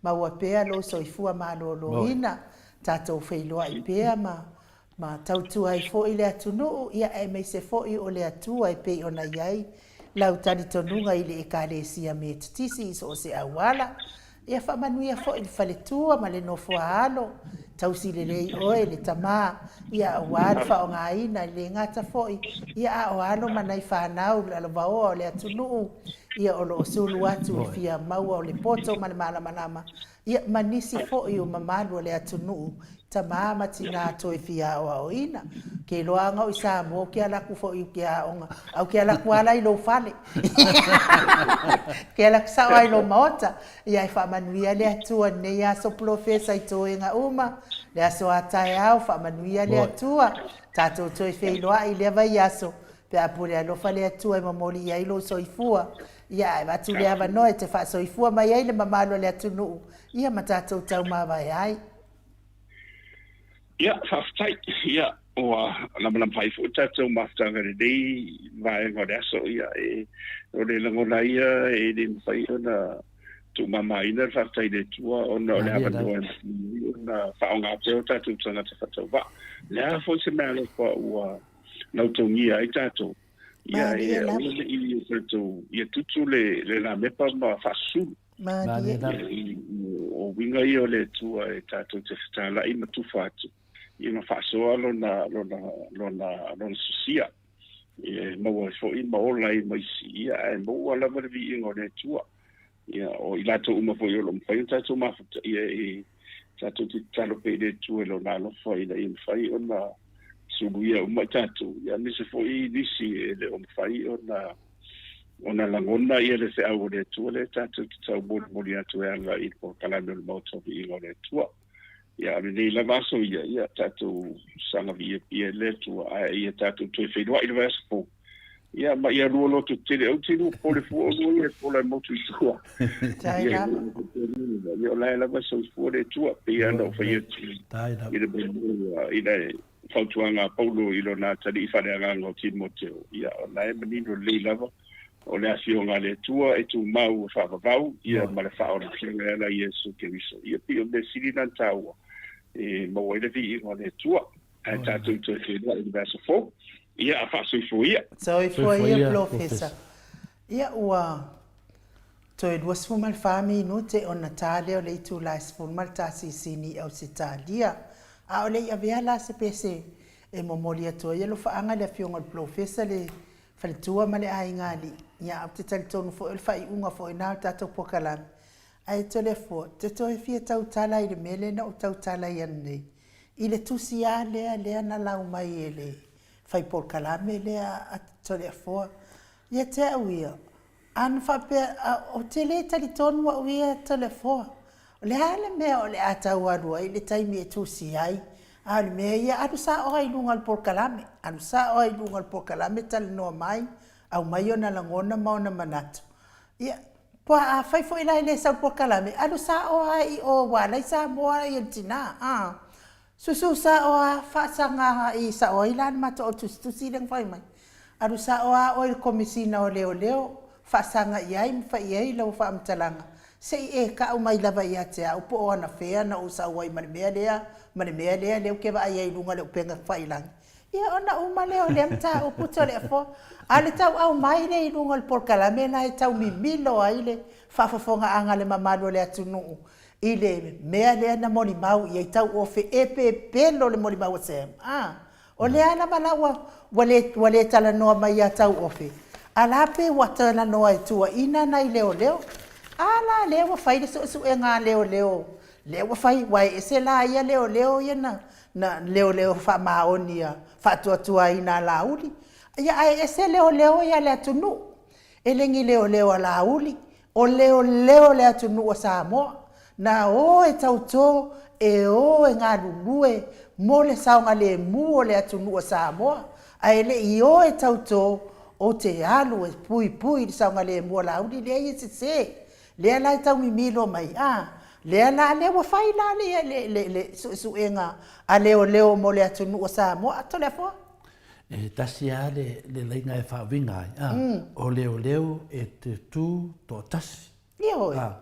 maua pea lou soifua maloloina, tatou feiloai pea ma ma tautua ai foi le atunuu, ia aemaise foi o le Atua e pei ona i ai lau talitonuga i le Ekalesia Metotisi i so o se auala. Ia faamanuia foi le faletua ma le nofoaalo, tausi lelei oe le tama, ia aua le faaaogaina, e le gata foi, ia a o alo ma nai fanau lalovaoa o le atunuu, ia o lo o sulu atu i le fia maua o le poto ma le malamalama, ia ma nisi foi o mamalu o le atunuu, tama ma tina toe fia aoaoina. Ke iloa anga o i Samoa ou ke ala aku foi i ke aoga, a ou ke ala aku ala i lou fale. Ke ala aku sao ai lou maota. Ia e faamanuia le Atua lenei aso polofesa i toega uma, le aso a taeao, faamanuia le Atua. Tatou toe feiloai i lea vaiaso, pe a pule alofa le Atua e momoli i ai lou soifua. Ia ae avatu le avanoa e te faasoifua mai ai le mamalu o le atunuu, ia ma tatou taumavae ai. Ia, faafetai. Ia, ua lamalama ai foi tatou mafutaga i lenei vaega o le aso. Ia, e, o le lagona ia e le mafai ona tuumamaina le faafetai i le Atua ona o le avanoa e mafai ona faaaoga pea o tatou tagata faatauvaa. O le a foi se meaalofa ua lautogia ai tatou, ia, e aua ne i tatou, ia tutu le, le lamepa ma faasusulu. Malie lava. O uiga ia o le Atua e tatou te fetalai ma tufa atu, ia ma faasoa lona, lona, lona, lona sosia. Ia e maua ai foi ma ola ai ma isi, ia ae maua lava le viiga o le Atua. Ia, o i latou uma foi o lo o mafai ona tatou mafuta, ia e tatou te tatalo pea i le Atua i lona alofa ina ia mafai ona suluia uma i tatou, ia aemaise foi nisi e le o mafai ona ona lagona ia le feau o le Atua lea tatou te taumolimoli atu e ala i le polokalame o le Maota o Viiga o le Atua. Ia, a o lenei lava aso ia, ia tatou saga viia pia i le Atua, ae ia tatou toe feiloai i le vaiaso fou. Ia, ma ia lua loto tele, ou te lua pole fua o lua ia e pola e motu i tua. Ia, ia o lae lava e soifua le Atua, pei lava ona ou fai atu i le mea i le fautuaga a Paulo i lona atalii faaleagaga o Timoteo, ia o la e manino lelei lava o le afioga a le Atua e tumau e faavavau, ia ma le faaolataga e ala i Iesu Keriso. Ia pei o mea sili na ona taua e maua ai le viiga o le Atua. Ae tatou toe feiloai i le vaiaso fou. Ia, a faasoifua ia. Soifua ia Polofesa. Ia ua toe 24 minute ona ta lea o le itula e 11 i Sini i Ausetalia. A o le i avea la se pese e momoli atu ai alofaaga i le Afioga i le Polofesa, le faletua ma le aiga alii, ia ou te talitonu foi o le faaiuga foi lena o le tatou polokalame. Ae Toleafoa, te toe fia tautala i le mea lea na ou tautala ai ananei, i le tusi lava lea lea na lau mai e le fai polokalame lea a Toleafoa. Ia te au ia, a na faapea, ou te le talitonu au ia Toleafoa, o le a le mea o le a tau alu ai i le taimi e tusi ai, a o le mea ia, alu sao lava i luga o le polokalame, alu sao lava i luga o le polokalame talanoa mai, aumai ona lagona ma ona manatu. Ia, po afai foi la e le sau i le polokalame, alu sao lava i o ua ala ai Samoa ia le tina, a. Susu sao lava faasaga i sao ai la le matou au tusitusi lea na fai mai. Alu sao lava oe i le Komesina o Leoleo, faasaga i ai ma fai i ai lau faamatalaga, se i e tau mai lava ia te au po o anafea na ou sau ai ma le mea lea ma le mea lea, lea ou te vaai ai i luga o le upega tafailagi. Ia ona uma lea o lea mataupu Toleafoa. A o le tau aumai lea i luga o le polokalame lena e tau mimilo ai le faafofogaaga a le mamalu o le atunuu i le mea lea na molimau i ai tauofe e pepelo le molimau a Sam. A, o lea lava la ua, ua le, ua le talanoa mai ia tauofe, a la pe ua talanoa e tuuaina nai leoleo. A la lea ua fai le suesuega a leoleo, lea ua fai, ua e ese la ia leoleo ia na, na leoleo faamaoni a faatuatuaina a Laauli, ia ae ese leoleo ia a le atunuu. E le ni leoleo a Laauli, o leoleo a le atunuu a Samoa, na o e tauto, e o e galulue mo le saogalemu o le atunuu a Samoa, ae le i o e tauto, ou te alu e puipui i le saogalemu a Laauli, leai e sese. Lea la e tau mimilo mai, a, lea la, lea ua fai la le, le, le, le suesuega a leoleo mo le atunuu o Samoa. Toleafoa. E tasi lava le, le laina e faauiga ai, a, o leoleo e te tū toatasi. Ioe. A,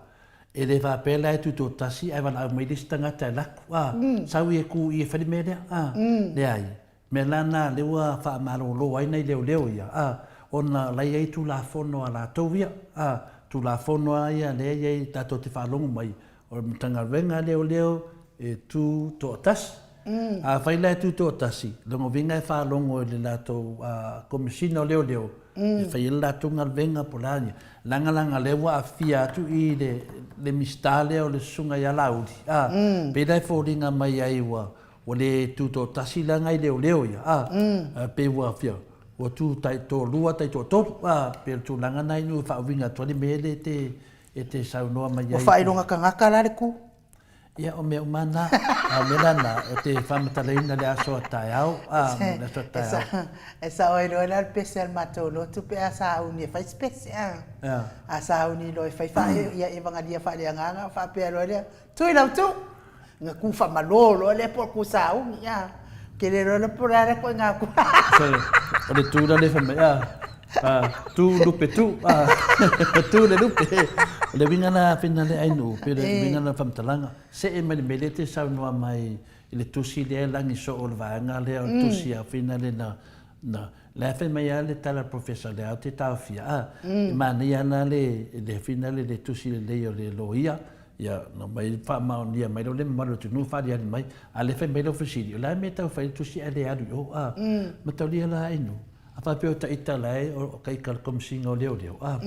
e le faapea la e tū toatasi ae valaau mai le isi tagata e laku, a, sau ia e kū i e fai le mea lea, a, leai. Mea la na lea ua faamalolo ai nai leoleo ia, a, ona la i ai Tulafono a latou ia, a, Tulafono a ia lea e i ai tatou te faalogo mai, o le Matagaluega a Leoleo e tu toatasi. Afai la e tu toatasi, lona uiga e faalogo i le latou Komesina o Leoleo e fai ai le latou galuega po o le a ia, leaga leaga lea ua aafia atu i le le Minisita lea o le Susuga ia Laauli, a, pei la e foliga mai ai ua Ua le tutoatasi la nai leoleo ia, a, mm. pei ua fia, ua tu taitoalua, taitoatolu, a, pei o le tulaga na inu e faauiga atu ai le mea lea e te, e te saunoa mai ai. Ua faailoga tagata la le ku? Ia, o mea uma na. A o mea la na, o te faamatalaina le aso a taeao, a, mo le aso a taeao. E sao ai loa la le pese a le matou lotu pe a sauni e fai se pese, a. Yeah. A sauni loa e fai faaeo, ia evagalia faaleagaga, faapea loa lea, tui lau tu! Na ku faamalo loa lea po o ku sauni, a. Ke le iloa la po o le a lea ituaiga ku. O le tu la lea fai mai, a, a, tu lupe tu, a, tu le lupe. O le uiga la fina le ainu, pe le uiga la faamatalaga, see mai le mea lea e te saunoa mai i le tusi lea e lagi soo o le vaega lea o le tusi a fina le na, na, la e fai mai lava le tala a le Professor lea ou te taofia, a, e manaia lava la le, le fina le le tusi lelei o le loia, Ia, na mai faamaonia mai lea o le mamalu o le atunuu faaliali mai, a lea fai mai lau fesili, o le a le mea e tau fai ai le tusi ae le alu i o, a? Mataulia la inu, a faapea o taita la e, o taita o le Komesina o Leoleo, a?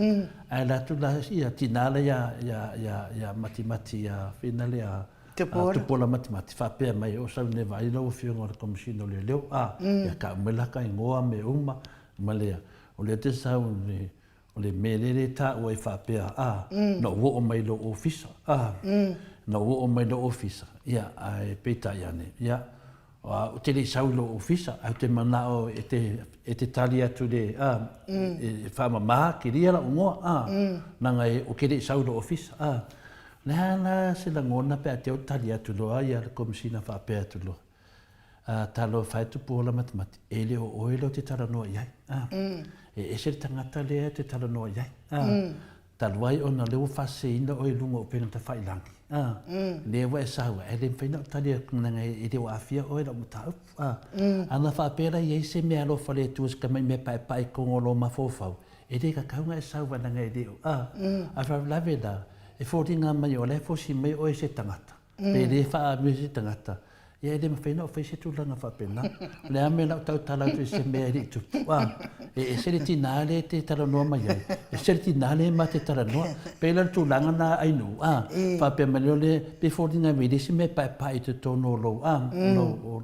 Ae alu atu la ia tina la ia, ia, ia, ia Matimati, ia whina lea, Tupuola. Tupuola Matimati, faapea mai, o sau nei vaai lau afioga o le Komesina o Leoleo, a? Ia tau mai la ka igoa me uma, ma lea, o lea te sau i le, O le mea lea e taua ai faapea, a, na ou oo mai i lou ofisa, a, na ou oo mai i lou ofisa, ia, ae peitai ane, ia, Ou te le i sau i lou ofisa, ae ou te manao e te, e te tali atu i le, a, e faamama kilia lau igoa, a, leaga e, ou te le i sau i lou ofisa, a. O le a la se lagona pe a te o tali atu loa ia le Komesina faapea atu loa, a, talofa e Tupuola Matimati, e le o oe lea ou te talanoa i ai, a. E ese le tagata lea e te talanoa i ai, a. Talu ai ona o lea ua faaseseina oe i luga o upega tafailangi, a, lea ua e sau ai, ae le mafai ona ou tali atu leaga e le o aafia oe i lau mataupu, a. Ana faapea la e i ai se mea alofa o le Atua se tamai mea paepae i totonu o lou mafaufau, e le tatau ona e sau ai leaga e le o, a. A o le faalavelave la, e foliga mai o la e fosi mai oe e se tagata. Pe le faaamio se tagata, ia e le mafai ona ou fai se tulaga faapena. O le a mea la ou tautala atu i se mea e le i tupu, a, e ese le tina lea e te talanoa mai ai, ese le tina lea ma te talanoa. Pei la o le tulaga na Ainuu, a, faapea mai loa lea, pei e foliga mai e leai se mea e paepae i totonu o lou, a,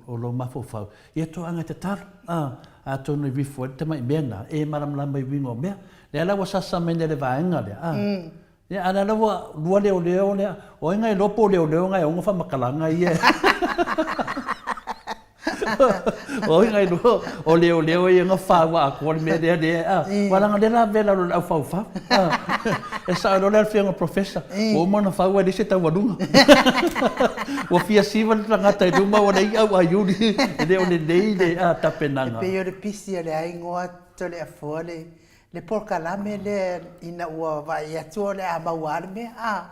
o lou mafaufau. Ia toaga e tatalo, a, atonu e rifo ai le tamai mea lena, e malamalama i uiga o mea. Lea la ua sasa mai nei le vaega lea, a. Ia, a o lea ua lua leoleo lea, o ai na iloa po o leoleo na e ona faamatalaga ia. O ai na iloa o leoleo ia na faua atoa le mea lea lea, a. Aua leaga o lea la vela loa i le aufaufau. E sao loa le afioga professor, ua uma ona fau ae leai se taualuga. Ua fia siva le tagata i luma ua leai au aiuli, e le o lelei le tapenaga. E pei o le pisi o le aigoa Toleafoa le Le polokalame lea ina ua vaai atu o le a maua lava le mea, a.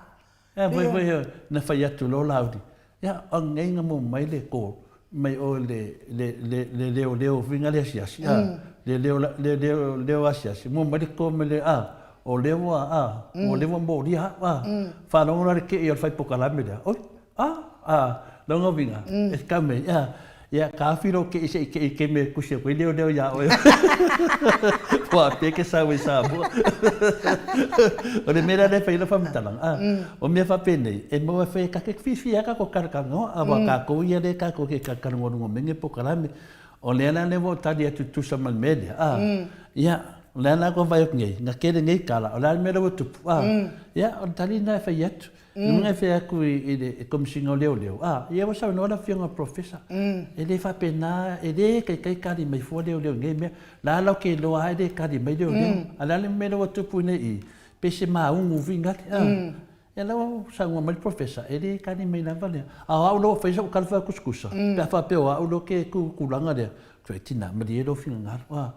Ia, foi foi na fai atu loa Laauli, ia, o nei na maua mai le call mai o le le le le leoleo foi na le asiasi, a, le leo le leo leo asiasi, maua mai le call mai le, a, o lea ua, a, o lea ua molia au, a. Faalogo la le kei o le fai polokalame lea, oi, A, a, lona uiga, e tau mai, ia, ia, taofi lou keʻi se i keʻi ke mea e tusi atu ai leoleo iā oe. Ua pea ke sau i Samoa. O le mea la lea e fai ai lau faamatalaga, a, o mea faapenei, e maua e fai e tatou te fiafia lava tatou talatalanoa, aua tatou ia lea tatou te talatalanoa luga o mea nei polokalame. O lea la lea ua ou tali atu e tusa ma le mea lea, a, ia, o lea la ua vaai atu nei, na tele nei tala, o le a le mea lea ua tupu, a, ia, o le tali lena e fai atu. Luga e fai atu i le Komesina o Leoleo, a, ia ua saunoa le Afioga Professor, e le faapena, e le taitai kali mai fua leoleo i nei mea. La la ou te iloa lava e le kali mai leoleo. A o le a le mea lea ua tupu nei i i, pei se maugu uiga atu, a. Ia la ua saunoa mai le Professor, e le kali mai lava lea. A o au la ua fai sau tala faatusatusa, pe a faapea o au la ke tulaga lea, Tuai tina, malie lou finagalo, a,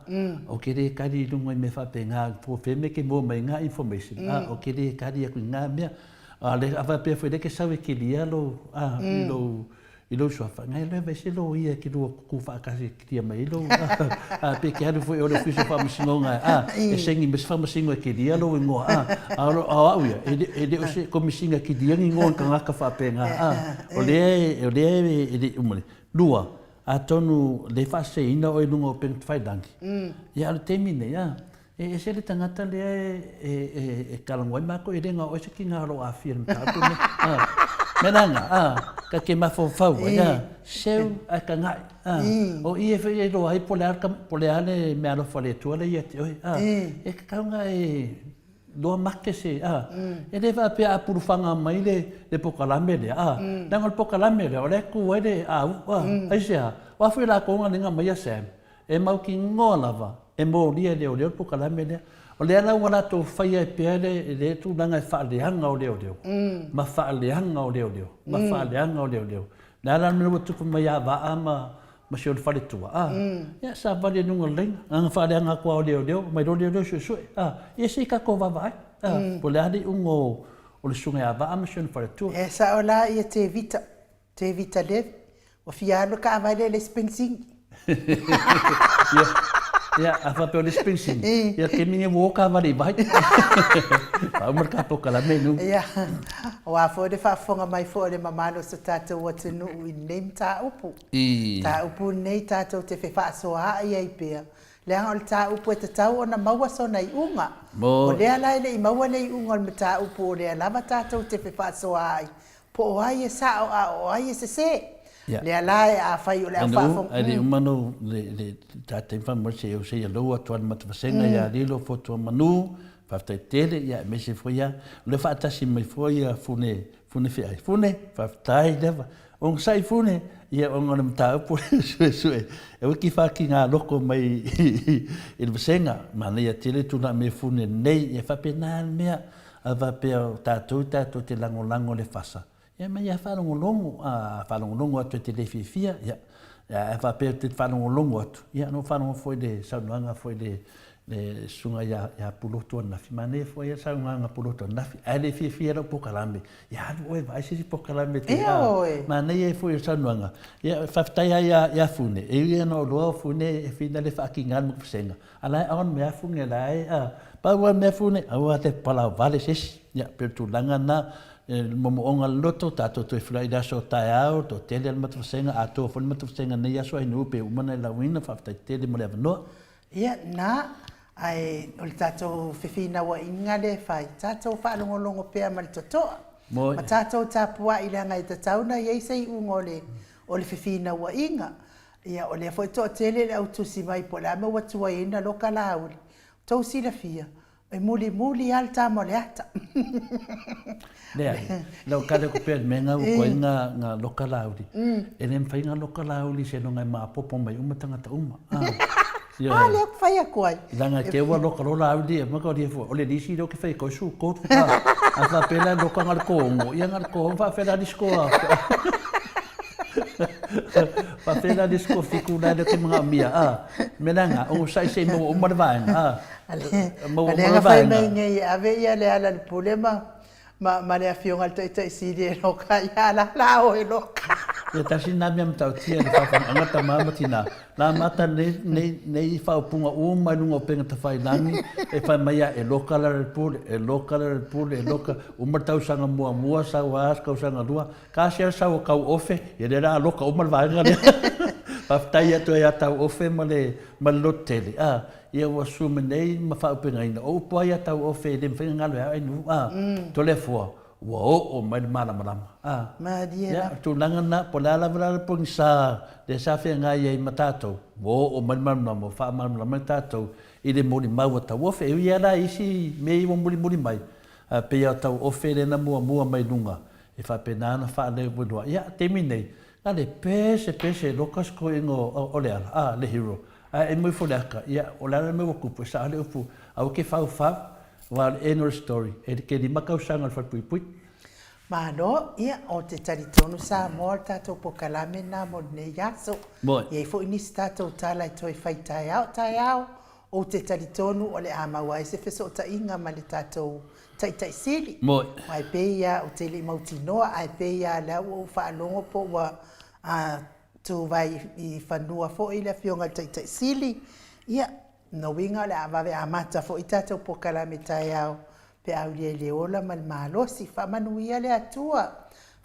ou te le kali i luga i mea faapena, po o fea mea e te maua mai ai ngā information, a, ou te le kali atu i ngā mea. A le, a faapea foi o lea e te sau e kilia lou, a, i lou, i lou suafa, ngai loa e vaai se loia e te lua tutu faatasi e kilia mai ai lou, a, pe te alu foi i o i le Ofisa o Faamasinoga, a, e saini mai se faamasino e kilia lou igoa, a, a o, a o au ia, e le, e le o se Komesina e kilia ni igoa o ni tagata faapena, a, o lea e, o lea e le i uma le. Lua, Atonu le faaseseina oe i luga o upega tafailangi, ia a o le taimi nei, a, e ese le tagata lea e talanoa ai matou, e le gao ai se kina o lo o aafia i le mataupu lenei. A, mea la lena, a, ta te mafaufau ai, a, seu ae tagai, a, o i e foi e iloa ai po o le a, po o le a le meaalofa a le Atua lea ia te oe, a, e tatau ona e Loa make se, a, e le faapea a pulufaga mai le, le polokalame lea, a, leaga o le polokalame lea, o lea e tu ai le au, a, aisea, o a foi latou na liga mai ia Sam, e mautinoa lava, e molia e leoleo le polokalame lea. O lea la ua latou faia ai pea le, le tulaga e faaleaga o leoleo, ma faaleaga o leoleo, ma faaleaga o leoleo. O le a la le mea ua tupu mai ia Vaa ma, ma si ona faletua, a, ia, savali i luga o le laina, na ona faaleaga atu lava o leoleo, omai loa leoleo suesue, a, ia se i tatou vaavaai, a, po o le a le iuga o le susuga ia Vaa ma si ona faletua. E sao la ia Tevita, Tevita Levi, ua fia alu le taavale e leai se penisini. Ia, ia, a faapea o le isi penisini, ia taimi nei ua o taavale i vai. Faauma le ta polokalame nu. Ia, aua foi le faafofoga mai foi a le mamalu o so tatou atunuu i lenei mataupu. Mataupu lenei tatou te fefaasoaai ai pea, leaga o le mataupu e tatau ona maua sona iuga. O lea la e le i maua le iuga o le mataupu o lea lava tatou te fefaasoaai po o ai e sao a o ai e sese. Lea la e afai o le au faafofoga. Ae le i uma no le ta taimi faamolemole se i ou seia lou atu a le matavasega ia Lilo Fotuamanu, faafetai tele, ia aemaise foi ia o lea faatasi mai foi ia Fune Fune Feai. Fune, faafetai lava. Onosai Fune, ia ona o le mataupu lea suesue, aua e te fati ngā loko mai i le vasega, manaia tele tulaga mea Fune nei, ia faapena le mea, a faapea o tatou tatou te lagolago le fasa, ia mai a faalogologo, a faalogologo atu e te le fiafia, ia, a faapea e te faalogologo atu, ia ona ou faalogo foi i le saunoaga foi le le susuga ia, ia Pulotu ananafi, manaia foi le saunoaga Pulotu ananafi, ae le fiafia lau polokalame, ia alu oe vaai se isi polokalame te, Ioe. manaia ai foi le saunoaga. Ia, faafetai lava ia, ia Fune, e ui ona o loa o Fune e fina le faakiga le vasega, a la e on mea Fune la e, a, pau lava le mea Fune, aua te palaovale se isi. Ia, pei o le tulaga lena, e momooga le loto, tatou toe feiloai i le aso taeao, toatele le matou vasega, atoa foi le matou vasega i lenei aso ainu pe uma ona e lauina, faafetai tele mo le avanoa. Ia, na, ae o le tatou fefinauaiga lea e fai, tatou faalogologo pea ma le totoa, ma tatou tapuai leaga e tatau ona i ai se iuga o le, o le fefinauaiga. Ia, o lea foi e toatele le au tusi mai po o le a le mea ua tuai ai ona loka Laauli. Tou silafia, E mulimuli lava le tama o le ata. Leai, lau kale ko pea me ngā koe ngā, ngā loka lauli. E le mawhai ngā loka lauli se nonga e maapopo mai uma tangata uma. Ah. Ah, lea ku whai aku ai. Langa te ua loka lo lauli e maka ria fua. O le lisi leo ke whai koi su kotu. Ah, a wha pela loka ngal koongo. Ia ngal koongo wha whela disko a. Wha whela disko fiku la leo ke mga mia. Ah, me langa, o sai se mo uma le vaenga. Ah. A lea na fai mai nei e ave ia le ala le pule ma ma ma le afioga le taitai sili e loka ia ala la o e loka. Ia tasi na mea matautia le whawhanga tama ma tina. La mata nei, nei, nei whaopunga uma i lunga o penga tawhailangi, e whai mai a e loka la le pule, e loka la le pule, e loka, uma tausaga mua mua, sau a, tausaga lua, ka sia sau o kau ofe, ia le la loka uma le vaenga lea. Whawhitai atu ai a tau ofe ma le, ma le lotu tele. Ah, Ia ua sue nei ma faaupegaina, o upu ai a Tauofe e le mafai ona galo e au ai a, Toleafoa, ua oo mai le malamalama, a. Malie Ia, o le tulaga lena, po o le a lava la le pogisa lea sa feagai ai ma tatou, ua oo mai le malamalama, ua faamalamalama mai tatou i le molimau a Tauofe. E ui lava la i isi mea ia ua mulimuli mai, ae pei lava o Tauofe lea na muamua mai luga, e faapena ona faaleuiloa. Ia, taimi nei, na le pese pese loka se koiga o Leala, a, le hero. Ae e moe ifo le aka, ia, o le a le mea ua kupu, e sao le upu, aua ke faufau, aua o le end of the story, e ke 5 tausaga o le falepuipui. Malo, ia, o te talitonu Samoa o le tatou pokalame lena mo lenei aso. Moe. I ai foi nisi tatou tala e toe fai taeao taeao, ou te talitonu o le a maua ai se fesootaiga ma le tatou Taitai Sili. Moe. Aua e pei lava ou te le i mautinoa, ae pei lava o lea ua ou faalogo po ua tuvae i fanua foi le Afioga i le Taitai Sili, ia, lona uiga o le a vave amata foi tatou polokalame taeao pe a aulia i le ola ma le malosi. Faamanuia le Atua.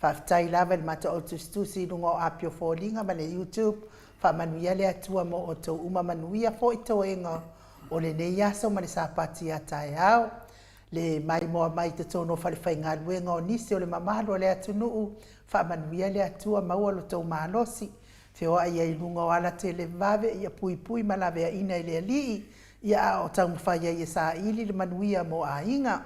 Faafetai lava i le matou au tusitusi i luga o api o foliga ma le YouTube. Faamanuia le Atua mo outou uma manuia foi toega o lenei aso ma le Sapati a taeao. Le maimoa mai i totonu o falefaigaluega o nisi o le mamalu o le atunuu, faamanuia le Atua maua lo tou malosi, feoai ai i luga o ala televave, ia puipui ma laveaina e le Alii, ia a o taumafai ai e saili le manuia mo aiga.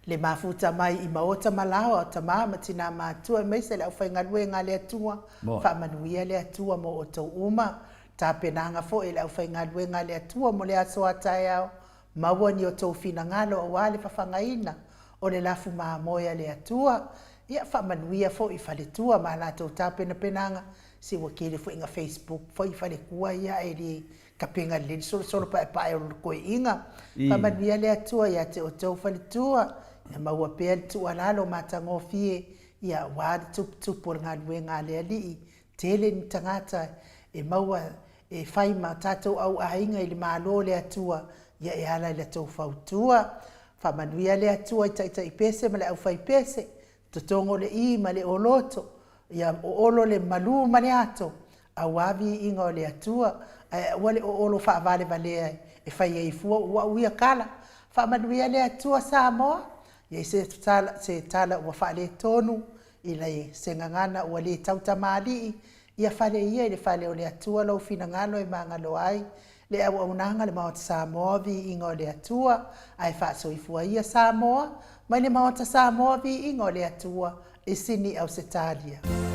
Le mafuta mai i maota ma laoa o tama ma tina matua aemaise le aufaigaluega a le Atua, faamanuia le Atua mo outou uma. Tapenaga foi e le aufaigaluega a le Atua mo le aso a taeao, Maua ni outou finagalo aua le fafagaina o le lafu mamoe a le Atua, ia faamanuia foi i faletua ma a latou tapenapenaga, se ua tele foi ina facebook foi faletua ia ae le tapena lelei le solosolo paepae o le toeaiina. Faamanuia le Atua ia te outou faletua, ia maua pea le tuualalo matagofie, ia aua le tuputupu o le galuega a le Alii. Tele ni tagata e maua e fai ma tatou au aiga i le Malo o le Atua, ia e ala i la tou fautua. Faamanuia le Atua i taitai pese ma le aufai pese, totogo le i ma le oloto, ia oolo le malu ma le ato, aua viiga o le Atua, ae aua le oolo faavalevalea e fai ai fua ua au ia tala. Faamanuia le Atua Samoa, ia i se tala, se tala ua faaletonu, i le se gagana ua le tautamalii, Ia fale ia i le fale o le Atua lou finagalo e magalo ai le auaunaga le Maota Samoa viiga o le Atua, ae faasoifua ia Samoa mai le Maota Samoa viiga o le Atua. i Sini, Ausetalia.